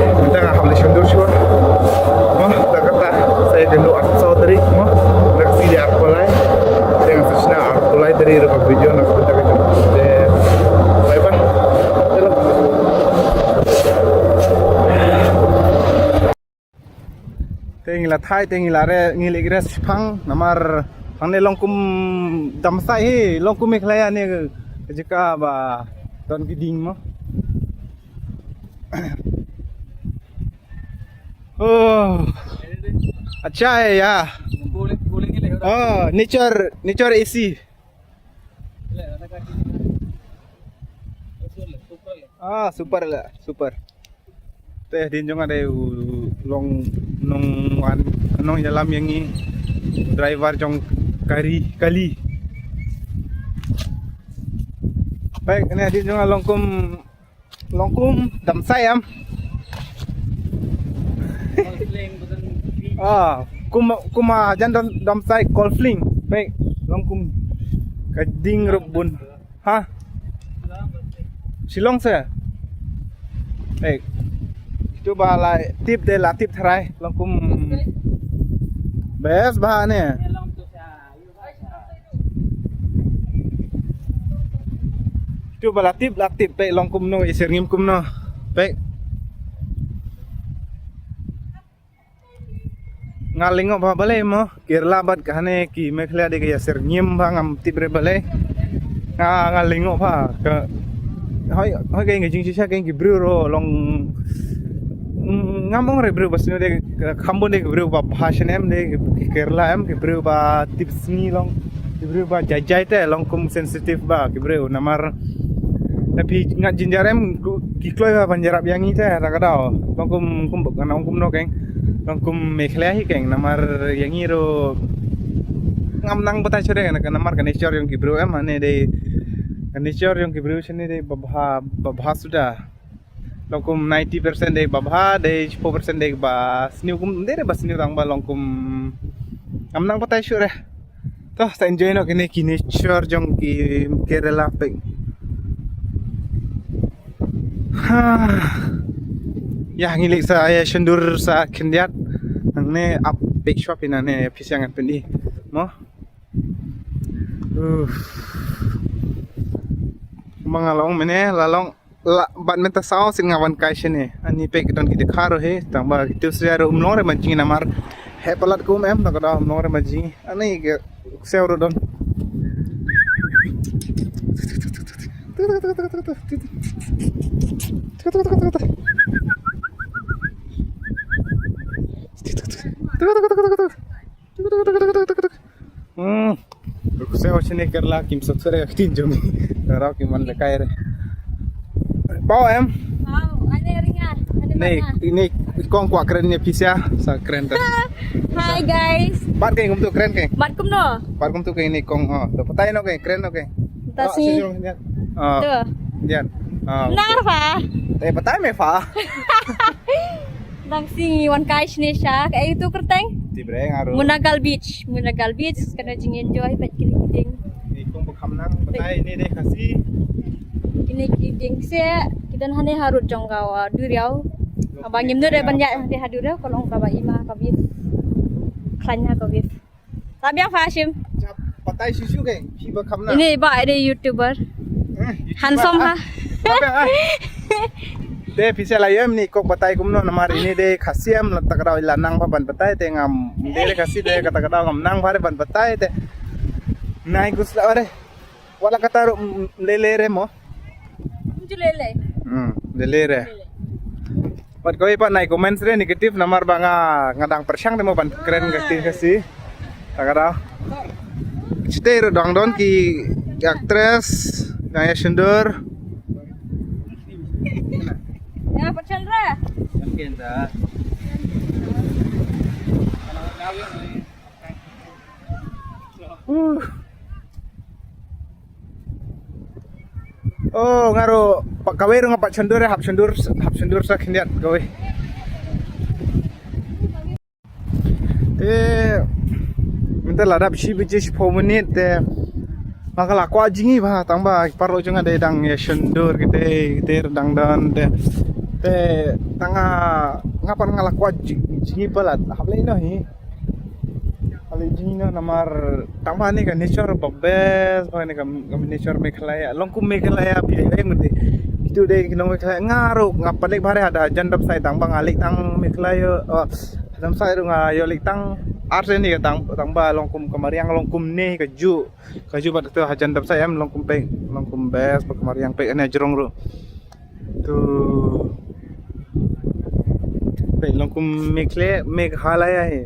Mynta nga hap leit shon dur shuwa. Mo, da kata sa ïakynduh arphew saw tarik mo. Da ka sngi dei arphew lai. Te nga sa shna arphew lai tarik ruh ka video na ka bynta ka jong. Te bye bye. Hello. Te ngi la thait, te ngi la re, ngi leit rest shipang, namar hangne long kum Damsai hi, long kum Meghalaya ne ka jaka ba don ki dieng mo. Oh. Acha hai, ya. Oh, nature, nature A C. Ah, super la, super. Te hadien jong nga dei u long nongwan, nongïalam ïa ngi, driver jong kari, kali. Peit, kane hadien jong nga long kum, long kum Damsai em. Ah, kum, kum hajan Dam, Damsai Kolfling. Peit, long kum ka dieng ruh bun. Ha? Shillong se? Eh, tu ba la tip de, la tip tharai long kum best ba ne. Tu ba la tip, la tip peit long kumno, i syrngim kumno. Peit. Nga lyngngoh bha balei mo, Kerala bad kane ki Meghalaya dei ka ïasyrngim bha, ngam tip re balei. Nga, nga lyngngoh bha ka, hoi, hoi ka jingshisha ka ki briew ruh long, mm, ngam ong re briew ba sniew dei, kham bun dei ki briew ba bha shen em dei ki Kerala em, ki briew ba tip sngi long, ki briew ba jai jai te long kum sensitive bha ki briew namar. Te phi ngat jynjar em, ki kloi bha ban ïarap ïa ngi te, da ka daw. Long kum, kum bok, ngan ong kumno keng. Long kum Meghalaya hi keng, namar ïa ngi ruh ngam nang batai shuh de, namar ka nature jong ki briew em, hangne dei ka nature jong ki briew shane dei ba bha, ba bha suda. Long kum ninety percent dei ba bha, dei four percent dei ba sniew, kum dei ba sniew tang ba long kum ngam nang batai shuh re. To, sa enjoy noh kine ki nature jong ki Kerala peng. Ha. Ïa, ngi leit sa ïa shon dur sa khyndiat. Nangne ap pek shwa phi nangne phi sa ngan pyni. Mo. Uff. Ma nga long mynne la long la, bad mynta saw sien nga wan kai shane. Ani pek don ki dkhar ruh hi, tang ba ki tu sia ruh um long re ban jngi namar Heh palat kum em, ta ka daw nong re maji. Ani ke sew ro don. Hmm. Ruk sew shini Kerala kim sot sore ka tin jong ngi. Rau kim man le kai re. Pau em? Pau, ane ringa, ane Nei, mana? Ini kong kwah kren ïa pisa, sa kren ta. Hi guys. Bat ke kumtu kren ke? Bat kumno? Bat kumtu ke ini kong, oh. To patai no ke, kren no ke. Ta si. Oh. Tuh. Jan. Oh. Nar fa. Eh, patai me fa. Dang sngi wan kai shane sha kaei tu kyrteng? Ti breng aru. Munagal Beach, Munagal Beach, kano jing enjoy pat kine ki dieng. Ni kong ba kham nang, patai ni dei Khasi. Kine ki dieng se, ki don hane harud jong ka, uh, duriaw. Aba ngim nud ban ïaid hane ha duriaw, ka long kaba ima ka bit. Khlaiñ ha ka bit. Sa biang fa Hashim. Jap, patai shisha ke, phi ba kham na. Ini ba ada YouTuber. Eh, YouTuber, handsome ah. Ha. Ba biang, ah. Te phi sa la ïoh em ni kok patai kumno namar ini dei Khasi em la ta ka daw la nang ba ban patai te ngam dei re Khasi te ka ta ka daw ngam nang ba re ban patai te. Nai gus la ba re. Wala kata ruh, mm, lele re mo. Ju lele. Hmm, lele re. Lele. Pat kawei pat nai comments re negative namar ba nga, nga dang pyrshang te mo ban kren ka kti Khasi. Ta ka daw. Chite ruh dang don ki actress, dang ïa shyndur. Ya, pat Chandra. Uh. Oh, nga ruh, pa-, kawei ruh nga pat shyndur, hap shyndur, hap shyndur sa khyndiat kawei. Te mynta la dap shi baje shiphew minit te. Nga la kwah jngi ba tang ba ki paralok jong nga dei dang ïa shyndur kite, kite dang don te. Te tang nga, nga pat nga la kwah jngi, jngi palat. Hap lei noh hi. Hap lei jngi noh namar tang ba ni ka nature ba best ba ni ka, ka nature Meghalaya. Long kum Meghalaya phi lei mesti. Itu dei ki long Meghalaya nga ruh nga pat lei ba re ha da jan dap sai tang ba nga lei tang Meghalaya. Oh, dam sai ruh nga ïoh lei tang ar se ni ka tang, tang ba long kum ka mariang long kum ni ka ju. Ka ju pat tu hajan dap sai em long kum pek, long kum best ba ka mariang pek ani jrong ruh. Tu pek long kum Meghalaya, Meghalaya hi.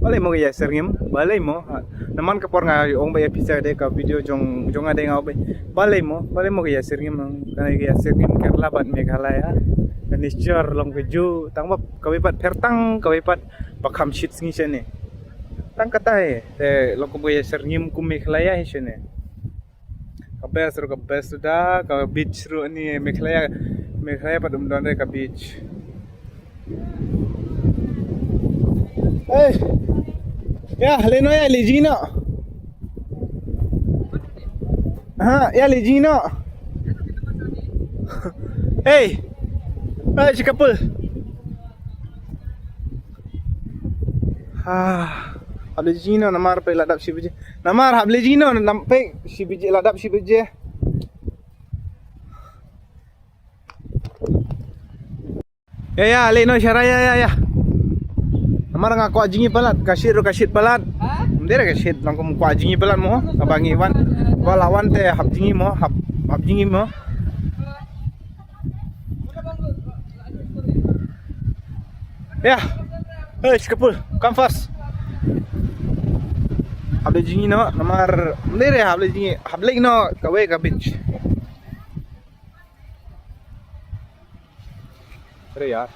Balei mo ka ïa syrngim, balei mo. Ha. Naman ka por nga ong ba ïa pisa de ka video jong, jong nga de nga ba. Balei mo, balei mo ka ïa syrngim, ka ïa syrngim Kerala bad Meghalaya. Ka nature long ka ju, tang ba kawei pat pher tang, kawei pat ba kham shit sngi shane. Tang kata hi, te long kum ka ïa syrngim kum Meghalaya hi shane. Ka best ruh ka best da, ka beach ruh ni Meghalaya, Meghalaya pat um don re ka beach. Hey. Ya, lei noh ya, lei jngi noh. Ha, ya lei jngi noh. Hey. Hey, shi couple. Ha. Hap leit jngi noh namar peit la dap shi baje. Namar hap leit jngi noh namar peit shi baje la dap shi baje. Ya ya leit noh sharai ya ya ya. Namar nga kwah jngi palat ka shit ruh ka shit palat. Ym dei re ka shit nang kum kwah jngi palat mo. Kaba ngi wan. Ba la wan te hap jngi mo hap hap jngi mo. Ya. Hey, shi couple, come first. Hap leit jngi noh, namar ym dei re hap leit jngi, hap leit noh kawei ka beach. Re ya.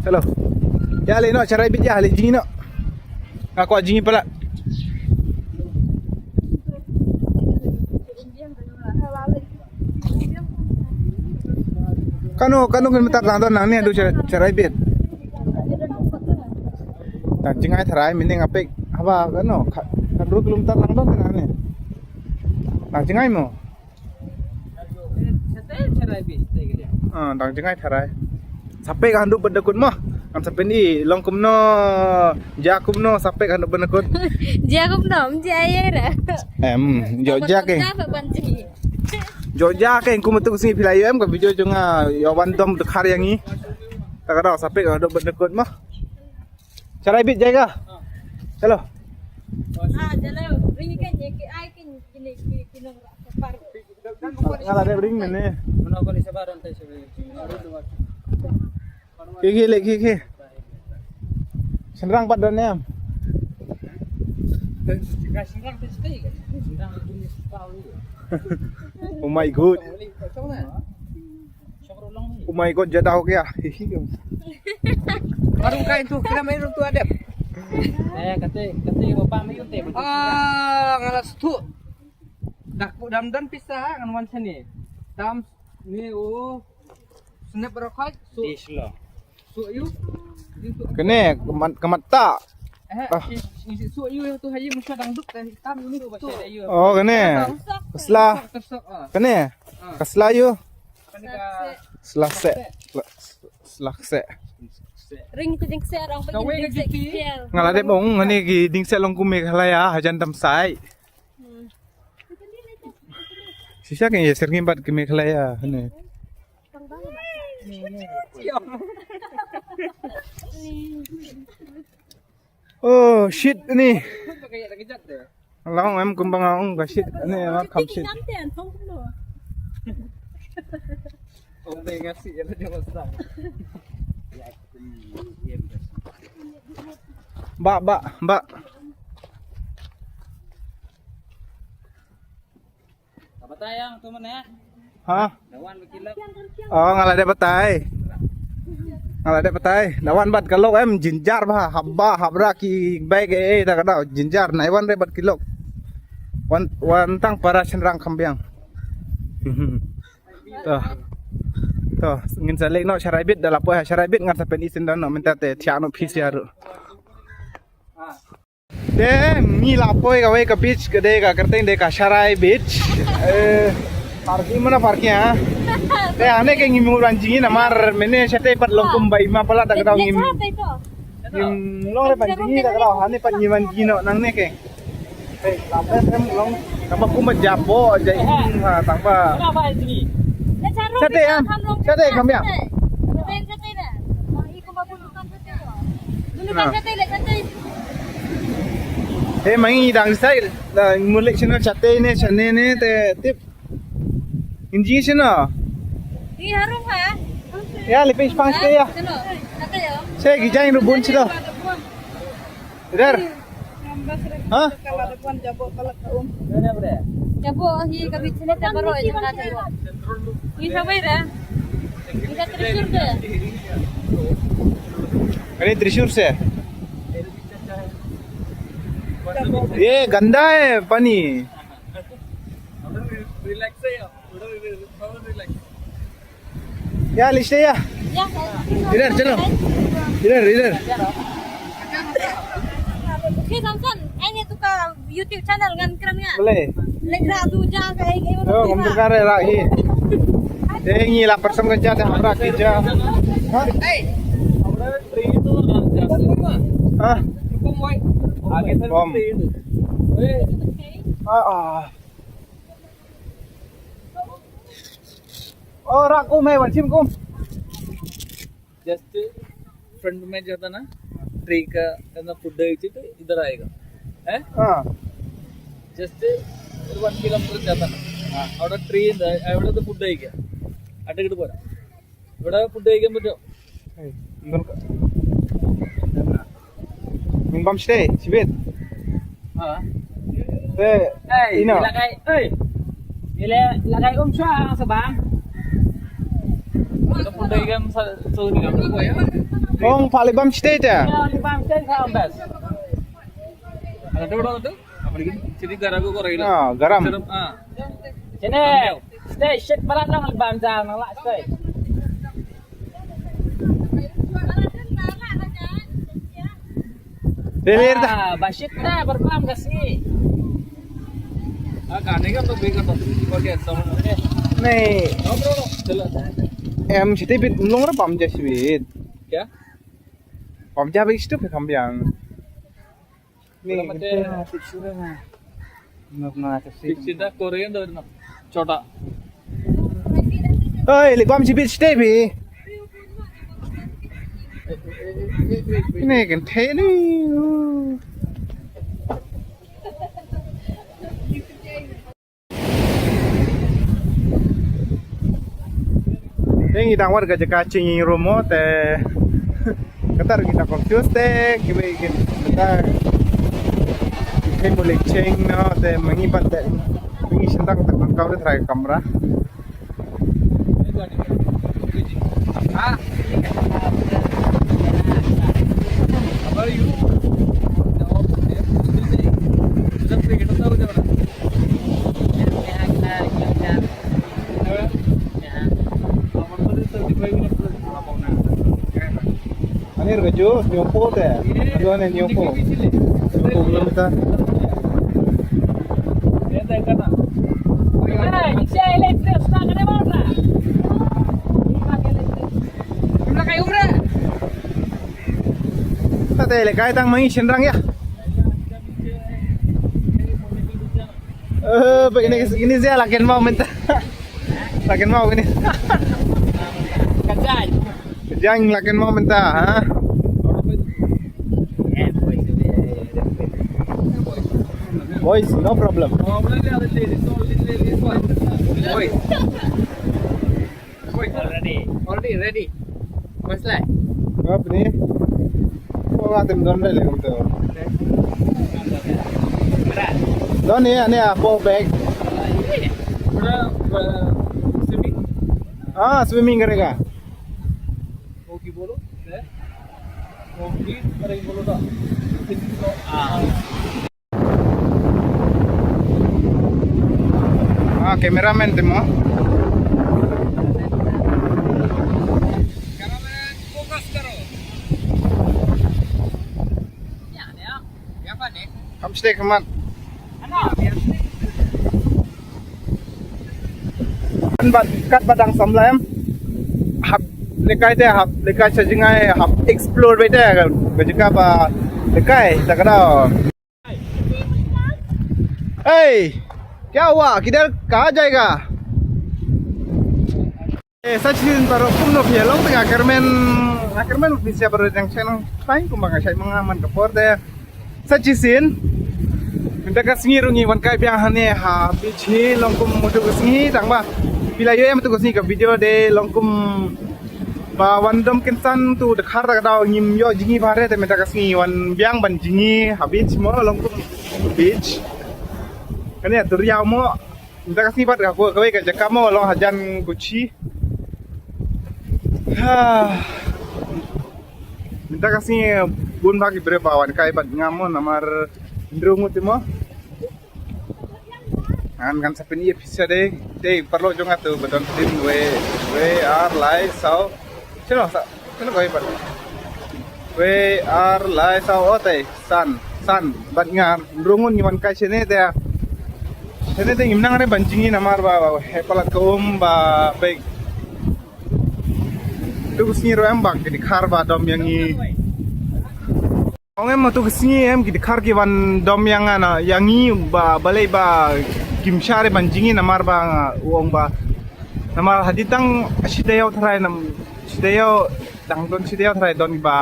Hello. Ya leit noh sharai beach ya leit jngi noh. Nga kwah jngi palat. Kano kano kilometer lang don nangne haduh sharai beach. Dang jngai tharai mynne nga peit haba kano ka, ka dua kilometer lang don nangne. Dang jngai mo. Ah, dang jngai tharai. Sa peit ka haduh bad da kut mo. Sa pyn-i long kumno, ja kumno sa pek haduh ban kut. Ja kumno, ja ai ra. Em, jo ja ke. Jo ja ke kum tu sngi phi la ïoh em ka video jong nga, ïoh ban dom dkhar ïa ngi. Ta ka daw sa pek haduh ban kut mo. Sharai bit jaiga. Chalo. Ah, chalo. Ring ke, ke ai ke, ke, ke, ke, Nga la dep ring ne ne. Ki ki le ki ki. Shynrang pat don ne em. Oh my god. Oh my god, jada ho gaya. Baru kain tu, kira main tu adep. Eh, kata, kata bapa main tu. Ah, ngalas tu. Dak ku dam dan pisa ngan wan sini. Dam ni, oh. Snap rokhoi. Su. Dish lo. Su yu. Kene kemat kemat ta. Eh, ah. Su yu tu haji musa dang duk dah hitam ni tu. Oh, kene. Kasla. Tersok, ah. Kene. Ah. Kasla yu. Kene ka. Slase. Slase. Ring tu ding se rong. Kawei ka jiti. Nga la dep ong ngani ki ding se long kum Meghalaya hajan dam sai. Shisha ke ye ser ngim bat ke Meghalaya ne. Oh shit ni. Long em kum bang ong ka shit ni ma kham shit. Ba ba ba. Batai yang tu mana? Ha? Dawan berkilap. Oh, nga la dep batai. Nga la dep batai. Dawan bad ka lok em jinjar ba haba habra ki bai ke eh ta ka daw jinjar nai wan re bad ki lok. Wan wan tang para shynrang kham biang. To. To, ngin sa lek noh sharai bit da la poi ha sharai bit ngan sa pyn-i shen da noh mynta te thiah noh phi sha ruh. Te ngi la poi kawei ka beach ka dei ka kyrteng dei ka Sharai Beach. Eh, parking mana parking ha. Te hane ke ngi mut ban jngi namar mynne shatei pat long kum ba ima palat da ka daw ngim. Ngim long re ban jngi da ka daw hane pat ngi ban jngi noh nangne ke. Hei, la poi em long tang ba kum ba japo jai ha tang ba. Shatei em. Shatei kam ya. Dulu kan shatei, le shatei. Eh, mangi dang sai la mulik channel shatei ne channel ne te tip. Inji sino. Di harum ha? Ya, le pis pang shatei ya. Sino. Shatei ya. Sai ki jai rubun sino. Idhar. Ha? Jabo hi ka bit sini ta baro jaka jabo. Hi sabai da. Hi ka Trishul ke. Ani Trishul se. Ye ganda hai pani. Relax hai, relax. Ya, list ya. Ya. Idhar, chalo. Idhar, idhar. Okay, Samson, ai ne tu ka YouTube channel ngan kren nga. Boleh. Lek ra tu ja ka ai ke. Oh, kamu kare ra hi. Eh, ngi la person ka ja da hamra ki ja. Ha? Hey. Ha? Bom. Ah, ah. Oh, rak kum hai, wan shim kum. Just front mein jata na, tree ka na food hai to idhar aayega. Hai? Ha. Just one kilometer jata na. Ha. Aur tree hai, aur to food hai kya? Atak ke bar. Bada food hai kya betul? Hey, ndur ka. Min bam shtei, sibit. Ha. Eh, hey, ina. Lagai, hey. Bila lagai um sha sa bam. Food hai kya sa so ni. Ong pali bam shtei ta. Ya, li bam shtei sa bas. Ada tu, ada tu. Apa lagi? Sini garam ko rela. Ah, garam. Ah. Sini. Stay shit balat lang bam jang lang lah stay. Delir dah. Ah, basit dah berbam kasi. Ah, kane ka to beka to ko ke sama. Nih. Em siti bit long ra bam ja sibit. Kya? Pam ja bik stup kam biang. Ni, kita picture na. Nok na kasi. Picture da Korean da na. Chota. Oi, li pam ji bik stup hi. Ni kan te ni. Te ngi dang wad ka jaka changing room mo te kata ngi dang confuse te kiwei ki kata ki te mulik cheng no te mangi ban te ngi sendang te kon kau te try kamera. Anir ka ju, nyupo te. Aduh, ane nyupo. Nyupo belum ta. Tate le kai tang mangi sendang ya. Eh, begini ini saya lakin mau minta. Lakin mau ini. Kajai. Jang lakin mau minta, ha? Boys, no problem. Boys. Already, already ready. Mas lai. Apa ni? Oh, atem don le kum tu. Don ni, ni apa bag? Swimming. Ah, swimming karega. Okay, bolo. Okay, karega bolo da. Ah. Ah, cameraman te mo. Cameraman, focus karo. Kam stay kamat. Kat bad, kat bad dang samla em. Hap lekai te hap lekai sa jingai hap explore bete ka jaka ba lekai ta kada. Hey, kya hua? Kidhar, kahan jayega? Eh, sa shisien baroh kumno phi long te nga kyrmen, nga kyrmen phi sia baroh jang shnong thain kumba nga shait ma nga man ka por te. Sa shisien mynta ka sngi ruh ngi wan kai biang hangne ha beach hi long kum utu ka sngi tang ba phi la ïoh em utu ka sngi ka video de long kum ba wan dom kynsan tu dkhar ta ka daw ngim ïoh jngi bha re te mynta ka sngi wan biang ban jngi ha beach mo long kum beach. Kane duriaw mo mynta ka sngi pat ka ko kawei ka jaka mo long hajan Kochi. Ha. Mynta ka sngi bun bha ki briew ba wan kai bad nga mo namar ndrung uti mo. Ngan ngan sa pyni ïa phi sa de de paralok jong nga tu ba don tin wei wei ar lai saw. Chalo sa chalo ko ibat. Wei ar lai saw o te san san bad nga ndrung un ngi wan kai shane te. Shane te ngim nang re ban jngi namar ba he palat ka um ba bek. Tu ka sngi ruh em ba ki dkhar ba dom ïa ngi. Ong em tu ka sngi em ki dkhar ki wan dom ïa nga na ïa ngi ba balei ba kim shah re ban jngi namar ba u ong ba namar hadien tang shi taïew tharai nam shi taïew tang don shi taïew tharai don ba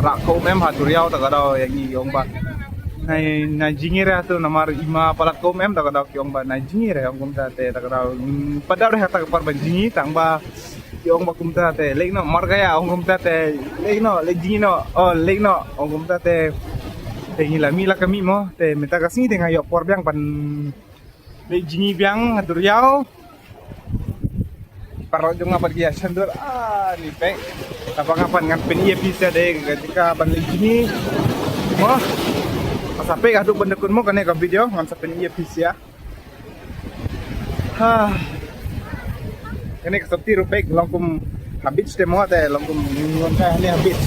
rah ka um em ha duriaw ta ka daw ïa ngi ong ba. Nai nai jngi re tu namar ima palat ka um em ta ka daw ki ong ba nai jngi re ong kumta te ta ka daw. Pat da re ha ta ka par ban jngi tang ba Ki ong ba kumta te leh noh mar kaya ong kumta te leh noh leh jngi noh oh leh noh ong kumta te. Te ngi la mih la ka mih mo te mynta ka sngi te nga ïoh por biang ban leh jngi biang ha duriaw. Paralok jong nga pat ki ïa shan dur ah ni pek. Tapa nga pat ngan pyni ïa phi sa de ka jaka ban leh jngi mo. Sa pek haduh ban da kut mo kane ka video ngan sa pyni ïa phi sa. Ha. Kane ka sopti ruh pek long kum ha beach te mo te long kum ngon ka ne ha beach.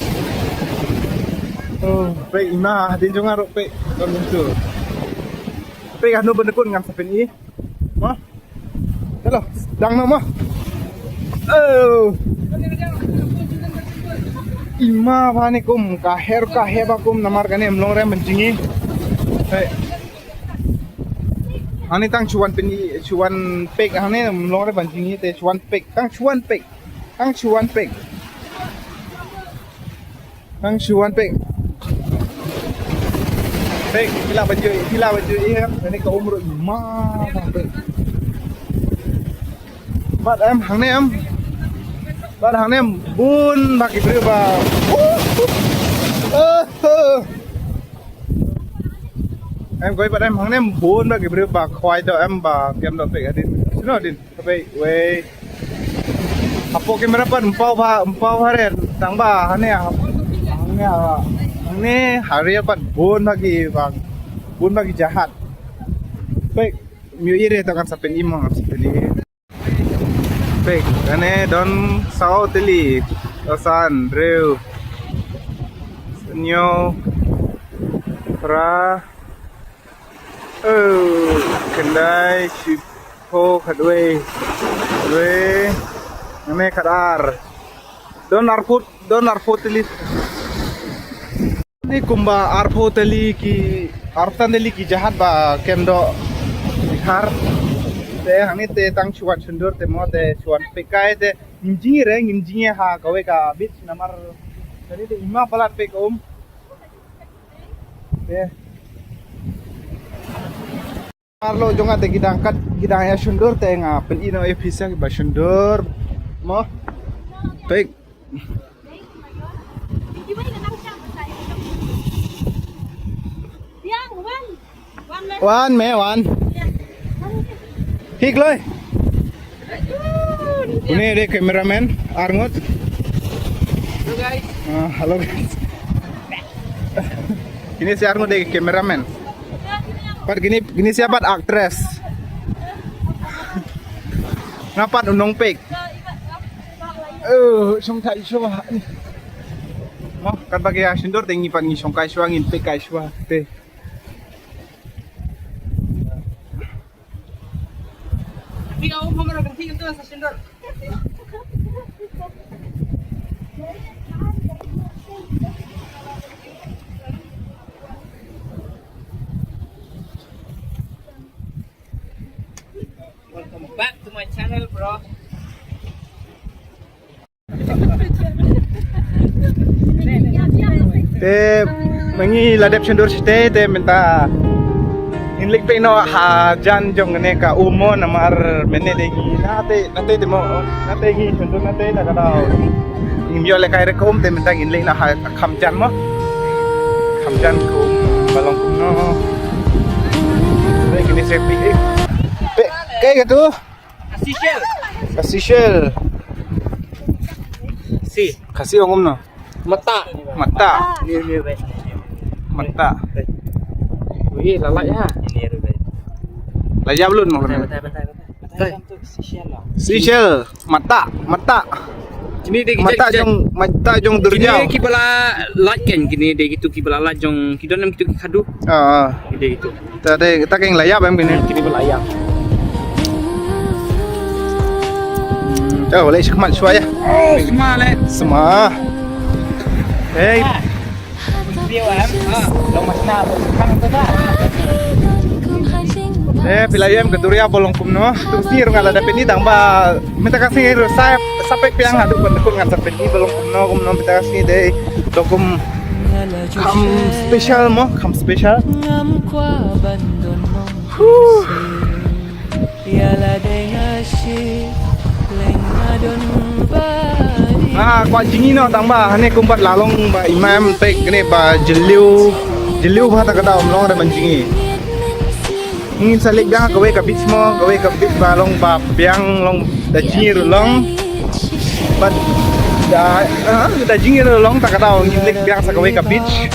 Oh, pek ima hadien jong nga ruh pek long kum tu. Pek hanu ban da kut ngan sa pyni. Mo. Hello, dang no mo. Oh. Ima ba ne kum ka her ka he ba kum namar kane mlong rem ban jingïohi. Hane tang chuan pen i chuan pek hane mlong rem ban jingïohi te chuan pek tang chuan pek tang chuan pek. Tang chuan pek. Pek kila baju kila baju i hem kane ka umru ima ba pek. Bad em hangne em. Bad hangne em bun ba ki briew ba. Em koi bad em hangne em bun ba ki briew ba khwai do em ba kem do pek hadin. Sino din. Kape wei. Hapo camera pat empau ba empau hare tang ba hangne hangne hangne hari pat bun ba ki ba bun ba ki jahat. Pek. Myo ire to kan sa pen i mo kan sa pen i. Pek ane don saw teli. Osan reu. Nyo. Pra. Oh, kendai shiphew khatwei. Khatwei. Ane khatar. Don arphew don arphew teli. Ni kumba arphew teli ki arphew teli ki jahat ba kem do Bihar. Te hangne te tang chuan chundur te mo te chuan pekai te ngim jingïohi re ngim jingïohi ha kawei ka beach namar kane te ima palat pek um. Te. Arlo jong nga te ki dang kat ki dang ïa shondur te nga pynïoh ïa phi sa kiba shondur. Mo. Pek. Wan me wan. Hi kloi. Une de cameraman arngut. Hello guys. Ah, hello guys. Kine si arngut de cameraman. Pat kine kine si pat actress. Nga pat u nongpek. Oh, shong thai shuwa. Mo, kat ba ki ïa shondur te ngi pat ngi shong kai shuwa ngin pek kai shuwa te. Welcome back to my channel, bro. Te ma ngi la dep shondur shatei te mynta ngin leit peit noh ha jan jong kane ka um mo namar mynne de ngi nate nate te mo nate ngi shondur nate ta ka daw. Ngim ïoh lehkai re ka um te mynta ngin leit noh ha kham jan mo. Kham jan ka um ba long kumno. Te kine se peit. Peit kai ka tu. Seashell. Ka Seashell. Si. Khasi ong kumno? Mata. Mata. Ni ni re. Mata. Ui, la lai ha. Ni re. La ïap lut mo. Bentar, bentar, bentar, bentar. Seashell. Mata, mata. Kine de mata jong mata jong Durja. Kine ki ba la lait kan kine de kitu ki ba la lait jong ki don em kitu ki khadu. Ah. Kine de kitu. Ta de ta keng la ïap em kine. Kine ba la ïap. Oh, leh shikmat shwa ya. Oh, sma leh. Sma. Hey. Eh, phi la ïohi em ka Durja ba long kumno. Tu sir nga la da pynni tang ba mynta ka sngi ruh sa sa pek piang haduh ban dukun ngan sa pynni ba long kumno kumno mynta ka sngi dei long kum kham special mo kham special. Huh. Nga kwah jingïohi noh tang ba hane kum pat la long ba imam pek kane ba jylliew jylliew ba ta ka daw long re ban jingïohi. Ngin sa leit biang kawei ka beach mo kawei ka beach ba long ba biang long da jingïohi ruh long. Ba da ah, da jingïohi ruh long ta ka daw ngin leit biang sa kawei ka beach.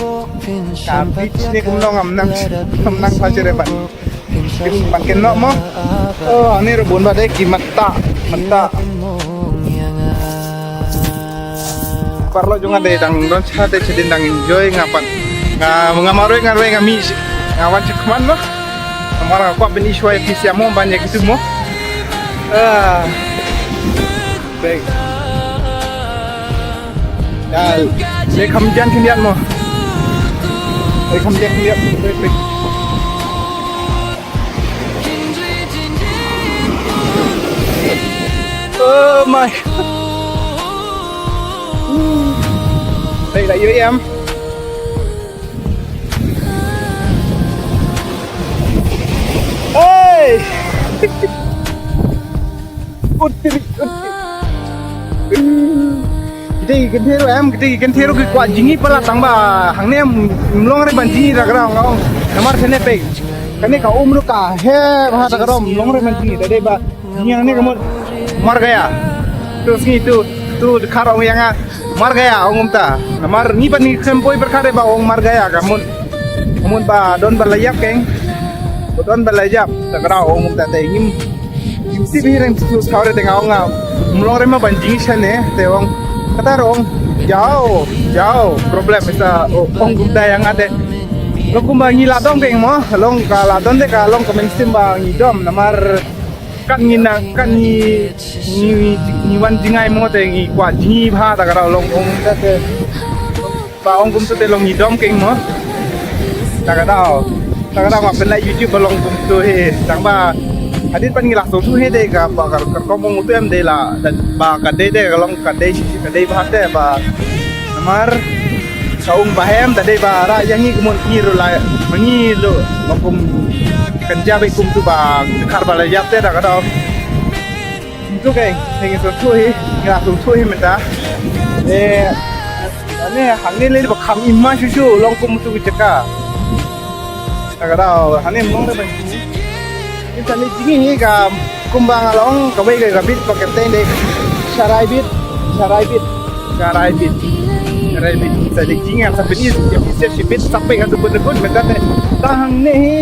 Ka beach ne kum long am nang am nang pa chere ban. Kim pan ken nok mo. Oh, ani ro bun ba dei ki mata, mata. Parlo jong nga dei dang don cha dei chedin dang enjoy nga pan. Nga nga maroi nga roi nga mi nga wan chakman mo. Amar nga kwah bin ishwa ya pisiamo ban ya kitu mo. Ah. Baik. Dal. Dei kham jan khyndiat mo. Dei kham jan khyndiat. Dei, dei. Oh my. Dei la ïoh em. Hey. Ut tiri, ut tiri. Kita ki kynthei ruh em, kita ki kynthei ruh ki kwah jingïohi palat tang ba hangne em, ym long re ban jingïohi da ka daw nga ong. Namar sene peit. Kane ka um ruh ka heh bha da ka daw, ym long re ban jingïohi da dei ba jingïohi hangne ka mut Margaya. Tu sngi tu, tu dkhar ong ïa nga Margaya ong kumta. Namar ngi pat ngi khlem poi pyrkhat re ba ong Margaya ka mut. Ka mut ba don ba la ïap keng. Ba don ba la ïap da ka daw ong kumta te ngim Sim hi reng tu saw re te nga ong nga. Mlong re ma ban jing shan ne te ong. Kata ong. Jao, jao. Problem isa ong kumta ïa nga te. Long kumba ngi la dom keng mo. Long ka la dom te ka long ka mynsiem ba ngi dom namar kan ngi na kan ngi ngi ngi wan jingai mo te ngi kwah jingi bha ta ka long ong ta te. Ba ong kumtu te long ngi dom keng mo. Ta ka daw. Ta ka daw ma pynlait YouTube ba long kumtu he. Tang ba hadien pat ngi la sngewthuh he de ka ba ka ka kong ong utu em de la ba ka dei de ka long ka dei shi ka dei ba te ba. Namar ka ong ba hem ta dei ba ra ïa ngi kumon ngi ru la ma ngi lu ma kum kan ja ba kumtu ba khar ba la ïap te ta ka daw. Ngi tu keng, ngi sngewthuh hi, ngi la sngewthuh hi mynta. Eh, ane hangne le ba kham im ma shuh shuh long kum tu ki jaka. Ka daw, hangne mong da ban. Ngi sa ni jing hi ka kumba nga long, kawei ka bit ba ka teng de. Sharai bit, sharai bit, sharai bit. Sharai bit, sa ni jing hi sa bit, ya bit sa bit sa pe ka tu pun pun mynta te. Ta hangne hi.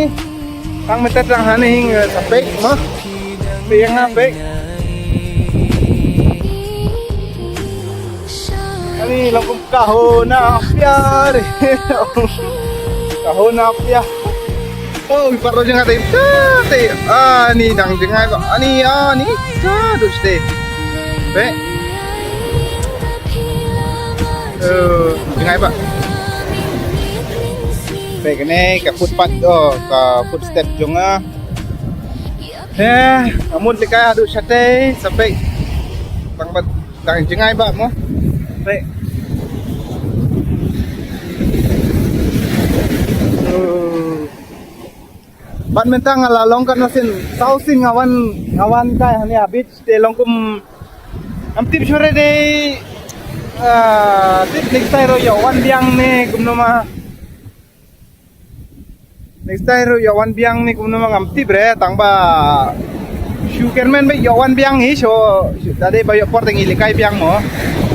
Tang mynta tang hangne hi sa pe ma. Peit ïa nga peit. Ani long kum ka ho na pia re. Ka ho na pia. Oh, i paro jeng ate. Te. Ani dang jengai ba. Ani ani. Ka dus te. Peit. Eh, jengai ba. Peit kane ka footpath, oh, ka footstep jong nga. Eh, amut lika haduh shatei, sa peit. Tang bat, tang jingai ba mo. Peit. Oh. Bat mynta nga la long kan masin, sau sin nga wan, nga wan kai hani habit, te long kum, am tip sure de, ah, tip next time ro yo wan biang ne, kum no ma. Next time ruh ïoh wan biang ne kumno ma ngam tip re tang ba shu kyrmen ba ïoh wan biang hi shu da dei ba ïoh por te ngi lehkai biang mo.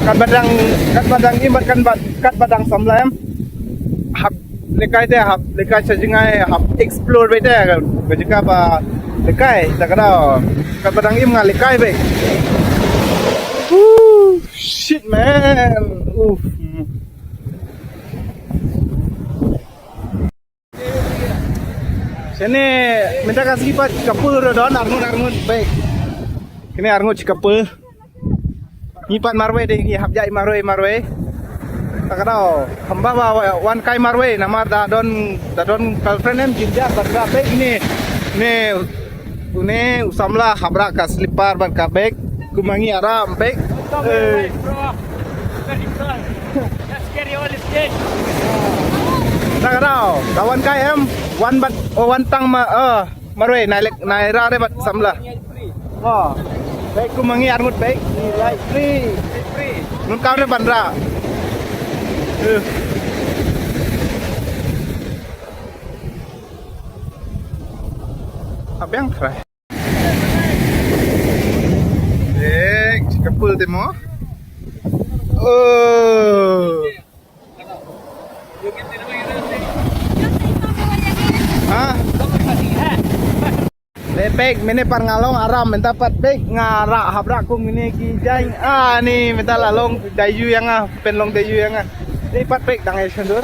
Kat ba dang kat ba dang im bad kan ba kat ba dang samla em. Hap lehkai te hap lehkai sha jngai hap explore ba te ka jaka ba lehkai ta ka da kat ba dang im nga lehkai ba. Woo, shit man. Uff. Sene mynta ka sngi pat ka pul ruh don arngut arngut bek. Kine arngut shi ka pul. Ngi pat marwei dei ngi hap jai marwei marwei. Ta ka dau hamba ba wan kai marwei namar da don da don girlfriend em jin ja ba da bek ne ne. Une u samla hap rah ka slipper bad ka bag. Kum ma ngi ara bag. Eh. Let's carry all this cake. Ta ka dau, ta wan kai em, wan bad, oh, wan tang ma, eh, marwei, nai lek, nai rah re bad samla. Oh, bag kum ma ngi arngut bag, ngi lai free. Free. Nun kam re ban rah. Eh. Abiang krai. Eh, shi ka pul te mo. Oh. Ha? Le pek mene par ngalong aram mynta pat pek ngara hap rah kum mene ki jai. Ah, ni mynta la long dai yu yang ah, pen long dai yu yang ah. Ni pat pek dang ai shandur.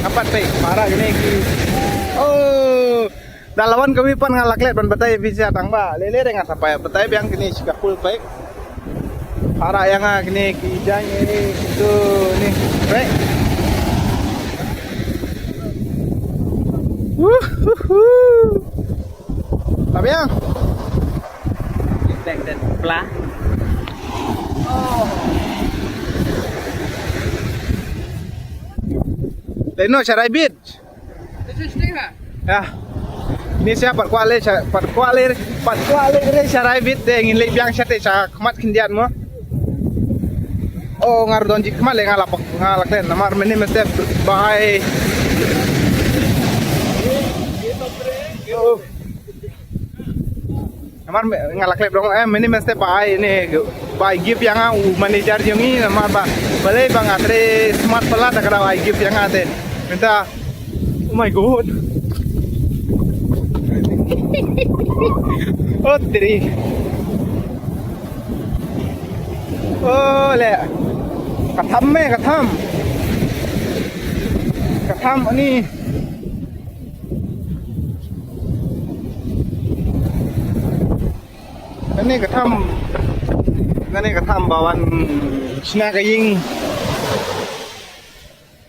Apat pek para kine ki. Oh. Da la wan kawei pat nga la klet ban batai phi sha tang ba. Lele de nga sa pait batai biang kine shi ka pul pek. Para ïa nga kine ki jaiñ, eh, tu ni. Rek. Wuhuhu. Tabiang. Tek tek pla. Leno sharai bit. Ïa. Ni sia pat kwah leh sha, pat kwah leh, pat kwah leh re sharai bit te ngin leh biang sha te sha khmat khyndiat mo. Oh, ngar don jit khmat leh nga la pak, nga la klet namar mynne mynstep ba ai. Oh. Namar me-, nga la klet dong, eh, mynne mynstep ba ai ne, ba ai gift ïa nga u manager jong ngi, namar ba, balei ba nga trei smart palat da ka daw ai gift ïa nga te. Mynta, oh my God. Oh, tri. Oh, le. Ka tham me, ka tham. Ka tham ni. Kane ka tham, kane ka tham ba wan shna ka ïing.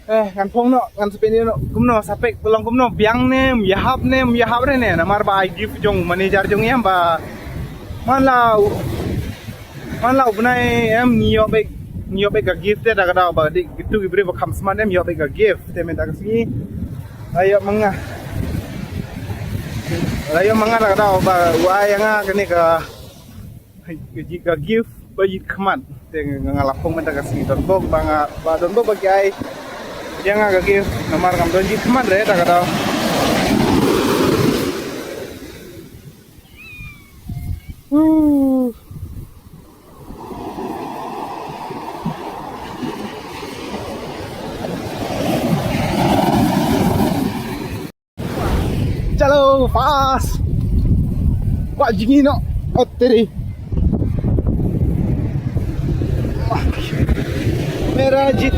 Eh, ngan phong noh, ngan sa peit noh, kumno sa peit, long kumno biang ne, ym ïahap ne, ym ïahap re ne, namar ba ai gift jong manager jong ngi ba man la u, man la u bnai em ngi ïoh beit, ngi ïoh beit ka gift te da ka daw ba dei kitu ki briew ba kham smart em ïoh beit ka gift te mynta ka sngi. Ayo manga. Ayo manga da ka daw ba u ai ïa nga kane ka, ka gift ba ïit khmat. Te nga la phong mynta ka sngi don bok ba nga, ba don bok ba ki ai ïa nga ka gift namar ngam don jit khmat re da ka daw. Huh. Chalo, fast. Kwah jingïaroh. Oh, teri. Mera jit.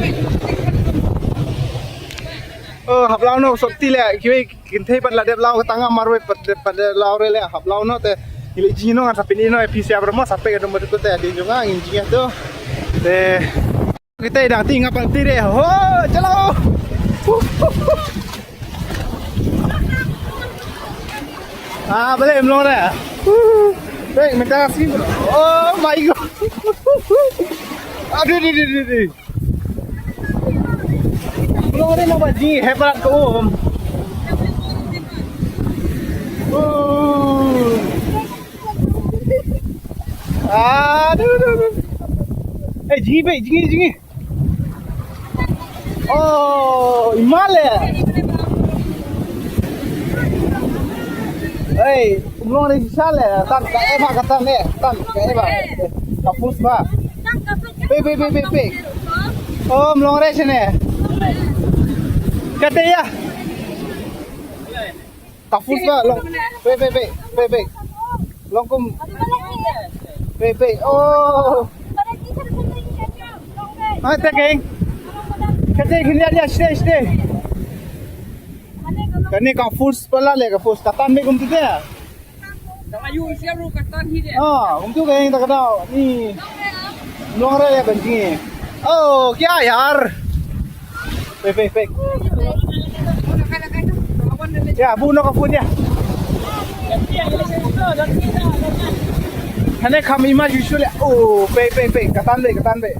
Oh, hap law noh, sop ti leh, kiwei kynthei pat la dep law ka tang nga marwei pat, pat dep law re leh, hap law noh te. Ngi leh jingïaroh ngan sa pyni noh, eh, phi sa ïa pyrshah sa peit ka dong ba dei kut te, dei jong nga, ngin jingïaroh to. Te. Kita dang ti nga pang ti re. Ho, chalo. Ah, balei ym long re. Bek mynta si. Oh my God. Aduh, aduh, aduh, aduh, aduh. Ym long re, naba jingïaroh palat ka um. Oh. Aduh, aduh, aduh. Eh, jingïaroh, bek, jingïaroh, jingïaroh. Oh, i ma leh. Hey, ym long re shisha leh. Tan ka eva ka tan eh. Tan ka eva. Ka pus ba. Pe, pe, pe, pe, pe. Oh, ym long re shane. Kate ïa. Ka pus ba long. Pe, pe, pe, pe, pe. Long kum. Pe, pe. Oh. Hai, te keng. Kate kini ada stay, stay. Kane ka pus palat leh, ka pus katan bek kumtu te. Ka ayu siap ru katan hi de. Ah, kumtu keng ta ka daw. Ni. Long re ya ban jingïaroh. Oh, kya yaar? Pe, pe, pe. Ya, bu noh ka phone ya. Hane kham ima usual ya. Oh, pe, pe, pe. Katan be, katan be.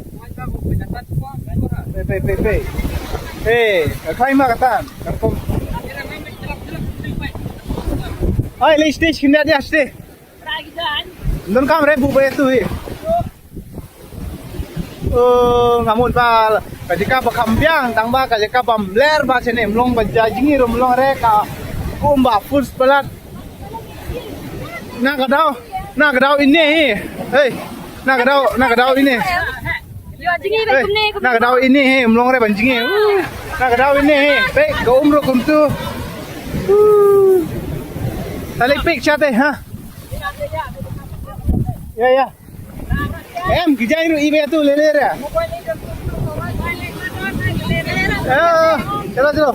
Pe, pe, pe, pe. Eh, ka khai ma katan. Kan kom. Ai, le stage kini dia stage. Don kam re bu ba tu hi. Oh, nga mut ba ka jaka ba kham biang, tang ba ka jaka ba mler ba shane, ym long ba jia jingïaroh, ym long re ka um ba full palat. Na ka daw, na ka daw ine hi. Hey, na ka daw, na ka daw ine. Yo, jingïaroh. Hey, kumne, kumne. Na ka daw ine hi, ym long re ban jingïaroh. Uh, na ka daw ine hi. Hey, ka um ruh kumtu. Uh. Ta leh picture te, ha? Ya, ya. Em, ki jaiñ ruh i be tu le le re. Ya, chalo, chalo.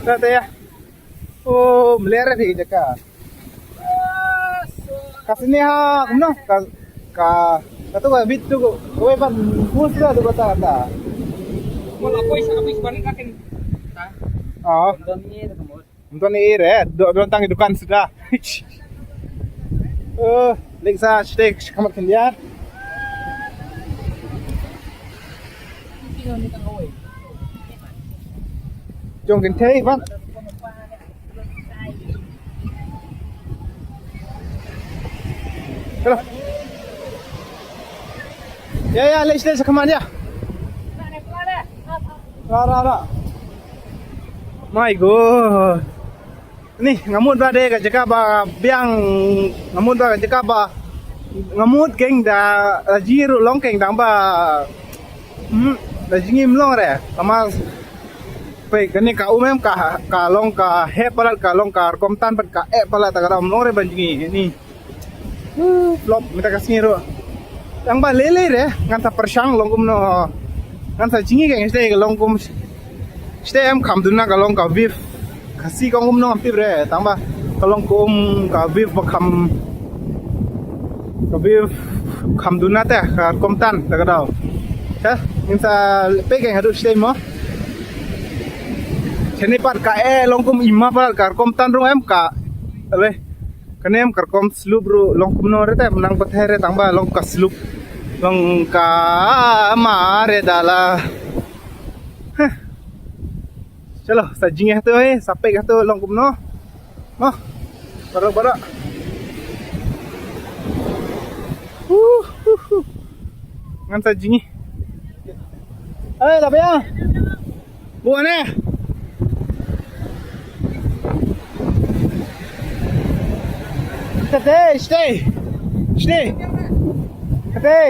Ta, ta, ya. Oh, mler re jaka. Ka sini ha, kumno? Ka, ka, Katu ka bit tu ko. Kawei pat bus la tu kata kata. Mo la koi sa ka bit bani ka ken. Ah. Dom ni tu mo. Mton ni re, do do tang dukan suda. Oh, lek sa stek kamat kendiar. Jong ken thei ban. Hello. Ya ya, lek stek sa kamat ya. Ra ra ra. My God. Ni, nga mut ba dei ka jaka ba biang, nga mut ba ka jaka ba, nga mut keng da, da jngi ruh long keng dang ba, hmm, da jngi mlong re, tama, pe, kane ka um em ka, ka long ka heh palat, ka long ka rukom tan pat ka eh palat, ta ka dang mlong re ban jngi, ni. Huh, flop, mynta ka sngi ruh. Tang ba lei lei re, ngan sa pyrshang long kumno. Ngan sa jngi ka ngan sdei ka long kum. Sdei em kham duna ka long ka view. Khasi ka kumno ngam tip re, tang ba ka long kum ka view ba kham. Ka view kham duna te, ka rukom tan, ta ka daw. Te, ngan sa peit ka haduh sdei mo. Shane pat ka eh long kum ima pat ka rukom tan rung em ka. Ale. Kane em ka rukom slope ruh long kumno re te, mynta pat te re tang ba long ka slope. Long ka ma re dala. Heh. Chalo, sa jngi hatu eh, sa peit hatu long kumno. Mo. Baroh baroh. Huh, huh, huh. Ngan sa jngi. Eh, la bia. Bukan eh. Stay, stay. Stay. Stay.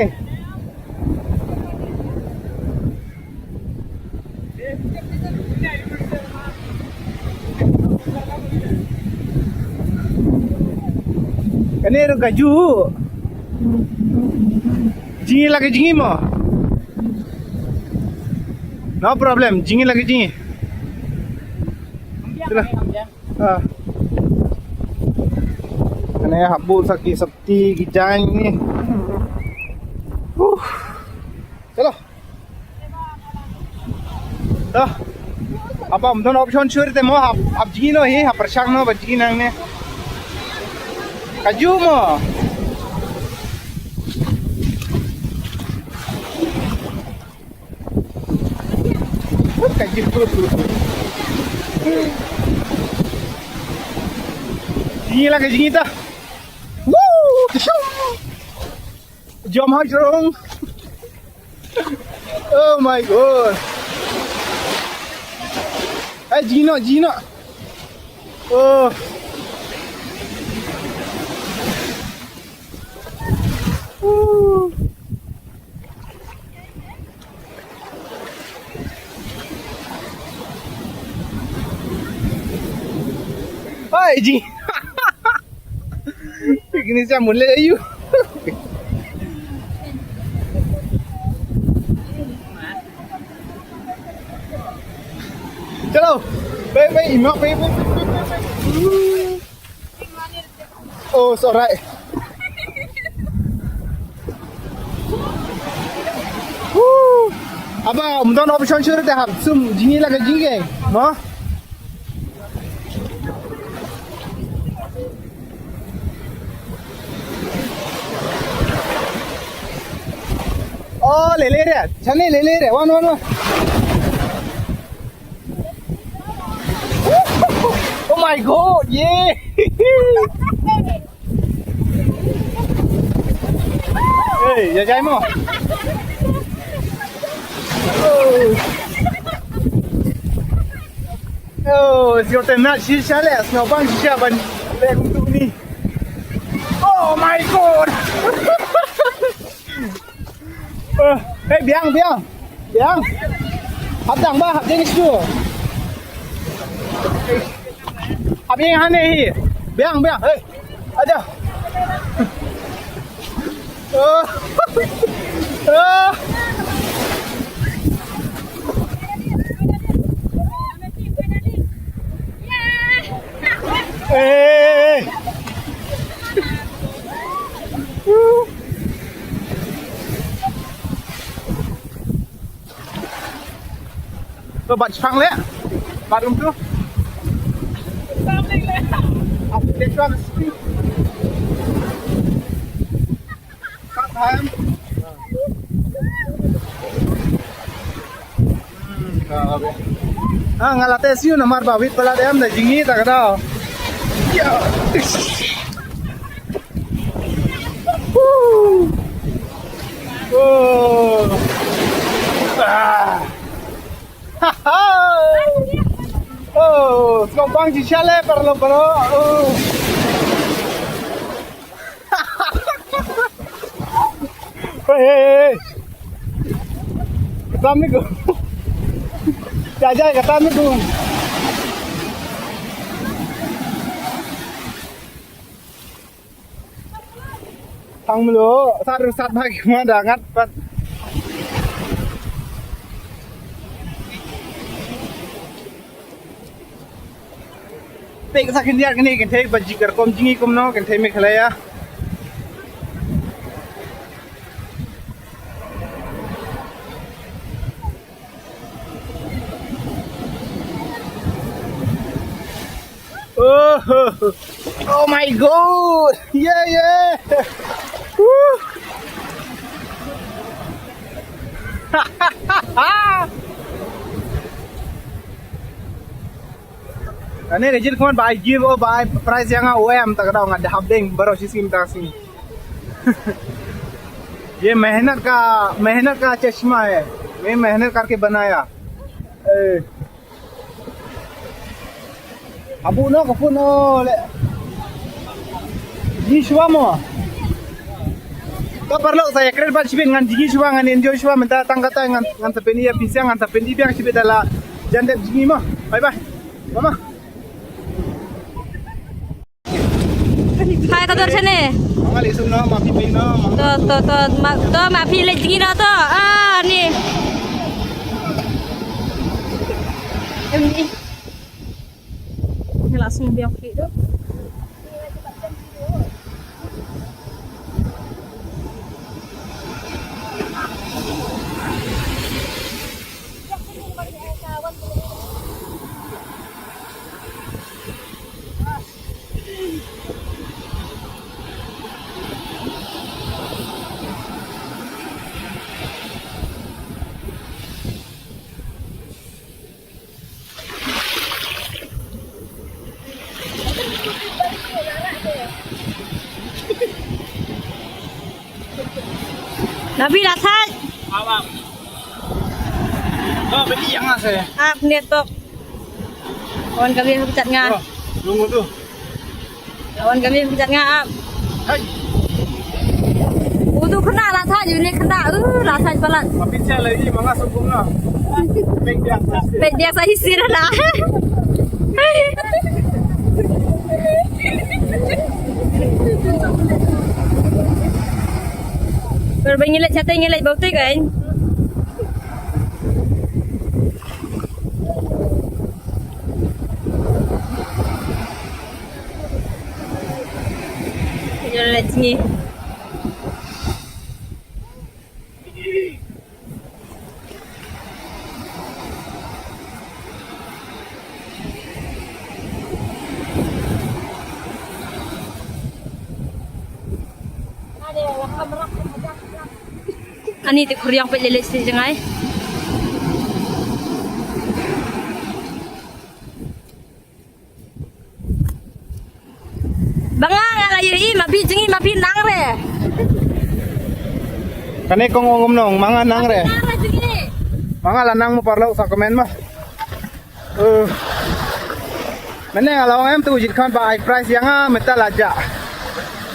Kane ruh ka ju. Jngi la ka jngi mo. No problem, jngi la ka jngi. Sila. Ah. Kane hap bud sa ki safety ki jaiñ ni. Huh. Chalo. Dah. Hap ym don option shuh te mo hap, hap jngi noh hi, hap pyrshang noh ban jngi nangne. Ka ju mo. Ka ju. Jngi la ka jngi ta. Woo! Jom ha jrong. Oh my God. Ai, jngi noh, jngi noh. Oh. Woo. Hai, jngi. Kine sa mun le ayu. Chalo. Bye, bye, ima, bye, bye, bye, bye, bye. Oh, it's alright. Woo. Aba, ym don option shuh te hap sum jngi la ka jngi mo. Oh, le le re. Chane le le re. Wan, wan, wan. Oh my God, yeah. Hey, ya jai mo. Oh. Oh, sngewtynnat shisha le, sngewbang shisha ban leh kumtu ni. Oh my God. Eh, eh, biang, biang. Biang. Hap dang ba, hap ding shu. Hap ing hane hi. Biang, biang. Hey. Aja. Oh. Oh. Eh. To bat chang le. Bat um tu. Ap de chang. Kat ham. Hmm, ka be. Ah, nga la te siu namar ba wit pala dem da jingi ta ka dau. Ya. Woo. Oh. Ah. Oh, sngewbang ji shale parlo parlo. Oh. Hey, hey, hey. Katam ni ko. Jai, jai, katam ni ko. Tang melo, sat ru sat bagi mana dangat pat. Pek sa kyndiat kane kynthei ba jikar kom jingi kumno kynthei Meghalaya. Oh, oh my God! Yeah, yeah! Woo! Kane ka jingkhot ba ai gift o ba ai prize ïa nga, o em ta ka dang nga da hap deng baroh shi sien ta sien. ये मेहनत का, मेहनत का चश्मा है, ये मेहनत करके बनाया। ए। Abu no ka phone no le. Ji shuwa mo. To paralok sa ïakren pat shibit, ngan jngi shuwa, ngan enjoy shuwa mynta, tang kata ngan, ngan sa pyni ïa phi sha, ngan sa pyni biang shibit da la jan dep jngi mo. Bye bye. Mama. Hai ka dor shane. Manga le sum no, ma phi pei no, ma. To, to, to, ma, to ma phi le jngi no to. Ah, ni. Em ni. Ni la sum biang phi tu. Nabi la thait. Ap, ap. Ba beli yang ase. Ap, net tok. Wan kami pecat nga. Oh, nunggu tu. Wan kami pecat nga ap. Hai. Utu kena la thait, uni kena, uh, la thait palat. Tapi saya lagi manga sokong lah. Pek dia. Pek dia sa hisir lah. Bar ba ngi leit shatei ngi leit bauti kan. Ngi leit ngi. Ani te khuriang peit lele sih jngai. Ba nga nga la ïohi ma phi jngi ma phi nang re. Kane kong ong kumno ma nga nang re. Nang re jngi. Ma nga la nang mo paralok sa comment ma. Uh. Mane nga la ong em tu jit khan ba ai prize ïa nga mynta la jah.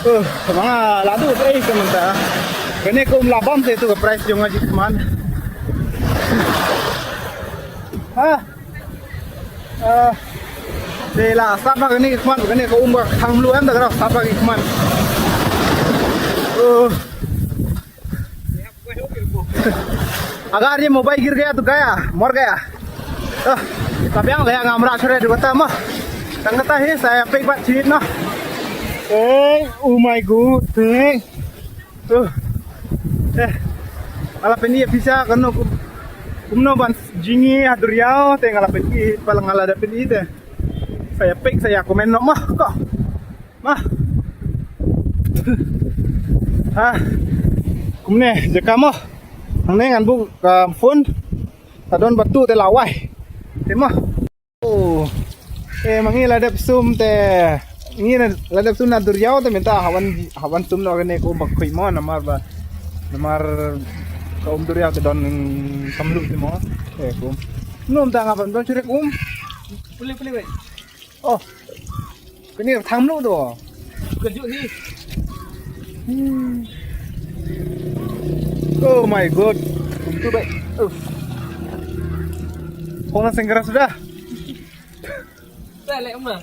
Uh, ma nga la du ei ka mynta. Kane kum la bam te tu ka prize jong nga jit khan. Ha. Ah, te la sat ba kane ka khmat, kane ka um ka khang mlu em da ka sat ba ka khmat. Oh. Agar ye mobile gir gaya to gaya, mar gaya. Ah, ta biang le ngam ra chore du kata ma. Tang kata hi sa ya pek bat chit na. Eh, oh my God, eh. Uh. Eh. Ala peni ya pisa kano ku. Kumno ban jngi ha duriaw te nga la peit, ba nga la dep peit te. Sa ïa peit, sa ïa comment noh mo ko. Mo. Ha. Kumne jaka mo. Hangne ngan buh ka phone. Sa don batu te la wai. Te mo. Oh. Eh, ma ngi la dep sum te. Ngi la dep sum na duriaw te mynta ha wan, ha wan sum noh kane ka um ba khuid mo, namar ba, namar ka um duriaw te don kamlu te mo. Eh, ka um. Num ta nga ban don shurik um. Pule, pule, wei. Oh. Kane thang mlu to. Kejut ni. Hmm. Oh my God. Kumtu baik. Uff. Kong na sengkara sudah. Balik, Uma.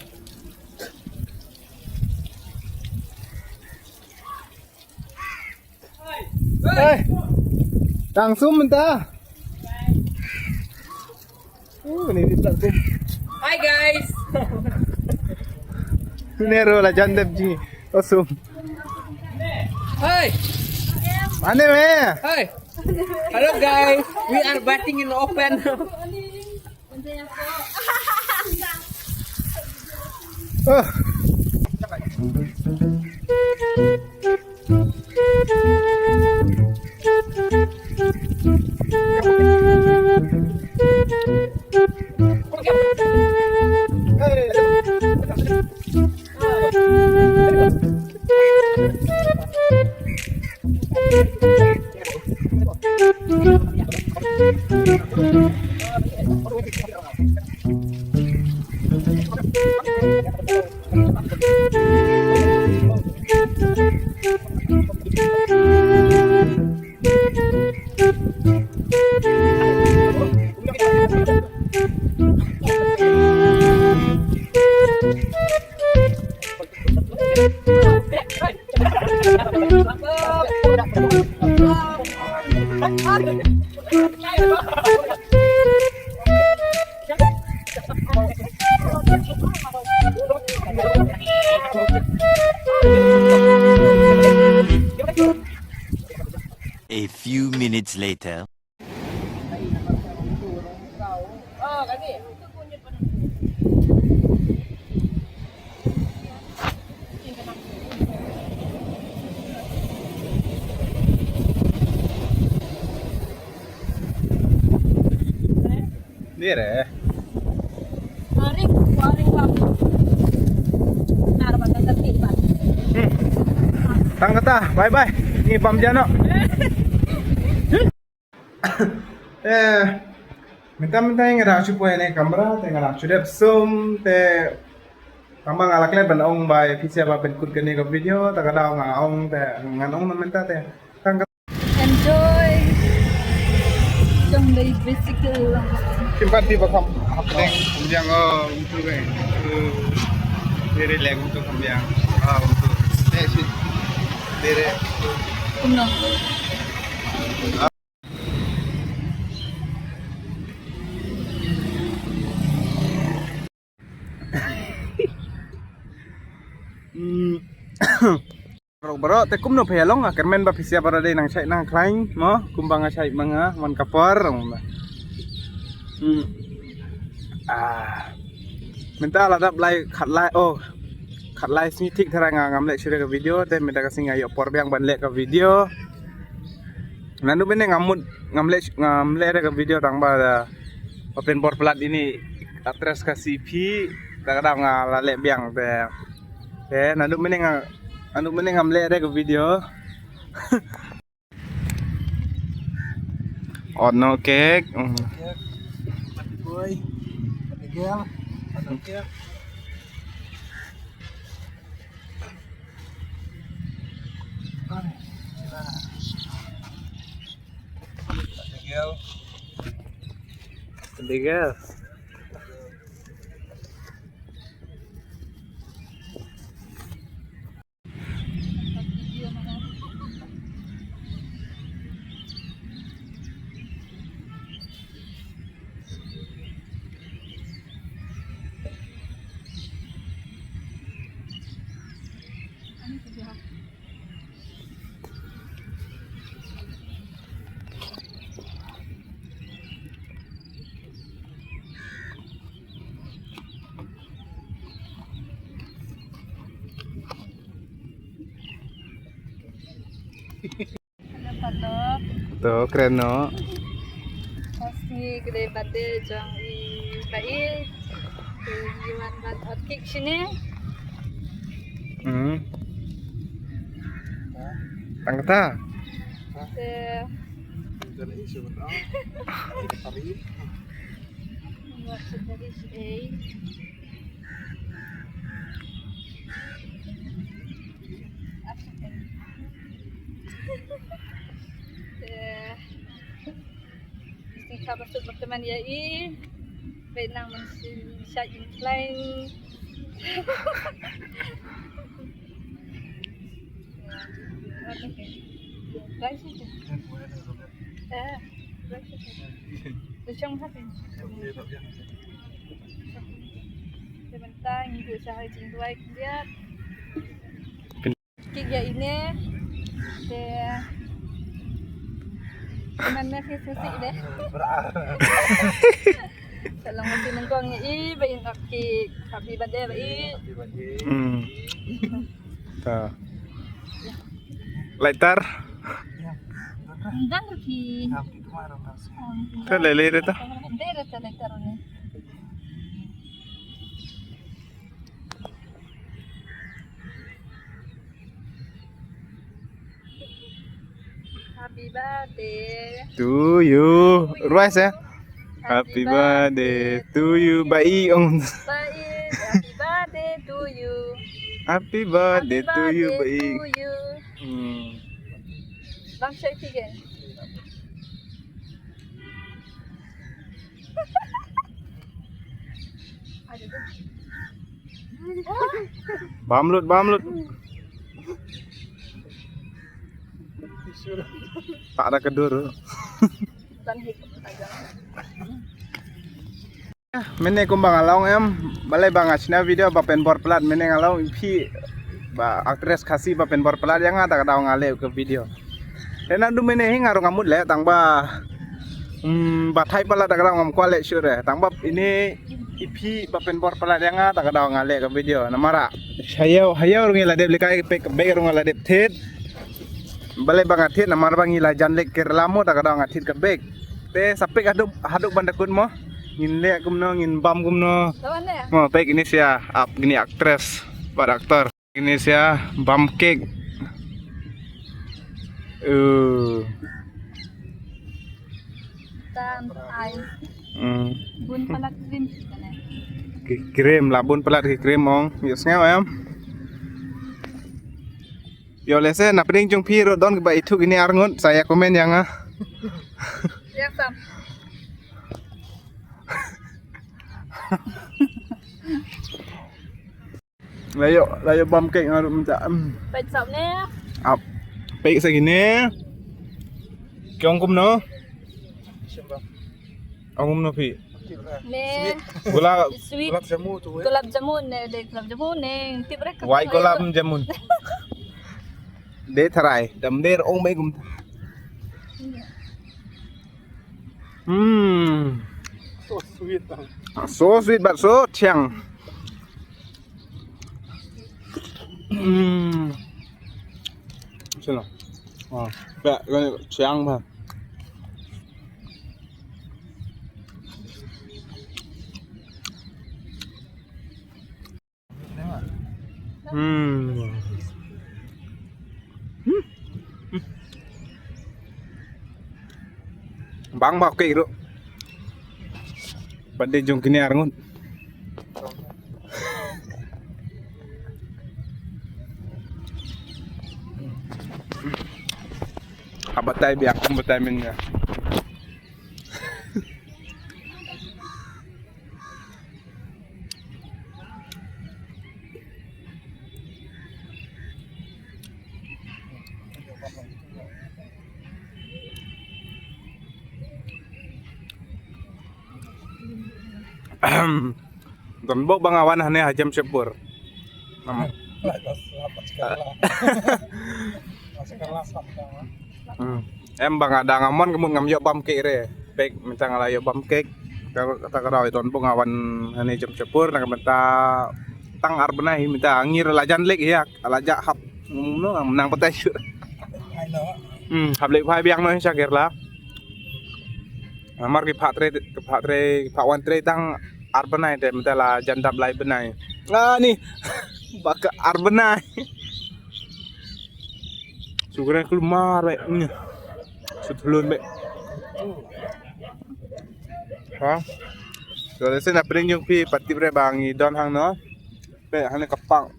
Hey. Tang sum mynta. Oh, ni di platform. Hi, guys. Nero la jandep ji. Awesome. Hi. Mana me? Hi. Hello, guys. We are bathing in the open. Oh. A few minutes later. Dire. Waring, waring bang. Nar ba ka tertib bang. Hmm. Tang kata, bye bye. Ni pam jano. Eh, mynta mynta nga dang shu poi ne kamra, te nga dang shu dep sum, te tang ba nga la klet ban ong ba phi sa ba pynkut kane ka video, ta ka daw nga ong te ngan ong na mynta te. Tang ka Enjoy. Jong dei bicycle. Kim pat ti ba kham hapdeng. Kham biang, oh, um tu kai. Dere leng um tu kham biang. Ah, um tu. Eh, shit. Dere. Kumno? Hmm. Baroh baroh te kumno phi ïa long, nga kyrmen ba phi sa baroh dei nang shait nang khlaiñ mo, kumba nga shait ma nga man ka por. Hmm. Ah. Mynta la dap lai khatlai, oh. Khatlai sngi thik tharai nga ngam leh shuh re ka video, te mynta ka sngi nga ïoh por biang ban leh ka video. Naduh mynne ngam mut ngam leh, ngam leh re ka video tang ba, uh, open bor plat ini address ka C P, ta ka daw nga la leh biang te. Te naduh mynne nga, naduh mynne ngam leh re ka video. Ot no cake. Mm. Boy. Hello, hello. To, kren noh. Ka sngi ka dei birthday jong i Bai. Te ngi wan ban ot cake shane. Hmm. Tang kata. Te. Wat sa dari si ei. Eh, mesti kaba sut berteman ya i. Baik nang mesti syak in klein. Baik sih. Eh, baik sih. Te shong ha phi. Te mynta ngi buh sha ha jingduwai khyndiat. Ki ïa ine. Te man ne phi sngewsih de. Sa long mesti nyngkong ïa i ba in ap ki. Happy birthday ba i. Hmm. Ta. Lighter. Dan rugi. Ta lele re ta. Dere ta lighter ni. Happy birthday. To you. Ruai se. Happy birthday to you. Bai ong. Bai, happy birthday to you. Happy birthday to you, Bai. To you. Hmm. Bang shai tigen. Bam lut, bam lut. Tak ada kedur. Mynne kumba nga la ong em, balei ba nga shna video ba pynbor palat, mynne nga la ong ïa phi ba actress Khasi ba pynbor palat ïa nga, ta ka daw nga leh ka video. Te naduh mynne hi nga ruh ngam mut leh tang ba, hmm, ba thait palat ta ka daw ngam kwah leh shuh re. Tang ba ine ïa phi ba pynbor palat ïa nga ta ka daw nga leh ka video. Namar ha ïew, ha ïew ruh ngi la dep lehkai, peit ka bag ruh nga la dep thied. Balei ba nga thied, namar ba ngi la jan leit Kerala mo, ta ka daw nga thied ka bag. Te sa peit haduh, haduh ban da kut mo. Ngin leh kumno, ngin bam kumno. Mo, peit kine sha ap kine actress bad actor. Kine sha bam cake. Uh. Tan ai. Hmm. Bun palat cream kane. Ki cream la bun palat ki cream ong. Ïohsngew em. Ïoh lehse na pdeng jong phi ruh don kiba ithuh kine arngut sa ïa comment ïa nga. Ïa sam. La ïoh, la ïoh bam cake nga ruh mynta. Hmm. Peit sap ne. Ap. Peit sa kine. Ki ong kumno? Ong kumno phi? Ne. Gulab. Sweet. Gulab jamun tu, eh. Gulab jamun ne, de gulab jamun ne. Tip rek. Wai gulab jamun. De tharai, dam der ong bai kum. Hmm. So sweet. So sweet but so thiang. Hmm. Sino? Ah, ba, ba, thiang ba. Hmm. Hmm. Bang ba kei ruh. Pat de jong kine arngut. Hap batai biak kum batai men ya. Don bok ba nga wan hangne ha Jamshedpur. Nam- Hmm. Em ba nga dang amon ka mut ngam ïoh bam cake re. Pek mynta nga la ïoh bam cake. Kata ka daw don bok nga wan hangne Jamshedpur na ka mynta tang ar bnai mynta ngir la jan lek ïa la ja hap ngam nang patai shuh. Hmm, hap leit phai biang noh sha Kerala. Namar ki phah trei, ki phah trei, ki phah wan trei tang ar bnai te mynta la jan dap lai bnai. Ah, ni. Ba ka ar bnai. Sukren kulmar bek. Ni. Sut hlun bek. Ha? So, listen, na pdeng jong phi pat tip re ba ngi don hangno. Peit hane ka park.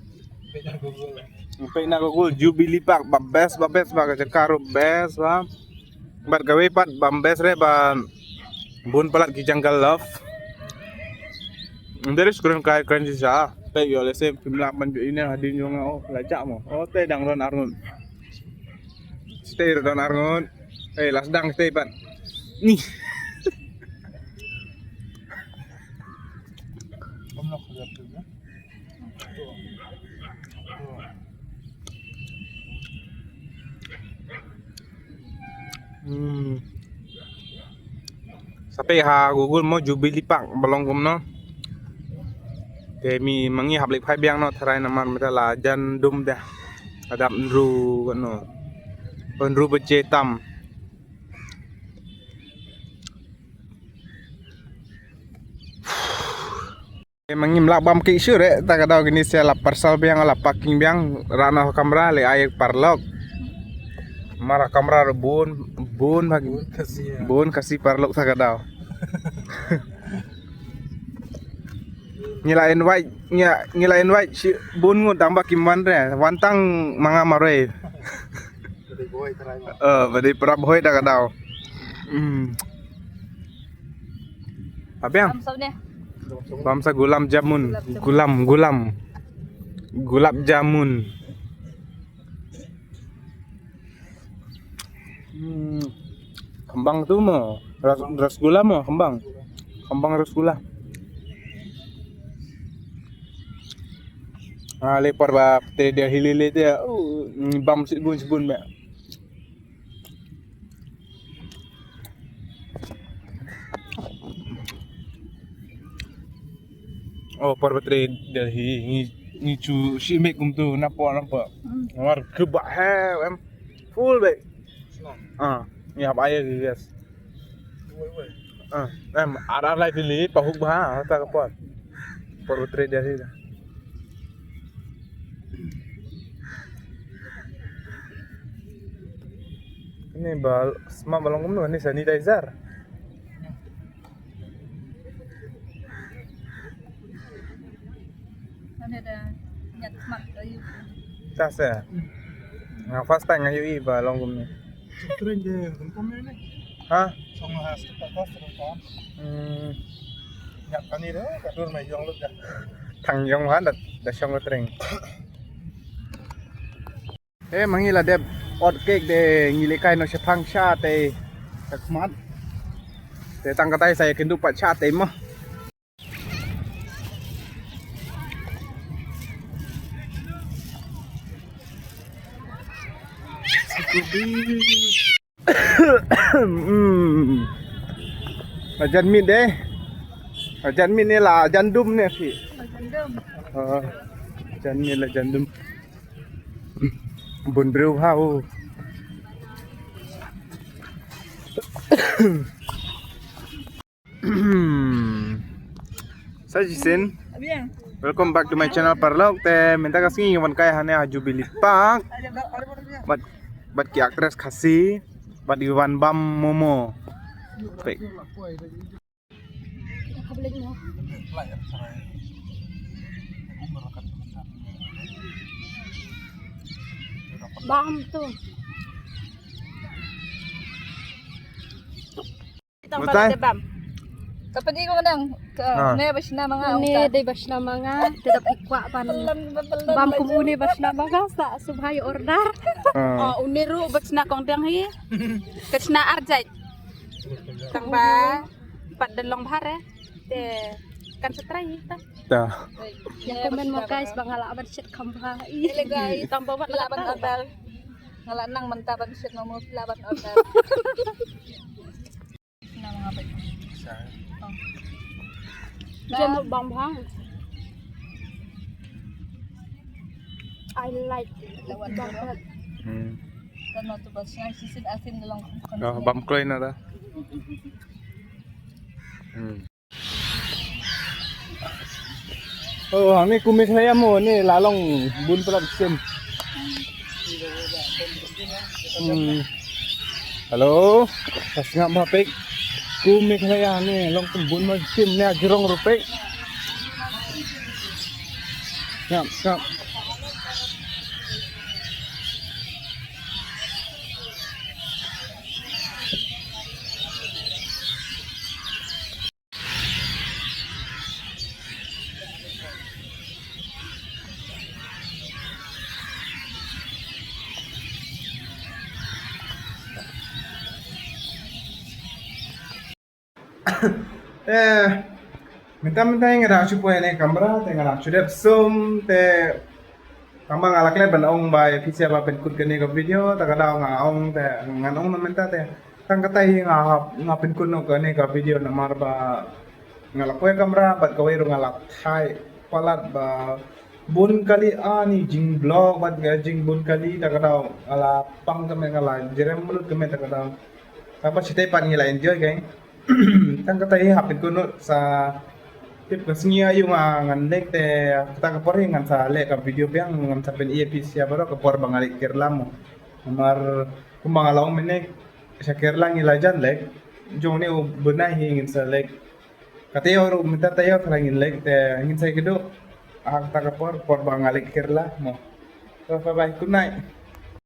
Peit na Google Jubilee Park ba best, ba best, ba ka jaka ruh best ba. Bad kawei pat ba best re ba bun palat ki jungle love. Ndere skrin kai kren ji sa. Peit yo lese pimla man ju ine hadin jong o la jak mo. O te dang ron arngun. Stay ron arngun. Eh, las dang stay pat. Ni. Hmm. Sa peit ha Google mo Jubilee Park ba long kumno. Te mynta ngi hap leit phai biang noh tharai namar mynta la jan dum dah. Adap nru kano. Nru baje tam. Mynta ngim lah bam ki shuh re, ta ka daw kini sia la parcel biang la packing biang, rano kamra le ai parlok. Mara kamra ro bun, bun bagi. Bun kasi, ya. Bun kasi parlok ta ka daw. Ngi la invite, ngi, ngi la invite shi bun ngut tang ba kim wan re, wan tang manga marwei. Badi boi trai ma. Eh, badi prap hoi ta ka daw. Hmm. Abiang. Bam sa ne. Bam sa gulam jamun. Gulam, gulam. Gulab jamun. Hmm. Kembang tu mo. Ras, rasgula mo, kembang. Kembang rasgula. Ah, lepar ba te dia hili le dia. Oh, bam sibun sibun ba. Oh, por batre Delhi ngi, ngi chu shi mek kum tu napa napa. Hmm. War ke ba he em full be. Ah, ngi hap air ke gas. Ah, em ar ar lai tili pahuk ba ha ta ka por. Por batre Delhi da. Ni ba sma ba long kumno ni sanitizer. Ane da nyat smat ayu. Ta se. Nga first time nga yu i ba long kumno. Train de kumno ni. Ha? Song ha stop ha stop ha. Hmm. Nyat kani da ka dur mai yong lut da. Thang yong ha da da shong train. Eh, mynta ngi la dep ot cake de ngi lehkai noh shaphang sha te. Takmat. Te tang katai sa ïa kynduh pat sha te mo. Hmm. La jan miet de. La jan miet ne la jan dum ne phi. La jan dum. Ah, jan miet la jan dum. Bun briew ha u. Sa jisin. Welcome back to my channel paralok. Te mynta ka sngi ngi wan kai hane ha Jubilee Park. Bad, bad ki actress Khasi. Bad ki wan bam momo. Pek. Bam tu. Tang ba la dei bam. Ka pagi ko nang ka ne ba shna ma nga. Une dei ba shna ma nga, te da phi kwah ban bam kum une ba shna ma nga sa shu bha ïa order. Oh, une ruh ba shna kong dang hi. Ka shna arjait. Tang ba pat da long bha re. Te kan sa try ta. Ta. Ïa comment mo guys ba nga lah ban shet kham bha. Ïa le guys, tang ba wat lah ban order. Nga lah nang mynta ban shet mo mo lah ban order. Jam bang bang. I like bang bang. Hmm. Kan ma tu ba sngap shisien asin da long. Oh, bam kloi na da. Hmm. Oh, hangne ku Meghalaya mo ne la long bun palat shisien. Hmm. Hello. Ka sngap bha pek. Ku Meghalaya ne long kum bun ma shisien ne jrong ruh pek. Sngap, sngap. Eh, mynta mynta nga dang shu poi ne kamra te nga dang shu dep sum te tang ba nga la klet ban ong ba ïa phi sha ba pynkut kane ka video ta ka daw nga ong te ngan ong na mynta te tang kata hi nga hap nga pynkut noh kane ka video namar ba nga la poi kamra bad kawei ruh nga la thait palat ba bun kali ani jingblog bad ka jingbun kali ta ka daw nga la pang kame nga la jerem mulut kame ta ka daw. Tang ba shatei pat ngi la enjoy kai. Tang kata hi hap pynkut noh sa tip ka sngi ayu nga ngan leh te kata ka por hi ngan sa leh ka video biang ngan sa pyn-i ïa phi sha baroh ka por ba nga leit Kerala mo. Namar kumba nga la ong mynne sha Kerala ngi la jan leh jong ne u bnai hi ngin sa leh. Kata ïa ruh mynta ta ïa ka ngin leh te ngin sa ïakynduh ha kata ka por por ba nga leit Kerala mo. So bye bye, good night.